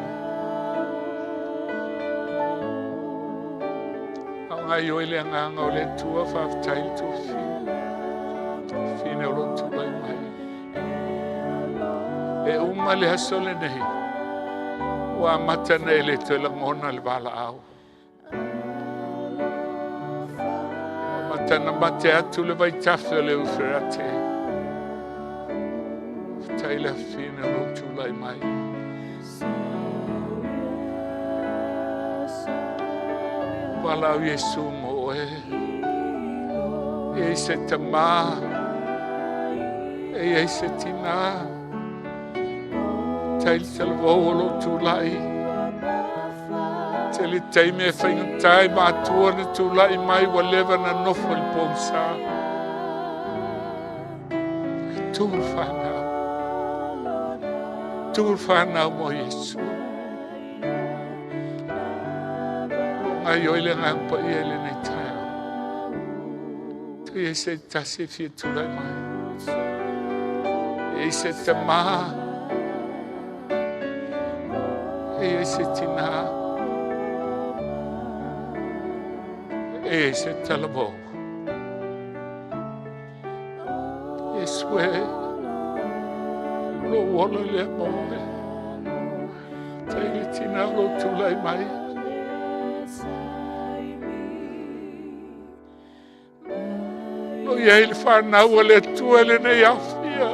A o gaoioi le agaga o le Atua, faafetai le tuafafine. Fine o lo o tulai mai. E uma le aso lenei, ua amata ona e le toe lagona le valaau. Amata na mate atu le vaitafe o le Euferate. Faafetai le afafine o lou tulai mai. Valaau Iesu mo oe. E i ai se tamā, e i ai se tinā. Tai le talavou o lou tulai. Tele taimi e faigata ai matua na tulai mai ua leva na nofo i le pogisa. E tu le whanau. Tu le whanau mo Iesu. Lo gaoioi le Agaga Paia i lenei taeao. Tu i se tasi e fia tulai mai. E i se tamā. E i se tinā. E i se talavou. Iesu e, lou ola lea mo oe. Tai le tinā o lou tulai mai. Lo i ai le whanau a le Atua i lenei aofia.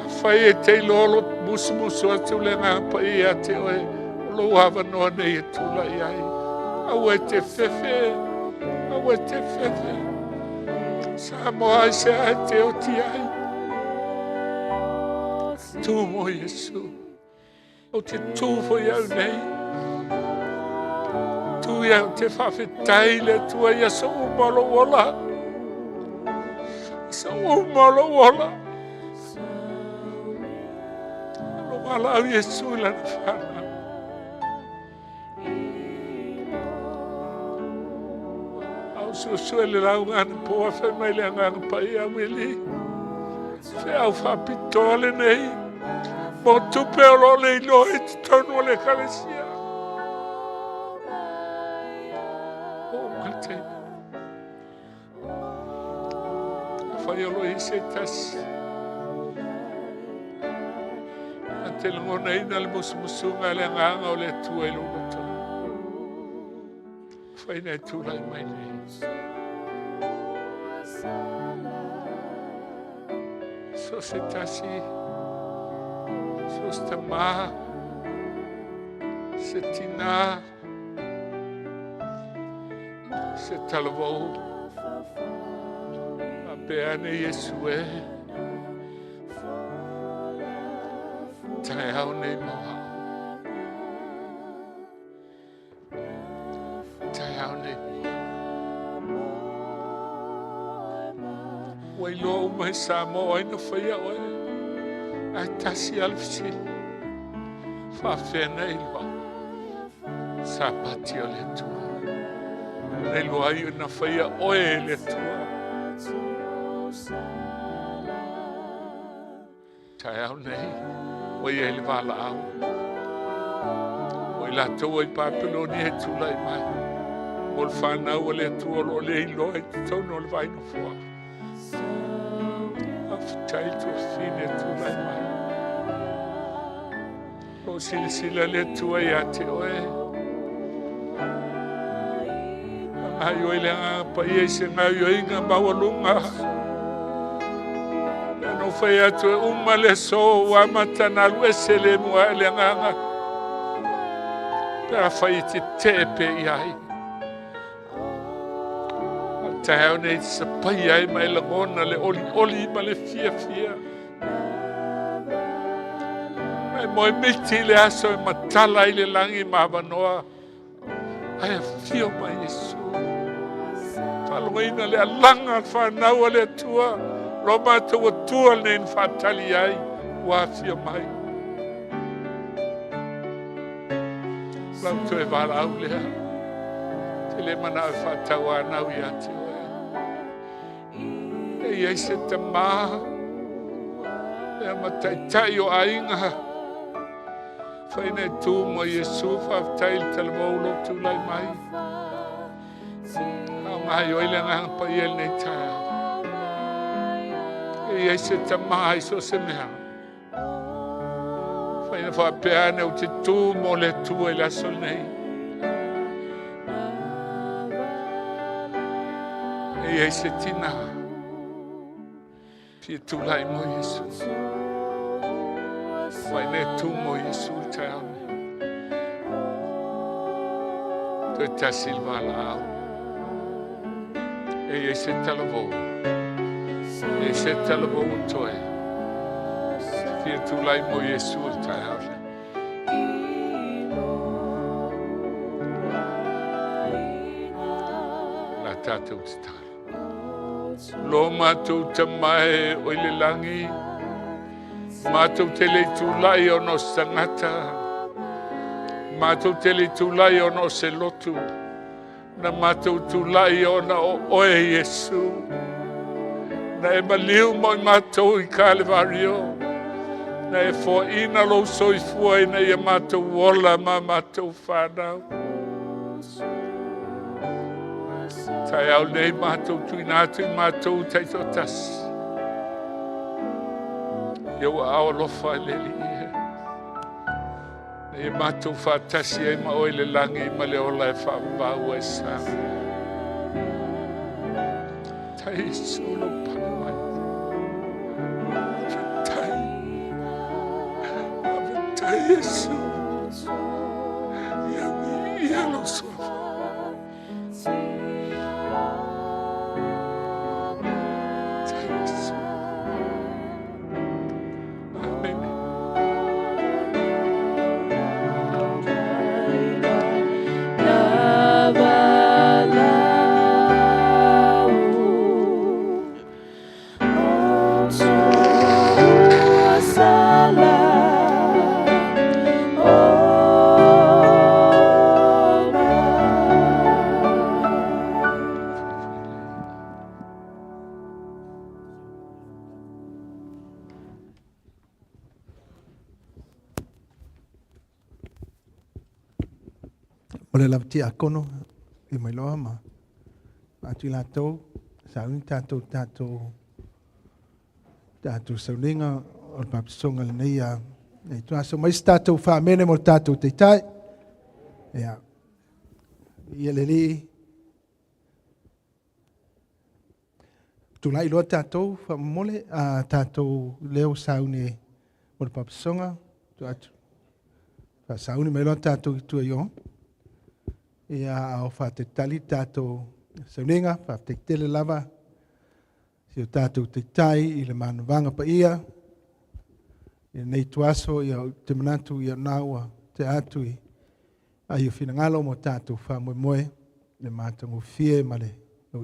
Afai e te iloa lo musumusu atu le Agaga Paia ia te oe, o lou avanoa nei e tulai ai. Aua e te fefe, aua e te fefe. Samoa aisea e te oti ai? Tu mo Iesu. Ou te tu foi au nei. Tu ia ou te faafetai i le Atua i aso uma o lou ola. Aso uma o lou ola. Lou valaau Iesu i lana fanau. A o suesue le lauga anapo fai mai le Agaga Paia Wili. Feau faapitoa lenei mo tupe o lo o le iloa i totonu o le Ekalesia. Oo mai le taimi. Afai o lo o i ai se tasi na te lagonaina le musumusuga a le Agaga o le Atua i lou loto, afai na e tulai mai nei. So se tasi, so se tamā, se tinā, Se talavou, faapea ane Iesu e, taeao nei mo au. Taeao nei mo au. Ua iloa uma e Samoa o ai na faia oe, ae tasi lava le fesili, faafefea na e iloa? Sapati o le Atua. Na iloa ai na faia oe e le Atua. Taeao nei, ua i ai le valaau. O i latou ai Papelonia e tulai mai. Mo le fanau a le Atua o lo o le iloa i totonu o le vainofoa. Faafetai tuafafine e tulai mai. O silasila le Atua ia te oe. Gaoioi le Agaga Paia i se gaoioiga maualuga. Pe ana ou fai atu e uma le aso ua amata ona alu ese le mua ae le agaga. Pe afai e tetee pea i ai. A o taeao nei te sapaia ai ma e lagona le olioli ma le fiafia. Ma e moe miti i le aso e matala ai le lagi ma avanoa. Ae afio mai Iesu. Faalogoina le alaga a le fanau a le Atua, lo matou Atua lenei na faatali ai, ua afio mai. Lau toe valaau lea, te le manao e faatauanau ia te oe. E i ai se tamā, ea ma taitai o aiga, Whaina e tū mo Iesu, faafetai i le talavou lou tulai mai. A o gaoioi le Agaga Paia i lenei taeao. E i ai se tamā i so o se mea. Whaina faapea ane ou te tū mo le Atua i le aso lenei. E i ai se tinā. Fia tulai mo Iesu. Mai nei tū mo Iesu i le taeao nei. Toe tasi le valaau. E i ai se talavou. E i ai se talavou o toe. Fia tulai mo Iesu i le taeao nei. La tātou tatalo. Lo matou Tama e o i le lagi, matou te le i tulai ona o se tagata, matou te le i tulai ona o se lotu, na matou tulai ona o oe Iesu. Na e maliu mo i matou i Kalevario, na e foaina lou soifua ina ia matou ola ma matou fanau. Taeao nei matou tuuina atu i matou taitoatasi. Ia ua ao alofa e le Alii e. Na ia matou faatasi ai ma oe i le lagi ma le ola e faavavau ai sa. Tai Iesu lou pale mai. Faafetai. Faafetai Iesu. Ia viia lou suafa. O le lava tiakono i mai loa ma atu i latou, sauni tatou tatou sauniga o le papasoga lenei a nei tuaso mai se tatou faamene mo le tatou taitai. Ia, ia le alii tulai loa tatou faamomole a tatou leo sauni mo le papasoga tu atu. Faasauni mai loa tatou i tua i o. Ia, a o faatetali tatou sauniga, faatetele lava si o tatou taitai i le manavaga paia. I lenei tuaso, ia o te manatu ia nā ua te atu i ai o finagalo mo tatou faamoemoe, le matagofie ma le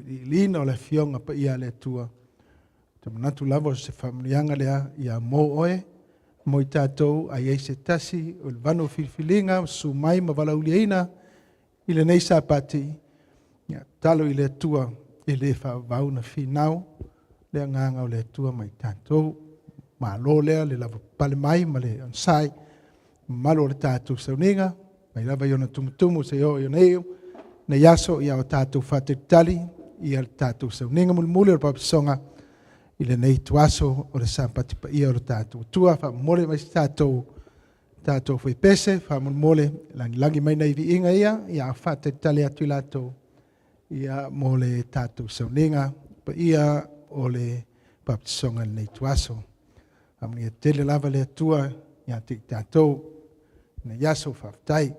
iliina o le afioga paia a le Atua. Te manatu lava o se faamanuiaga lea ia mo oe, mo i tatou, ai ai se tasi o le vanu o filifiliga, susu mai ma valaauliaina i lenei Sapati, ia talo i le Atua e le faavavau na finau le agaga o le Atua ma i tatou. Malo lea le lavapapale mai ma le onosai, mamalu o le tatou sauniga, mai lava i ona tumutumu seia oo i ona iu, nei aso ia o tatou faatalitali ia le tatou sauniga mulimuli o le papasoga i lenei ituaso o le Sapati paia o le tatou Atua. Faamomoli mai se tatou fuaipese, faamolemole lagilagi mai nai viiga ia, ia faatalitali atu i latou ia mo le tatou sauniga paia o le papatisoga i lenei ituaso. Faamanuia tele lava le Atua ia te i tatou nei aso. Faafetai.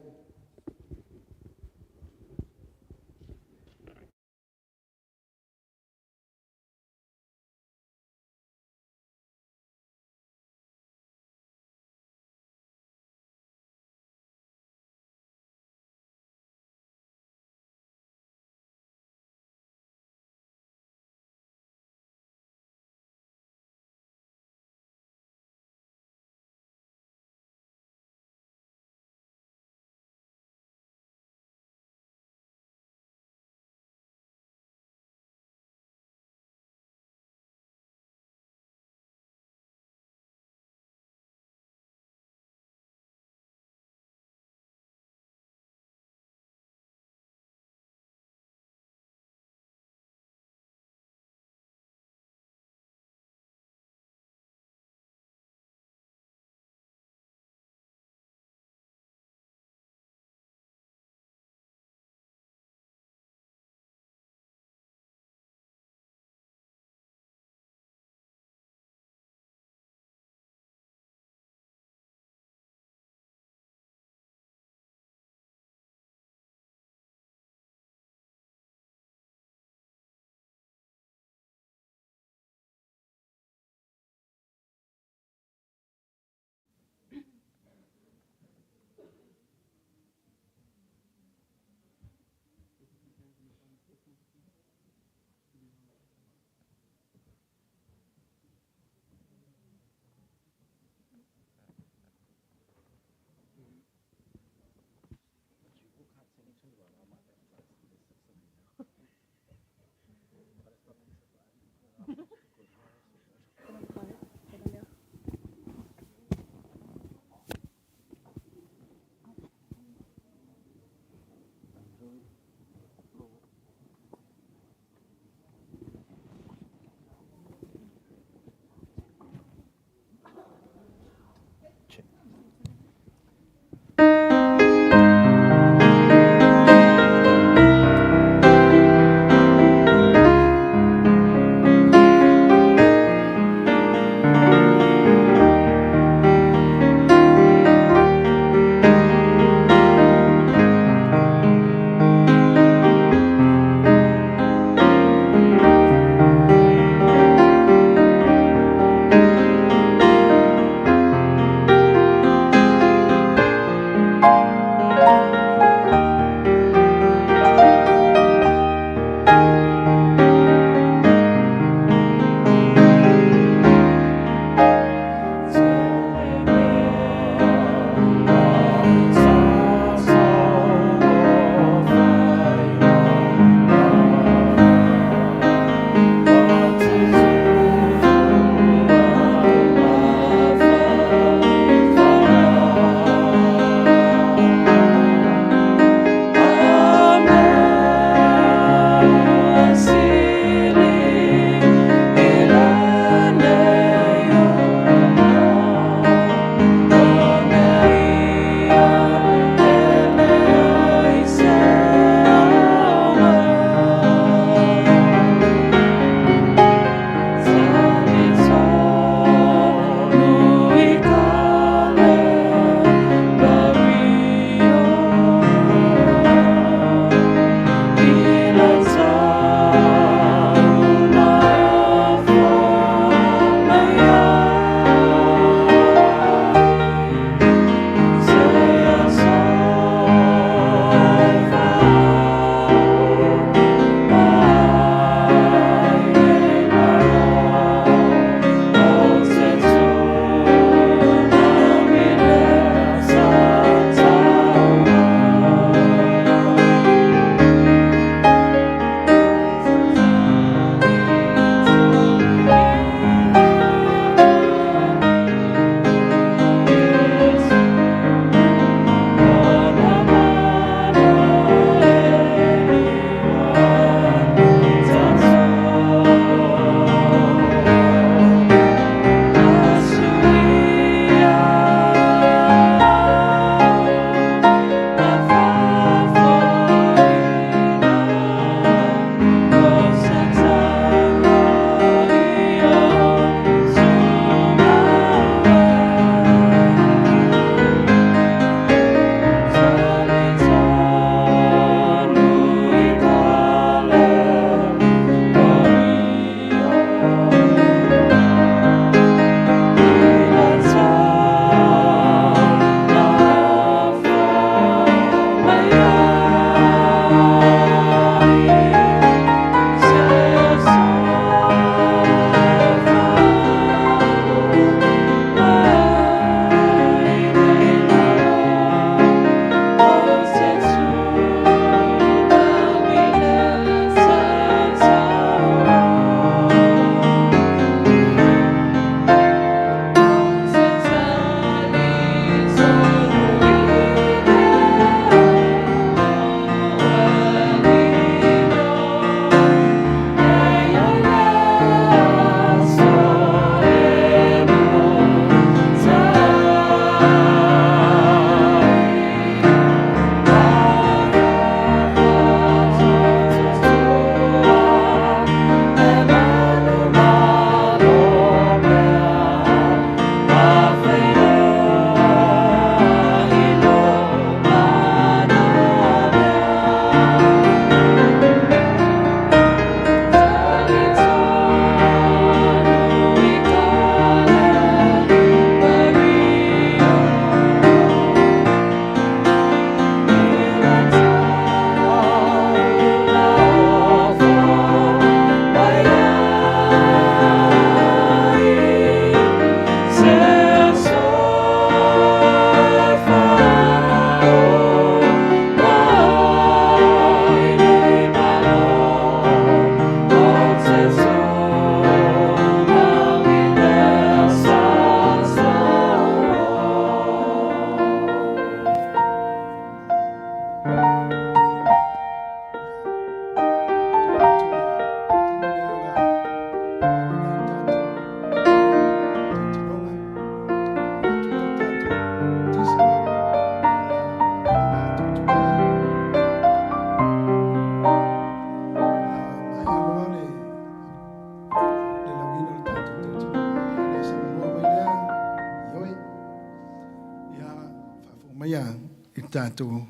tatou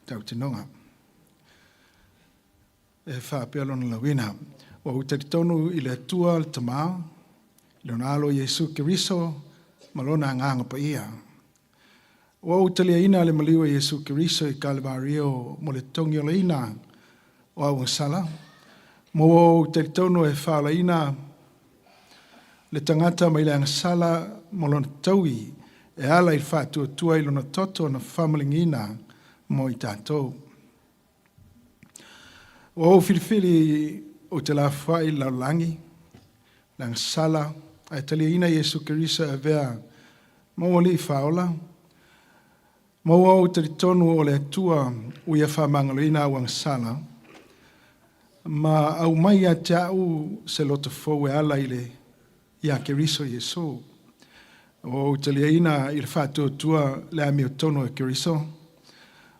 tautinoga. E faapea lona lauina. Ua ou talitonu i le Atua le Tama, i lona Alo Iesu Keriso, ma lona Agaga Paia. Ua ou taliaina le maliu o Iesu Keriso i Kalevario mo le togiolaina o auagasala, ma ua ou talitonu e faaolaina le tagata mai le agasala ma lona taui e ala i le faatuatua i lona toto na faamaligiina mo i tatou. Ua ou filifili ou te lafoai i le lalolagi, le agasala, ae taliaina Iesu Keriso e avea ma ou Alii Faaola, ma ua ou talitonu o le Atua ua Ia faamagaloina au agasala, ma aumai ia te au se loto fou e ala i le iā Keriso Iesu. Ua ou taliaina i le faatuatua le amiotonu e Keriso,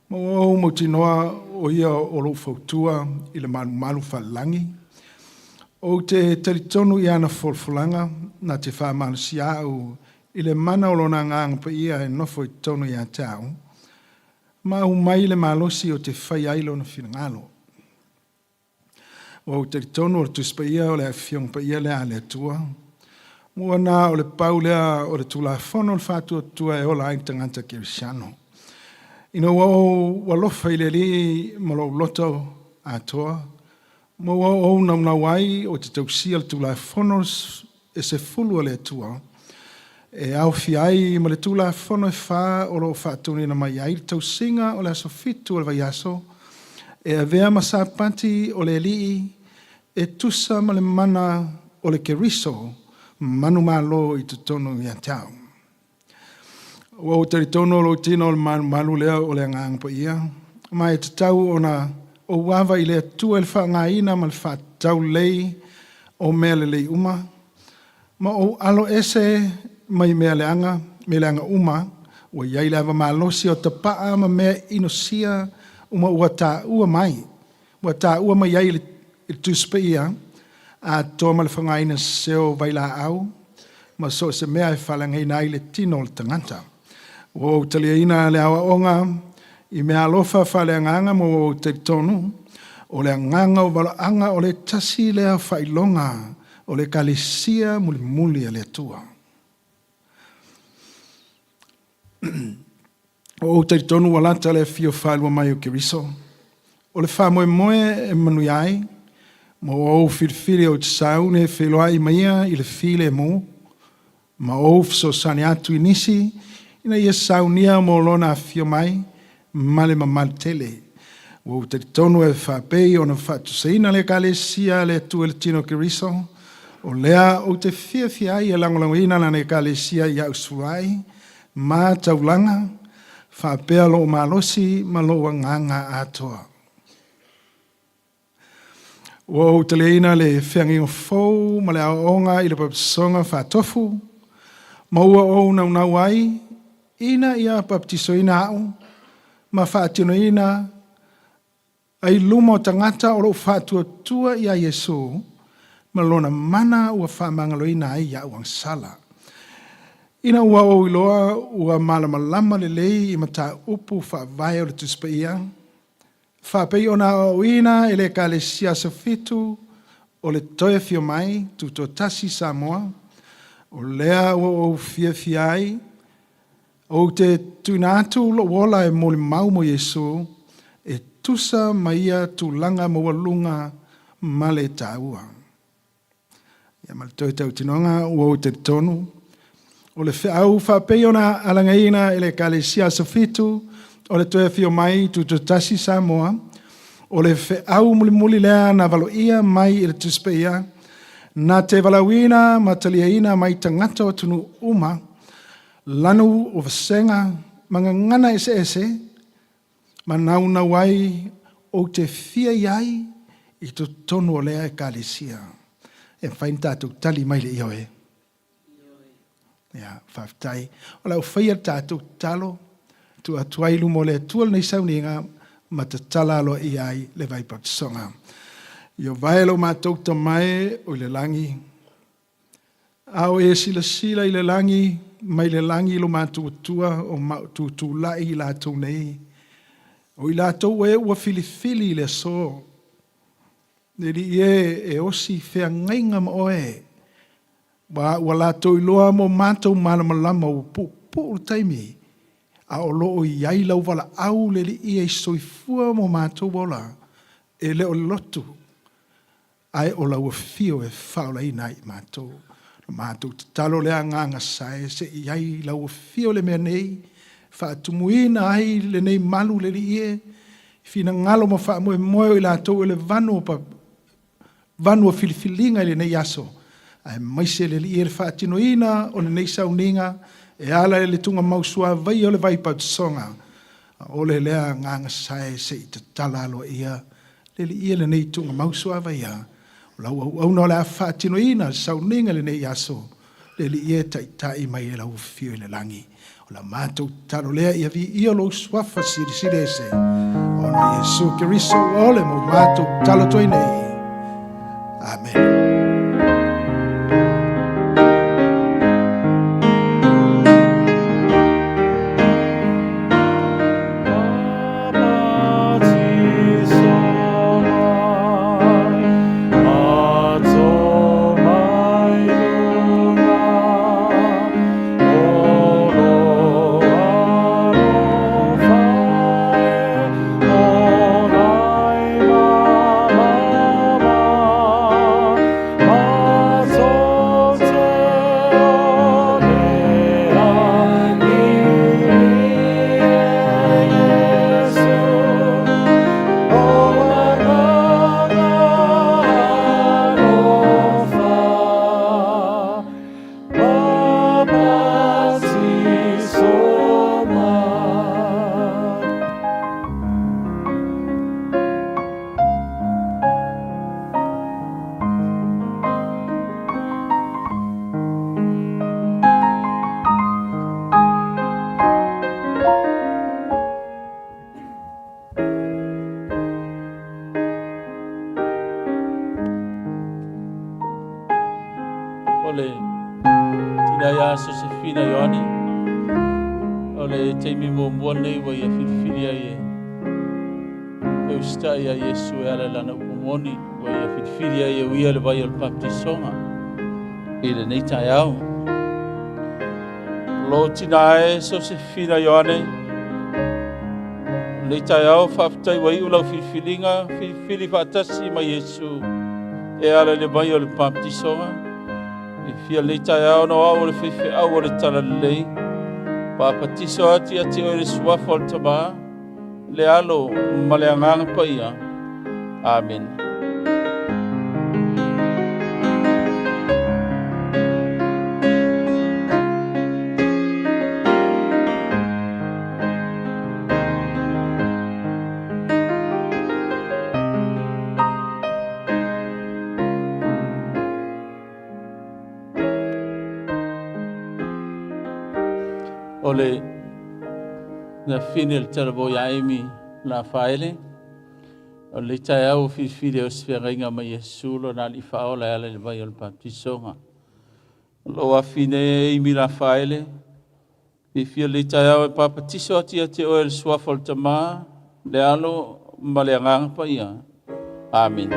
ma ua ou mautinoa o ia o lou fautua i le malumalu faalelagi. Ou te talitonu i ana folafolaga na te faamalosia au i le mana o lona Agaga Paia e nofo i totonu ia te au, ma aumai le malosi ou te faia ai lona finagalo. Ua ou talitonu o le Tusi Paia o le Afioga Paia lea a le Atua, ma ua na o le pau lea o le Tulafono o le faatuatua e ola ai le tagata kerisiano. Ina ua ou alofa i le Alii ma lou loto atoa, ma ua ou naunau ai ou te tausia le Tulafono e 10 a le Atua, e aofia ai ma le Tulafono e 4 o lo o faatonuina mai ai le tausiga o le aso 7 o le vaiaso, e avea ma Sapati o le Alii e tusa ma le mana o le Keriso manumalo i totonu ia te au. Ua ou talitonu o lou tino o le malumalu lea o le Agaga Paia, ma e tatau ona ou ava i le Atua i le faaaogaina ma le faataulelei o mea lelei uma, ma ou alo ese mai mea leaga, mea leaga uma, ua i ai le ava malosi o tapaa ma mea inosia uma ua taua mai, ua taua mai ai i le Tusi Paia, atoa ma le faaaogaina sese o vailaau ma so o se mea e faaleagaina ai le tino o le tagata. Ua ou taliaina le aoaoga i meaalofa faaleagaga ma ua ou talitonu o le agaga o valaauga o le tasi lea faailoga o le Ekalesia mulimuli a le Atua. Ua ou talitonu ua lata le afio faalua mai o Keriso, o le faamoemoe e manuia ai, ma ua ou filifili ou te sauni e feiloai ma ia i le filemu, ma ou fesoasoani atu i nisi ina ia saunia mo lona afio mai ma le mamalu tele. Ua ou talitonu e faapei ona faatusaina le Ekalesia a le Atua i le tino o Keriso, o lea ou te fiafia ai e lagolagoina lana Ekalesia i au suluai ma taulaga, faapea lou malosi ma lou agaga atoa. Ua ou taliaina le feagaiga fou ma le aoaoga i le papatisoga faatofu, ma ua ou naunau ai ina ia papatisoina au ma faatinoina ai luma o tagata o lou faatuatua iā Iesu ma lona mana ua faamagaloina ai ia'u agasala. Ina ua ou iloa ua malamalama lelei i mataupu faavae o le Tusi Paia, faapei ona aoaoina e le Ekalesia Aso Fitu o le Toe Afio Mai, Tutoatasi Samoa, o lea ua ou fiafia ai, ou te tuuina atu lou ola e molimau mo Iesu, e tusa ma ia tulaga maualuga ma le taua. Ia ma le toe tautinoga ua ou talitonu, o le feau faapei ona alagaina e le Ekalesia Aso Fitu o le Toe Afio Mai Tutoatasi Samoa, o le feau mulimuli lea na valoia mai i le Tusi Paia, na te valaauina ma taliaina mai tagata o atunuu uma, lanu o vasega ma gagana eseese, ma naunau ai ou te fia i ai i totonu o lea Ekalesia. E mafai ona tatou tali mai le ioe. Ia, faafetai. O le a ou faia le tatou tatalo, tuu atu ai i luma o le Atua lenei sauniga ma tatala aloaia ai le vai papatisoga. Ieova e lo matou Tama e o i le lagi, a o e silasila i le lagi, mai le lagi lo matou Atua o maututula'i i latou nei, o i latou e ua filifili i le aso, le Alii e e osi feagaiga ma Oe, ma ua latou iloa mo matou malamalama ua puupuu le taimi, a o loo i ai lau valaau le Alii e i soifua mo matou ola, e le o le lotu, ae o lau afio e faaolaina ai i matou. O matou tatalo le agaga sae se i ai lau afio le mea nei, faatumuina ai lenei malu le Alii e, finagalo ma faamoemoe o i latou e le vanu o vanu o filifiliga i lenei aso, aemaise le Alii e le faatinoina o lenei sauniga e ala i le tuugamau suavaia o le vai papatisoga. O le lea agaga sae se i tatala aloaia le Alii e lenei tuugamau suavaia, o lau auauna o le a faatinoina le sauniga i lenei aso, le Alii e taitai mai e lau afio i le lagi. O la matou tatalo lea ia viia lou suafa silisili ese, ona o Iesu Keriso ua ole mo matou tatalo atu ai nei. Amen. O le tina ia Sosefina Ioane, o le taimi muamua lenei ua ia filifili ai e e usitai ia Iesu e ala i lana upu moni, ua ia filifili ai e uia le vai o le baptisoga i lenei taeao. Lo tina e Sosefina Ioane, lenei taeao faafetai ua iu lau filifiliga, filifili faatasi ma Iesu e ala i le vai o le baptisoga. I fia lenei taeao na o au o le faifeau o le talalelei, papatiso atu ia te oe le suafa o le Tamā, le Alo ma le Agaga Paia. Amen. O le na fine le talavo ia Amy la faele. O le taeao o filifili o se feagaiga ma Iesu lona Alii Faaola e ala i le vai o le baptisoga. O lou afine Amy Lafaele, fiafia lenei taeao e papatiso atu ia te oe le suafa o le Tamā, le Alo ma le Agaga Paia. Amen.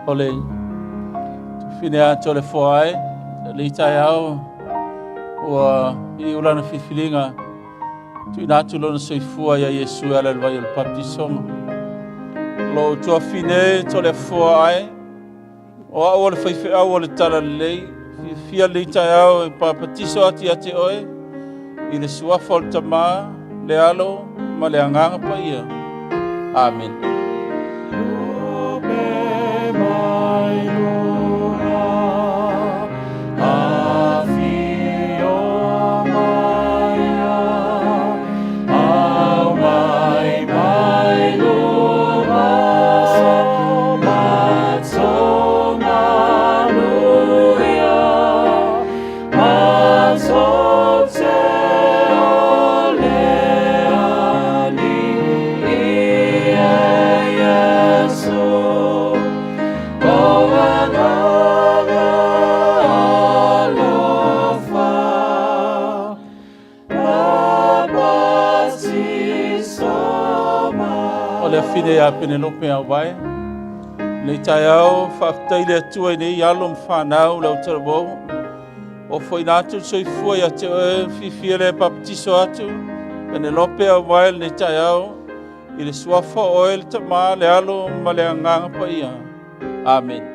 O le tufine atu o le foa e, le taeao ua i ulana filifiliga tuuina atu lona soifua ia Iesu e ala i le vai o le baptisoga. Lo tuafine to le foa ai, O a'u o le faifeau o le Talalelei, fiafia lenei taeao e papatiso atu ia te oe i le suafa o le Tamā, le Alo ma le Agaga Paia. Amene. O le afine ia Penelope Auvae. Nei taeao, faafetai le Atua i nei alo ma whanau le autalavou. O foina atu le soifua ia te oe, fiafia le papatiso atu. Penelope Auvae lenei taeao, i le suafa o oe le Tamā, le Alo ma le Agaga Paia. Amen.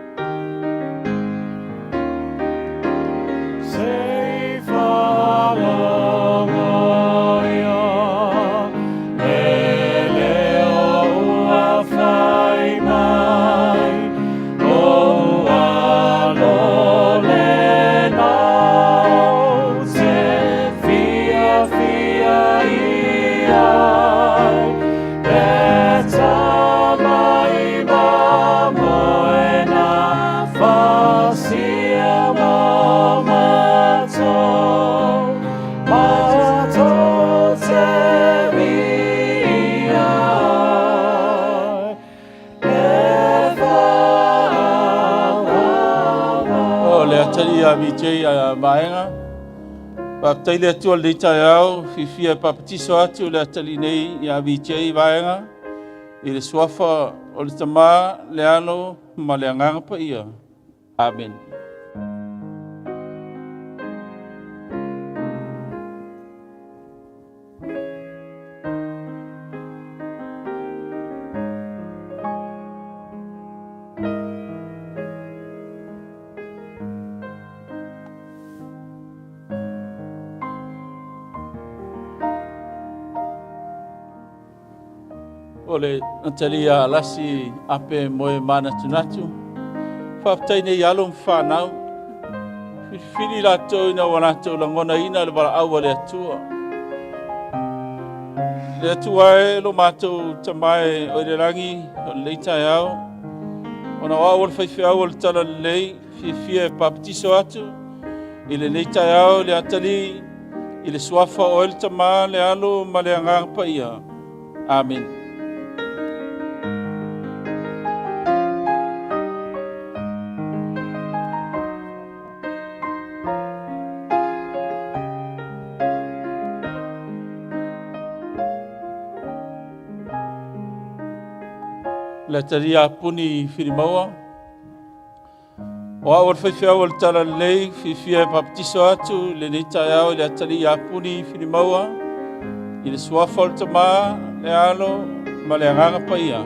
O le atali a VJ a Vaega. Faafetai le Atua i lenei taeao, fiafia e papatiso atu le atali nei ia VJ Vaega i le suafa o le Tamā, le Alo ma le Agaga Paia. Amen. O le Natalia Alasi Ape Moe Manatunatu. Faafetai nei alo ma whanau. Filifili latou ina ua latou lagonaina le valaau a le Atua. Le Atua e lo matou Tama e o i le lagi o lenei taeao. Ona o au o le faifeau o le Talalelei, fiafia e papatiso atu i lenei taeao le atalii i le suafa o oe le Tamā, le Alo ma le Agaga Paia. Amen. Le atalia puni Filimaua. O au o le faifeau o le Talalelei, fiafia e papatiso atu lenei taeao i le atalii ia Puni Filimaua, i le suafa o le Tamā, le Alo ma le Agaga Paia.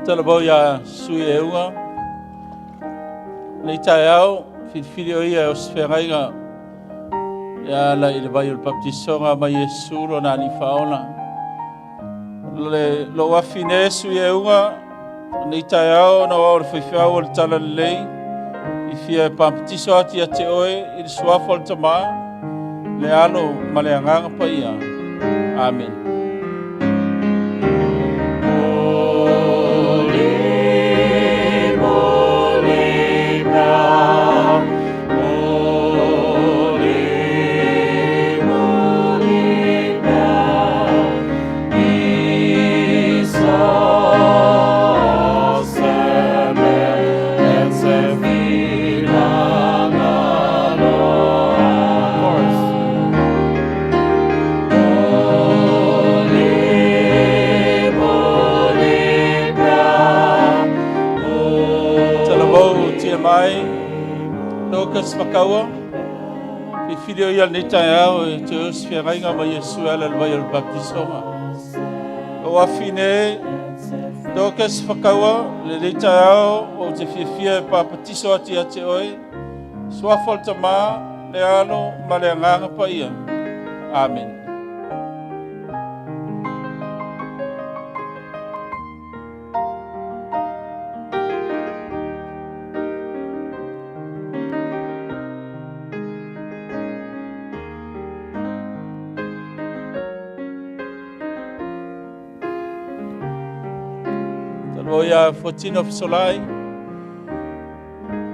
Talavou ia Sui Euga. Nei taeao, filifili o ia o se feagaiga ia ala i le vai o le baptisoga ma Iesu lona Alii Faaola. Le lou afine Sui Euga, nei taeao na o au le faifeau o le Talalelei, i fia e papatiso atu ia te oe i le suafa o le Tamā, le Alo ma le Agaga Paia. Amen. Dorcas Fakaua, filifili o ia lenei taeao e toe osi feagaiga ma Iesu e ala i le vai o le baptisoga. O afine Dorcas Fakaua, lenei taeao ou te fiafia e papatiso atu ia te oe, suafa o le Tamā, le Alo ma le Agaga Paia. Amen. Talu ia Fuatino Fesolai.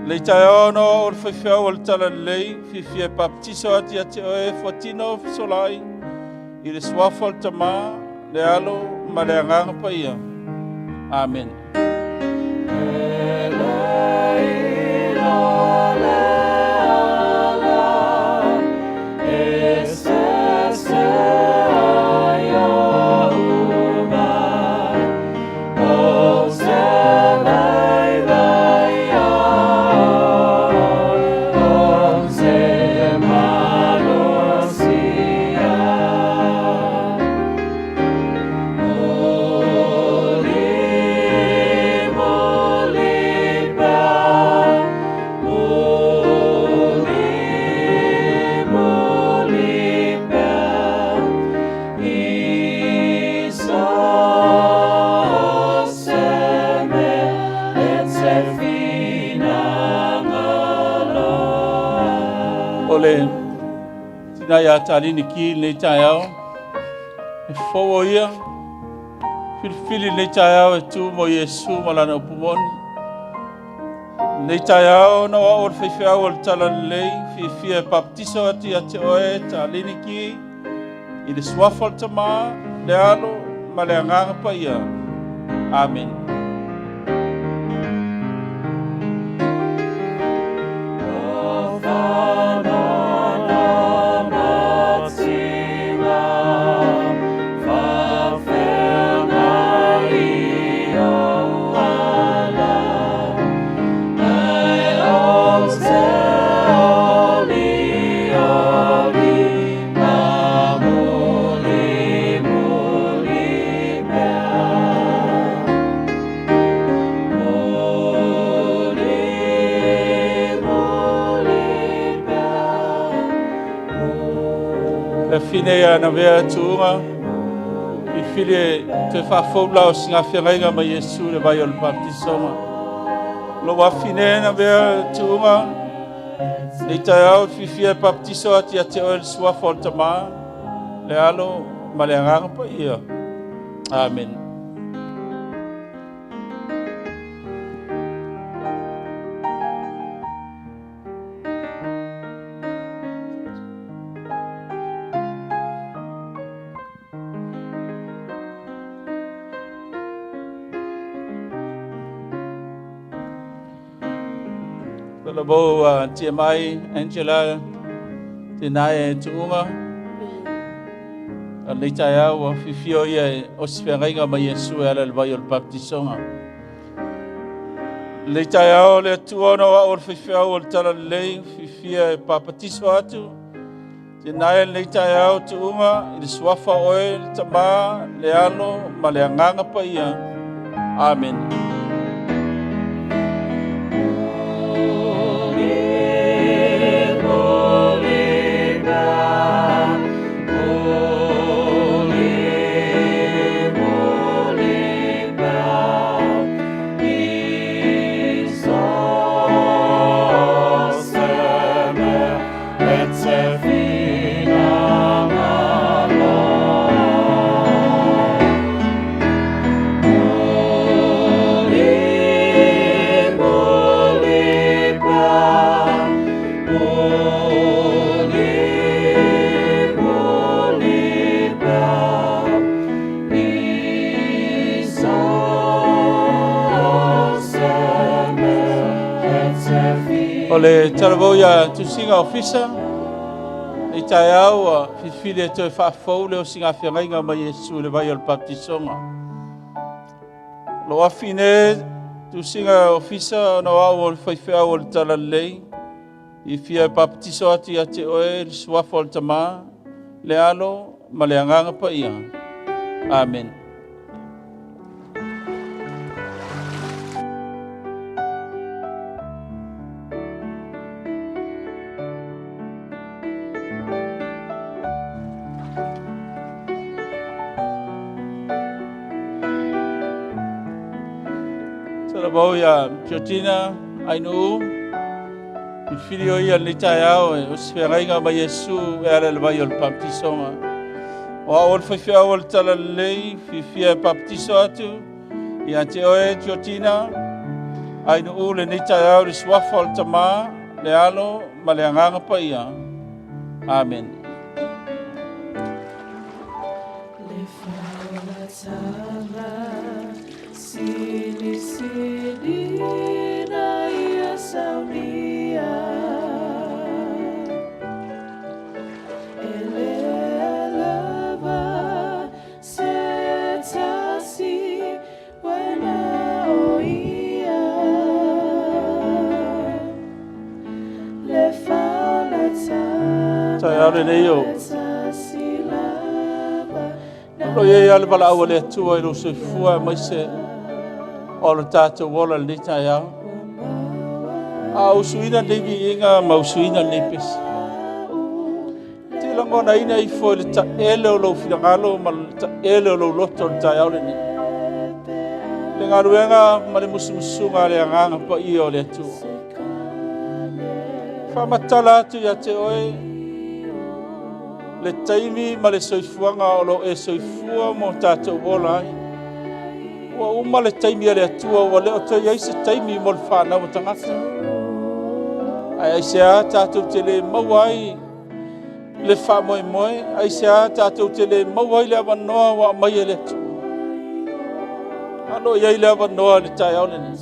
Lei taeao na o le faifeau o le Talalelei, fiafia e papatiso atu ia te oe Fuatino Fesolai, i le suafa o le Tamā, le Alo ma le Agaga Paia. Amen. O le tina ia Talini Ki lenei taeao, e fou o ia, filifili lenei taeao e tu mo Iesu ma lana upu moni. Lenei taeao na o au o le faifeau o le Talalelei, fiafia e baptiso atu ia te oe Talini Ki, i le suafa o le Tamā, le Alo ma le Agaga Paia. Amen. Le fine ia na vea tuuga, filifili e toe faafou la o sigafeagaiga ma Iesu le vai o le baptisoga. Lo afine na vea tuuga, nei taeao fiafia e baptiso atu ia te oe le suafa o le Tamā, le Alo ma le Agaga Paia. Amen. Talabou TMI Angela tēnā e tuunga. A lei taeao ua fiafia o ia e osi feagaiga ma Iesu e ala i le vai o le baptisoga. Lei taeao le Atua ona o au o le faifeau o le Talalelei, fiafia e papatiso atu. Tēnā e lenei taeao tuunga i le suafa o oe, le Tamā, le Alo ma le Agaga Paia. Amen. O le talavou ia Tusiga Ofisa, i taeao ua filifili e toe faafou le osigafeagaiga ma Iesu i le vai o le baptisoga. Lo afine Tusiga Ofisa ona o au o le faifeau o le Talalelei, Fiafia e papatiso atu ia te oe i le suafa o le Tamā, le Alo ma le Agaga Paia. Amen. Talavou ia Georgina Ainuu, filifili o ia lenei taeao e o se feagaiga ma Iesu e ala i le vai o le baptisoga. O au o le faifeau o le talalelei, fiafia e baptiso atu ia te oe Georgina Ainuu lenei taeao i le suafa o le Tamā, le Alo ma le Agaga Paia. Amen. Le faolatanga silisili na ia saunia. E lea lava se tasi wana o ia. Le faolatanga Taeao lenei o tasi lava Lo i ai a le valaau a le Atua i lou soifua aemaise o le tatou ola i lenei taeao. A usuina lenei viiga ma usuina lenei pese. Te lagonaina ifo i le taele o lou finagalo ma le taele o lou loto i le taeao lenei. Le galuega ma le musumusuga a le Agaga Paia o le Atua. Faamatala atu ia te oe le taimi ma le soifuaga o lo e soifua mo tatou ola ai. Ua uma le taimi a le Atua, ua le o toe i ai se taimi mo le fanau o tagata. Ae aisea tatou te le maua ai le faamoemoe, aisea tatou te le maua ai le avanoa ua aumai e le Atua. Alo i ai le avanoa i le taeao lenei.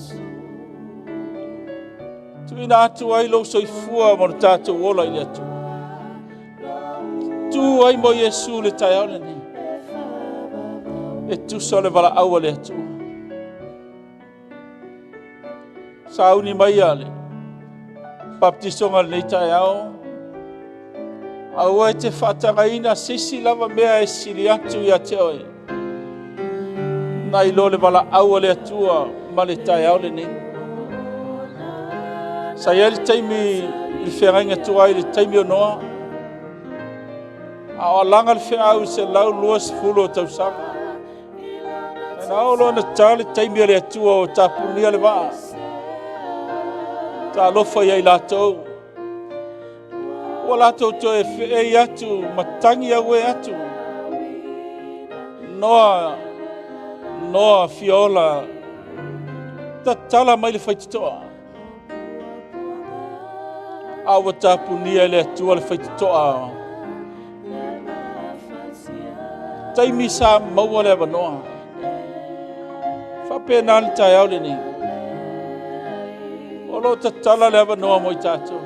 Tuuina atu ai lou soifua mo le tatou ola i le Atua. Tu ai mo Iesu le taeao lenei. E tusa o le valaau a le Atua. Sauni mai a le baptisoga lenei taeao. Aua e te faatagaina se isi lava mea e sili atu ia te oe. Nai lo le valaau a le Atua ma le taeao lenei. Sa i ai le taimi i le feagaiga tuai i le taimi o Noa. A o alaga le feau i 120 o tausaga. E na oo loa na ta le taimi a le Atua o tapunia le vaa. Talofa ia i latou. Ua latou toe feei atu ma tagi auē atu. Noa, Noa fia ola, tatala mai le faitotoa. A ua tapunia e le Atua le faitotoa. Taimi sa maua le avanoa. Faapena le taeao lenei. O lo o tatala le avanoa mo i tatou.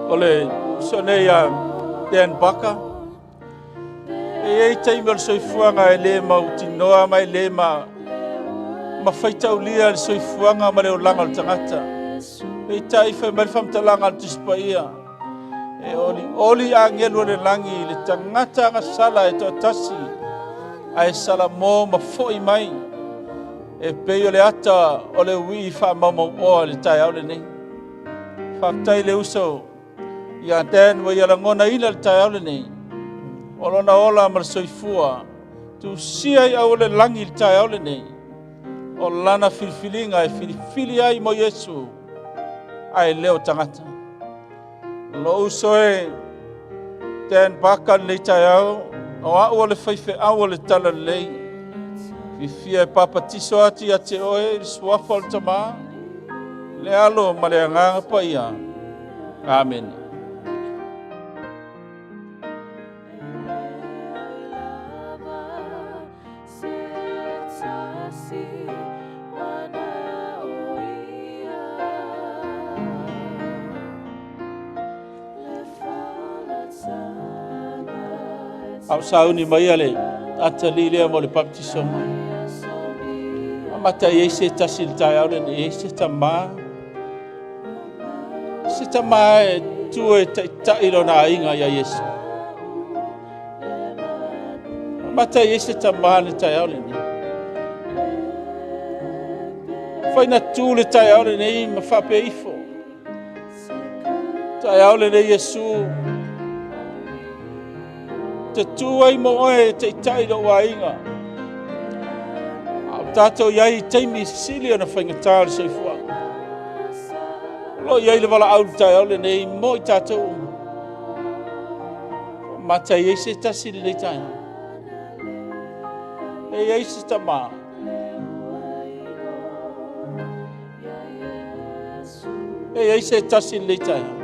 O le uso nei a Dan Barker. E i ai taimi o le soifuaga e le mautinoa ma e le ma ma faitaulia le soifuaga ma le olaga o le tagata. Peitai fai mai le faamatalaga a le Tusi Paia, e olioli agelu o le lagi i le tagata agasala e toatasi, ae salamo ma foi mai e pei o le ata o le uii faamaumauoa i le taeao lenei. Faafetai le uso ia Dan ua ia lagonaina le taeao lenei o lona ola ma le soifua tusia i au o le lagi i le taeao lenei o lana filifiliga e filifili ai mo Iesu ae le o tagata. Lou uso e Dan Barker lenei taeao, o au o le faifeau o le talalelei. Fiafia e papatiso atu ia te oe i le suafa o le Tamā, le Alo ma le Agaga Paia. Amene. A o sauni mai a le atalii lea mo le baptisoma. Amata i ai se tasi i le taeao lenei, e i ai se tamā. Se tamā e tu e taitai lona aiga ia Iesu. Amata i ai se tamā i le taeao lenei. Fai na tu le taeao lenei ma faapea ifo. Taeao lenei Iesu, te tu ai mo oe e taitai lou aiga. A o tatou i ai i taimi sili ona faigata o le soifuaga. O lo o i ai le valaau i le taeao lenei mo i tatou uma. Mata i ai se tasi i lenei taeao. E i ai se tamā. E i ai se tasi i lenei taeao.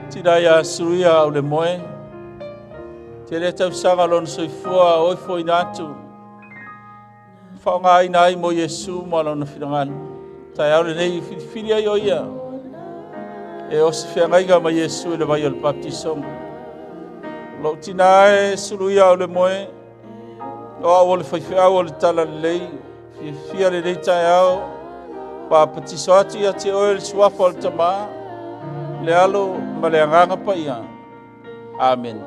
Tina ia Suia au le moe. Te le tausaga lona soifua o ifo ina atu. Whaonga ai mo Iesu ma lona finagalo. Taeao lenei filifili ai o ia. E o se feagaiga ma Iesu i le vai o le baptisoma. Lou tina e sulu ia au le moe. O au o le faifeau o le tala lelei. Fiafia lenei taeao. Papatiso atu ia te oe le suafa o le tamā. Le alo ma le agaga paia. Amen.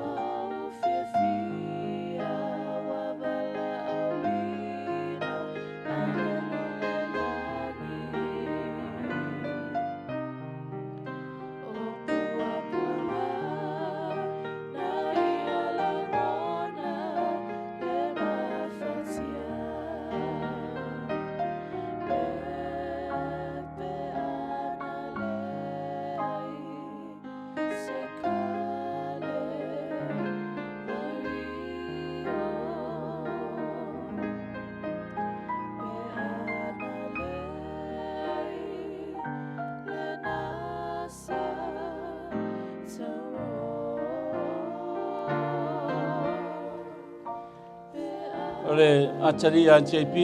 O le atali a JP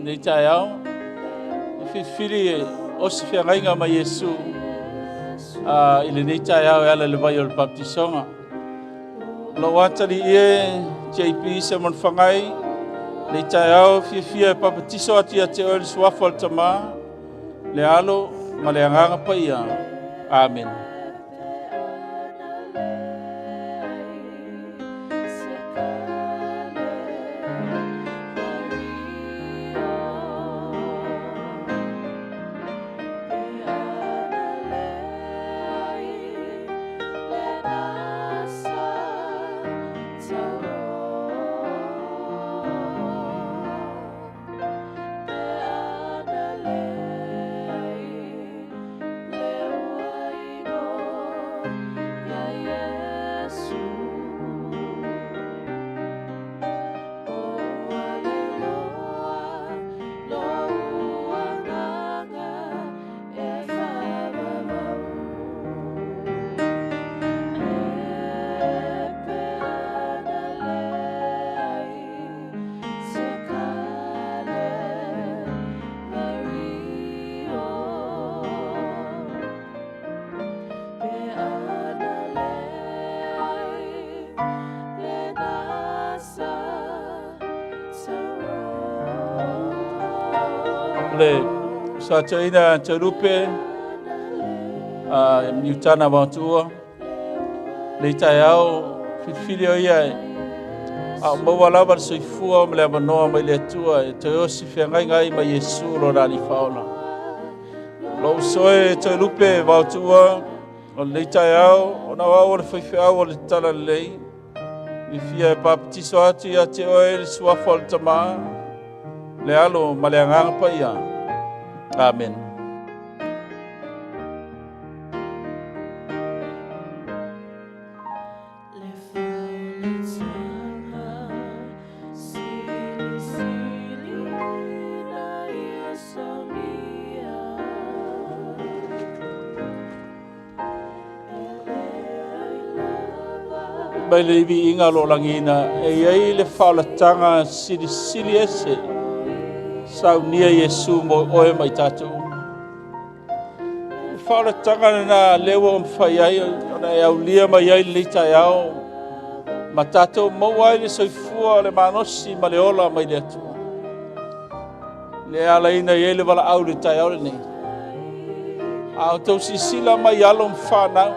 nei taeao. E filifili e o se feagaiga ma Iesu i lenei taeao e ala i le vai o le baptisoga. Lou atali e JP se manwhangai nei taeao fiafia e papatiso atu ia te oe le suafa o le tamā, le alo ma le agaga paia. Amen. Le soatoina Taurupe Niutana Vaotuua le taeao filifili o ia a o maua lava le soifua ma le avanoa mai le Atua e toe osi feagaiga ai ma Iesu lona Alii Faaola. Lou soe Toelupe Vaotuua o lenei taeao ona o au o le faifeau o le tala lelei. Fiafia e papatiso atu ia te oe le suafa o le tamā, le alo ma le agaga paia. Amen. mai le viiga o lo o lagiina e i ai le faaolataga silisili ese saunia Iesu mo oe ma i tatou uma. Le faaolataga lena lea ua mafai ai ona e aulia mai ai lenei taeao ma tatou maua ai le soifua o le malosi ma le ola mai le Atua. Le alaina i ai le valaau i le taeao lenei. A outou silasila mai alo ma fanau,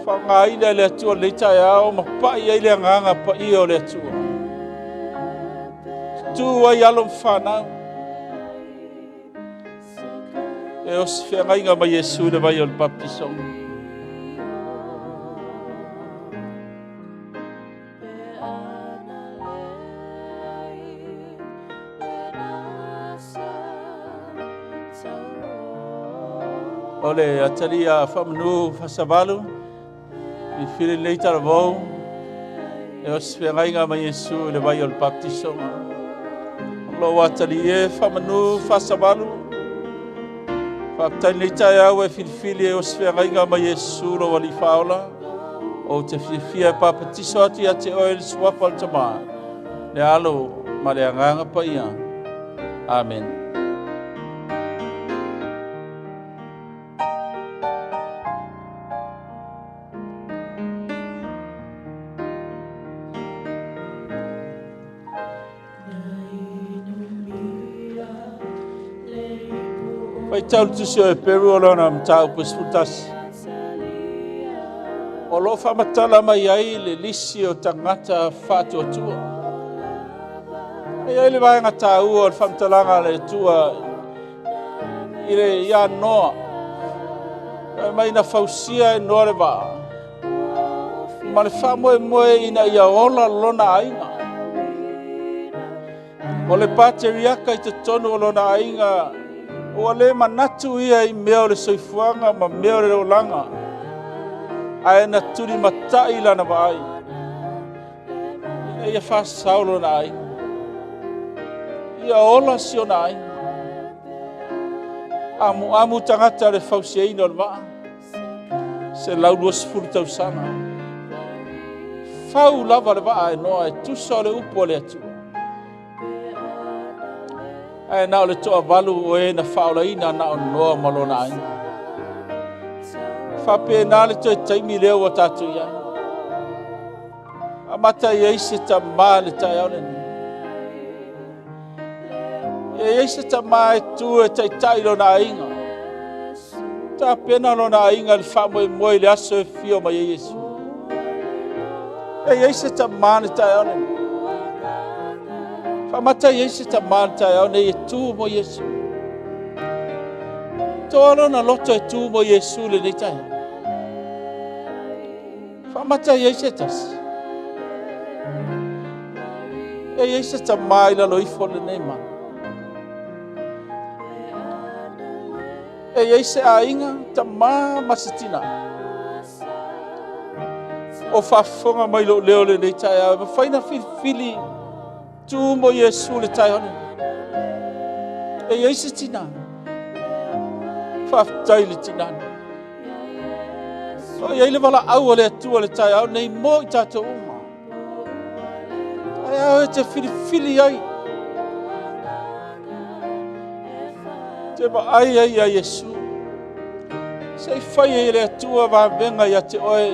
faaaogaina e le Atua lenei taeao ma pai ai le agaga paia o le Atua. Tu ai alo ma fanau. E osi feagaiga ma Iesu i le vai o le baptisoga. O le atalia faamanu faasavalu i fili lenei talavou e osi feagaiga ma Iesu i le vai o le baptisoga. O lou atalia e faamanu faasavalu faafetai lenei taeao e filifili e osi feagaiga ma Iesu lou alii faaola. Ou te fiafia e papatiso atu ia te oe le suafa o le Tamā, le Alo ma le Agaga Paia. Amen. Faitau le tusi o Eperu o lona mataupu e 11. O lo o faamatala mai ai le lisi o tagata faatuatua. E i ai le vaega taua o le faamatalaga a le Atua i le ia Noa. Fai mai na fausia e Noa le vaa ma le faamoemoe ina ia ola lona aiga. O le pateriaka i totonu o lona aiga, ua le manatu ia i mea o le soifuaga ma mea o le olaga, ae na tulimatai lana vaai ina ia faasao lona aiga, ia ola si ona aiga. Amuamu tagata le fausiaina o le vaa, 120 tausaga. Fau lava le vaa e Noa e tusa o le upu a le Atua. Ae na o le toavalu o e na faaolaina na o Noa ma lona aiga. Faapena le toe taimi lea ua tatou i ai. Amata i ai se tamā le taeao lenei. E i ai se tamā e tu e taitai lona aiga. Tapena lona aiga i le faamoemoe i le aso e fio mai ai Iesu. E i ai se tamā le taeao lenei. Faamata i ai se tamā le taeao nei e tu mo Iesu. Toa lona loto e tu mo Iesu lenei taeao. Faamata i ai se tasi. E i ai se tamā i lalo ifo lenei mana. E i ai se aiga, tamā ma se tinā. O faafofoga mai lou leo lenei taeao, e mafai na filifili tu mo Iesu le taeao lenei. E i ai se tinā. Faafetai le tinā. O i ai le valaau a le Atua le taeao nei mo i tatou uma. Taeao e te filifili ai. Te vaai ai ia Iesu. Se i fai ai le Atua vavega ia te oe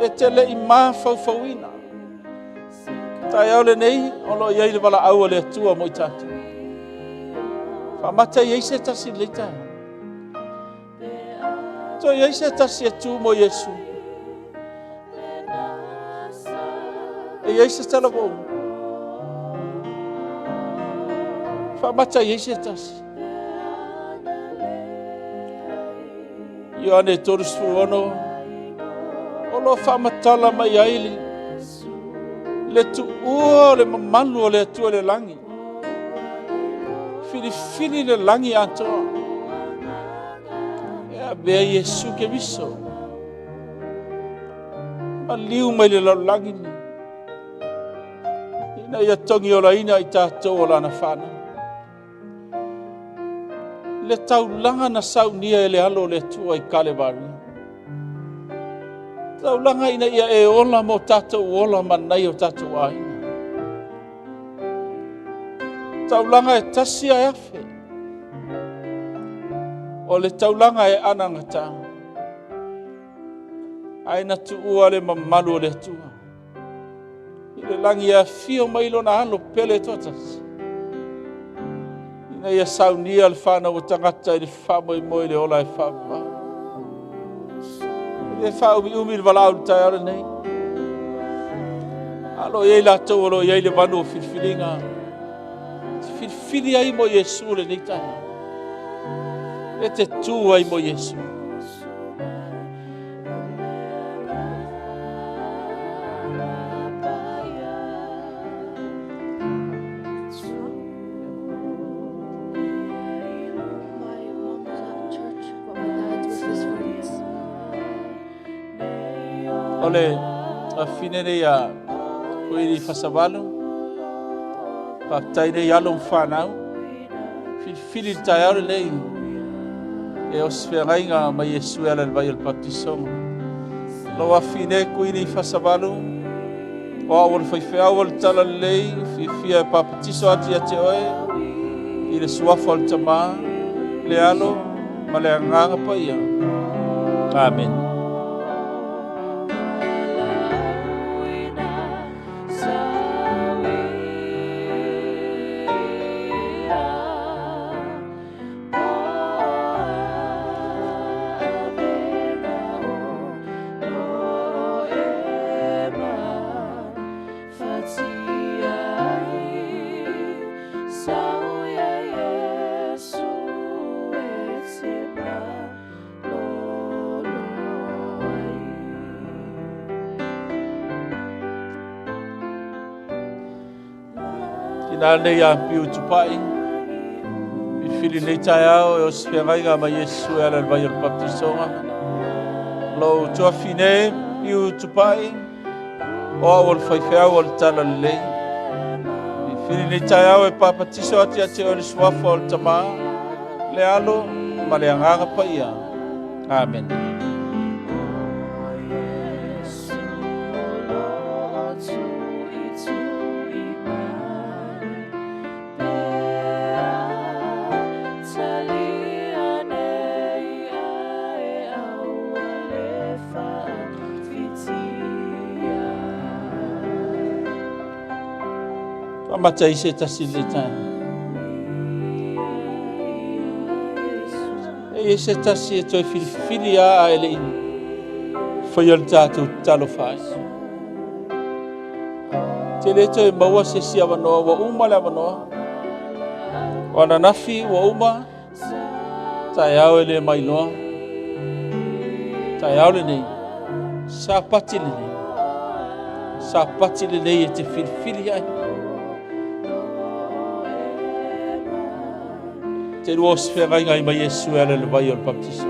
e te le i mafaufauina. Taeao lenei, o lo o i ai le valaau a le Atua mo i tatou. Faamata i ai se tasi i lenei taeao. Toe i ai se tasi e tu mo Iesu. E i ai se talavou. Faamata i ai se tasi. Ioane 36, o lo o faamatala mai ai le tuua o le mamalu o le Atua i le lagi. Filifili le lagi atoa. E avea Iesu Keriso. Maliu mai le lalolagi nei. Ina ia togiolaina i tatou o lana fanau. Le taulaga na saunia e le alo o le Atua i Kalevaria. Taulaga ina ia e ola mo tatou ola ma nai o tatou aiga. Taulaga e tasi ae afe. O le taulaga e anagata. Ae na tuua le mamalu o le Atua. I le lagi e afio mai lona alo pele toatasi. Ina ia saunia le fanau o tagata i le faamoemoe i le ola e faavavau. E le faaumiumi le valaau i le taeao lenei. A o lo o i ai latou o lo o i ai le vanu o filifiliga. Te filifili ai mo Iesu lenei taeao. E te tu ai mo Iesu. O le afine nei a Kuini Fasavalu, faafetai nei alo ma fanau, filifili le taeao lenei e osi feagaiga ma Iesu e ala i le vai o le baptisoga. Lou afine Kuini Fasavalu, O au o le faifeau o le talalelei, fiafia e papatiso atu ia te oe i le suafa o le Tamā, le Alo ma le Agaga Paia. Amen. Tina nei a piu tupai, filifili nei taeao e o se feagaiga ma Iesu e ala i le vai o le baptisoga. Lou tuafine piu tupai, o au o le faifeau o le tala lelei. Filifili nei taeao e papatiso atu ia te oe le suafa o le Tamā, le Alo ma le Agaga Paia. Amen. Faamata i se tasi le taeao. E i se tasi e toe filifili a ae le i faia le tatou tatalo faaiu. Te le toe maua se isi avanoa, ua uma le avanoa. O ananafi ua uma, taeao e le mailoa. Taeao lenei, sapati lenei, sapati lenei e te filifili ai. Te lua o se feagaiga ai ma Iesu e ala i le vai o le baptiso.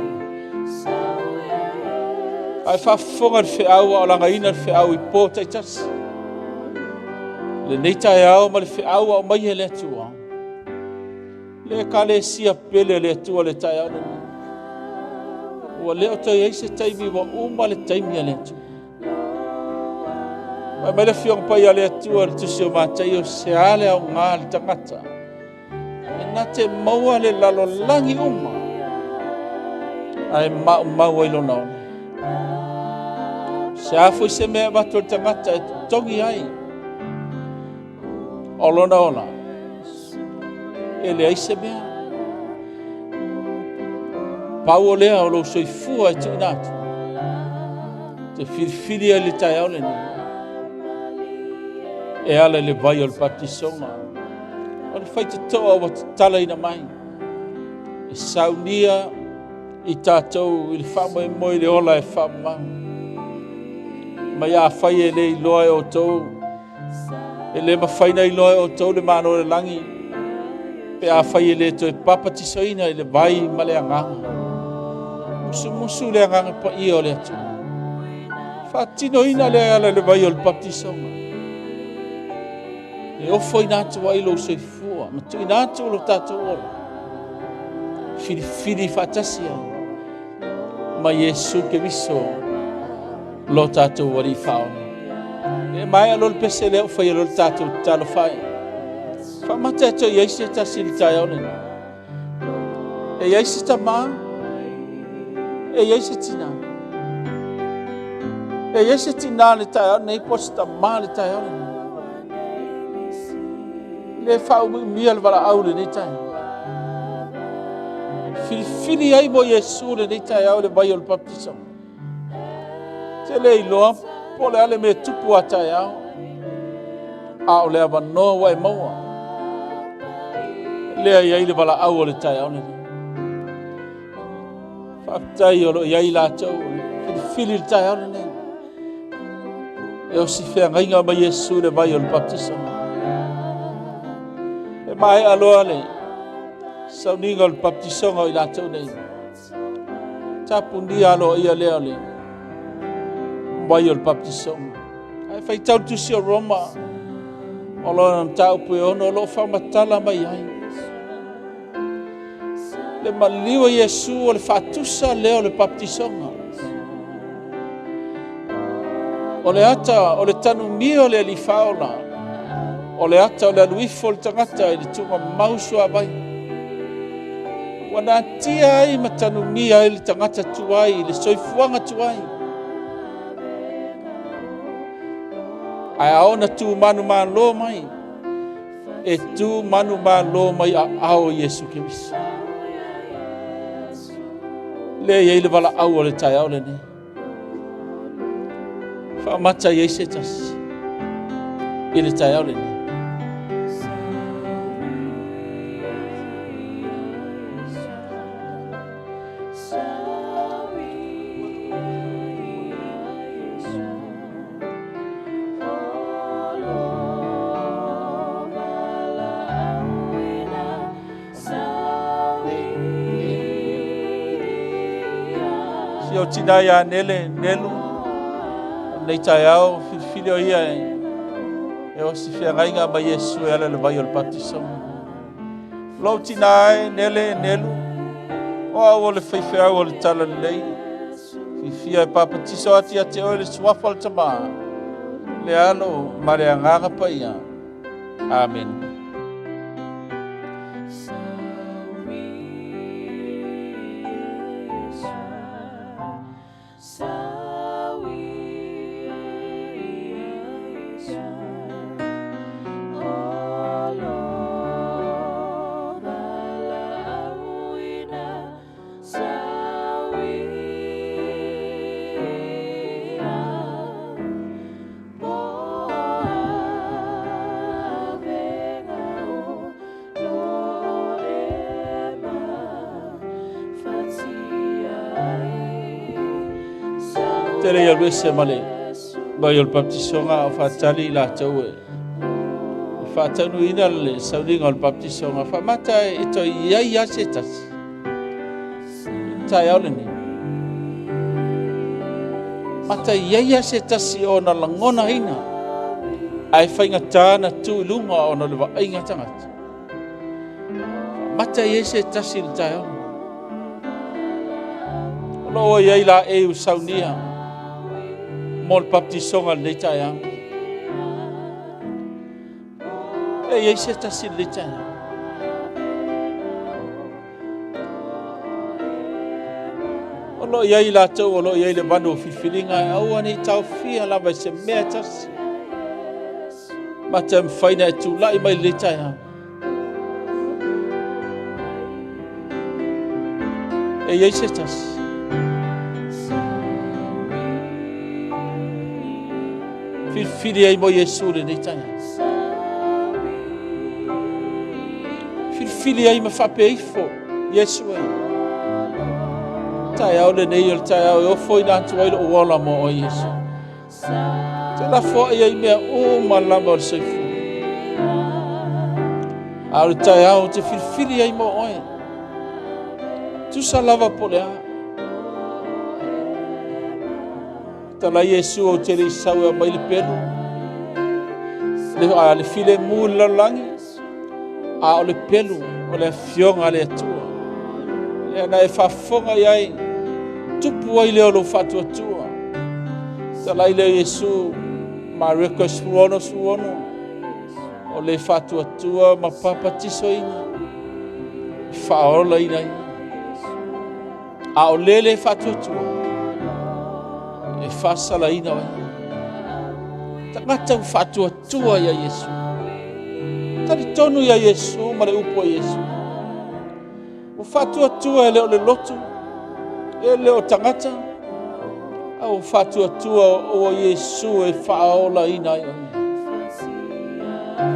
Ae faafofoga le feau a o lagaina le feau i pō taitasi. Lenei taeao ma le feau a o mai e le Atua. Le ekalesia pele a le Atua le taeao lenei. Ua le o toe i ai se taimi ua uma le taimi a le Atua. Fai mai le Afioga Paia a le Atua le tusi o Mataio, se a le aoga le tagata e na te maua le lalolagi uma ae maumau ai lona ola. Se a foi se mea e avatu e le tagata e totogi ai o lona ola, e leai se mea. Pau o lea o lou soifua e tuuina atu, te filifili ai le taeao lenei, e ala i le vai o le batisoga, o le faitotoa ua tatalaina mai, e saunia i tatou i le faamoemoe i le ola e faamamau. Mai afai e le iloa e outou, e le mafai na iloa e outou le Malo o le lagi, pe afai e le toe papatisoina i le vai ma le agaga. Musumusu le agaga paia o le Atua. Faatinoina le ala i le vai o le baptisoga. E ofoina atu ai lou soifua ma tuuina atu lo tatou ola. Filifili faatasi ai ma Iesu Keriso. Lo tatou Alii Faaola. E maea loa le pese lea ua faia loa le tatou tatalo faaiu. Faamata e toe i ai se tasi i le taeao lenei. E i ai se tamā, e i ai se tinā. E i ai se tinā i le taeao lenei po o se tamā i le taeao lenei. Le faaumiumia le valaau i lenei taeao. Filifili ai mo Iesu lenei taeao i le vai o le baptisoga. Te le iloa po o le a le mea e tupu a taeao, a o le avanoa ua e maua, lea e i ai le valaau o le taeao lenei. Faafetai o lo o i ai latou filifili i le taeao lenei. E osi feagaiga ma Iesu i le vai o le baptisoga. E maea loa le sauniga o le baptisoga o i latou nei. Tapunia aloaia lea o le vai o le baptisoga. Ae faitau le tusi o Roma o lona mataupu e ono o lo o faamatala mai ai. Le maliu o Iesu o le faatusa lea o le baptisoga. O le ata o le tanumia o le Alii Faaola, o le ata o le alu ifo o le tagata i le tuugamau suavai. Ua natia ai ma tanumia ai le tagata tuai i le soifuaga tuai. Ae a ona tu manumalo mai, e tu manumalo mai aao o Iesu Keriso. Lea e i ai le valaau o le taeao lenei. Faamata i ai se tasi i le taeao lenei. Si ou tina ia Nele, Nelu, nei taeao, filifili o ia e, e osi feagaiga ma Iesu e ala le vai o le baptisoga. Lou tina e, Nele, Nelu, o au o le faifeau o le tala lelei, fifia e papatiso atu ia te oe le suafa o le Tamā, le Alo ma le Agaga Paia. Amene. Tele ia alu ese ma le vai o le baptisoga o faatali i latou e faataunuina le sauniga o le baptisoga. Faamata e toe i ai lava se tasi i le taeao lenei. Mata i ai lava se tasi o ona lagonaina ae faigata na tu i luga ona o le vaaiga tagata. Mata i ai se tasi i le taeao. O lo o i ai la e u saunia mo le baptisoga lenei taeao. E i ai se tasi i lenei taeao. O lo o i ai latou o lo o i ai le vanu o filifiliga e aua ne i taofia lava i se mea e tasi. Mata e mafai na e tulai mai lenei taeao. E i ai se tasi. Filifili ai mo Iesu lenei taeao. Filifili ai ma faapea ifo, Iesu e. Taeao lenei o le taeao e ofoina atu ai lou ola mo oe, Iesu. Te lafoai ai mea uma lava o le soifua. A o le taeao ou te filifili ai mo oe. Tusa lava po o le a. Tala Iesu ou te le i sau e aumai le pelu. Le, a, le filemu i le lalolagi, a o le pelu o le afioga a le Atua. Lea na e faafofoga i ai, tupu ai lea o lou faatuatua. Talai lea Iesu, Mareko 16, 16, o le faatuatua ma papatisoina, faaolaina ia. A o le le faatuatua, e faasalaina oe. Tagata ua faatuatua ia Iesu. Talitonu ia Iesu ma le upu a Iesu. Ua faatuatua e le o le lotu, e le o tagata, a ua faatuatua o Iesu e faaolaina ai oe.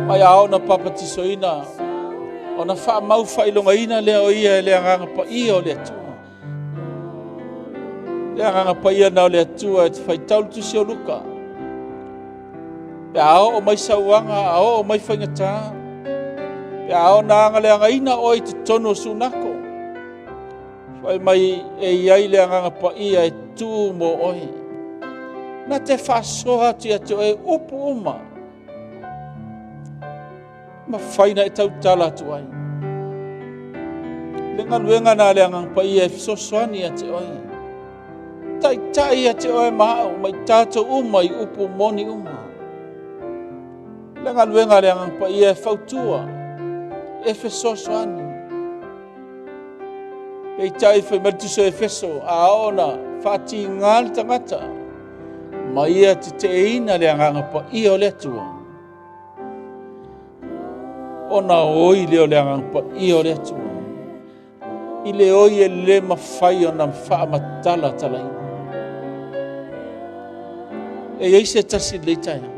Mai a ona papatisoina, ona faamau faailogaina lea o ia e le agaga paia o le Atua. Le agaga paia na o le Atua e te faitau le tusi o Luka. Pe a oo mai sauaga, a oo mai faigata, pe a ona agaleagaina oe i totonu o sunako, fai mai e i ai le agaga paia e tu mo oe. Na te faasoa atu ia te oe upu uma, mafai na e tautala atu ai. Le galuega na le agaga paia e fesoasoani ia te oe. Taitai ia te oe ma au, ma i tatou uma i upu moni uma. Le galuega a le agaga paia e fautua, e fesoasoani. Peitai fai mai le tusi o Efeso, a oo na faatiga le tagata, ma ia teteeina le agaga paia o le Atua. Ona oi lea o le agaga paia o le Atua. I le oi e le mafai ona faamatala talaina. E i ai se tasi i lenei taeao.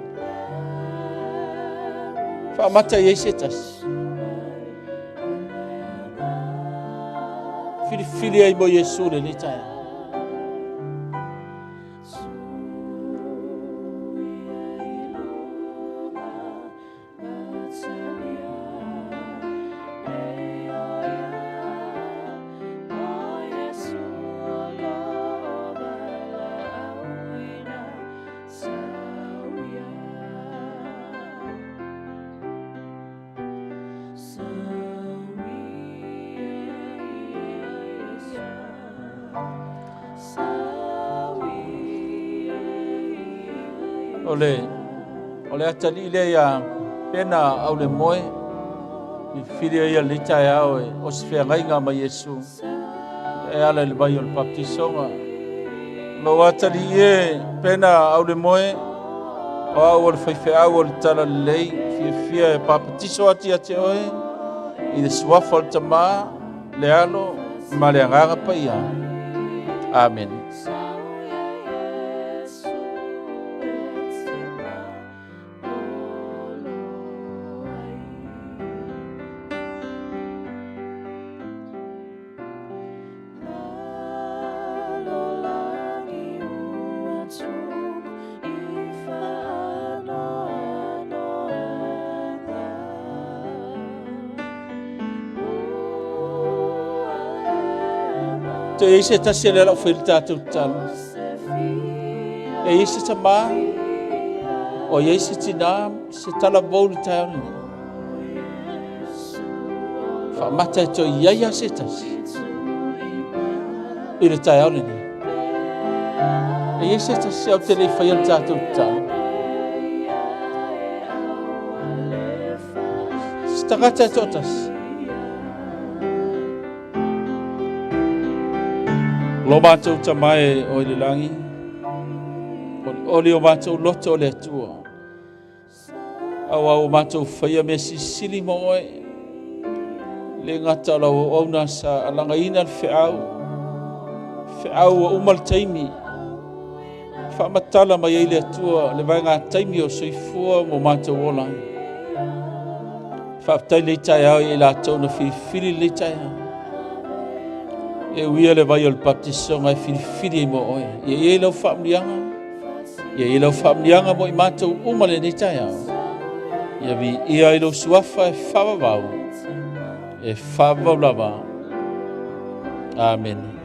Faamata i ai se tasi. Filifili ai mo Iesu lenei taeao. O le o le atalii lea ia Pena Aulemoe, filifili ai ia lenei taeao e o se feagaiga ma Iesu e ala i le vai o le baptisoga. Lou atalii e Pena Aulemoe, o au o le faifeau o le talalelei, fiafia e papatiso atu ia te oe i le suafa o le Tamā, le Alo ma le Agaga Paia. Amene. Toe i ai se tasi o lea lau fai le tatou tatalo. E i ai se tamā, o i ai se tinā, se talavou i le taeao lenei. Faamata e toe i ai a se tasi i le taeao lenei. E i ai se tasi au te le i faia le tatou tatalo. Se tagata e toatasi. Lo matou Tama e o i le lagi, olioli o matou loto o le Atua. Aua ua matou faia mea silisili mo oe. Le gata o lau auauna sa alagaina le feau, feau ua uma le taimi. Faamatala mai ai le Atua le vaega taimi o soifua mo matou ola ai. Faafetai lenei taeao i latou na filifili lenei taeao. E uia le vai o le baptisoga e filifili ai mo oe. Ia i ai lau faamuliaga. Ia i ai lau faamuliaga mo i matou uma lenei taeao. Ia viia ai lou suafa e faavavau, e faavavau lava. Amene.